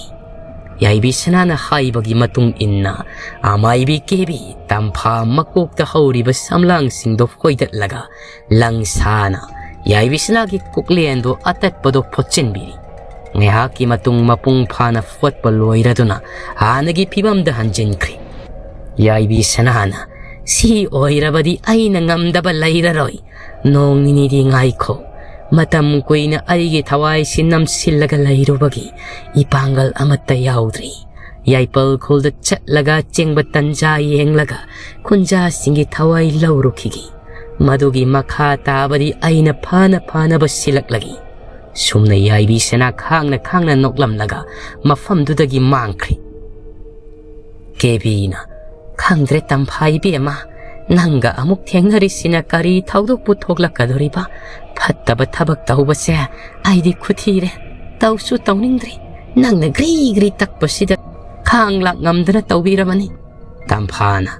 ꯌꯥꯏꯕꯤ ꯁꯅꯥꯅ ꯍꯥꯏꯕꯒꯤ ꯃꯇꯨꯡ ꯏꯟꯅ ꯑꯃꯥꯏꯕꯤ ꯀꯦꯕꯤ ꯇꯝꯐꯥ ꯃꯀꯣꯛꯇ ꯍꯧꯔꯤꯕ ꯁꯝꯂꯥꯡꯁꯤꯡꯗꯣ ꯐꯣꯏꯗꯠꯂꯒ ꯂꯪ ꯁꯥꯅ ꯌꯥꯏꯕꯤ ꯁꯅꯥꯒꯤ ꯀꯨꯛꯂꯦꯟꯗꯣ ꯑꯇꯠꯄꯗꯣ ꯐꯣꯠꯆꯤꯟꯕꯤꯔꯤ꯫ ꯉꯥꯏꯍꯥꯛꯀꯤ ꯃꯇꯨꯡ ꯃꯄꯨꯡ ꯐꯥꯅ ꯐꯣꯠꯄ ꯂꯣꯏꯔꯗꯨꯅ ꯍꯥꯟꯅꯒꯤ ꯐꯤꯕꯝꯗ ꯍꯟꯖꯤꯟꯈ꯭ꯔꯤ꯫ ꯌꯥꯏꯕꯤ ꯁꯅꯥꯅ, ꯁꯤ ꯑꯣꯏꯔꯕꯗꯤ ꯑꯩꯅ ꯉꯝꯗꯕ ꯂꯩꯔꯔꯣꯏ꯫ ꯅꯣꯡ ꯅꯤꯅꯤꯗꯤ ꯉꯥꯏꯈꯣ꯫ ꯃꯇꯝ ꯀꯨꯏꯅ ꯑꯩꯒꯤ ꯊꯋꯥꯏꯁꯤ ꯅꯝꯁꯤꯜꯂꯒ ꯂꯩꯔꯨꯕꯒꯤ ꯏꯄꯥꯡꯒꯜ ꯑꯃꯠꯇ ꯌꯥꯎꯗ꯭ꯔꯤ꯫ ꯌꯥꯏꯄꯜ ꯈꯨꯜꯗ ꯆꯠꯂꯒ ꯆꯦꯡꯕ ꯇꯟꯖꯥ ꯌꯦꯡꯂꯒ ꯈꯨꯟꯖꯥꯁꯤꯡꯒꯤ ꯊꯋꯥꯏ ꯂꯧꯔꯨꯈꯤꯒꯦ꯫ ꯃꯗꯨꯒꯤ ꯃꯈꯥ ꯇꯥꯕꯗꯤ ꯑꯩꯅ ꯐꯅ ꯐꯅꯕ ꯁꯤꯜꯂꯛꯂꯒꯦ꯫ ꯁꯨꯝꯅ ꯌꯥꯏꯕꯤ ꯁꯅꯥ ꯈꯥꯡꯅ ꯈꯥꯡꯅ ꯅꯣꯛꯂꯝꯂꯒ ꯃꯐꯝꯗꯨꯗꯒꯤ ꯃꯥꯡꯈ꯭ꯔꯤ꯫ ꯀꯦꯕꯤꯅ, ꯈꯪꯗ꯭ꯔꯦ ꯇꯝꯐꯥ ꯏꯕꯦꯝꯃ, ꯅꯪꯒ ꯑꯃꯨꯛ ꯊꯦꯡꯅꯔꯤꯁꯤꯅ ꯀꯔꯤ ꯊꯧꯗꯣꯛꯄꯨ ꯊꯣꯛꯂꯛꯀꯗꯣꯔꯤꯕ? ꯐꯠꯇꯕ ꯊꯕꯛ ꯇꯧꯕꯁꯦ ꯑꯩꯗꯤ ꯈꯨꯊꯤꯔꯦ꯫ ꯇꯧꯁꯨ ꯇꯧꯅꯤꯡꯗ꯭ꯔꯤ꯫ ꯅꯪꯅ ꯒ꯭ꯔꯤ ꯒ꯭ꯔꯤ ꯇꯛꯄꯁꯤꯗ ꯈꯥꯡ ꯂꯥꯛ ꯉꯝꯗꯅ ꯇꯧꯕꯤꯔꯕꯅꯤ꯫ ꯇꯝꯐꯥꯅ,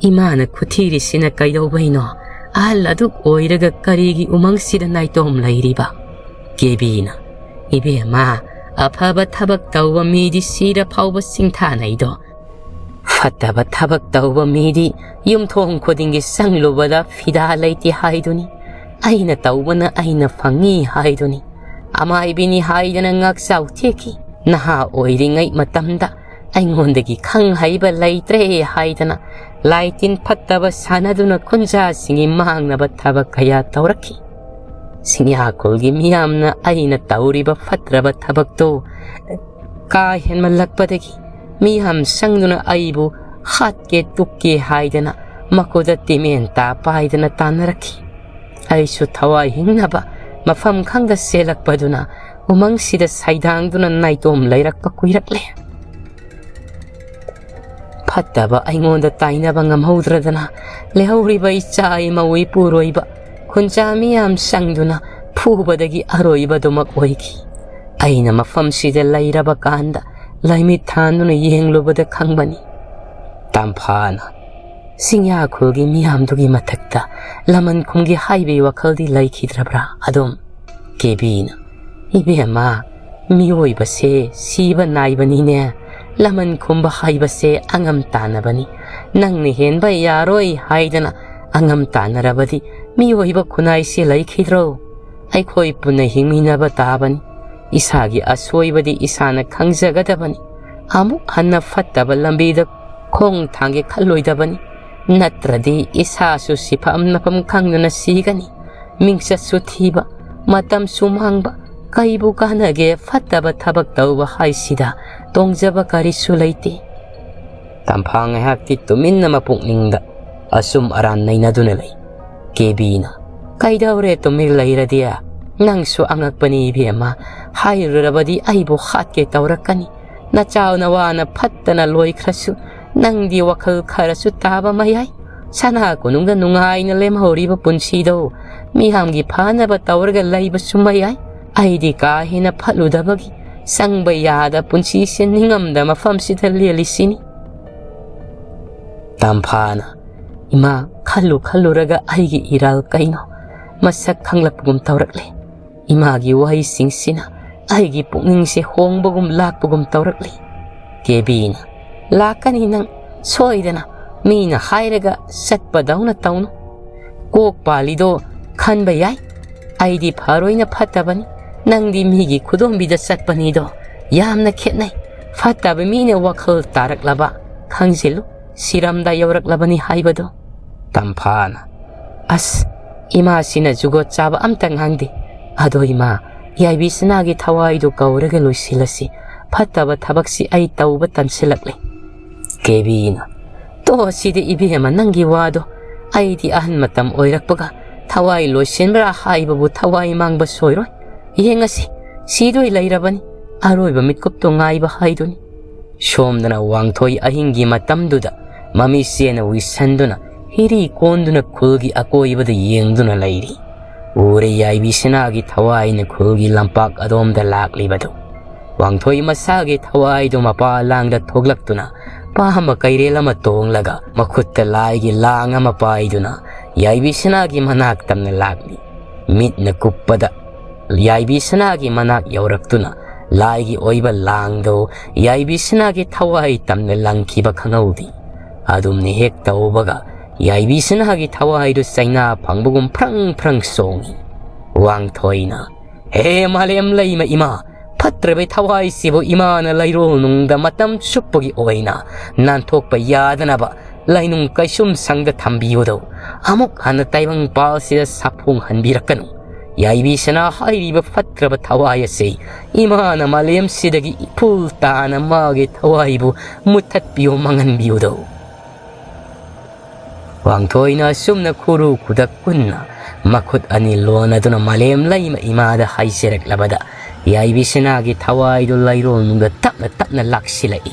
ꯏꯃꯥꯅ ꯈꯨꯊꯤꯔꯤꯁꯤꯅ ꯀꯩꯗꯧꯕꯩꯅꯣ? ꯑꯍꯜ ꯑꯗꯨꯛ ꯑꯣꯏꯔꯒ ꯀꯔꯤꯒꯤ ꯎꯃꯪꯁꯤꯗ ꯅꯥꯏꯇꯣꯝ ꯂꯩꯔꯤꯕ? ꯀꯦꯕꯤꯅ, ꯏꯕꯦꯝꯃ, ꯑꯐꯕ ꯊꯕꯛ ꯇꯧꯕ ꯃꯤꯗꯤ ꯁꯤꯔ ꯐꯥꯎꯕ ꯁꯤꯡꯊꯥꯅꯩꯗꯣ꯫ ꯐꯠꯇꯕ ꯊꯕꯛ ꯇꯧꯕ ꯃꯤꯗꯤ ꯌꯨꯝꯊꯣꯡ ꯈꯨꯗꯤꯡꯒꯤ ꯆꯪꯂꯨꯕꯗ ꯐꯤꯗꯥ ꯂꯩꯇꯦ ꯍꯥꯏꯗꯨꯅꯤ꯫ ꯑꯩꯅ ꯇꯧꯕꯅ ꯑꯩꯅ ꯐꯪꯉꯤ ꯍꯥꯏꯗꯨꯅꯤ꯫ ꯑꯃꯥꯏꯕꯤꯅꯤ ꯍꯥꯏꯗꯅ ꯉꯥꯛꯆꯥꯎ ꯊꯦꯛꯈꯤ꯫ ꯅꯍꯥ ꯑꯣꯏꯔꯤꯉꯩ ꯃꯇꯝꯗ ꯑꯩꯉꯣꯟꯗꯒꯤ ꯈꯪ ꯍꯩꯕ ꯂꯩꯇ꯭ꯔꯦ ꯍꯥꯏꯗꯅ ꯂꯥꯏ ꯇꯤꯟ ꯐꯠꯇꯕ ꯁꯥꯟꯅꯗꯨꯅ ꯈꯨꯟꯖꯥꯁꯤꯡꯒꯤ ꯃꯥꯡꯅꯕ ꯊꯕꯛ ꯀꯌꯥ ꯇꯧꯔꯛꯈꯤ꯫ ꯁꯤꯡꯌꯥꯈꯨꯜꯒꯤ ꯃꯤꯌꯥꯝꯅ ꯑꯩꯅ ꯇꯧꯔꯤꯕ ꯐꯠꯇ꯭ꯔꯕ ꯊꯕꯛꯇꯨ ꯀꯥ ꯍꯦꯟꯃꯜꯂꯛꯄꯗꯒꯤ ꯃꯤꯌꯥꯝ ꯆꯪꯗꯨꯅ ꯑꯩꯕꯨ ꯍꯥꯠꯀꯦ ꯇꯨꯞꯀꯦ ꯍꯥꯏꯗꯅ ꯃꯈꯨꯗ ꯇꯤꯃꯦꯟ ꯇꯥ ꯄꯥꯏꯗꯅ ꯇꯥꯟꯅꯔꯛꯈꯤ꯫ ꯑꯩꯁꯨ ꯊꯋꯥꯏ ꯍꯤꯡꯅꯕ ꯃꯐꯝ ꯈꯪꯗ ꯆꯦꯜꯂꯛꯄꯗꯨꯅ ꯎꯃꯪꯁꯤꯗ ꯁꯩꯗꯥꯡꯗꯨꯅ ꯅꯥꯏꯇꯣꯝ ꯂꯩꯔꯛꯄ ꯀꯨꯏꯔꯛꯂꯦ꯫ ꯐꯠꯇꯕ ꯑꯩꯉꯣꯟꯗ ꯇꯥꯏꯅꯕ ꯉꯝꯍꯧꯗ꯭ꯔꯗꯅ ꯂꯩꯍꯧꯔꯤꯕ ꯏꯆꯥ ꯏꯃꯧ ꯏꯄꯨꯔꯣꯏꯕ ꯈꯨꯟꯖꯥ ꯃꯤꯌꯥꯝ ꯆꯪꯗꯨꯅ ꯐꯨꯕꯗꯒꯤ ꯑꯔꯣꯏꯕꯗꯨꯃꯛ ꯑꯣꯏꯈꯤ꯫ ꯑꯩꯅ ꯃꯐꯝꯁꯤꯗ ꯂꯩꯔꯕ ꯀꯥꯟꯗ ꯂꯥꯏꯃꯤꯠ ꯊꯥꯟꯗꯨꯅ ꯌꯦꯡꯂꯨꯕꯗ ꯈꯪꯕꯅꯤ꯫ ꯇꯝꯐꯥꯅ ꯆꯤꯡꯌꯥꯈꯨꯜꯒꯤ ꯃꯤꯌꯥꯝꯗꯨꯒꯤ ꯃꯊꯛꯇ ꯂꯃꯟ ꯈꯨꯝꯒꯦ ꯍꯥꯏꯕꯒꯤ ꯋꯥꯈꯜꯗꯤ ꯂꯩꯈꯤꯗ꯭ꯔꯕ꯭ꯔꯥ? ꯑꯗꯨꯝ ꯀꯦꯕꯤꯅ, "ꯏꯕꯦꯝꯃ, ꯃꯤꯑꯣꯏꯕꯁꯦ ꯁꯤꯕ ꯅꯥꯏꯕꯅꯤꯅꯦ꯫ ꯂꯃꯟ ꯈꯨꯝꯕ ꯍꯥꯏꯕꯁꯦ ꯑꯉꯝ ꯇꯥꯟꯅꯕꯅꯤ꯫ ꯅꯪꯅ ꯍꯦꯟꯕ ꯌꯥꯔꯣꯏ ꯍꯥꯏꯗꯅ ꯑꯉꯝ ꯇꯥꯟꯅꯔꯕꯗꯤ ꯃꯤꯑꯣꯏꯕ ꯈꯨꯟꯅꯥꯏꯁꯦ ꯂꯩꯈꯤꯗ꯭ꯔꯣ? ꯑꯩꯈꯣꯏ ꯄꯨꯟꯅ ꯍꯤꯡꯃꯤꯟꯅꯕ ꯇꯥꯕꯅꯤ꯫ ꯏꯁꯥꯒꯤ ꯑꯁꯣꯏꯕꯗꯤ ꯏꯁꯥꯅ ꯈꯪꯖꯒꯗꯕꯅꯤ꯫ ꯑꯃꯨꯛ ꯍꯟꯅ ꯐꯠꯇꯕ ꯂꯝꯕꯤꯗ ꯈꯣꯡ ꯊꯥꯡꯒꯦ ꯈꯜꯂꯣꯏꯗꯕꯅꯤ꯫ ꯅꯠꯇ꯭ꯔꯗꯤ ꯏꯁꯥꯁꯨ ꯁꯤꯐꯝ ꯅꯐꯝ ꯈꯪꯗꯅ ꯁꯤꯒꯅꯤ꯫ ꯃꯤꯡꯆꯠꯁꯨ ꯊꯤꯕ, ꯃꯇꯝꯁꯨ ꯃꯥꯡꯕ, ꯀꯩꯕꯨ ꯀꯥꯟꯅꯒꯦ? ꯐꯠꯇꯕ ꯊꯕꯛ ꯇꯧꯕ ꯍꯥꯏꯁꯤꯗ ꯇꯣꯡꯖꯕ ꯀꯔꯤꯁꯨ ꯂꯩꯇꯦ"꯫ ꯇꯝꯐꯥ ꯉꯥꯏꯍꯥꯛꯇꯤ ꯇꯨꯃꯤꯟꯅ ꯃꯄꯨꯛꯅꯤꯡꯗ ꯑꯆꯨꯝ ꯑꯔꯥꯟ ꯅꯩꯅꯗꯨꯅ ꯂꯩ꯫ ꯀꯦꯕꯤꯅ, "ꯀꯩꯗꯧꯔꯦ ꯇꯨꯃꯤꯟ ꯂꯩꯔꯗꯤ? ꯅꯪꯁꯨ ꯑꯉꯛꯄꯅꯤ ꯏꯕꯦꯝꯃ꯫ ꯍꯥꯏꯔꯨꯔꯕꯗꯤ ꯑꯩꯕꯨ ꯍꯥꯠꯀꯦ ꯇꯧꯔꯛꯀꯅꯤ꯫ ꯅꯆꯥꯎ ꯅꯋꯥꯅ ꯐꯠꯇꯅ ꯂꯣꯏꯈ꯭ꯔꯁꯨ ꯅꯪꯗꯤ ꯋꯥꯈꯜ ꯈꯔꯁꯨ ꯇꯥꯕ ꯃꯌꯥꯏ꯫ ꯁꯅꯥ ꯀꯣꯅꯨꯡꯗ ꯅꯨꯡꯉꯥꯏꯅ ꯂꯦꯝꯍꯧꯔꯤꯕ ꯄꯨꯟꯁꯤꯗꯣ ꯃꯤꯌꯥꯝꯒꯤ ꯐꯅꯕ ꯇꯧꯔꯒ ꯂꯩꯕꯁꯨ ꯃꯌꯥꯏ꯫ ꯑꯩꯗꯤ ꯀꯥ ꯍꯦꯟꯅ ꯐꯠꯂꯨꯗꯕꯒꯤ ꯆꯪꯕ ꯌꯥꯗ ꯄꯨꯟꯁꯤꯁꯦ ꯅꯤꯡꯉꯝꯗ ꯃꯐꯝꯁꯤꯗ ꯂꯦꯜꯂꯤꯁꯤꯅꯤ"꯫ ꯇꯝꯐꯥꯅ, "ꯏꯃꯥ, ꯈꯜꯂꯨ ꯈꯜꯂꯨꯔꯒ ꯑꯩꯒꯤ ꯏꯔꯥꯜ ꯀꯩꯅꯣ ꯃꯁꯛ ꯈꯪꯂꯛꯄꯒꯨꯝ ꯇꯧꯔꯛꯂꯦ꯫ ꯏꯃꯥꯒꯤ ꯋꯥꯍꯩꯁꯤꯡꯁꯤꯅ ꯑꯩꯒꯤ ꯄꯨꯛꯅꯤꯡꯁꯦ ꯍꯣꯡꯕꯒꯨꯝ ꯂꯥꯛꯄꯒꯨꯝ ꯇꯧꯔꯛꯂꯤ"꯫ ꯀꯦꯕꯤꯅ, "ꯂꯥꯛꯀꯅꯤ ꯅꯪ, ꯁꯣꯏꯗꯅ꯫ ꯃꯤꯅ ꯍꯥꯏꯔꯒ ꯆꯠꯄꯗꯧꯅ ꯇꯧꯅꯨ꯫ ꯀꯣꯛ ꯄꯥꯜꯂꯤꯗꯣ ꯈꯟꯕ ꯌꯥꯏ꯫ ꯑꯩꯗꯤ ꯐꯔꯣꯏꯅ ꯐꯠꯇꯕꯅꯤ, ꯅꯪꯗꯤ ꯃꯤꯒꯤ ꯈꯨꯗꯣꯝꯕꯤꯗ ꯆꯠꯄꯅꯤꯗꯣ ꯌꯥꯝꯅ ꯈꯦꯠꯅꯩ꯫ ꯐꯠꯇꯕ ꯃꯤꯅ ꯋꯥꯈꯜ ꯇꯥꯔꯛꯂꯕ ꯈꯪꯖꯤꯜꯂꯨ, ꯁꯤꯔꯝꯗ ꯌꯧꯔꯛꯂꯕꯅꯤ ꯍꯥꯏꯕꯗꯣ"꯫ ꯇꯝꯐꯥꯅ, "ꯑꯁ, ꯏꯃꯥꯁꯤꯅ ꯖꯨꯒꯣꯠ ꯆꯥꯕ ꯑꯝꯇ ꯉꯥꯡꯗꯦ꯫ ꯑꯗꯣ ꯏꯃꯥ, ꯌꯥꯏꯕꯤ ꯁꯅꯥꯒꯤ ꯊꯋꯥꯏꯗꯨ ꯀꯧꯔꯒ ꯂꯣꯏꯁꯤꯜꯂꯁꯤ꯫ ꯐꯠꯇꯕ ꯊꯕꯛꯁꯤ ꯑꯩ ꯇꯧꯕ ꯇꯟꯁꯤꯜꯂꯛꯂꯦ"꯫ ꯀꯦꯕꯤꯅ, "ꯇꯣ, ꯁꯤꯗ ꯏꯕꯦꯝꯃ, ꯅꯪꯒꯤ ꯋꯥꯗꯣ꯫ ꯑꯩꯗꯤ ꯑꯍꯟ ꯃꯇꯝ ꯑꯣꯏꯔꯛꯄꯒ ꯊꯋꯥꯏ ꯂꯣꯏꯁꯤꯟꯕ꯭ꯔꯥ ꯍꯥꯏꯕꯕꯨ ꯊꯋꯥꯏ ꯃꯥꯡꯕ ꯁꯣꯏꯔꯣꯏ꯫ ꯌꯦꯡꯉꯁꯤ, ꯁꯤꯗꯣꯏ ꯂꯩꯔꯕꯅꯤ꯫ ꯑꯔꯣꯏꯕ ꯃꯤꯠꯀꯨꯞꯇꯣ ꯉꯥꯏꯕ ꯍꯥꯏꯗꯨꯅꯤ"꯫ ꯁꯣꯝꯗꯅ ꯋꯥꯡꯊꯣꯏ ꯑꯍꯤꯡꯒꯤ ꯃꯇꯝꯗꯨꯗ ꯃꯃꯤꯠꯁꯦꯅ ꯎꯏꯁꯟꯗꯨꯅ ꯍꯤꯔꯤ ꯀꯣꯟꯗꯨꯅ ꯈꯨꯜꯒꯤ ꯑꯀꯣꯏꯕꯗ ꯌꯦꯡꯗꯨꯅ ꯂꯩꯔꯤ꯫ ꯎꯔꯦ ꯌꯥꯏꯕꯤ ꯁꯅꯥꯒꯤ ꯊꯋꯥꯏꯅ ꯈꯨꯜꯒꯤ ꯂꯝꯄꯥꯛ ꯑꯗꯣꯝꯗ ꯂꯥꯛꯂꯤꯕꯗꯨ꯫ ꯋꯥꯡꯊꯣꯏ ꯃꯁꯥꯒꯤ ꯊꯋꯥꯏꯗꯨ ꯃꯄꯥ ꯂꯥꯡꯗ ꯊꯣꯛꯂꯛꯇꯨꯅ ꯄꯥꯝꯕ ꯀꯩꯔꯦꯜ ꯑꯃ ꯇꯣꯡꯂꯒ ꯃꯈꯨꯠꯇ ꯂꯥꯏꯒꯤ ꯂꯥꯡ ꯑꯃ ꯄꯥꯏꯗꯨꯅ ꯌꯥꯏꯕꯤ ꯁꯅꯥꯒꯤ ꯃꯅꯥꯛ ꯇꯝꯅ ꯂꯥꯛꯂꯤ꯫ ꯃꯤꯠꯅ ꯀꯨꯞꯄꯗ ꯌꯥꯏꯕꯤ ꯁꯅꯥꯒꯤ ꯃꯅꯥꯛ ꯌꯧꯔꯛꯇꯨꯅ ꯂꯥꯏꯒꯤ ꯑꯣꯏꯕ ꯂꯥꯡꯗꯨ ꯌꯥꯏꯕꯤ ꯁꯅꯥꯒꯤ ꯊꯋꯥꯏ ꯇꯝꯅ ꯂꯪꯈꯤꯕ ꯈꯪꯍꯧꯗꯦ꯫ ꯑꯗꯨꯝꯅ ꯍꯦꯛ ꯇꯧꯕꯒ ꯌꯥꯏꯕꯤ ꯁꯅꯥꯒꯤ ꯊꯋꯥꯏꯗꯨ ꯆꯩꯅꯥ ꯐꯪꯕꯒꯨꯝ ꯐ꯭ꯔꯪ ꯐ꯭ꯔꯪ ꯆꯣꯡꯏ꯫ ꯋꯥꯡꯊꯣꯏꯅ, "ꯍꯦ ꯃꯥꯂꯦꯝ ꯂꯩꯃ ꯏꯃꯥ, ꯐꯠꯇ꯭ꯔꯕ ꯊꯋꯥꯏꯁꯤꯕꯨ ꯏꯃꯥꯅ ꯂꯩꯔꯣꯜ ꯅꯨꯡꯗ ꯃꯇꯝ ꯆꯨꯞꯄꯒꯤ ꯑꯣꯏꯅ ꯅꯥꯟꯊꯣꯛꯄ ꯌꯥꯗꯅꯕ ꯂꯥꯏꯅꯨꯡ ꯀꯩꯁꯨꯝ ꯁꯪꯗ ꯊꯝꯕꯤꯌꯨꯗꯧ꯫ ꯑꯃꯨꯛ ꯍꯟꯅ ꯇꯥꯏꯕꯪ ꯄꯥꯜꯁꯤꯗ ꯁꯥꯐꯣꯡꯍꯟꯕꯤꯔꯛꯀꯅꯨ꯫ ꯌꯥꯏꯕꯤ ꯁꯅꯥ ꯍꯥꯏꯔꯤꯕ ꯐꯠꯇ꯭ꯔꯕ ꯊꯋꯥꯏ ꯑꯁꯤ ꯏꯃꯥꯅ ꯃꯥꯂꯦꯝꯁꯤꯗꯒꯤ ꯏꯐꯨꯜ ꯇꯥꯅ ꯃꯥꯒꯤ ꯊꯋꯥꯏꯕꯨ ꯃꯨꯠꯊꯠꯄꯤꯌꯨ, ꯃꯥꯡꯍꯟꯕꯤꯌꯨꯗꯧ"꯫ ꯋꯥꯡꯊꯣꯏꯅ ꯑꯁꯨꯝꯅ ꯈꯨꯔꯨ ꯈꯨꯗꯛ ꯀꯨꯟꯅ ꯃꯈꯨꯠ ꯑꯅꯤ ꯂꯣꯟꯅꯗꯨꯅ ꯃꯥꯂꯦꯝ ꯂꯩꯃ ꯏꯃꯥꯗ ꯍꯥꯏꯖꯔꯛꯂꯕꯗ ꯌꯥꯏꯕꯤ ꯁꯅꯥꯒꯤ ꯊꯋꯥꯏꯗꯨ ꯂꯩꯔꯣꯜꯅꯨꯡꯗ ꯇꯞꯅ ꯇꯞꯅ ꯂꯥꯛꯁꯤꯜꯂꯛꯏ꯫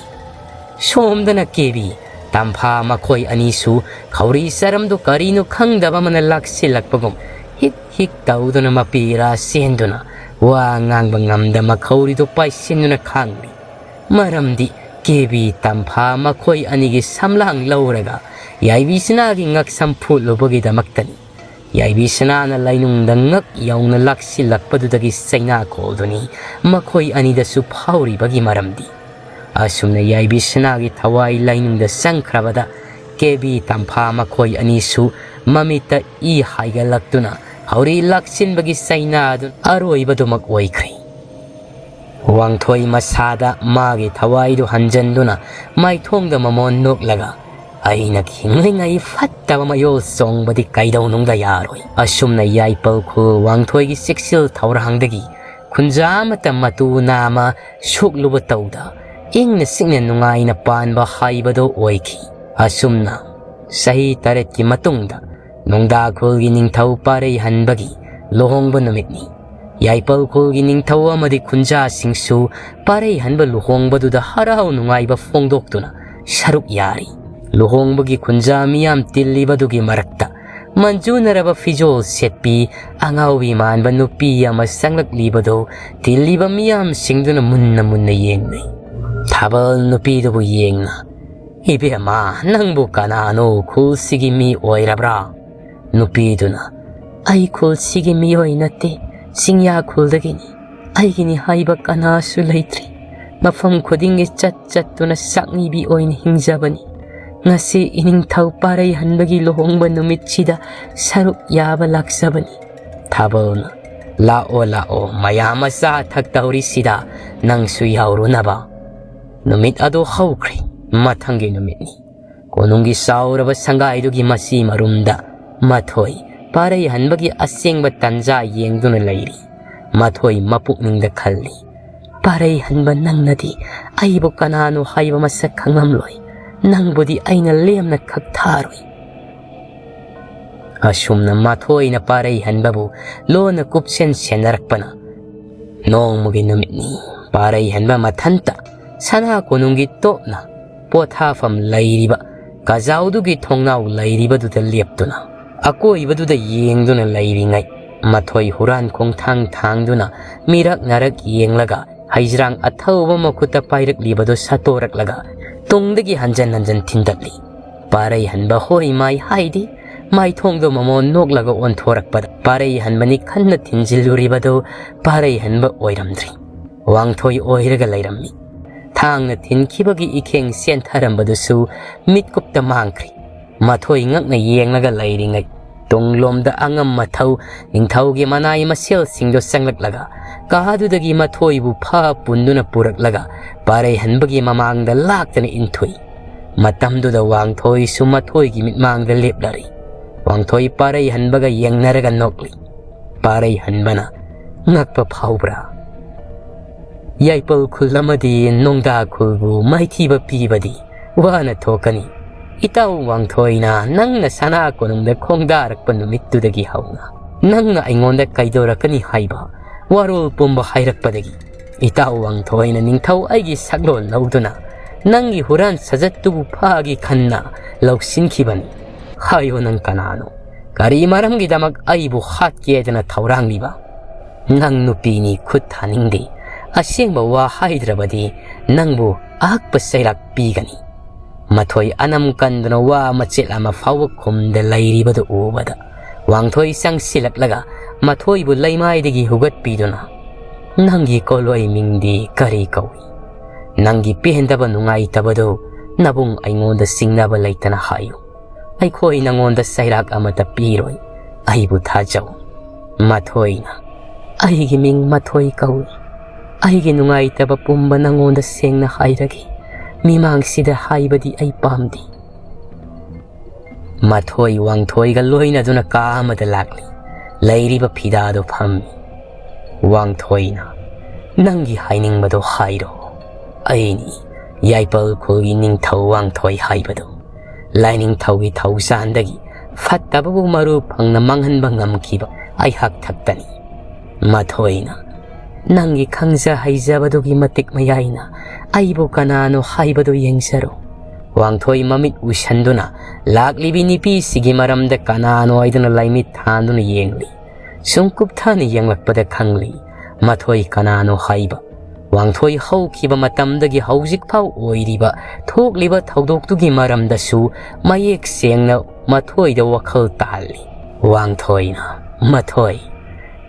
ꯁꯣꯝꯗꯅ ꯀꯦꯕꯤ ꯇꯝꯐꯥ ꯃꯈꯣꯏ ꯑꯅꯤꯁꯨ ꯈꯧꯔꯤ ꯆꯔꯝꯗꯨ ꯀꯔꯤꯅꯣ ꯈꯪꯗꯕ ꯑꯃꯅ ꯂꯥꯛꯁꯤꯜꯂꯛꯄꯒꯨꯝ ꯍꯤꯛ ꯍꯤꯛ ꯇꯧꯗꯨꯅ ꯃꯄꯤꯔꯥ ꯆꯦꯟꯗꯨꯅ ꯋꯥ ꯉꯥꯡꯕ ꯉꯝꯗ ꯃꯈꯧꯔꯤꯗꯨ ꯄꯥꯏꯁꯤꯟꯗꯨꯅ ꯈꯥꯡꯂꯤ꯫ ꯃꯔꯝꯗꯤ ꯀꯦꯕꯤ ꯇꯝꯐꯥ ꯃꯈꯣꯏ ꯑꯅꯤꯒꯤ ꯁꯝꯂꯥꯡ ꯂꯧꯔꯒ ꯌꯥꯏꯕꯤ ꯁꯅꯥꯒꯤ ꯉꯛꯁꯝ ꯐꯨꯠꯂꯨꯕꯒꯤꯗꯃꯛꯇꯅꯤ꯫ ꯌꯥꯏꯕꯤ ꯁꯅꯥꯅ ꯂꯩꯅꯨꯡꯗ ꯉꯛ ꯌꯧꯅ ꯂꯥꯛꯁꯤꯜꯂꯛꯄꯗꯨꯗꯒꯤ ꯆꯩꯅꯥꯈꯣꯜꯗꯨꯅꯤ ꯃꯈꯣꯏ ꯑꯅꯤꯗꯁꯨ ꯐꯥꯎꯔꯤꯕꯒꯤ ꯃꯔꯝꯗꯤ꯫ ꯑꯁꯨꯝꯅ ꯌꯥꯏꯕꯤ ꯁꯅꯥꯒꯤ ꯊꯋꯥꯏ ꯂꯩꯅꯨꯡꯗ ꯆꯪꯈ꯭ꯔꯕꯗ ꯀꯦꯕꯤ ꯇꯝꯐꯥ ꯃꯈꯣꯏ ꯑꯅꯤꯁꯨ ꯃꯃꯤꯠꯇ ꯏ ꯍꯥꯏꯒꯠꯂꯛꯇꯨꯅ ꯍꯧꯔꯤ ꯂꯥꯛꯁꯤꯟꯕꯒꯤ ꯆꯩꯅꯥꯗꯨ ꯑꯔꯣꯏꯕꯗꯨꯃꯛ ꯑꯣꯏꯈ꯭ꯔꯦ꯫ ꯋꯥꯡꯊꯣꯏ ꯃꯁꯥꯗ ꯃꯥꯒꯤ ꯊꯋꯥꯏꯗꯨ ꯍꯟꯖꯟꯗꯨꯅ ꯃꯥꯏꯊꯣꯡꯗ ꯃꯃꯣꯟ ꯅꯣꯛꯂꯒ, "ꯑꯩꯅ ꯍꯤꯡꯂꯤꯉꯩ ꯐꯠꯇꯕ ꯃꯌꯣꯜ ꯆꯣꯡꯕꯗꯤ ꯀꯩꯗꯧꯅꯨꯡꯗ ꯌꯥꯔꯣꯏ"꯫ ꯑꯁꯨꯝꯅ ꯌꯥꯏꯄꯜ ꯈꯨꯜ ꯋꯥꯡꯊꯣꯏꯒꯤ ꯆꯦꯛꯁꯤꯜ ꯊꯧꯔꯥꯡꯗꯒꯤ ꯈꯨꯟꯖꯥ ꯑꯃꯠꯇ ꯃꯇꯨ ꯅꯥꯝꯃ ꯁꯣꯛꯂꯨꯕ ꯇꯧꯗ ꯏꯪꯅ ꯆꯤꯛꯅ ꯅꯨꯡꯉꯥꯏꯅ ꯄꯥꯟꯕ ꯍꯥꯏꯕꯗꯨ ꯑꯣꯏꯈꯤ꯫ ꯑꯁꯨꯝꯅ ꯆꯍꯤ ꯇꯔꯦꯠꯀꯤ ꯃꯇꯨꯡꯗ ꯅꯣꯡꯗꯥꯈꯨꯜꯒꯤ ꯅꯤꯡꯊꯧ ꯄꯥꯔꯩꯍꯟꯕꯒꯤ ꯂꯨꯍꯣꯡꯕ ꯅꯨꯃꯤꯠꯅꯤ꯫ ꯌꯥꯏꯄꯜ ꯈꯨꯜꯒꯤ ꯅꯤꯡꯊꯧ ꯑꯃꯗꯤ ꯈꯨꯟꯖꯥꯁꯤꯡꯁꯨ ꯄꯥꯔꯩꯍꯟꯕ ꯂꯨꯍꯣꯡꯕꯗꯨꯗ ꯍꯔꯥꯎ ꯅꯨꯡꯉꯥꯏꯕ ꯐꯣꯡꯗꯣꯛꯇꯨꯅ ꯁꯔꯨꯛ ꯌꯥꯔꯤ꯫ ꯂꯨꯍꯣꯡꯕꯒꯤ ꯈꯨꯟꯖꯥ ꯃꯤꯌꯥꯝ ꯇꯤꯜꯂꯤꯕꯗꯨꯒꯤ ꯃꯔꯛꯇ ꯃꯟꯖꯨꯅꯔꯕ ꯐꯤꯖꯣꯜ ꯁꯦꯠꯄꯤ ꯑꯉꯥꯎꯕꯤ ꯃꯥꯟꯕ ꯅꯨꯄꯤ ꯑꯃ ꯆꯪꯂꯛꯂꯤꯕꯗꯨ ꯇꯤꯜꯂꯤꯕ ꯃꯤꯌꯥꯝꯁꯤꯡꯗꯨꯅ ꯃꯨꯟꯅ ꯃꯨꯟꯅ ꯌꯦꯡꯅꯩ꯫ ꯊꯥꯕꯜ ꯅꯨꯄꯤꯗꯨꯕꯨ ꯌꯦꯡꯅ, "ꯏꯕꯦꯝꯃ, ꯅꯪꯕꯨ ꯀꯅꯥꯅꯣ? ꯈꯨꯜꯁꯤꯒꯤ ꯃꯤ ꯑꯣꯏꯔꯕ꯭ꯔꯥ?" ꯅꯨꯄꯤꯗꯨꯅ, "ꯑꯩ ꯈꯨꯜꯁꯤꯒꯤ ꯃꯤꯑꯣꯏ ꯅꯠꯇꯦ, ꯆꯤꯡꯌꯥ ꯈꯨꯜꯗꯒꯤꯅꯤ꯫ ꯑꯩꯒꯤꯅꯤ ꯍꯥꯏꯕ ꯀꯅꯥꯁꯨ ꯂꯩꯇ꯭ꯔꯤ꯫ ꯃꯐꯝ ꯈꯨꯗꯤꯡꯒꯤ ꯆꯠ ꯆꯠꯇꯨꯅ ꯆꯥꯛꯅꯤꯕꯤ ꯑꯣꯏꯅ ꯍꯤꯡꯖꯕꯅꯤ꯫ ꯉꯁꯤ ꯏꯅꯤꯡꯊꯧ ꯄꯥꯔꯩꯍꯟꯕꯒꯤ ꯂꯨꯍꯣꯡꯕ ꯅꯨꯃꯤꯠꯁꯤꯗ ꯁꯔꯨꯛ ꯌꯥꯕ ꯂꯥꯛꯆꯕꯅꯤ꯫" ꯊꯥꯕꯜꯅ, "ꯂꯥꯛꯑꯣ, ꯂꯥꯛꯑꯣ, ꯃꯌꯥꯝ ꯑꯆꯥ ꯑꯊꯛ ꯇꯧꯔꯤꯁꯤꯗ ꯅꯪꯁꯨ ꯌꯥꯎꯔꯨꯅꯕ꯫" ꯅꯨꯃꯤꯠ ꯑꯗꯨ ꯍꯧꯈ꯭ꯔꯦ꯫ ꯃꯊꯪꯒꯤ ꯅꯨꯃꯤꯠꯅꯤ꯫ ꯀꯣꯅꯨꯡꯒꯤ ꯆꯥꯎꯔꯕ ꯁꯪꯒꯥꯏꯗꯨꯒꯤ ꯃꯆꯤ ꯃꯔꯨꯝꯗ ꯃꯊꯣꯏ ꯄꯥꯔꯩꯍꯟꯕꯒꯤ ꯑꯁꯦꯡꯕ ꯇꯟꯖꯥ ꯌꯦꯡꯗꯨꯅ ꯂꯩꯔꯤ꯫ ꯃꯊꯣꯏ ꯃꯄꯨꯛꯅꯤꯡꯗ ꯈꯜꯂꯤ, "ꯄꯥꯔꯩꯍꯟꯕ, ꯅꯪꯅꯗꯤ ꯑꯩꯕꯨ ꯀꯅꯥꯅꯣ ꯍꯥꯏꯕ ꯃꯁꯛ ꯈꯪꯂꯝꯂꯣꯏ꯫ ꯅꯪꯕꯨꯗꯤ ꯑꯩꯅ ꯂꯦꯝꯅ ꯈꯛ ꯊꯥꯔꯣꯏ꯫" ꯑꯁꯨꯝꯅ ꯃꯊꯣꯏꯅ ꯄꯥꯔꯩꯍꯟꯕꯕꯨ ꯂꯣꯟꯅ ꯀꯨꯞꯁꯦꯟ ꯁꯦꯟꯅꯔꯛꯄꯅ ꯅꯣꯡꯃꯒꯤ ꯅꯨꯃꯤꯠꯅꯤ꯫ ꯄꯥꯔꯩꯍꯟꯕ ꯃꯊꯟꯇ ꯁꯅꯥ ꯀꯣꯅꯨꯡꯒꯤ ꯇꯣꯞꯅ ꯄꯣꯊꯥꯐꯝ ꯂꯩꯔꯤꯕ ꯀꯖꯥꯎꯗꯨꯒꯤ ꯊꯣꯡꯅꯥꯎ ꯂꯩꯔꯤꯕꯗꯨꯗ ꯂꯦꯞꯇꯨꯅ ꯑꯀꯣꯏꯕꯗꯨꯗ ꯌꯦꯡꯗꯨꯅ ꯂꯩꯔꯤꯉꯩ, ꯃꯊꯣꯏ ꯍꯨꯔꯥꯟ ꯈꯣꯡꯊꯥꯡ ꯊꯥꯡꯗꯨꯅ ꯃꯤꯔꯛ ꯅꯥꯔꯛ ꯌꯦꯡꯂꯒ ꯍꯩꯖ꯭ꯔꯥꯡ ꯑꯊꯧꯕ ꯃꯈꯨꯠꯇ ꯄꯥꯏꯔꯛꯂꯤꯕꯗꯨ ꯁꯠꯇꯣꯔꯛꯂꯒ ꯇꯨꯡꯗꯒꯤ ꯍꯟꯖꯟ ꯍꯟꯖꯟ ꯊꯤꯟꯗꯠꯂꯤ꯫ ꯄꯥꯔꯩꯍꯟꯕ ꯍꯣꯏ ꯃꯥꯏ ꯍꯥꯏꯗꯤ ꯃꯥꯏꯊꯣꯡꯗꯣ ꯃꯃꯣꯟ ꯅꯣꯛꯂꯒ ꯑꯣꯟꯊꯣꯔꯛꯄꯗ ꯄꯥꯔꯩꯍꯟꯕꯅꯤ ꯈꯟꯅ ꯊꯤꯟꯖꯤꯜꯂꯨꯔꯤꯕꯗꯨ ꯄꯥꯔꯩꯍꯟꯕ ꯑꯣꯏꯔꯝꯗ꯭ꯔꯤ꯫ ꯋꯥꯡꯊꯣꯏ ꯑꯣꯏꯔꯒ ꯂꯩꯔꯝꯃꯤ꯫ ꯊꯥꯡꯅ ꯊꯤꯟꯈꯤꯕꯒꯤ ꯏꯈꯦꯡ ꯆꯦꯟꯊꯔꯝꯕꯗꯨꯁꯨ ꯃꯤꯠꯀꯨꯞꯇ ꯃꯥꯡꯈ꯭ꯔꯤ꯫ ꯃꯊꯣꯏ ꯉꯛꯅ ꯌꯦꯡꯂꯒ ꯂꯩꯔꯤꯉꯩ, ꯇꯨꯡꯂꯣꯝꯗ ꯑꯉꯝ ꯃꯊꯧ ꯅꯤꯡꯊꯧꯒꯤ ꯃꯅꯥꯏ ꯃꯁꯦꯜꯁꯤꯡꯗꯣ ꯆꯪꯂꯛꯂꯒ ꯀꯥꯗꯨꯗꯒꯤ ꯃꯊꯣꯏꯕꯨ ꯐꯥ ꯄꯨꯟꯗꯨꯅ ꯄꯨꯔꯛꯂꯒ ꯄꯥꯔꯩꯍꯟꯕꯒꯤ ꯃꯃꯥꯡꯗ ꯂꯥꯛꯇꯅ ꯏꯟꯊꯨꯏ꯫ ꯃꯇꯝꯗꯨꯗ ꯋꯥꯡꯊꯣꯏꯁꯨ ꯃꯊꯣꯏꯒꯤ ꯃꯤꯠꯃꯥꯡꯗ ꯂꯦꯞꯂꯔꯤ꯫ ꯋꯥꯡꯊꯣꯏ ꯄꯥꯔꯩꯍꯟꯕꯒ ꯌꯦꯡꯅꯔꯒ ꯅꯣꯛꯂꯤ꯫ ꯄꯥꯔꯩꯍꯟꯕꯅ, "ꯉꯛꯄ ꯐꯥꯎꯕ꯭ꯔꯥ? ꯌꯥꯏꯄꯜ ꯈꯨꯜ ꯑꯃꯗꯤ ꯅꯣꯡꯗꯥ ꯈꯨꯜꯕꯨ ꯃꯥꯏꯊꯤꯕ ꯄꯤꯕꯗꯤ ꯋꯥꯅ ꯊꯣꯛꯀꯅꯤ꯫ "ꯏꯇꯥꯎ ꯋꯥꯡꯊꯣꯏꯅ ꯅꯪꯅ ꯁꯅꯥ ꯀꯣꯅꯨꯡꯗ ꯈꯣꯡꯗꯥꯔꯛꯄ ꯅꯨꯃꯤꯠꯇꯨꯗꯒꯤ ꯍꯧꯅ ꯅꯪꯅ ꯑꯩꯉꯣꯟꯗ ꯀꯩꯗꯧꯔꯛꯀꯅꯤ ꯍꯥꯏꯕ ꯋꯥꯔꯣꯜ ꯄꯨꯝꯕ ꯍꯥꯏꯔꯛꯄꯗꯒꯤ, ꯏꯇꯥꯎ ꯋꯥꯡꯊꯣꯏꯅ ꯅꯤꯡꯊꯧ ꯑꯩꯒꯤ ꯁꯛꯂꯣꯟ ꯂꯧꯗꯨꯅ ꯅꯪꯒꯤ ꯍꯨꯔꯥꯟ ꯁꯖꯠꯇꯨꯕꯨ ꯐꯥꯒꯦ ꯈꯟꯅ ꯂꯧꯁꯤꯟꯈꯤꯕꯅꯤ꯫ ꯍꯥꯏꯌꯣ, ꯅꯪ ꯀꯅꯥꯅꯣ? ꯀꯔꯤ ꯃꯔꯝꯒꯤꯗꯃꯛ ꯑꯩꯕꯨ ꯍꯥꯠꯀꯦꯗꯅ ꯊꯧꯔꯥꯡꯂꯤꯕ? ꯅꯪ ꯅꯨꯄꯤꯅꯤ, ꯈꯨꯠ ꯊꯥꯅꯤꯡꯗꯦ꯫ ꯑꯁꯦꯡꯕ ꯋꯥ ꯍꯥꯏꯗ꯭ꯔꯕꯗꯤ ꯅꯪꯕꯨ ꯑꯍꯛꯄ ꯆꯩꯔꯥꯛ ꯄꯤꯒꯅꯤ꯫" ꯃꯊꯣꯏ ꯑꯅꯝ ꯀꯟꯗꯨꯅ ꯋꯥ ꯃꯆꯦꯠ ꯑꯃ ꯐꯥꯎꯕ ꯈꯨꯝꯗ ꯂꯩꯔꯤꯕꯗꯨ ꯎꯕꯗ, ꯋꯥꯡꯊꯣꯏ ꯆꯪꯁꯤꯜꯂꯛꯂꯒ ꯃꯊꯣꯏꯕꯨ ꯂꯩꯃꯥꯏꯗꯒꯤ ꯍꯨꯒꯠꯄꯤꯗꯨꯅ, "ꯅꯪꯒꯤ ꯀꯣꯂꯣꯏ ꯃꯤꯡꯗꯤ ꯀꯔꯤ ꯀꯧꯏ? ꯅꯪꯒꯤ ꯄꯦꯟꯗꯕ ꯅꯨꯡꯉꯥꯏꯇꯕꯗꯨ ꯅꯕꯨꯡ ꯑꯩꯉꯣꯟꯗ ꯆꯤꯡꯅꯕ ꯂꯩꯇꯅ ꯍꯥꯏꯌꯨ꯫ ꯑꯩꯈꯣꯏ ꯅꯪꯉꯣꯟꯗ ꯆꯩꯔꯥꯛ ꯑꯃꯠꯇ ꯄꯤꯔꯣꯏ꯫ ꯑꯩꯕꯨ ꯊꯥꯖꯧ꯫" ꯃꯊꯣꯏꯅ, "ꯑꯩꯒꯤ ꯃꯤꯡ ꯃꯊꯣꯏ ꯀꯧꯏ꯫ ꯑꯩꯒꯤ ꯅꯨꯡꯉꯥꯏꯇꯕ ꯄꯨꯝꯕ ꯅꯪꯉꯣꯟꯗ ꯁꯦꯡꯅ ꯍꯥꯏꯔꯒꯦ꯫ ꯃꯤꯃꯥꯡꯁꯤꯗ ꯍꯥꯏꯕꯗꯤ ꯑꯩ ꯄꯥꯝꯗꯦ꯫" ꯃꯊꯣꯏ ꯋꯥꯡꯊꯣꯏꯒ ꯂꯣꯏꯅꯗꯨꯅ ꯀꯥ ꯑꯃꯗ ꯂꯥꯛꯂꯤ꯫ ꯂꯩꯔꯤꯕ ꯐꯤꯗꯥꯗꯨ ꯐꯝꯃꯤ꯫ ꯋꯥꯡꯊꯣꯏꯅ, "ꯅꯪꯒꯤ ꯍꯥꯏꯅꯤꯡꯕꯗꯣ ꯍꯥꯏꯔꯣ꯫ ꯑꯩꯅꯤ ꯌꯥꯏꯄꯜ ꯈꯨꯜꯒꯤ ꯅꯤꯡꯊꯧ ꯋꯥꯡꯊꯣꯏ ꯍꯥꯏꯕꯗꯣ꯫ ꯂꯥꯏꯅꯤꯡꯊꯧꯒꯤ ꯊꯧꯖꯥꯟꯗꯒꯤ ꯐꯠꯇꯕꯕꯨ ꯃꯔꯨ ꯐꯪꯅ ꯃꯥꯡꯍꯟꯕ ꯉꯝꯈꯤꯕ ꯑꯩꯍꯥꯛ ꯊꯛꯇꯅꯤ꯫" ꯃꯊꯣꯏꯅ, "ꯅꯪꯒꯤ ꯈꯪꯖ ꯍꯩꯖꯕꯗꯨꯒꯤ ꯃꯇꯤꯛ ꯃꯌꯥꯏꯅ ꯑꯩꯕꯨ ꯀꯅꯥꯅꯣ ꯍꯥꯏꯕꯗꯨ ꯌꯦꯡꯖꯔꯣ꯫" ꯋꯥꯡꯊꯣꯏ ꯃꯃꯤꯠ ꯎꯏꯁꯟꯗꯨꯅ ꯂꯥꯛꯂꯤꯕꯤ ꯅꯨꯄꯤꯁꯤꯒꯤ ꯃꯔꯝꯗ ꯀꯅꯥꯅꯣ ꯍꯥꯏꯗꯨꯅ ꯂꯥꯏꯃꯤꯠ ꯊꯥꯟꯗꯨꯅ ꯌꯦꯡꯂꯤ꯫ ꯁꯨꯝ ꯀꯨꯞꯊꯅ ꯌꯦꯡꯂꯛꯄꯗ ꯈꯪꯂꯤ ꯃꯊꯣꯏ ꯀꯅꯥꯅꯣ ꯍꯥꯏꯕ꯫ ꯋꯥꯡꯊꯣꯏ ꯍꯧꯈꯤꯕ ꯃꯇꯝꯗꯒꯤ ꯍꯧꯖꯤꯛ ꯐꯥꯎ ꯑꯣꯏꯔꯤꯕ ꯊꯣꯛꯂꯤꯕ ꯊꯧꯗꯣꯛꯇꯨꯒꯤ ꯃꯔꯝꯗꯁꯨ ꯃꯌꯦꯛ ꯁꯦꯡꯅ ꯃꯊꯣꯏꯗ ꯋꯥꯈꯜ ꯇꯥꯍꯜꯂꯤ꯫ ꯋꯥꯡꯊꯣꯏꯅ, "ꯃꯊꯣꯏ,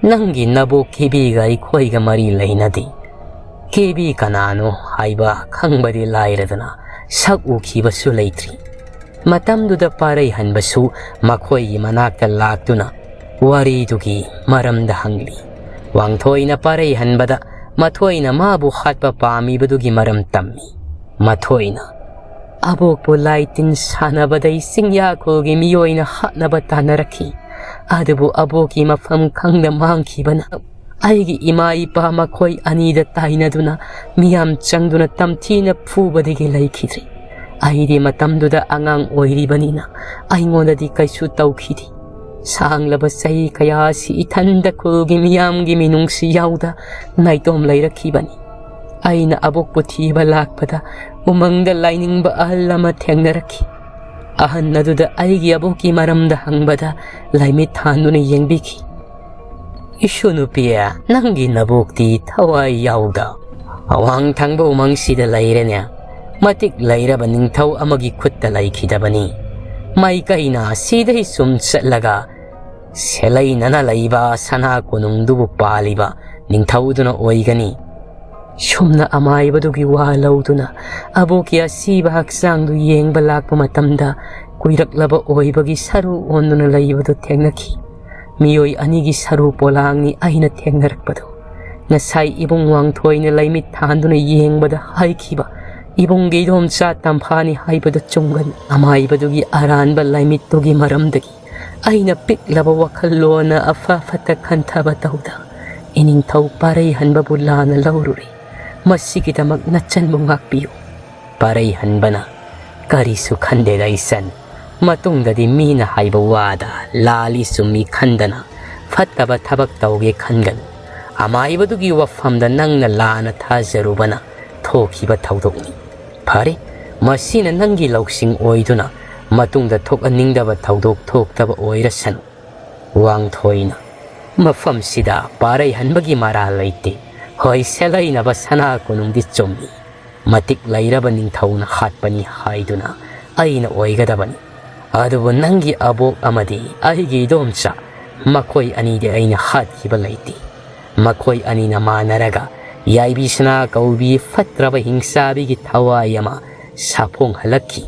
ꯅꯪꯒꯤ ꯅꯕꯣꯛ ꯀꯦꯕꯤꯒ ꯑꯩꯈꯣꯏꯒ ꯃꯔꯤ ꯂꯩꯅꯗꯦ꯫ ꯀꯦꯕꯤ ꯀꯅꯥꯅꯣ ꯍꯥꯏꯕ ꯈꯪꯕꯗꯤ ꯂꯥꯏꯔꯗꯅ ꯁꯛ ꯎꯈꯤꯕꯁꯨ ꯂꯩꯇ꯭ꯔꯤ꯫" ꯃꯇꯝꯗꯨꯗ ꯄꯥꯔꯩ ꯍꯟꯕꯁꯨ ꯃꯈꯣꯏꯒꯤ ꯃꯅꯥꯛꯇ ꯂꯥꯛꯇꯨꯅ ꯋꯥꯔꯤꯗꯨꯒꯤ ꯃꯔꯝꯗ ꯍꯪꯂꯤ꯫ ꯋꯥꯡꯊꯣꯏꯅ ꯄꯥꯔꯩ ꯍꯟꯕꯗ ꯃꯊꯣꯏꯅ ꯃꯥꯕꯨ ꯍꯥꯠꯄ ꯄꯥꯝꯃꯤꯕꯗꯨꯒꯤ ꯃꯔꯝ ꯇꯝꯃꯤ꯫ ꯃꯊꯣꯏꯅ, "ꯑꯕꯣꯛꯄꯨ ꯂꯥꯏ ꯇꯤꯟ ꯁꯥꯟꯅꯕꯗꯩ ꯆꯤꯡꯌꯥꯈꯨꯜꯒꯤ ꯃꯤꯑꯣꯏꯅ ꯍꯥꯠꯅꯕ ꯇꯥꯟꯅꯔꯛꯈꯤ꯫ ꯑꯗꯨꯕꯨ ꯑꯕꯣꯛꯀꯤ ꯃꯐꯝ ꯈꯪꯗ ꯃꯥꯡꯈꯤꯕꯅ ꯑꯩꯒꯤ ꯏꯃꯥ ꯏꯄꯥ ꯃꯈꯣꯏ ꯑꯅꯤꯗ ꯇꯥꯏꯅꯗꯨꯅ ꯃꯤꯌꯥꯝ ꯆꯪꯗꯨꯅ ꯇꯝꯊꯤꯅ ꯐꯨꯕꯗꯒꯤ ꯂꯩꯈꯤꯗ꯭ꯔꯦ꯫ ꯑꯩꯗꯤ ꯃꯇꯝꯗꯨꯗ ꯑꯉꯥꯡ ꯑꯣꯏꯔꯤꯕꯅꯤꯅ ꯑꯩꯉꯣꯟꯗꯗꯤ ꯀꯩꯁꯨ ꯇꯧꯈꯤꯗꯦ꯫ ꯁꯥꯡꯂꯕ ꯆꯍꯤ ꯀꯌꯥ ꯑꯁꯤ ꯏꯊꯟꯗ ꯈꯨꯜꯒꯤ ꯃꯤꯌꯥꯝꯒꯤ ꯃꯤꯅꯨꯡꯁꯤ ꯌꯥꯎꯗ ꯅꯥꯏꯇꯣꯝ ꯂꯩꯔꯛꯈꯤꯕꯅꯤ꯫ ꯑꯩꯅ ꯑꯕꯣꯛꯄꯨ ꯊꯤꯕ ꯂꯥꯛꯄꯗ ꯎꯃꯪꯗ ꯂꯥꯏꯅꯤꯡꯕ ꯑꯍꯜ ꯑꯃ ꯊꯦꯡꯅꯔꯛꯈꯤ꯫ ꯑꯍꯟ ꯑꯗꯨꯗ ꯑꯩꯒꯤ ꯑꯕꯣꯛꯀꯤ ꯃꯔꯝꯗ ꯍꯪꯕꯗ ꯂꯥꯏꯃꯤꯠ ꯊꯥꯟꯗꯨꯅ ꯌꯦꯡꯕꯤꯈꯤ꯫ "ꯏꯁꯨ ꯅꯨꯄꯤ, ꯅꯪꯒꯤ ꯅꯕꯣꯛꯇꯤ ꯊꯋꯥꯏ ꯌꯥꯎꯗ ꯑꯋꯥꯡ ꯊꯪꯕ ꯎꯃꯪꯁꯤꯗ ꯂꯩꯔꯦꯅꯦ꯫ ꯃꯇꯤꯛ ꯂꯩꯔꯕ ꯅꯤꯡꯊꯧ ꯑꯃꯒꯤ ꯈꯨꯠꯇ ꯂꯩꯈꯤꯗꯕꯅꯤ꯫ ꯃꯥꯏꯀꯩꯅ ꯁꯤꯗꯩ ꯁꯨꯝ ꯆꯠꯂꯒ ꯁꯦꯂꯩꯅꯅ ꯂꯩꯕ ꯁꯅꯥ ꯀꯣꯅꯨꯡꯗꯨꯕꯨ ꯄꯥꯜꯂꯤꯕ ꯅꯤꯡꯊꯧꯗꯨꯅ ꯑꯣꯏꯒꯅꯤ꯫" ꯁꯨꯝꯅ ꯑꯃꯥꯏꯕꯗꯨꯒꯤ ꯋꯥ ꯂꯧꯗꯨꯅ ꯑꯕꯣꯛꯀꯤ ꯑꯁꯤꯕ ꯍꯛꯆꯥꯡꯗꯨ ꯌꯦꯡꯕ ꯂꯥꯛꯄ ꯃꯇꯝꯗ, ꯀꯨꯏꯔꯛꯂꯕ ꯑꯣꯏꯕꯒꯤ ꯁꯔꯨ ꯑꯣꯟꯗꯨꯅ ꯂꯩꯕꯗꯨ ꯊꯦꯡꯅꯈꯤ꯫ ꯃꯤꯑꯣꯏ ꯑꯅꯤꯒꯤ ꯁꯔꯨ ꯄꯣꯂꯥꯡꯅꯤ ꯑꯩꯅ ꯊꯦꯡꯅꯔꯛꯄꯗꯨ꯫ ꯉꯁꯥꯏ ꯏꯕꯨꯡ ꯋꯥꯡꯊꯣꯏꯅ ꯂꯩꯃꯤꯠ ꯊꯥꯟꯗꯨꯅ ꯌꯦꯡꯕꯗ ꯍꯥꯏꯈꯤꯕ ꯏꯕꯨꯡꯒꯤ ꯏꯗꯣꯝꯆꯥ ꯇꯝꯐꯥꯅꯤ ꯍꯥꯏꯕꯗꯨ ꯆꯨꯝꯒꯅꯤ꯫ ꯑꯃꯥꯏꯕꯗꯨꯒꯤ ꯑꯔꯥꯟꯕ ꯂꯥꯏꯃꯤꯠꯇꯨꯒꯤ ꯃꯔꯝꯗꯒꯤ ꯑꯩꯅ ꯄꯤꯛꯂꯕ ꯋꯥꯈꯜꯂꯣꯟꯅ ꯑꯐ ꯐꯠꯇ ꯈꯟꯊꯕ ꯇꯧꯗ, ꯏꯅꯤꯡꯊꯧ ꯄꯥꯔꯩ ꯍꯟꯕꯕꯨ ꯂꯥꯟꯅ ꯂꯧꯔꯨꯔꯦ꯫ ꯃꯁꯤꯒꯤꯗꯃꯛ ꯅꯆꯟꯕꯨ ꯉꯥꯛꯄꯤꯌꯨ꯫ ꯄꯥꯔꯩ ꯍꯟꯕꯅ, "ꯀꯔꯤꯁꯨ ꯈꯟꯗꯦꯗ ꯏꯆꯟ꯫ ꯃꯇꯨꯡꯗꯗꯤ ꯃꯤꯅ ꯍꯥꯏꯕ ꯋꯥꯗ ꯂꯥꯜꯂꯤ ꯆꯨꯝꯃꯤ ꯈꯟꯗꯅ ꯐꯠꯇꯕ ꯊꯕꯛ ꯇꯧꯒꯦ ꯈꯟꯒꯅꯨ꯫ ꯑꯃꯥꯏꯕꯗꯨꯒꯤ ꯋꯥꯐꯝꯗ ꯅꯪꯅ ꯂꯥꯟꯅ ꯊꯥꯖꯔꯨꯕꯅ ꯊꯣꯛꯈꯤꯕ ꯊꯧꯗꯣꯛꯅꯤ꯫ ꯐꯔꯦ, ꯃꯁꯤꯅ ꯅꯪꯒꯤ ꯂꯧꯁꯤꯡ ꯑꯣꯏꯗꯨꯅ ꯃꯇꯨꯡꯗ ꯊꯣꯛꯍꯟꯅꯤꯡꯗꯕ ꯊꯧꯗꯣꯛ ꯊꯣꯛꯇꯕ ꯑꯣꯏꯔꯁꯅꯨ꯫" ꯋꯥꯡꯊꯣꯏꯅ, "ꯃꯐꯝꯁꯤꯗ ꯄꯥꯔꯩ ꯍꯟꯕꯒꯤ ꯃꯔꯥꯜ ꯂꯩꯇꯦ꯫ ꯍꯣꯏ, ꯁꯦꯂꯩꯅꯕ ꯁꯅꯥ ꯀꯣꯅꯨꯡꯗꯤ ꯆꯨꯝꯃꯤ꯫ ꯃꯇꯤꯛ ꯂꯩꯔꯕ ꯅꯤꯡꯊꯧꯅ ꯍꯥꯠꯄꯅꯤ ꯍꯥꯏꯗꯨꯅ ꯑꯩꯅ ꯑꯣꯏꯒꯗꯕꯅꯤ꯫ ꯑꯗꯨꯕꯨ ꯅꯪꯒꯤ ꯑꯕꯣꯛ ꯑꯃꯗꯤ ꯑꯩꯒꯤ ꯏꯗꯣꯝꯆꯥ, ꯃꯈꯣꯏ ꯑꯅꯤꯗꯤ ꯑꯩꯅ ꯍꯥꯠꯈꯤꯕ ꯂꯩꯇꯦ꯫ ꯃꯈꯣꯏ ꯑꯅꯤꯅ ꯃꯥꯟꯅꯔꯒ ꯌꯥꯏꯕꯤ ꯁꯅꯥ ꯀꯧꯕꯤ ꯐꯠꯇ꯭ꯔꯕ ꯍꯤꯡꯆꯥꯕꯤꯒꯤ ꯊꯋꯥꯏ ꯑꯃ ꯁꯥꯐꯣꯡꯍꯜꯂꯛꯈꯤ꯫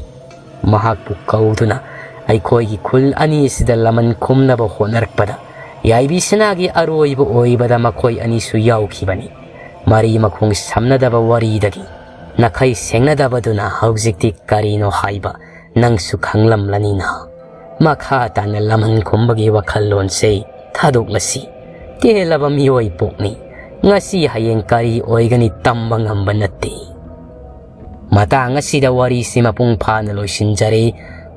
ꯃꯍꯥꯛꯄꯨ ꯀꯧꯗꯨꯅ ꯑꯩꯈꯣꯏꯒꯤ ꯈꯨꯜ ꯑꯅꯤꯁꯤꯗ ꯂꯃꯟ ꯈꯨꯝꯅꯕ ꯍꯣꯠꯅꯔꯛꯄꯗ, ꯌꯥꯏꯕꯤ ꯁꯅꯥꯒꯤ ꯑꯔꯣꯏꯕ ꯑꯣꯏꯕꯗ ꯃꯈꯣꯏ ꯑꯅꯤꯁꯨ ꯌꯥꯎꯈꯤꯕꯅꯤ꯫ ꯃꯔꯤ ꯃꯈꯣꯡ ꯁꯝꯅꯗꯕ ꯋꯥꯔꯤꯗꯒꯤ ꯅꯥꯈꯩ ꯁꯦꯡꯅꯗꯕꯗꯨꯅ ꯍꯧꯖꯤꯛꯇꯤ ꯀꯔꯤꯅꯣ ꯍꯥꯏꯕ ꯅꯪꯁꯨ ꯈꯪꯂꯝꯂꯅꯤꯅ꯫ ꯃꯈꯥ ꯇꯥꯅ ꯂꯃꯟ ꯈꯨꯝꯕꯒꯤ ꯋꯥꯈꯜꯂꯣꯟꯁꯦ ꯊꯥꯗꯣꯛꯂꯁꯤ꯫ ꯇꯦꯜꯂꯕ ꯃꯤꯑꯣꯏ ꯄꯣꯛꯅꯤ꯫ ꯉꯁꯤ ꯍꯌꯦꯡ ꯀꯔꯤ ꯑꯣꯏꯒꯅꯤ ꯇꯝꯕ ꯉꯝꯕ ꯅꯠꯇꯦ꯫ ꯃꯇꯥꯡ ꯑꯁꯤꯗ ꯋꯥꯔꯤꯁꯤ ꯃꯄꯨꯡ ꯐꯥꯅ ꯂꯣꯏꯁꯤꯟꯖꯔꯦ꯫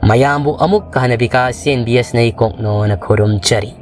ꯃꯌꯥꯝꯕꯨ ꯑꯃꯨꯛ ꯍꯟꯅ ꯕꯤꯀꯥꯁ ꯑꯦꯟ ꯕꯤ ꯑꯦꯁꯅ ꯏꯀꯣꯛꯅꯣꯅ ꯈꯨꯔꯨꯝꯖꯔꯤ꯫